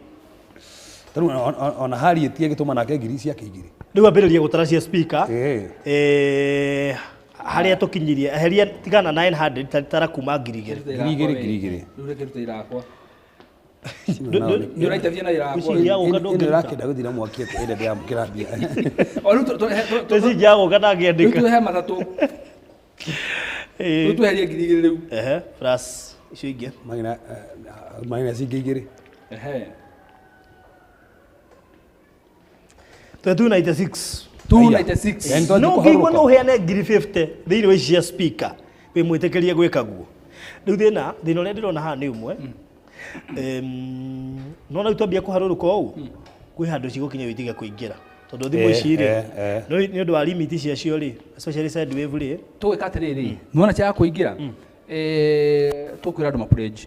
Tarĩu ona Harriet agĩtũma nake ngiri ciake igĩrĩ. Rĩu ambĩrĩrie gũtara cia speaker. Ĩĩ. Harĩa tũkinyirie eheria tigana 900 tara kuma 2,000. 2,000, 2,000. Rĩu reke rute irakwa. Nĩ Nĩ ũraitavia na irakwa. Ngwĩciria gũka ĩno ndũngĩruta. ĩrakĩenda gũthira mwaki atĩ ĩrĩa ndĩramũkĩra mbia. O rĩu Ngwĩciria gũka rĩu ndangĩandĩka. twĩhe matatũ. Rĩu tweherie 2,000 rĩu. Ehe, plus icio ingĩ. Maina minus ingĩ igĩrĩ. Ehe. Twe 296. 296. Yaani twathiĩ No ũngĩigua kũharũrũka. no ũheane 50,000 thĩinĩ wa ici cia speaker wĩ mwĩtĩkĩrie gwĩka guo. Rĩu thĩna ũrĩa ndĩrona haha nĩ ũmwe. Nona rĩu twambia kũharũrũka ũũ kwĩ handũ cigũkinya wĩtige kũingĩra tondũ thimũ ici rĩ nĩ ũndũ wa limit ciacio rĩ especially send wave rĩ Tũgwĩka atĩrĩrĩ, nĩwona cia kũingĩra tũkwĩra andũ ma pledge.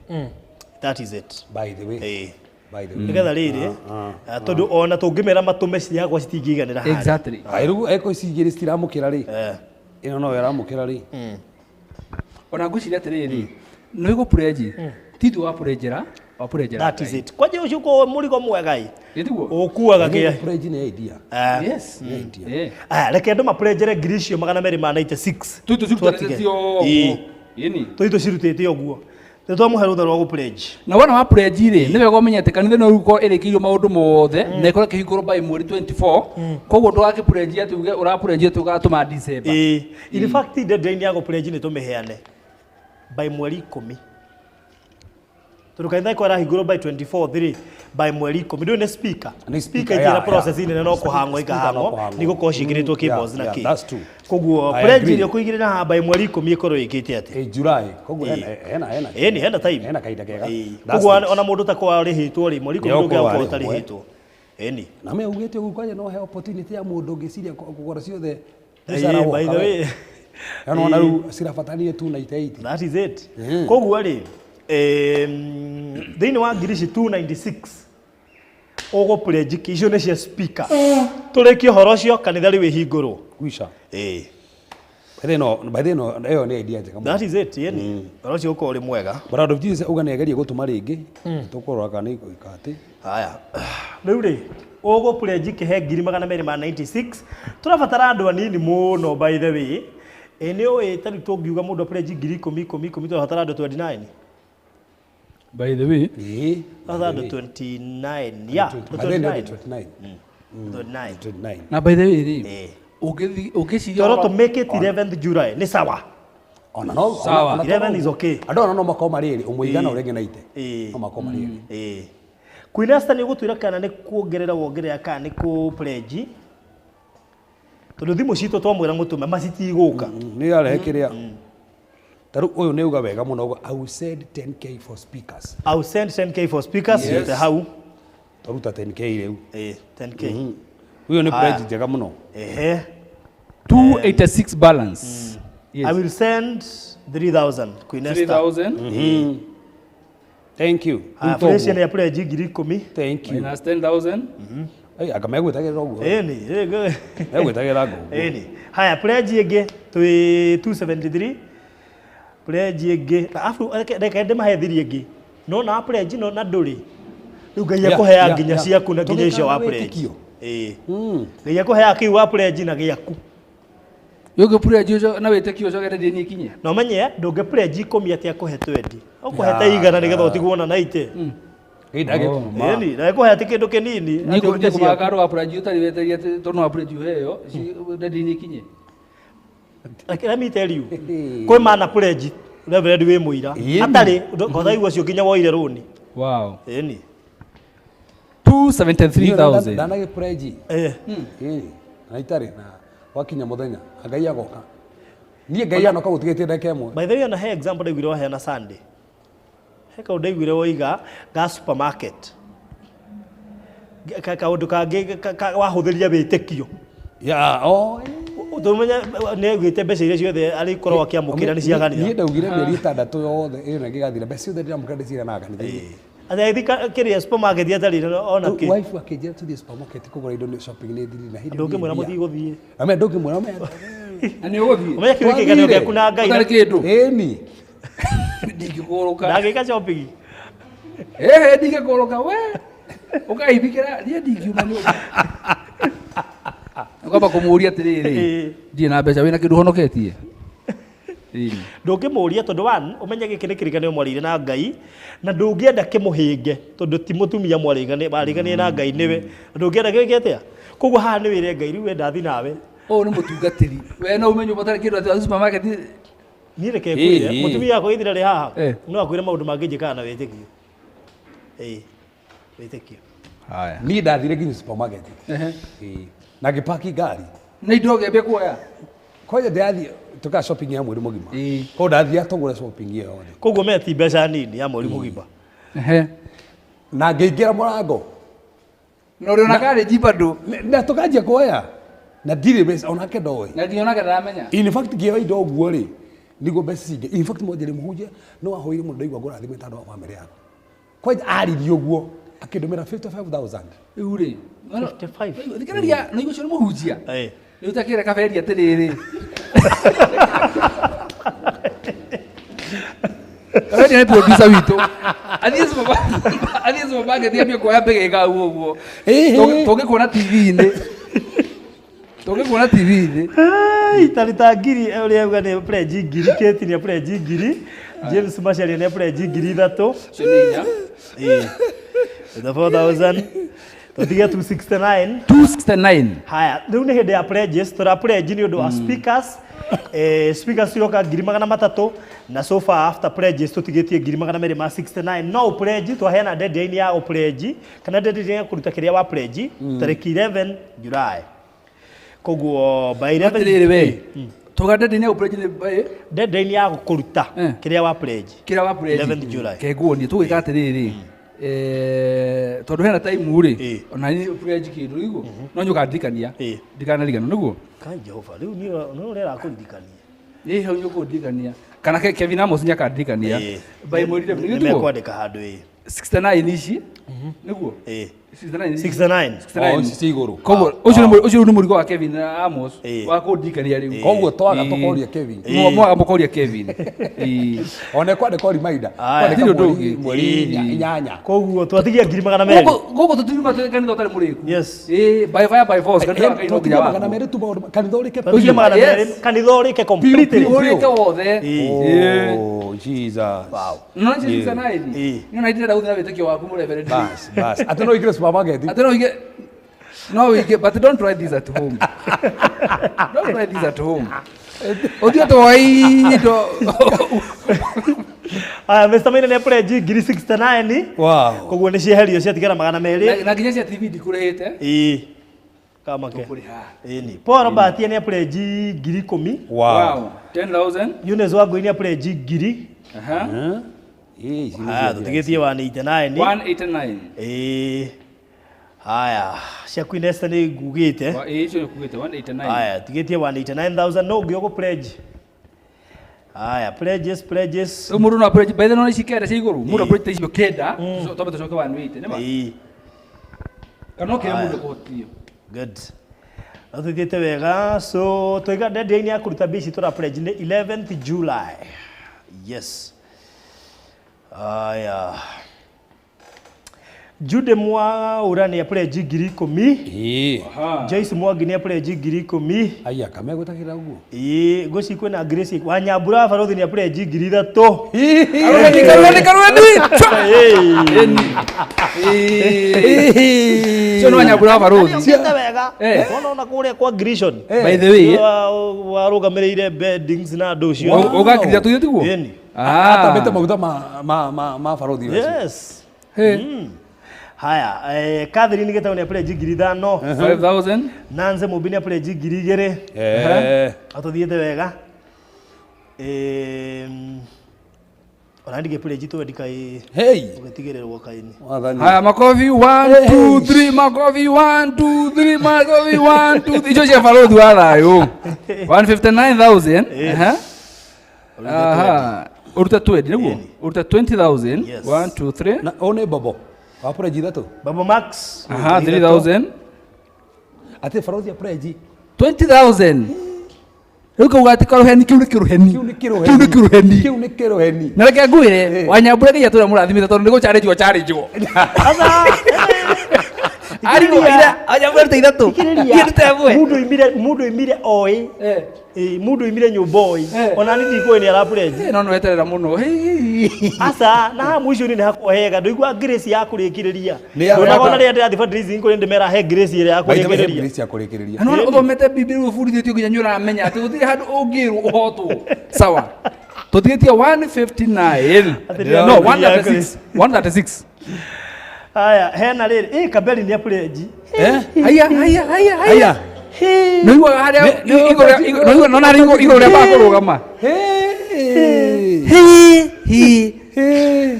That is it. By the way. Ĩĩ. By the way. Nĩgetha rĩrĩ tondũ ona tũngĩmera matũme ciakwa citingĩiganĩra harĩa. Exactly. Ai rĩu eko ici igĩrĩ citiramũkĩra rĩ. Ĩno no ĩramũkĩra rĩ. Ona ngwĩciria atĩrĩrĩ, nĩ gũ pledge. Ti ithuĩ wa pledgera, wa pledgera. That is it. Kwanja ũcio ũkoragwo mũrigo mwega ĩ. Gĩtiguo? Ũkuaga kĩa. Pledge nĩ idea. Yes. Nĩ idea. Aya, reke andũ maplenjere ngiri icio 296. Tũi tũcirutĩte Ĩĩ. ũguo. Ĩni. Tũi tũcirutĩte ũguo. Nĩ twamũhe rũtha rwa gũ-pledge. Na wona wa pledge rĩ, nĩ wega ũmenye atĩ kanitha ĩno rĩu ĩkorwo ĩrĩkĩirio maũndũ mothe na ĩkorwo ĩkĩhingũrwo by mweri 24. Koguo ndũgakĩ pledge atĩ uge ũra pledge atĩ ũgatũma December. Ĩĩ. In fact deadline ya gũ-pledge nĩ tũmĩheane by mweri 10. Tondũ kanitha ĩkorwo ĩrahingũrwo by 24 rĩ, by mweri 10 ndũĩ nĩ speaker. Nĩ Speaker speaker, itirĩ yeah, process yeah. nene no kũhang'wo Speaker no ikahang'wo kũhang'wo. nĩ gũkorwo ciĩkĩrĩtwo cables Yeah, na yeah, kĩ. that's true. Koguo I pledge agree. ĩrĩa ũkũigĩrĩra haha by mweri 10 ĩkorwo ĩkĩte atĩa? Eh, July koguo hena hena hena Ĩni hena time. Hena kahinda kega. Ĩĩ. That's Koguo it. ona mũndũ takorwo arĩhĩtwo rĩ, mweri 10 Nĩ ndũngĩaga ũkorwo gũkorwo arĩhwo, ũtarĩhĩtwo. Ĩni. Na me ugĩte ũguo kwanja no he opportunity ya mũndũ ũngĩciria kũgũra ciothe Ĩĩ, mũcara woka by the we. way. Na nona rĩu cirabatania tu 98. That is it. Koguo rĩ, thĩinĩ wa ngiri ici 296 ũgũ pledge kĩ icio nĩ cia speaker. Tũrĩkie ũhoro ũcio kanitha rĩu ĩhingũrwo. Kwisha. Ĩĩ. By the no by the no ĩyo nĩ idea njega mũno. That is it, ĩni. Ũhoro ũcio ũkorwo ũrĩ mwega. But out of Jesus uga nĩ agerie gũtũma rĩngĩ tũkũrora kana nĩ igũĩka atĩ. Haya. Rĩu rĩ, ũgũ pledge kĩhe ngiri magana merĩ ma 96. Tũrabatara andũ anini mũno by the way. Ĩ nĩ ũĩ ta rĩu tũngiuga mũndũ a pledge ngiri ikũmi ikũmi ikũmi tũrabatara andũ 29. By the way, Ĩĩ. Tũrabatara andũ 29. Yeah, By the way, 29. 29. 29. 29. na by the way rĩ, Eh. ũngĩthi ũngĩciria Toro ũhoro- to make it 11th July nĩ sawa. Ona no Sawa. ona 11 is okay. Andũ ona no makorwo marĩ erĩ ũmũigana ũrĩa ũngĩ na ite. Ĩĩ. No makorwo marĩ erĩ. Ĩĩ. Queen Esther nĩ ũgũtwĩra kana nĩ kuongerera wongerera kana nĩ kũ pledge. Tondũ thimũ citũ twamwĩra mũtũme ma citigũka. Nĩ arehe kĩrĩa. Ta rĩu ũyũ nĩ uga wega mũno uga I will send 10k for speakers. I will send 10k for speakers Yes. yes. Hau. Twaruta 10k rĩu. Ĩĩ, 10k. Ũyũ nĩ Haya. pledge njega mũno. Ehe. 286 balance. Yes. I will send 3000 Queen Esther. 3000 Thank you. Haya, Rĩu toguo. Felicia nĩ pledge ngiri ikũmi. Thank you. minus 10000. Ai anga megwĩtagĩrĩra ũguo. Ĩni, ĩĩ. Megwĩtagĩrĩra ngo. Ĩni. Haya, pledge ĩngĩ twĩ 273. Pledge ĩngĩ. Na afu reke ndĩmahe thiri ĩngĩ. No na pledge no na ndũrĩ. Rĩu Ngai Yeah, akũheaga yeah, nginya yeah. ciaku na nginya icio wa Tũgĩkaga pledge. wĩtĩkio. Ĩĩ. Ngai akũheaga kĩu wa pledge na gĩaku. Yũngĩ pledge ũcio na wĩtĩkio ũcio ũgende ndĩni ikinye. Na ũmenye ndũngĩ pledge ikũmi atĩ akũhe 20. Ũkũhe ta Yeah, igana nĩgetha ũtigwo na 90. Ĩĩ Ĩni, na ĩkũhe atĩ kĩndũ kĩnini. atĩ ũrute Nĩ ciaku. kũmaka andũ wa pledge ũtarĩ wetereire atĩ tondũ wa pledge ũheo, ndĩni ikinye. Like, let me tell you kwĩ mana pledge Reverend wĩ mũira Ĩni. atarĩ kothaigua ũcio nginya woire rũni. Wow. Ĩni. 273,000. Ndanagĩ pledge. Eh. Ĩĩ. Na itarĩ na wakinya mũthenya Ngai agoka. Niĩ Ngai anoka gũtigĩtie ndagĩka ĩmwe. By the way, ona he example ndaiguire waheana Sunday. He kaũndũ ndaiguire woiga ga supermarket. Kaũndũ kangĩ wahũthĩria wĩtĩkio. Ya, oh. Tũmenye nĩ augĩte mbeca iria ciothe arĩkorwo akĩamũkĩra nĩ cia Niĩ kanitha. ndaugire mĩeri ĩtandatũ yothe ĩyo na ĩgĩgathira mbeca ciothe ndĩramũkĩra ndĩciganaga kanitha-inĩ. Atĩ agĩthiĩ kĩrĩa supermarket atarĩ ona kĩ. Wife akĩnjĩra tũthiĩ supermarket kũgũra indo nĩ shopping nĩ thiri na hĩndĩ Ndũngĩmwĩra mũthiĩ gũthiĩ. Ame ndũngĩmwĩra ame. Na nĩ ũgũthiĩ. Ũmenye kĩu gĩkĩganĩro gĩaku na Ngai. Ũtarĩ kĩndũ. Ĩni. Ndingĩkũrũka. Ndagĩka shopping. Ehe ndingĩkũrũka we. Ũkaithikĩra niĩ ndingiuma nyũmba. Ũkamba kũmũũria atĩrĩrĩ, Ĩĩ. ndirĩ na mbeca wĩna kĩndũ ũhonoketie? Ĩni. Ndũngĩmũria tondũ one ũmenye gĩkĩ nĩ kĩrĩkanĩro mwarĩire na Ngai na ndũngĩenda kĩmũhĩnge tondũ ti mũtumia mwarĩganĩire na Ngai nĩwe ndũngĩenda gĩke atĩa koguo haha nĩ wĩre Ngai rĩu we ndathi nawe Ũyũ nĩ mũtungatĩri. We no ume nyũmba ũtarĩ kĩndũ atĩ supermarket. Niĩ reke ngwĩre Ĩĩ. mũtumia wakwa ithira rĩ haha Eh. no akwĩre maũndũ mangĩ njĩkaga na wĩtĩkio. Ĩĩ, wĩtĩkio. Haya. Niĩ ndathire nginya supermarket. Ehe. Ĩĩ. Na ngĩpaki ngari. Nĩ indo ngĩambia kuoya. Kwanja ndĩrathiĩ tuka shopping ya mweri mũgima. Ĩĩ. Koguo ndathiĩ tũgũre shopping ĩyo yothe. Koguo menya ti mbeca nini ya mweri mũgima. Ehe. Na ngĩingĩra mũrango. Na ũrĩ ona karĩnji bado. Na tũkanjia kuoya. Na ndirĩ mbeca onake ndoĩ. Na nginya onake ndaramenya. In fact ngĩoya indo ũguo rĩ nĩguo mbeca cingĩ. In fact mwanjĩrĩ mũhunjia no ahoire mũno ndaigua ngũrathimĩte andũ a bamĩrĩ yaku. Kwanja aririe ũguo akĩndũmĩra 55,000. Rĩu rĩ. 55. Thikĩrĩria, na igũcio nĩ mũhunjia. Ĩĩ. Rĩu takĩra kaberi atĩrĩrĩ. Kaberi nĩ producer witũ. Athiĩ supermarket ambie kuoya mbĩgĩka ũguo ũguo. Ĩhĩ. Tũngĩkuona TV-inĩ. Tũngĩkuona TV-inĩ. Ai, tarĩ ta ngiri ũrĩa auga nĩ pledge ngiri Kate nĩ pledge ngiri James Macharia nĩ pledge ngiri ithatũ. Icio nĩ inya. Ĩĩ. The 4000. Tũtige 269. 269. Haya, rĩu nĩ hĩndĩ ya pledges, tũra pledge nĩ ũndũ wa speakers. Speakers ciroka 300,000 na so far after pledges tũtigĩtie 269,000. No pledge twaheana deadline ya pledge kana deadline ya kũruta kĩrĩa wa pledge tarĩki 11 July. Koguo by 11 Atĩrĩrĩ we. Tũgande nĩ pledge nĩ by deadline ya kũruta kĩrĩa wa pledge kĩrĩa wa pledge 11th July. Kenguonie tũgwĩka atĩrĩrĩ. Tondũ hena time rĩ ona nĩ pledge kĩndũ igũ no nyũkandirikania ndikanariganwo nĩguo. Kai Jehova, rĩu niĩ nĩ ũrera kũririkania. Ĩ hau nyũkũndirikania kana Kevin Amos nĩakandirikania by mweri 11 nĩ nĩguo mekwandĩka handũ ĩ 69 ici nĩguo 69 ici. 69. 69. Oh, ici cia igũrũ. Koguo ũcio nĩ ũcio rĩu nĩ mũrigo wa Kevin Amos wa kũndirikania rĩu. Koguo twaga tũkoria Kevin. Mwaga mũkoria Kevin. Ĩĩ. Ona kwandĩka reminder. Aya. Kwandĩka Gũtirĩ ũndũ mweri ũngĩ. mweri inyanya. Koguo twatigia 200,000. Gũkũ tũtiruma twĩ kanitha ũtarĩ mũrĩku. Yes. Ĩĩ, by fire by force kanitha wa Ngai no nginya Tũtigia magana wakwo. merĩ tu maũndũ kanitha ũrĩke Twatigia 200 Yes. kanitha ũrĩke completely. Ũrĩke wothe. Ĩĩ. Oh, Jesus. Wow. No nĩ 69. Ĩĩ. Nĩ ona ndĩrenda gũthiĩ na wĩtĩkio waku mũreverend. Bas, bas. Atĩ no ũingĩre supermarket. Atĩ no ũige no ũige but don't try this at home. Don't try this at home. Ũthiĩ tũhwai indo. Aya, Mr. Maina nĩ pledge 69,000. Wow. Koguo nĩ cieherio ciatigara 200. Na nginya cia TV ndikũrĩhĩte. Ĩĩ. Kamake. Tũkũrĩha. Ĩni. Paul Robert nĩ pledge 10,000. Wow. 10,000. Eunice Wangui nĩ pledge 1,000. Aha. Ĩĩ, ici nĩ Haya, cia tũtigĩtie 189. 189. Ĩĩ. Haya, cia Queen Esther nĩ ngugĩte. Ĩĩ, icio nĩkugĩte 189. Haya, tigĩtie 189,000 no ũngĩ ũgũ pledge. Haya, pledges, pledges. Rĩu mũndũ no apledge by the way, no ici kenda cia igũrũ. Mũndũ apledge ta icio kenda, twambe tũcoke 180, nĩ ma? Ĩĩ. Kana no kĩrĩa Haya. mũndũ ekũhotithio. Good. Na tũthiĩte wega. So twaiga deadline ya kũruta mbia ici tũra pledge nĩ 11th July. Yes. Haya. Jude Mwaura nĩ pledge 10,000. Ĩĩ. Aha. Joyce Mwangi nĩ pledge 10,000. Aya, kamegwĩtagĩra ũguo. Ĩĩ, ngwĩciria kwĩna Grace Wanyambura wa Barothi nĩ pledge 3,000. Karũeni, karũeni, karũeni. Chwa! Ĩĩ. Ĩni. Ĩĩ. Ũcio nĩ Wanyambura wa Barothi. Nĩũkĩte wega. Eh. Wona ona kũrĩa kwa Grishon. By the way, Warũgamĩrĩire beddings na andũ ũcio. Ũgakirira tũithe tiguo? Ĩni. Ah. Atambĩte maguta ma barothi ũcio. Yes. Hey. Haya, Catherine Gitau nĩ pledge 5,000. 5,000. Nancy Mumbi nĩ pledge 2,000. Eh. Atũthiĩte wega. Ona ndigĩ pledge twendi kaĩ Hey. ũgĩtigĩrĩrwo kaĩ-inĩ. Wathani. Haya, makofi 1 2 3 makofi 1 2 3 makofi 1 2 3 icio cia barothi wa thayũ 159,000. Aha. Aha. Ũrute 20 nĩguo? Ũrute 20,000. Yes. 1 2 3. Na ũyũ nĩ Bobo. Wa pledge ithatũ. Baba Max. Aha, 3,000. Atĩ barothi a pledge. 20,000. Rĩu kauga atĩ karũheni kĩu nĩ kĩrũheni. Kĩu nĩ kĩrũheni. Kĩu nĩ kĩrũheni. Kĩu nĩ kĩrũheni. Na reke ngwĩre, Wanyambura nginya tũrĩa mũrathimĩte tondũ nĩ gũcharĩnjwo charĩnjwo. Arigwo ira Wanyambura ruta ithatũ. Niĩ ndute ĩmwe. Mundu oimire mundu oimire oĩ. Ĩĩ, mundu oimire nyũmba oĩ. Ona niĩ ndikũĩ nĩ ara pledge. No nĩ weterera mũno. Aca, na haha mũico-inĩ nĩ hakwa hega ndũigua Grace ya kũrĩkĩrĩria. Nĩ ya- Ndonaga ona rĩrĩa ndĩrathiĩ fundraising kũrĩ ndĩmera he Grace ĩrĩa ya By the way, he kũrĩkĩrĩria. Grace ya kũrĩkĩrĩria. Na nĩwona ũthomete Bibilia ũbundithĩtio nginya nĩ ũramenya atĩ gũtirĩ handũ ũngĩrwo ũhotwo. Sawa. Tũtigĩtie 159. Atĩ No, ndĩra- 136. 136. Haya, hena rĩrĩ, ĩ Kaberi nĩ pledge. Haya, haya, haya, haya. Aya. Nĩũiguaga harĩa igũrũ nĩũiguaga nona harĩa igũrũ rĩa bakũrũgama. Hey. Hi, hi. Hey.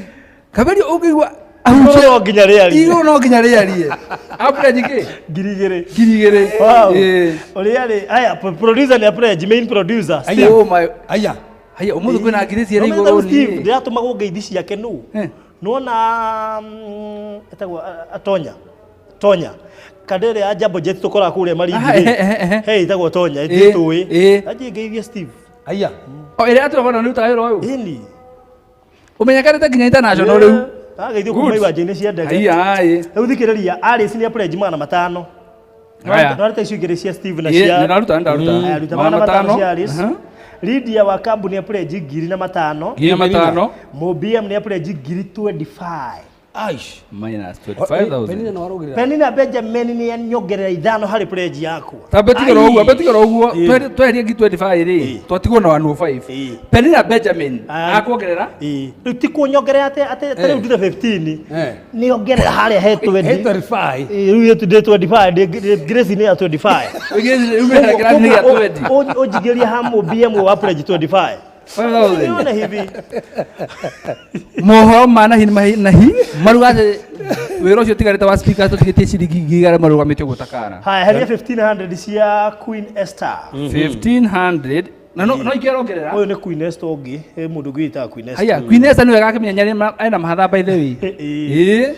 Kaberi ũngĩigua Igũrũ no nginya rĩarie. Igũrũ no nginya rĩarie. Apledge kĩ? 2,000. 2,000. Wow. Ĩĩ. Ũrĩa rĩ, haya producer nĩ pledge, main producer. Aya. Oh my. Aya. Haya, ũmũthĩ kwĩna Grace ĩrĩ Nĩũmenyete igũrũ Steve, niĩ. ndĩratũmagwo ngeithi ciake nũ. Eh. Nĩwona etagwo Tonya. Tonya. Kandere ya Jambo Jet tũkoraga kũrĩa Malindi Aha, rĩ. ehe, ehe, ehe. He ĩtagwo Tonya, Ĩĩ, nditũĩ. ĩĩ. Anjie ngeithie Steve. Aya. O ĩrĩa atũragwo na nĩrutaga wĩra ũyũ. Ĩni. Ũmenyekanĩte nginya international rĩu. Ageithio kuma Good. iwanja-inĩ cia ndege. Haya, ĩĩ. Rĩu thikĩrĩria, Alice nĩ pledge 500. Haya. Nĩwaruta icio igĩrĩ cia Steve na Ĩĩ, cia nĩndaruta, nĩndaruta. Haya, ruta 500. 500 cia Alice. Aha. Lydia wa kambuni ya pledge 5,000. 5,000. Mo BM nĩ pledge 25,000. Aish. Minus 25,000. Penina no arogirira. Penina Benjamin nĩ nyongerera 5 harĩ pledge yakwa. Tambe tigero ũguo, ambe tigero ũguo. Tweherie ngi 25 rĩ, twatigwo na 105. Penina Benjamin akuongerera? Rĩu ti kunyongerera atĩ ta rĩu ndute 15. Nĩ ongerera harĩa he 20. He 25. Rĩu yetu ndĩ 25, ndĩ Grace nĩ ya 25. Rĩu mehera kĩrathi gĩa 20. Ũnjigĩrie ha mũmbi ĩmwe wa pledge 25. 5,000. Nione hivi. Mohoro ma nahi nahi maruga atĩ wĩra ũcio ũtigarĩte wa speaker tũtigĩtie ciringi 1,000 marũgamĩte ũguo takara. Haya, heria 1500 cia Queen Esther. 1500 na no ingĩarongerera. Ũyũ nĩ Queen Esther ũngĩ, he mũndũ ũngĩ wĩtaga Queen Esther. Haya, Queen Esther nĩwe gakĩmenya nĩ ena mahatha by the way. Ĩĩ.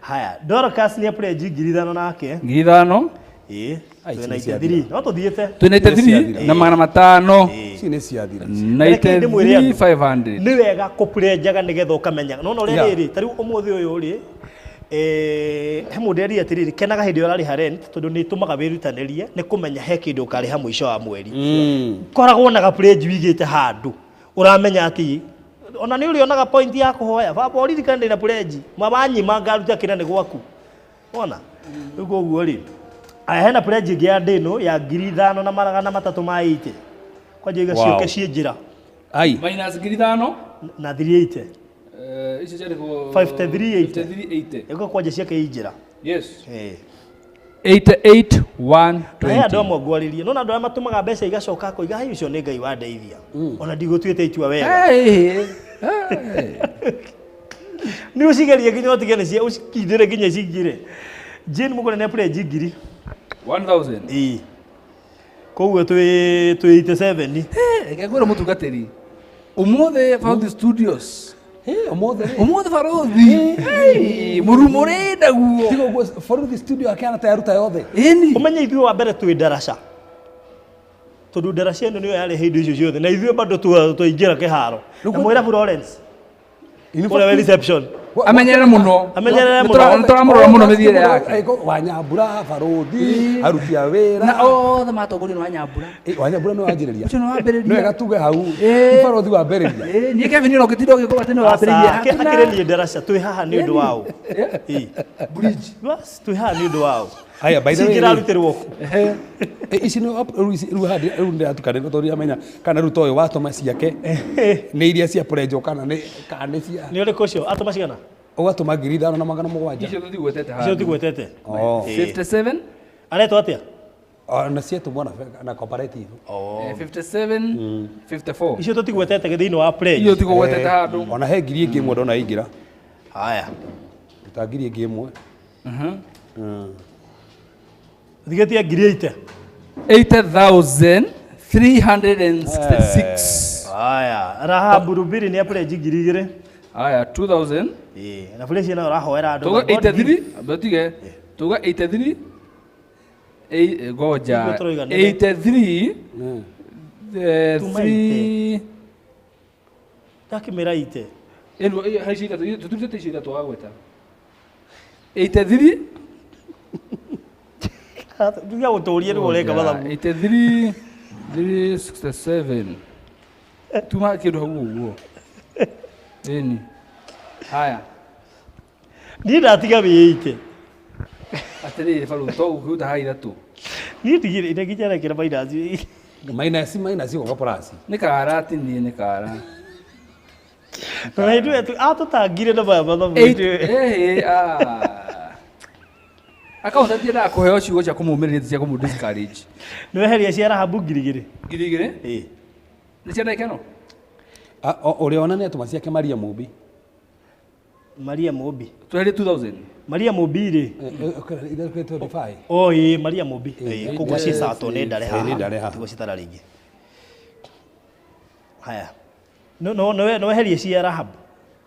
Haya, Dorcas nĩ pledge 5,000 nake. 5,000. Ĩĩ. Twĩna 83. No tũthiĩte. Twĩna 83 na 500. Ici nĩ ciathira. 93,500. Nĩ wega kũprenjaga nĩgetha ũkamenya. No ũrĩa rĩrĩ, ta rĩu ũmũthĩ ũyũ rĩ, he mũndũ erire atĩrĩrĩ, kenaga hĩndĩ ĩrĩa ũrarĩha rent tondũ nĩ ĩtũmaga wĩrutanĩrie nĩ kũmenya he kĩndũ ũkarĩha mũico wa mweri. Koragwo na ga-pledge wĩigĩte handũ ũramenya atĩ ona nĩ ũrĩonaga point ya kũhoya baba ũririkane ndĩna pledge mawanyima ngaruta kĩna nĩ gwaku. Wona? Rĩu koguo rĩ, aya hena pledge ĩngĩ ya ndĩno ya 5,380. Kwanja iga ciũke ciĩ njĩra. Ai. Minus 5,000 na 380. Icio ciarĩkwo 5380. 5380. Ĩgo kwanja ciake i njĩra. Yes. 88 120. He andũ amwe ngwarĩrie. Nona andũ arĩa matũmaga mbeca igacoka akoiga hai ũcio nĩ Ngai wandeithia. Ona ndigũtuĩte itua wega. Nĩ ũcigerie nginya ũtige nĩ cia ũcikindĩre nginya cingĩre. Jane Mũgũre nĩ pledge 1,000. 1,000. Ĩĩ. Koguo twĩ 87. Reke ngwĩre mũtungatĩri. Ũmũthĩ Baruthi Studios. Ũmũthĩ. Ũmũthĩ Baruthi. Mũrumo ndaguo. Tiga ũguo Baruthi studio akĩhana ta yaruta yothe. Ĩni. Ũmenye ithuĩ wa mbere twĩ ndaraca. Tondũ ndaraca ĩno nĩyo yarĩ hĩndĩ icio ciothe na ithuĩ bado twaingĩra kĩharo. Na mwĩra Florence. Kũrĩa reception. Amenyerere mũno. Amenyerere mũno. Nĩtũramũrora mũno mĩthiĩre yake. Wanyambura, Baruthi, aruti a wĩra. Na othe matongorio nĩ Wanyambura. Wanyambura nĩwe wanjĩrĩria. Ũcio nĩwe wambĩrĩria. Nĩ wega tuge hau. Ti Baruthi wambĩrĩria. Niĩ Kevin no ngĩtinda ũgĩkorwo atĩ nĩwe wambĩrĩirie. Akĩrĩ niĩ ndaraca twĩ haha nĩ ũndũ wa ũ. Bridge. Bas twĩ haha nĩ ũndũ wa ũ. Haya, by the way, Cingĩrarutirwo kũ? Ici nĩ rĩu handi rĩu ndĩratukanĩra tondũ ndiramenya kana rĩu toyũ watũma ciake nĩ iria cia pledge kana nĩ cia. Nĩ ũrĩkũ ũcio? Atũma cigana? Ũgatũma 5,700. Icio tũtigwetete haha. Icio tũtigwetete. 57. Aretwo atĩa? Na cietũmwo na cooperative. 57 54. Icio tũtigwetete thĩinĩ wa pledge. Icio tũtigwetete handũ. Ona he 1,000 ndona ingĩra. Haya. Ta 1,000. Thigetie 80,000. 80,366. Haya, Rahabu Rubiri nĩ pledge 2,000. Haya, 2,000. Ĩĩ, na pledge ĩno ũrahoera andũ. Tuga 83, ambe tuga 83. Goja 83. 3. Ndakĩmĩra ite. Ĩno hai ici ithatũ, tũturutĩte ici ithatũ wagweta. 83. Nginya gũtũrie nĩguo ũreka mathabu. 83 367. Tuma kĩndũ hau ũguo. Ĩni. Haya. Niĩ ndatiga wĩ 80. Atĩrĩrĩ Baruthi, to ũkĩruta haha ithatũ. Niĩ ndigire ine nginya rekĩra minus. Minus minus gũka plus. Nĩ kara ti niĩ nĩ kara. Na hĩndĩ ĩyo atũtangire na maya mathabu. Accountant endaga kũheo ciugo cia kũmũmĩrĩria ti cia kũmũ discourage. Nĩ weheria cia Rahabu 2,000. 2,000? Ĩĩ. Nĩ cia ndagĩka ĩno? Ũrĩa ona nĩ atũma ciake Maria Mũmbi. Maria Mũmbi. Tweherie 2,000. Maria Mũmbi rĩ. 25. Oh ĩĩ Maria Mũmbi. Koguo ciĩ sato nĩ ndare haha. Nĩ ndare haha. Tũgũcitara rĩngĩ. Haya. No no no weherie cia Rahabu.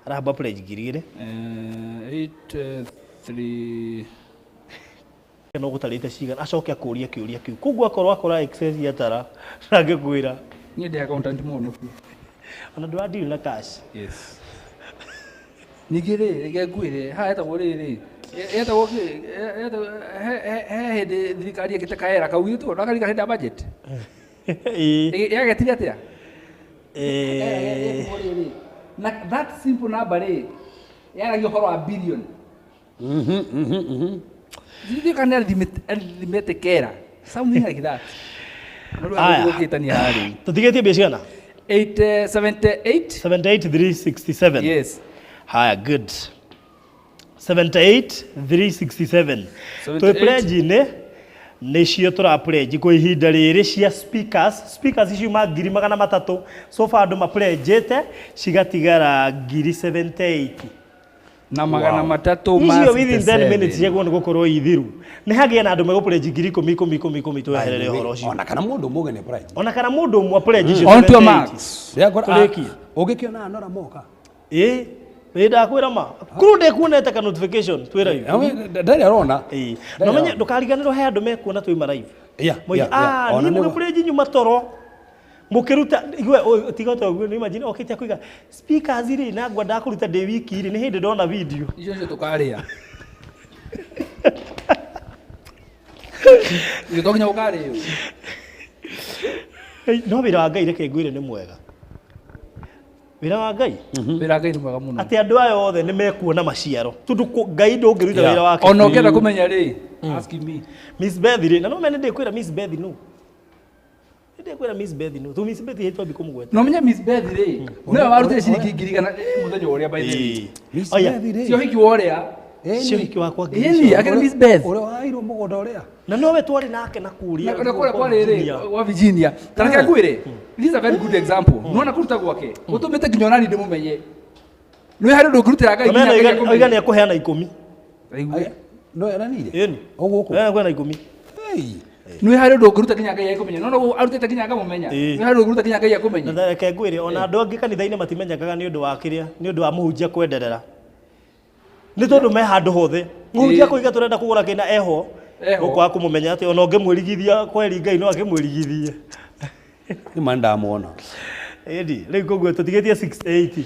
Rahabu pledge 2,000. 8 3 no gũtarĩte cigana acoke akũrie kĩũria kĩu. Koguo akorwo akora excess yatara angĩkwĩra. Niĩ ndĩ accountant mũno. Ona ndũra deal na cash. Yes. Ningĩ rĩ, reke ngwĩre, haha hetagwo rĩrĩ, etagwo kĩ, he hĩndĩ thirikari ĩkĩte kaera kau githĩ ndakarika hĩndĩ ya budget. Ĩĩ. Yagetire atĩa? Na that simple number rĩ, Yaragia ũhoro wa billion. Ndiũĩ kana nĩ arithmetic error. Something like that. No rĩu Aya. gũkĩtania harĩa. Tũtigĩtie mbia cigana? 878. 78367. Yes. Haya, good. 78367. 78. Twĩ pledge-inĩ nĩcio tũra pledge kwa ihinda rĩrĩ cia speakers. Speakers ciuma 300,000. So far andũ mapledgĩte cigatigara 78,000. Na 300 ma Icio within 10 minutes 67. ciagwo nĩ gũkorwo ithiru. Nĩ hagĩe na andũ megũ pledge 10,000 10,000 10,000 10,000 tweherere ũhoro ũcio. Ona kana mũndũ ũmwe nĩ pledge. Ona kana mũndũ ũmwe pledge icio On to 78. max. Tũrĩkie. Ũngĩkĩona Nora moka. Ĩĩ, ĩĩ ndakwĩra ma. Kũrũ ndekuonete ka notification twĩra yu. Ndarĩ arona. Ĩĩ. No menye ndũkariganĩrwo he andũ mekuona twauma live. Yeah, Moige, yeah, yeah. ah, Ona niĩ nĩguo. mũgĩpurĩnji nyuma toro. Mũkĩruta igwe tiga ta ũguo nĩ imagine okĩte kuiga speakers rĩ na ngwendaga kũruta ndĩ wiki rĩ nĩ hĩndĩ ndona video. Icio nĩcio tũkarĩa. Ithuĩ to nginya gũkarĩo. Ei, no wĩra wa Ngai reke ngwĩre nĩ mwega. Wĩra wa Ngai Wĩra wa Ngai nĩ mwega mũno. atĩ andũ aya othe nĩ mekuona maciaro tondũ Ngai ndũngĩruta Yeah. wĩra wake. Ona ũngĩenda kũmenya rĩ, ask me. Miss Beth rĩ, na no mene ndĩkwĩra Miss Beth no. Ndĩkwĩra Miss Beth no. Tu Miss Beth hĩtwa kũmũgweta. No menye Miss Beth rĩ, nĩwe warutire ciringi 100,000 mũthenya ũrĩa by the way. Miss Oya. Beth rĩ. Cio ũhiki wa ũrĩa. Cio ũhiki wakwa ngiri Ĩni, icio. akĩrĩ Miss Beth. Ũrĩa wairwo mũgũnda ũrĩa. Na nowe twarĩ nake na kũrĩa. Na kũrĩa kwarĩ rĩ, wa Virginia. Ta reke ngwĩre, this is a very good example. Nĩwona kũruta gwake, gũtũmĩte nginya onani ndĩmũmenye. Nĩ harĩ ũndũ ũngĩrutĩra Ngai nginya Ngai akũmenye. Oiga nĩ ekũheana 10. Aigue. No eranire. Ĩni. O gũkũ. Nĩ ekũheana 10. Hey. Nĩ harĩ ũndũ ũngĩruta nginya Ngai akũmenye. Nĩwona ũguo arutĩte nginya ngamũmenya. Ĩĩ. Nĩ harĩ ũndũ ũngĩruta nginya Ngai akũmenye. Na reke ngwĩre ona andũ angĩ kanitha-inĩ matimenyekaga nĩ ũndũ wa kĩrĩa, nĩ ũndũ wa mũhunjia kwenderera. Nĩ tondũ me handũ hothe. Mũhunjia Ĩĩ. kũiga tũrenda kũgũra kĩna eho. Eho. Ũkwaga kũmũmenya atĩ ona ũngĩmwĩrigithia kweri Ngai no akĩmwĩrigithie. Nĩ ma ndamuona. Ĩni, rĩu koguo tũtigĩtie 680.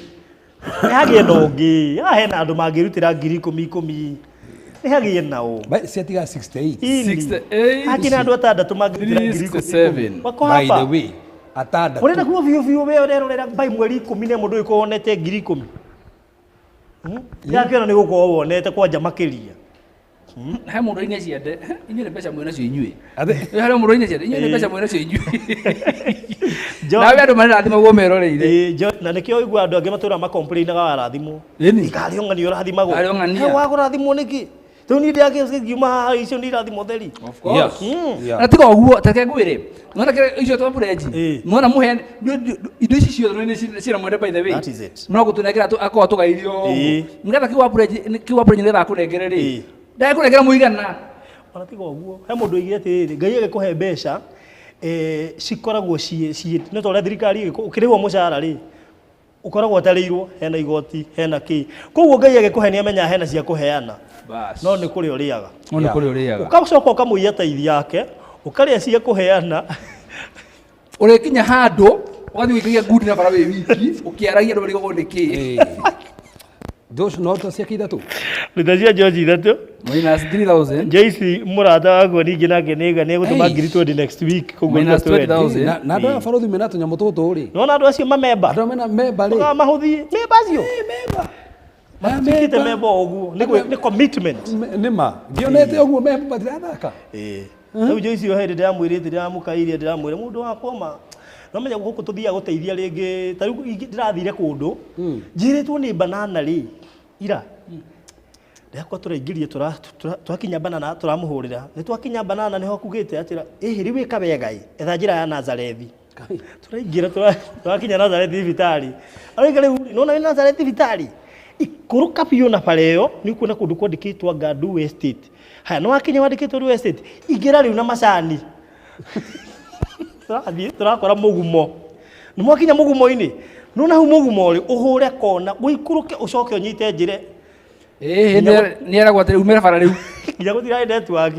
Nĩ hagĩe na ũngĩ. Haha hena andũ mangĩrutĩra 10,000 10,000. Nĩ hagĩe nao. Ba ciatiga 68. Ĩni. 68. Hakĩrĩ andũ atandatũ mangĩrutĩra 10,000. 367. Wako By the hapa. way, atandatũ. Ũrenda kuo biũ biũ we ũrerorera by mweri 11 ndũgĩkorwo wonete 10,000. Ndĩrakĩona nĩ gũkorwo wonete kwanja makĩria. He mũndũ aine ciande, inyuĩ nĩ mbeca mwĩ nacio inyuĩ. Atĩ Nĩ harĩ mũndũ aine ciande, inyuĩ nĩ mbeca mwĩ nacio inyuĩ. John- Nawe andũ marĩrathimagwo meroreire. Ĩĩ, na nĩkĩo ũigua andũ angĩ matũra makomplainaga warathimwo. Ĩni. Ikarĩ ong'ania ũrathimagwo. Karĩ ong'ania. He wagũrathimwo nĩkĩ? Rĩu niĩ ndĩrakĩngiuma haha icio nĩ irathimo theri. Of course. Yeah. Na tiga ũguo, ta reke ngwĩre, nĩwona kĩrĩa icio twa pledge, Ĩĩ. nĩwona mũheane, indo ici ciothe nĩ ciĩna mwene by the way. That is it. No gũtũnengera akorwo tũgairio ũguo. Ĩĩ. Nĩgetha kĩu wa pledge, kĩu wa pledge nĩgetha akũnengere rĩ, Ĩĩ. ndagĩkũnengera mũigana. Ona tiga ũguo, he mũndũ oigire atĩrĩrĩ, Ngai agĩkũhe mbeca cikoragwo ciĩ nĩ ta ũrĩa thirikari ũkĩrĩhwo mũcara rĩ, ũkoragwo ũtarĩirwo hena igoti hena kĩ. Koguo Ngai agĩkũhe nĩ amenyaga hena cia kũheana. Bas. No nĩ kũrĩa ũrĩaga. No nĩ kũrĩa ũrĩaga. Ũgacoka ũkamũiya taithi yake, ũkarĩa cia kũheana. Ũrĩkinya handũ ũgathiĩ gũikagia ngundi na bara wĩ wiki ũkĩaragia andũ marigagwo nĩ kĩ. Josh no to ciake ithatũ. Ruta cia George ithatũ. Minus 3000. Joyce mũrata wakwa ningĩ nake nĩga nĩegũtũma Hey. 20,000 next week koguo Minus ruta 20. 20,000. Na andũ aya barothi mena tũnyamũ tũtũ rĩ. Nĩwona andũ acio mamemba. Andũ mena memba rĩ. Ũkaga mahũthie memba acio. Memba. Matuĩkĩte memba o ũguo. Nĩ commitment. Nĩ ma. Ngĩonete ũguo memba matirathaka. Rĩu Joyce o hĩndĩ ndĩramwĩrĩte ndĩramũkaire ndĩramwĩra mũndũ wakwa ma no menya gũkũ tũthiaga gũteithia rĩngĩ ta rĩu ndĩrathire kũndũ njĩrĩtwo nĩ banana rĩ ira ndakwa tũraingĩrie twakinya banana tũramũhũrĩra nĩ twakinya banana nĩho kugĩte atĩra ĩhĩ rĩu ĩka wega ĩ etha njĩra ya Nazarethi tũraingĩra twakinya Nazarethi thibitarĩ aroiga rĩu nĩwona wĩ Nazarethi thibitarĩ ikũrũka biũ na bara ĩyo nĩ ũkuona kũndũ kwandĩkĩtwo anga Ndu Estate haya nĩ wakinya wandĩkĩtwo Ndu Estate ingĩra rĩu na macani tũrathiĩ tũrakora mũgumo nĩ mwakinya mũgumo-inĩ nĩwona hau mũgumo rĩ ũhũre kona ũikũrũke ũcoke ũnyite njĩra Ĩĩ nĩ eragwo atĩrĩ umĩra bara rĩu. nginya gũtirarĩ network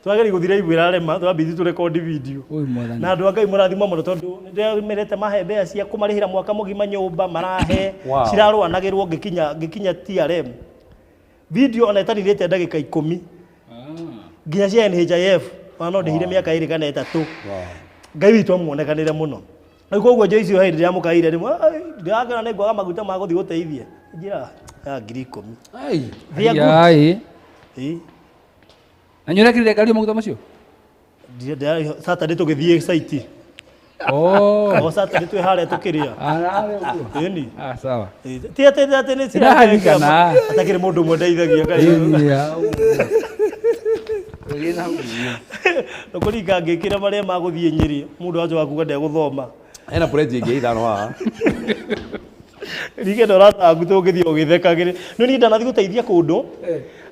twageria gũthiĩ live ĩrarema twambithi tũrekondi video Oi mwathani. na andũ a Ngai mũrathimwo mũno tondũ nĩndĩramerete mahe mbeca cia kũmarĩhĩra mwaka mũgima nyũmba marahe Wow. cirarũanagĩrwo ngĩkinya TRM video ona ĩtaninĩte ndagĩka 10 nginya cia NHIF ona no ndĩhire mĩaka 2 kana 3 Ngai witũ amuonekanĩre mũno rĩu koguo Joyce o hĩndĩ ndĩramũkaire rĩmwe ndĩrakena nĩ ngwaga maguta ma gũthiĩ gũteithia njĩra Ya 10,000. Ai. They are good. Ai. Ĩĩ. Na nyorekire ngari maguta macio? Saturday tũgĩthiĩ site. Oh. O Saturday twĩ harĩa tũkĩrĩa. Ararĩ ũguo. Ĩni. Ah, sawa. Ti atĩ atĩ nĩ Ndĩraririkana. Atakĩrĩ mũndũ ũmwe ndeithagia Ngai. Ĩni ya ũguo. Ũgĩe na ũguo. Nĩkũringa ngĩkĩra marĩa magũthiĩ Nyĩrĩ mũndũ wacoka kuga ndegũthoma. Hena pledge ĩngĩ ya ithano haha. Rige ndoratagu tũngĩthiĩ ũgĩthekagĩrĩ. Nĩ niĩ ndanathiĩ gũteithia kũndũ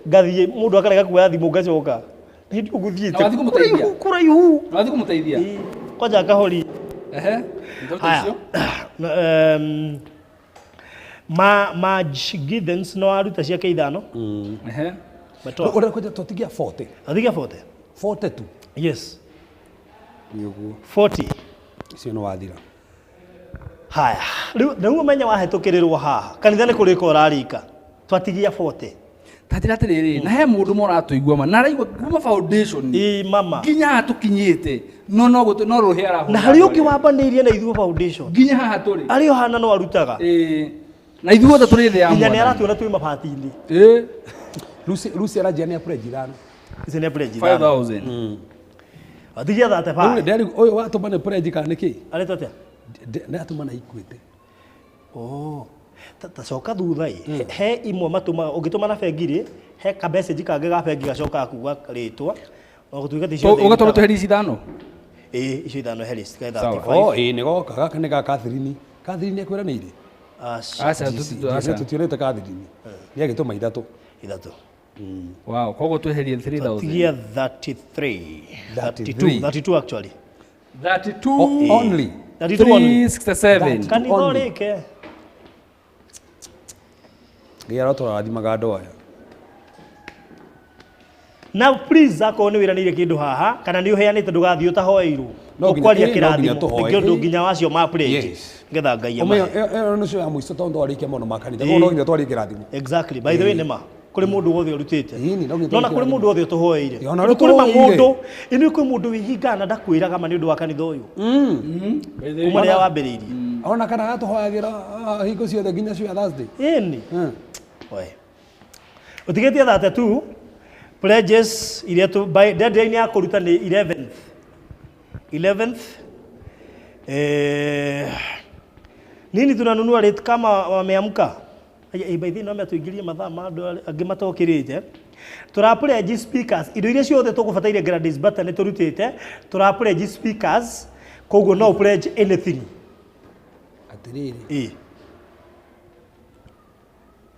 ngathiĩ mũndũ akarega kuoya thimũ ngacoka. Hĩndĩ ũgũthiĩte Na wathiĩ kũmũteithia? kũraihu kũraihu. Ũrathiĩ kũmũteithia? Ĩĩ, Kwanja akahori. Ehe. Ndoto Haya. icio? Ma Marge Giddens no aruta ciake ithano. Ehe. Metoa. Ũrĩa kwanja tũtigia 40. Athigia 40. 40 tu. Yes. Nĩ ũguo. 40. Icio nĩ wathira. Haya. Rĩu rĩu ũmenye wahetũkĩrĩrwo haha. Kanitha nĩ kũrĩka ũrarĩka. Twatigia 40. Ta njĩra atĩrĩrĩ, na he mũndũ moratũigua ma, na araigua kuma foundation Ĩ mama. nginya haha tũkinyĩte, no no gũtũ no rũhĩ arahũra. Na harĩ ũngĩ wambanĩirie na ithuĩ foundation. nginya haha tũrĩ. Arĩ o hana no arutaga. Ĩĩ. Na ithuothe tũrĩ thĩ ya Nginya nĩ mwathani. aratuona twĩ mabati-inĩ. Ĩĩ. Lucy Lucy aranjia nĩ pledge ithano. Ici nĩ pledge ithano. 5000. Atigia 35. Ũyũ ndari ũyũ watũma nĩ pledge kana nĩ kĩ? Arĩtwo atĩa? Nĩ atũma na Equity. Oh. Ta ta coka thutha ĩ. He imwe matũmaga ũngĩtũma na bengi rĩ, he ka message kangĩ ga bengi gacokaga kuga rĩtwa. O gũtuĩka ti ciothe. Ũgatũma tweherie ici ithano? Ĩ icio ithano he list ka Sawa. 35. Oh, ĩĩ nĩ goka gaka nĩ ga Catherine. Catherine nĩ akwĩranĩire. Aca. Aca, aca. Tũtionete Catherine. Nĩ agĩtũma ithatũ. Ithatũ. Wow, koguo tweherie 3000. Tigia 33. 33. 32. 32 actually. 32 Only. 32 only. 367. Kanitha Only. ũrĩke. Ngai arotũrathimaga andũ aya. Now please akorwo nĩ wĩranĩire kĩndũ haha kana nĩ ũheanĩte ndũgathiĩ ũtahoeirwo. No nginya- Ũkwaria ĩ, no nginya kĩrathimo. tũhoe. Nĩkĩo ũndũ nginya wacio ma pledge. Yes. Nĩgetha Ngai Ũmenyo amahe. ĩyo nĩcio ya mũico tondũ twarĩkia maũndũ ma kanitha. Ĩ. Koguo no nginya twarie kĩrathimo. Exactly. By the way nĩ ma. Kũrĩ mũndũ wothe ũrutĩte. Ĩni, no nginya No na twarie kũrĩ kĩrathimo. mũndũ wothe ũtũhoeire. Ĩ, ona ũrĩa Kũrĩ ma ũtũhoeire. mũndũ, ĩnĩ kwĩ mũndũ wĩhingaga na ndakwĩraga ma nĩ ũndũ wa kanitha ũyũ. Kuma rĩrĩa wambĩrĩirie. Ona kana gatũhoyagĩra hingo ciothe nginya cio ya Thursday. Ĩni. Mm. Oe. Ũtigĩtie 32 pledges iria tu by deadline ya kũruta nĩ 11th. 11th nini tunanunua rate kama wameamka. Aya, by the way no metuingirie mathaa ma andũ arĩa angĩ matokĩrĩte. Tũra pledge speakers indo iria ciothe tũgũbataire Gladys Bata nĩ tũrutĩte. Tũra pledge speakers koguo no pledge anything. Atĩrĩrĩ. Ĩ.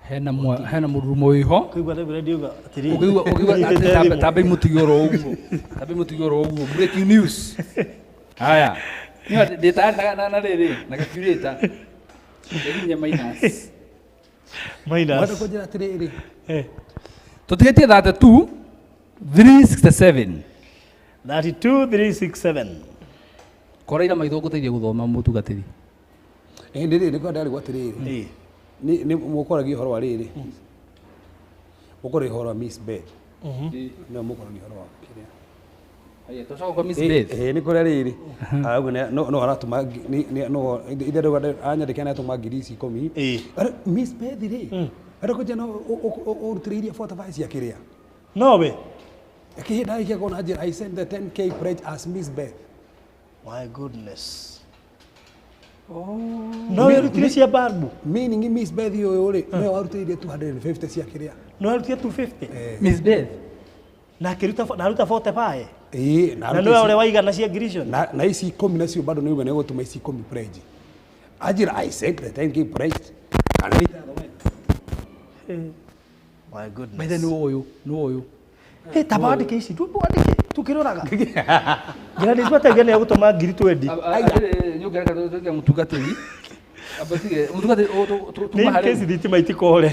Hena mwa hena mũrurumo wĩho. Kũigua Reverend yuga atĩrĩrĩ. Ũkĩigua ũkĩigua Nyitĩte atĩ thimũ. tambe mũtige oro ũguo. Tambe mũtige oro ũguo. Breaking news. Haya. Niĩ ndĩ tayari na na rĩrĩ na calculator. Nginya minus. Minus. Wenda kũnjĩra atĩrĩrĩ. Eh. Tũtigĩtie 32 367. 32367. Kora ira maitho ngũteithie gũthoma mũtungatĩri. Ĩ nĩ rĩrĩ nĩkĩo ndarigwo atĩrĩrĩ. Ĩ. Nĩ nĩ mũkoragia ũhoro wa rĩrĩ. Mũkoragia ũhoro wa Miss Beth. No mũkoragia ũhoro wa kĩrĩa. Haya, tũcoka kwa Miss Beth. Ĩ nĩ kũrĩa rĩrĩ. Arauga no no aratũma no ithe ndauga anyandĩkĩra nĩ atũma ngiri ici ikũmi. Ĩ. Ara Miss Beth rĩ. Arĩa kũnjĩra no ũrutĩrĩirie 45 cia kĩrĩa. No we. Akĩhĩnda ndarĩkia kuona anjĩra I send the 10K pledge as Miss Beth. My goodness. Oh. No we rutire cia barbu. Meaning Miss Beth ũyũ rĩ nĩwe warutĩrĩirie 250 cia kĩrĩa. No arutire 250. Miss Beth. Na akĩruta na aruta 45. Ĩ Na nĩwe ũrĩa waigana cia Grishon. na ici ikũmi nacio bado nĩuga nĩ gũtũma ici ikũmi pledge. Anjĩra I sent the 10K pledge. Kana nĩ My goodness. Maithe nĩ ũyũ, nĩ ũyũ. Hey, taba wandĩke ici, wandĩke tukĩroraga. Gladys Bata nĩ egũtũma ngiri 20. Nyongerera tũtige mũtungatĩri. Amba tige mũtungatĩri Nĩ tuma in harĩ. case thitima itikore.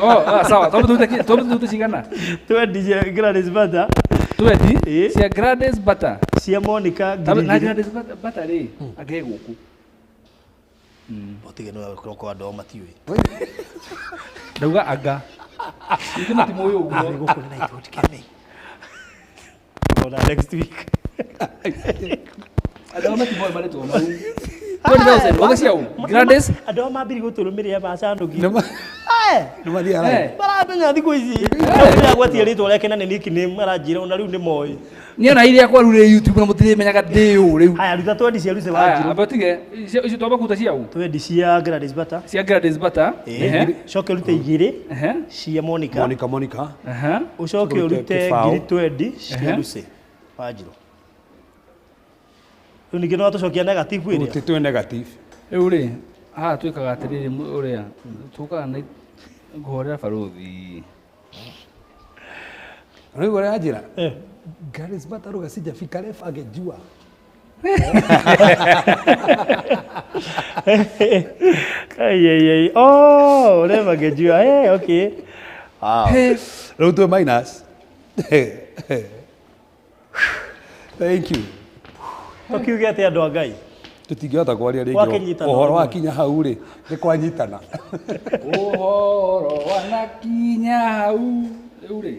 Oh, ah, sawa. Twambe tũrute twambe tũrute cigana? 20 cia Gladys Bata 20 Ĩ. cia Gladys Bata. cia Monica Tambe- ngiri Na igĩrĩ. Gladys Bata rĩ, angĩ gũkũ. Ũtige nĩ kũroko andũ ao matiũĩ. Ndauga anga. Ningĩ matimũĩ ũguo. Nĩ gũkũ nĩ na ithuĩ tikene. Ona next week. Andũ ao matimũĩ marĩtwa mau. 20,000 othe cia ũ? Gladys Andũ ao mambiri gũtũrũmĩrĩra macanũki. Nĩ mathiaga live. Maramenya thikũ ici. Ndĩragwatia rĩtwa rĩake na nĩ nickname aranjĩra ona rĩu nĩ moĩ. Niĩ ona iria kwa rĩu rĩ YouTube na mũtirĩmenyaga ndĩ ũ rĩu. Haya ruta twendi cia Lucy Haya, Wanjiru. amba tige icio icio twamba kuruta cia ũ? Twendi cia Gladys Bata. Cia Gladys Bata. Ehe. Coke ũrute igĩrĩ Ehe. cia Monica. Monica Monica. Ehe. Ũcoke Ũrute ũrute kĩbaũ. ngiri twendi cia Ehe. Lucy Wanjiru. Rĩu ningĩ no tũcokia negative ĩrĩa. Rutĩtwe negative. Rĩu rĩ, haha twĩkaga atĩrĩrĩ ũrĩa tũkaga na ngũhorera barũthi. Rĩu ũrĩa anjĩra. Eh. Gladys Bata ruga sijafika ref angejua. Ai ai ai. Oh, rema ngejua. Eh, okay. Wow. Rĩu twĩ minus. Thank you. Tũkiuge atĩ andũ a Ngai. Tũtingĩhota kwaria rĩngĩ. Gwakĩnyitana Ũhoro ũguo. wakinya hau rĩ, nĩ kwanyitana. Ũhoro wanakinya hau. Rĩu rĩ.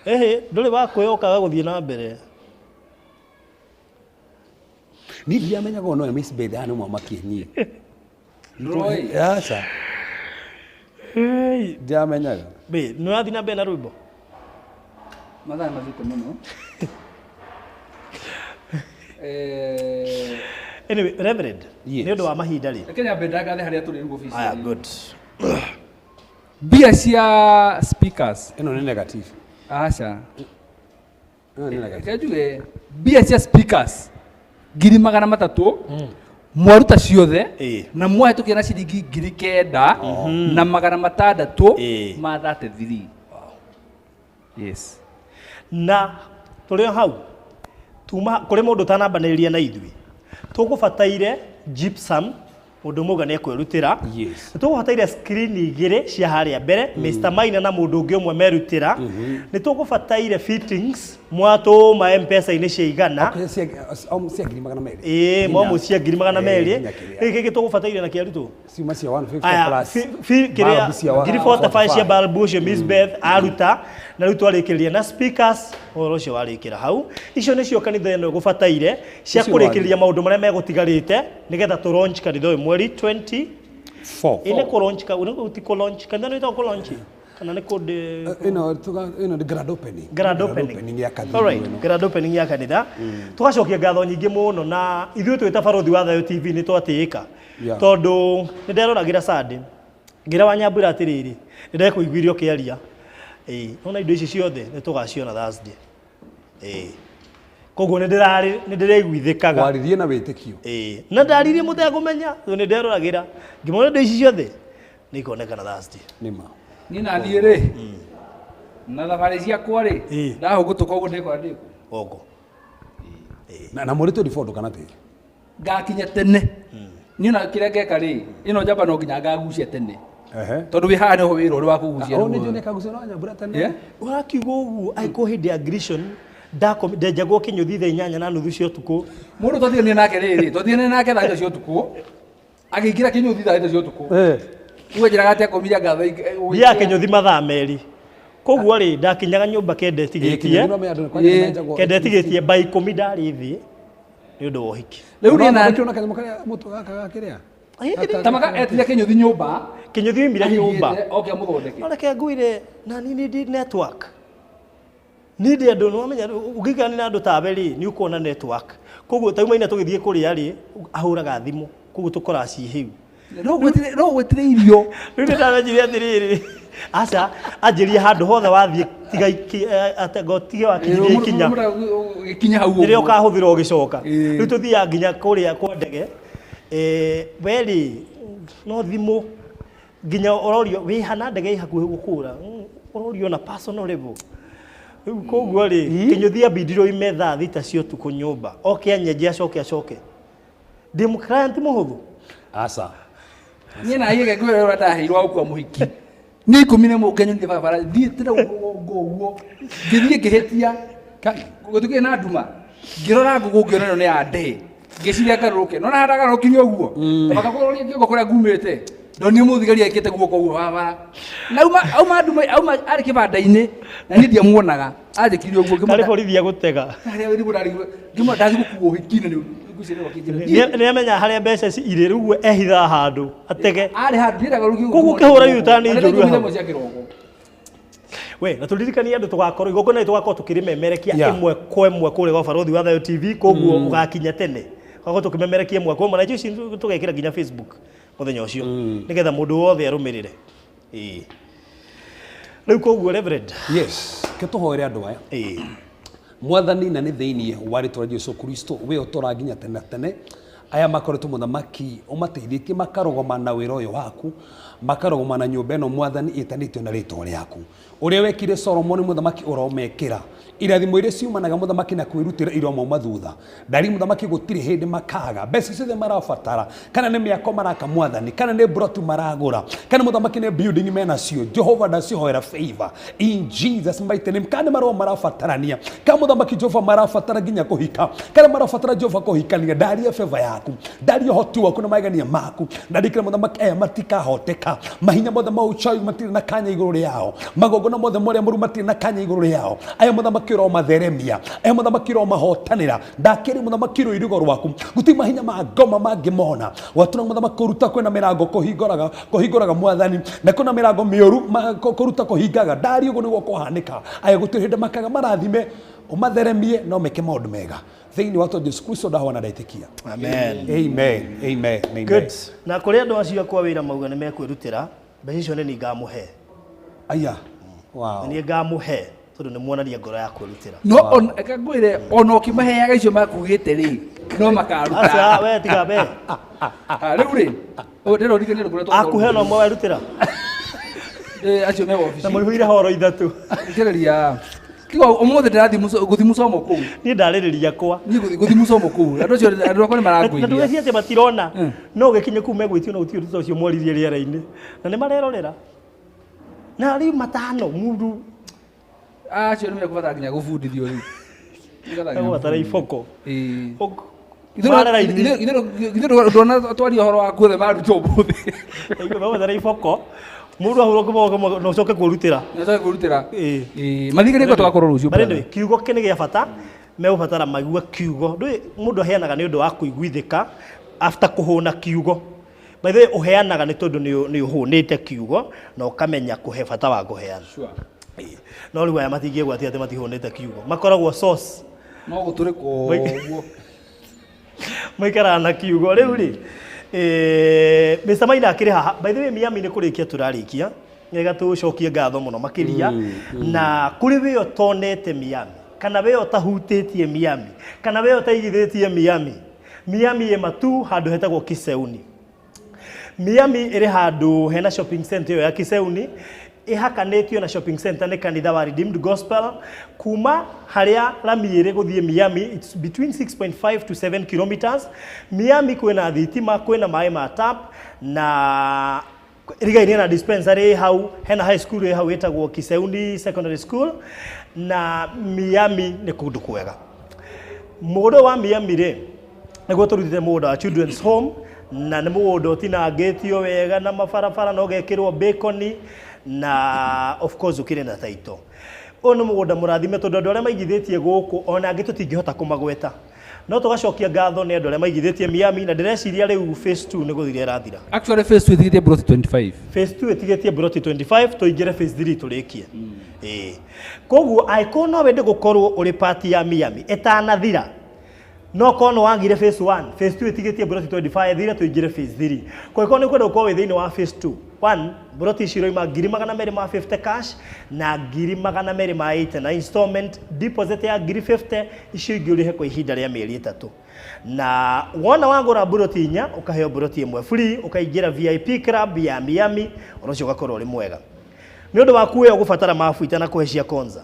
Ehe, ndũrĩ wakwĩyokaga gũthiĩ na mbere. Niĩ ndiamenyaga ona ũyũ Miss Beth nĩ mwamakie niĩ. Ndũroĩ? Aca. Ndiamenyaga. Bĩ, nĩ ũrathiĩ na mbere na rwĩmbo? Mathaa mathiĩte mũno. Anyway, Reverend, Yes. nĩ ũndũ wa mahinda rĩ. Reke nyambe ndangathe harĩa tũrĩ rĩu obici. Aya, good. Mbia cia speakers. Ĩno nĩ negative. Aca. Ĩno nĩ negative. Reke njuge mbia cia speakers 300,000 mwaruta ciothe Ĩĩ. na mwahĩtũkia na ciringi 9,600 Ĩĩ. ma 33. Yes. Na tũrĩ o hau tuma kũrĩ mũndũ ũtanambanĩrĩria na ithuĩ tũgũbataire gypsum mũndũ ũmwe auga nĩ ekwĩrutĩra. Yes. Nĩ tũgũbataire screen igĩrĩ cia harĩa mbere Mr Maina na mũndũ ũngĩ ũmwe merutĩra. Nĩ tũgũbataire fittings mwatũma M-Pesa-inĩ cia igana. Okay, cia 200,000. Ĩĩ momo cia 200,000. Nginya kĩrĩa. Gĩkĩ gĩkĩ tũgũbataire na kĩarutwo Ciuma cia 150 Aya, plus. kĩrĩa Bulb cia 45 cia bulb ũcio Miss Beth aruta na rĩu twarĩkĩrĩria na speakers ũhoro ũcio warĩkĩra hau. Icio nĩcio kanitha ĩno ĩgũbataire cia Icio kũrĩkĩrĩria maũndũ marĩa megũtigarĩte nĩgetha tũ launch kanitha ũyũ mweri 20 4. ĩ nĩ kũ launch ka nĩ ti kũ launch kanitha nĩ ĩtagwo kũ launch kana nĩ kũ Ĩno nĩ grand opening. Grand opening. ya kanitha. All right, grand opening ya kanitha. Tugacokia ngatho nyingĩ mũno na ithuĩ twĩ ta Barũthi wa Thayũ TV nĩ twatĩĩka. Yeah. Tondũ nĩ nderoragĩra Sunday. Ngĩra Wanyambura atĩrĩrĩ, nĩ ndekũiguire ũkĩaria. Ĩĩ, nona indo ici ciothe nĩ tũgaciona Thursday. Ĩĩ. Koguo nĩ ndĩrarĩ nĩ ndĩraiguithĩkaga. Waririe na wĩtĩkio. Ĩĩ, na ndaririe mũtekũmenya, tondũ nĩ nderoragĩra. Ngĩmona indo ici ciothe nĩ ikonekana Thursday. Nĩ ma. Niĩ na niĩ rĩ na thabarĩ ciakwa rĩ Ĩĩ. ndahũngũtũka ũguo ndĩkora ndĩkũ. Goko. Na mũrĩ 24 ndũkanatĩre. Ngakinya tene. Niĩ ona kĩrĩa ngeka rĩ ĩno njamba no nginya ngagucia tene. Ehe. Tondũ wĩ haha nĩho wĩra ũrĩ wa kũgucia. Oh, nĩ njũĩ nĩkagucia no Wanyambura tene. Yeah. Ũrakiuga ũguo angĩkorwo hĩndĩ ya Grecian ndenjagwo kĩnyũthi thaa 8:30 cia ũtukũ. Mũndũ twathianie nake rĩrĩ twathianie nake thaa 3 cia ũtukũ agĩingĩra kĩnyũthi thaa 3 cia ũtukũ. Eh. Uge njĩraga atĩ akomire anga Thiaga kĩnyũthi mathaa merĩ. Koguo rĩ ndakinyaga nyũmba kenda ĩtigĩtie. Kenda ĩtigĩtie by 10 ndarĩ thĩ nĩ ũndũ wa ũhiki. Rĩu niĩ na na kanyamũ karĩa mũtũ gaka gakĩrĩa. tamaka etire kĩnyũthi nyũmba Kĩnyũthi oimire nyũmba. ahingĩte oke amũthondeke. No reke ngwĩre na niĩ nĩ ndĩ network. Niĩ ndĩ andũ nĩwamenya ũngĩikarania na andũ tawe rĩ nĩ ũkuona network. Koguo ta maina tũgĩthiĩ kũrĩa rĩ ahũraga thimũ koguo tũkoraga ciĩ hĩu. No gwĩtire irio. Rĩu nĩ ndamenyire atĩrĩrĩ aca anjĩrie handũ hothe wathiĩ tiga tige wakinyirie ikinya Gĩkinya hau rĩrĩa ũguo. ũkahũthĩra ũgĩcoka. Ĩĩ. Rĩu tũthiaga nginya kũrĩa kwa ndege we rĩ no thimũ nginya ũrorio wĩ hana ndege ĩ hakuhĩ gũkũra ũrorio na personal level. Rĩu koguo rĩ kĩnyũthi ambindirwo ime thaa 6 cia ũtukũ nyũmba oke anyenje acoke acoke. Ndĩ mũ client mũhũthũ. Aca. Niĩ na hiĩ ngwĩra ũrĩa ndaheirwo wa gũkua mũhiki. Nĩ 11 ngenyonire barabara thiĩte na rũgongo ũguo ngĩthiĩ ngĩhĩtia gũtukĩrĩ na nduma ngĩrora ngũkũ ngĩona ĩno nĩ ya ndee ngĩciria ngarũrũke nona handũ ngarũrũkirie ũguo makakorwo kĩongo kũrĩa ngumĩte Ndonire mũthigari ekĩte guoko ũguo barabara. Na auma nduma auma arĩ kĩbanda-inĩ na niĩ ndiamuonaga. Anjĩkire ũguo ngĩmwona. Arĩ borithi agũtega. Harĩa nĩguo ndarigwo. Ngĩmwona ndathiĩ gũkuo ũhiki-inĩ nĩ ngwĩciria wakĩnjĩra. Nĩ amenya harĩa mbeca ici irĩ rĩu ũguo ehithaga handũ atege. Arĩ handũ ndiendaga rũgio. Koguo ũkĩhũra U-turn njũru hau. Cia kĩroko. We na tũririkanie andũ tũgakorwo igongona rĩrĩ tũgakorwo tũkĩrĩmemerekia Yeah. ĩmwe kwa ĩmwe kũrĩa gwa Barũthi wa Thayũ TV koguo ũgakinya tene. Tũgakorwo tũkĩmemerekia ĩmwe kwa ĩmwe na ithuĩ ici tũgekĩra nginya Facebook mũthenya ũcio nĩgetha mũndũ wothe arũmĩrĩre. Ĩĩ. Rĩu koguo Reverend. Yes, ke tũhoere andũ aya. Ĩĩ. Mwathani na nĩ thĩinĩ wa rĩtwa rĩa Jesu Kristo we ũtũra nginya tene na tene aya makoretwo mũthamaki ũmateithĩtie makarũgama na wĩra ũyũ waku makarũgama na nyũmba ĩno mwathani ĩtanĩtio na rĩtwa rĩaku ũrĩa wekire Solomoni mũthamaki ũromekĩra irathimo iria ciumanaga mũthamaki na kwĩrutĩra iromauma thutha ndari mũthamaki gũtirĩ hĩndĩ makaga mbeca ciothe marabatara kana nĩ mĩako maraka mwathani kana nĩ broti maragũra kana mũthamaki nĩ building menacio Jehova ndacihoera favor in Jesus mighty name kana nĩ marũa marabatarania kana mũthamaki Jehova marabatara nginya kũhika kana marabatara Jehova kũhikania ndaria favor yaku ndaria ũhoti waku na magegania maku ndandĩkĩra mũthamaki aya matikahoteka mahinya mothe ma ũchawi matirĩ na kanya igũrũ rĩao magongona mothe marĩa mũru matirĩ na kanya igũrũ rĩao aya mũthamaki ũromatheremia aya mũthamaki ũromahotanĩra ndakĩrĩ mũthamaki rũirigo rwaku gũtirĩ mahinya ma ngoma mangĩmona gwatũra mũthamaki kũruta kwĩna mĩrango kũhingũraga mwathani na kwĩna mĩrango mĩũru kũruta kũhingaga ndari ũguo nĩguo kũhanĩka aya gũtirĩ hĩndĩ makaga marathime ũmatheremie no meke maũndũ mega thĩinĩ wa Jesu Kristo ndahoya na ndetĩkia. Amen. Amen. Amen. Amen. Good. Na kũrĩ andũ acio akwa wĩra mauga nĩ mekwĩrutĩra mbeca icio nĩ niĩ ngamũhe. Aya. Wow. Nĩ niĩ ngamũhe tondũ nĩ muonania ngoro ya kwĩrutĩra. No on ngwĩre ona ũkĩmaheaga icio makugĩte rĩ no makaruta. Aca we tiga be. Rĩu rĩ ndĩrona nĩ kũrĩa Akuhe no mwe werutĩra. Acio me wabici. Na mũihũire horo ithatũ. Thikĩrĩria. Tiga ũmũthĩ ndĩrathiĩ gũthiĩ mũcomo kũu. Niĩ ndarĩrĩria kwa. Niĩ gũthiĩ mũcomo kũu. Andũ acio andũ akwa nĩ marangũithia. Na ndũgecirie atĩ matirona. No ũgĩkinye kũu megwĩtio no gũtirĩ ũndũ ũcio mwaririe rĩera-inĩ. Na nĩ marerorera. Na rĩu matano mũndũ acio nĩ mekũbatara nginya gũbundithio rĩu. Megũbatara iboko. Ĩĩ. Marera-inĩ. Ithuĩ ndona twaria ũhoro wa kuothe marutwo ũmũthĩ. Megũbatara iboko. Mũndũ ahũrwo kĩboko na ũcoke kwĩrutĩra. Na ũcoke kwĩrutĩra. Ĩĩ. Ĩĩ. Mathikĩrĩria kwa tũgakorwo rũciũ. But anyway, kiugo kĩ nĩ gĩa bata megũbatara maigue kiugo. Ndũĩ mũndũ aheanaga nĩ ũndũ wa kũiguithĩka after kũhũna kiugo. By the way, ũheanaga nĩ tondũ nĩ ũhũnĩte kiugo na ũkamenya kũhe bata wa kũheana. Sure. No rĩu aya matingĩgwatia atĩ matihũnĩte kiugo. Makoragwo source. No gũtũrĩka ũguo. Maikaraga na kiugo. Rĩu rĩ, Mr. Maina akĩrĩ haha. By the way, Miami nĩ kũrĩkia tũrarĩkia. Nĩgetha tũcokie ngatho mũno makĩria. Na kũrĩ we ũtonete Miami, kana we ũtahutĩtie Miami, kana we ũtaigithĩtie Miami. Miami ĩ matu handũ hetagwo Kiseuni. Miami ĩrĩ handũ hena shopping center ĩyo ya Kiseuni ĩhakanĩtio na shopping center nĩ kanitha wa Redeemed Gospel kuma harĩa rami ĩrĩ gũthiĩ Miami it's between 6.5 to 7 kilometers. Miami kwĩna thitima, kwĩna maĩ ma tap na rigainie na dispensary hau, hena high school ĩ hau ĩtagwo Kiseuni Secondary School na Miami nĩ kũndũ kwega. Mũgũnda wa Miami rĩ nĩguo tũrutĩte mũgũnda wa Children's Home na nĩ mũgũnda ũtinangĩtio wega na mabarabara na ũgekĩrwo bacon na of course ũkĩrĩ na title. Ũyũ nĩ mũgũnda mũrathime tondũ andũ arĩa maigithĩtie gũkũ ona angĩ tũtingĩhota kũmagweta. No tũgacokia ngatho nĩ andũ arĩa maigithĩtie Miami na ndĩreciria rĩu phase 2 nĩ gũthira ĩrathira. Actually phase 2 ĩtigĩtie broti 25. Phase 2 ĩtigĩtie broti 25 tũingĩre phase 3 tũrĩkie. Ĩĩ. Koguo angĩkorwo no wende gũkorwo ũrĩ part ya Miami ĩtanathira no korwo nĩ wagire phase 1, phase 2 ĩtigĩtie broti 25 ĩthire tũingĩre phase 3. Kũngĩkorwo nĩ ũkwenda gũkorwo wĩ thĩinĩ wa phase 2, 1 broti ici iroima 250,000 cash na 280,000 na installment deposit ya 50,000 icio ingĩ ũrĩhe kwa ihinda rĩa mĩeri 3. Na wona wagũra broti inya ũkaheo broti ĩmwe free ũkaingĩra VIP club ya Miami ũndũ ũcio ũgakorwo ũrĩ mwega. Nĩ ũndũ waku we ũgũbatara mabu itanakũhe cia konza.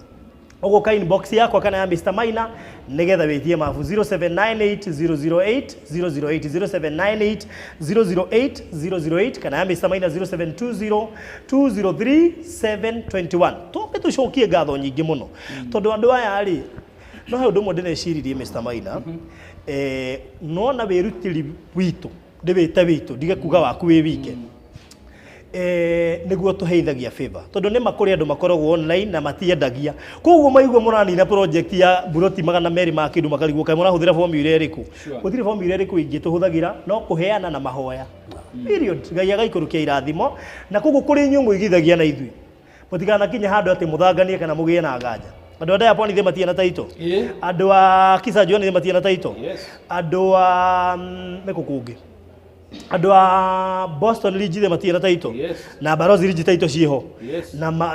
Ũgũka inbox yakwa kana ya Mr. Maina nĩgetha wĩtie mabu 0798 008 008 0798 008 008 kana ya Mr. Maina 0720 203 721. Twambe tũcokie ngatho nyingĩ mũno tondũ andũ aya rĩ no he ũndũ ũmwe ndĩreciririe Mr. Maina nona wĩrutĩri witũ ndĩwĩte witũ ndige kuga waku wĩ wike. Nĩguo tũheithagia favor tondũ nĩ makũrĩ andũ makoragwo online na matiendagia, koguo maigua mũranina project ya buroti 200 ma kĩndũ, makarigwo kaĩ mũrahũthĩra formula ĩrĩkũ. Gũtirĩ formula ĩrĩkũ ingĩ tũhũthagĩra no kũheana na mahoya, period. Ngai agaikũrũkia irathimo, na koguo kũrĩ inyuĩ mũigithagia na ithuĩ, mũtikanakinye handũ atĩ mũthanganie kana mũgĩe na nganja. Andũ a Diaponi thĩ matirĩ na title. Andũ a Kisajuani thĩ matirĩ na title. Andũ a nĩkũ kũngĩ, andũ a Boston Ridge thĩ matirĩ na title. Na Barozi Ridge title ciĩho.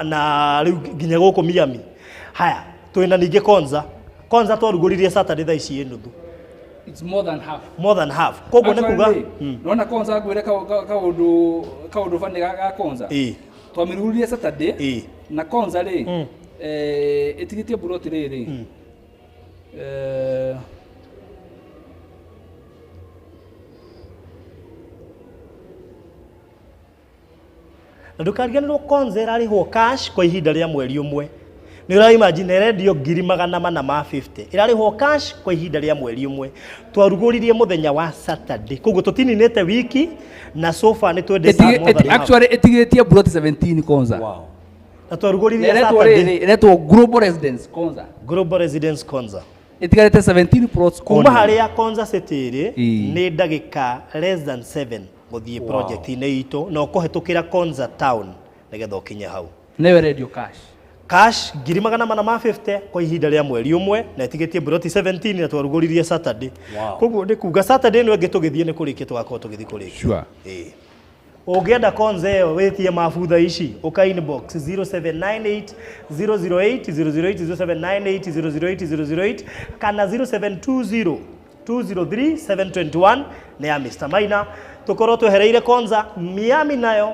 Na rĩu nginya gũkũ Miami. Haya, twĩna ningĩ Konza. Konza twarugũririe Saturday thaa ici nuthu. It's more than half. More than half, koguo nĩ kuga Actually, nona Konza, ngwĩre kaũndũ bani ga Konza. Twamĩrugũririe Saturday. Na Konza rĩ, ĩtigĩtie buroti rĩrĩ Na ndũkariganĩrwo Konza ĩrarĩhwo cash kwa ihinda rĩa mweri ũmwe. Nĩ ũra imagine ĩrendio ngiri 450, ĩrarĩhwo cash kwa ihinda rĩa mweri ũmwe. Twarugũririe mũthenya wa Saturday, koguo tũtininĩte wiki, na so far nĩ twendete more than half. Actually ĩtigĩtie buroti 17 Konza. Na twarugũririe Ĩretwo Saturday. rĩrĩ, ĩretwo Global Residence Konza. Global Residence Konza. Ĩtigarĩte 17 plots kuma only. harĩa Konza City ĩrĩ nĩ ndagĩka less than 7 gũthiĩ project-inĩ itũ, na ũkũhetũkĩra Konza town nĩgetha ũkinye hau. Nĩyo ĩrendio cash. Cash ngiri 450 kwa ihinda rĩa mweri ũmwe, na ĩtigĩtie buroti 17, na twarugũririe Saturday. Koguo nĩ kuga Saturday ĩno ĩngĩ tũgĩthiĩ nĩ kũrĩkia tũgakorwo tũgĩthiĩ kũrĩkia. Ĩĩ. Ũngĩenda Konza ĩyo, wĩtie mabu thaa ici, ũka inbox 0798 008 008, 0798 008 008 kana 0720 203 721, nĩ ya Mr. Maina. Tũkorwo twehereire Konza. Miami nayo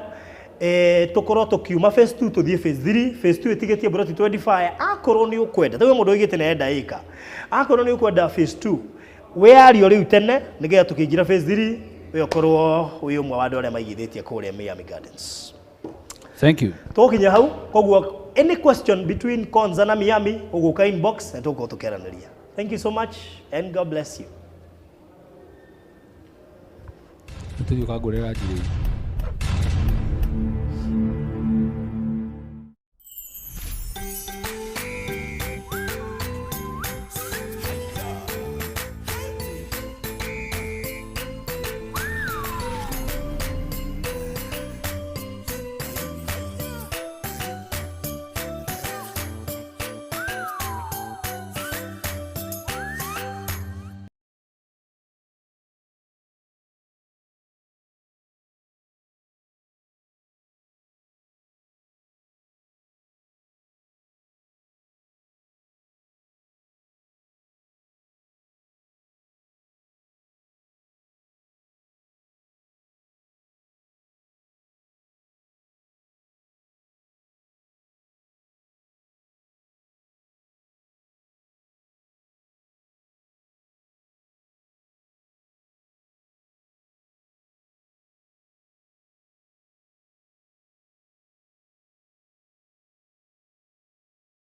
tũkorwo tũkiuma phase 2 tũthiĩ phase 3. Phase 2 ĩtigĩtie buroti 25. Akorwo nĩ ũkwenda, taguo mũndũ oigĩte nĩ arenda ĩka, akorwo nĩ ũkwenda phase 2, wĩyario rĩu tene nĩgetha tũkĩingĩra phase 3 we ũkorwo wĩ ũmwe wa andũ arĩa maigithĩtie kũrĩa Miami Gardens. Thank you. Tũkinya hau. Koguo any question between Konza na Miami, ũgũka inbox na tũgũkorwo tũkĩaranĩria. Thank you so much and God bless you. Tũthiĩ ũkangũrĩra njirĩ.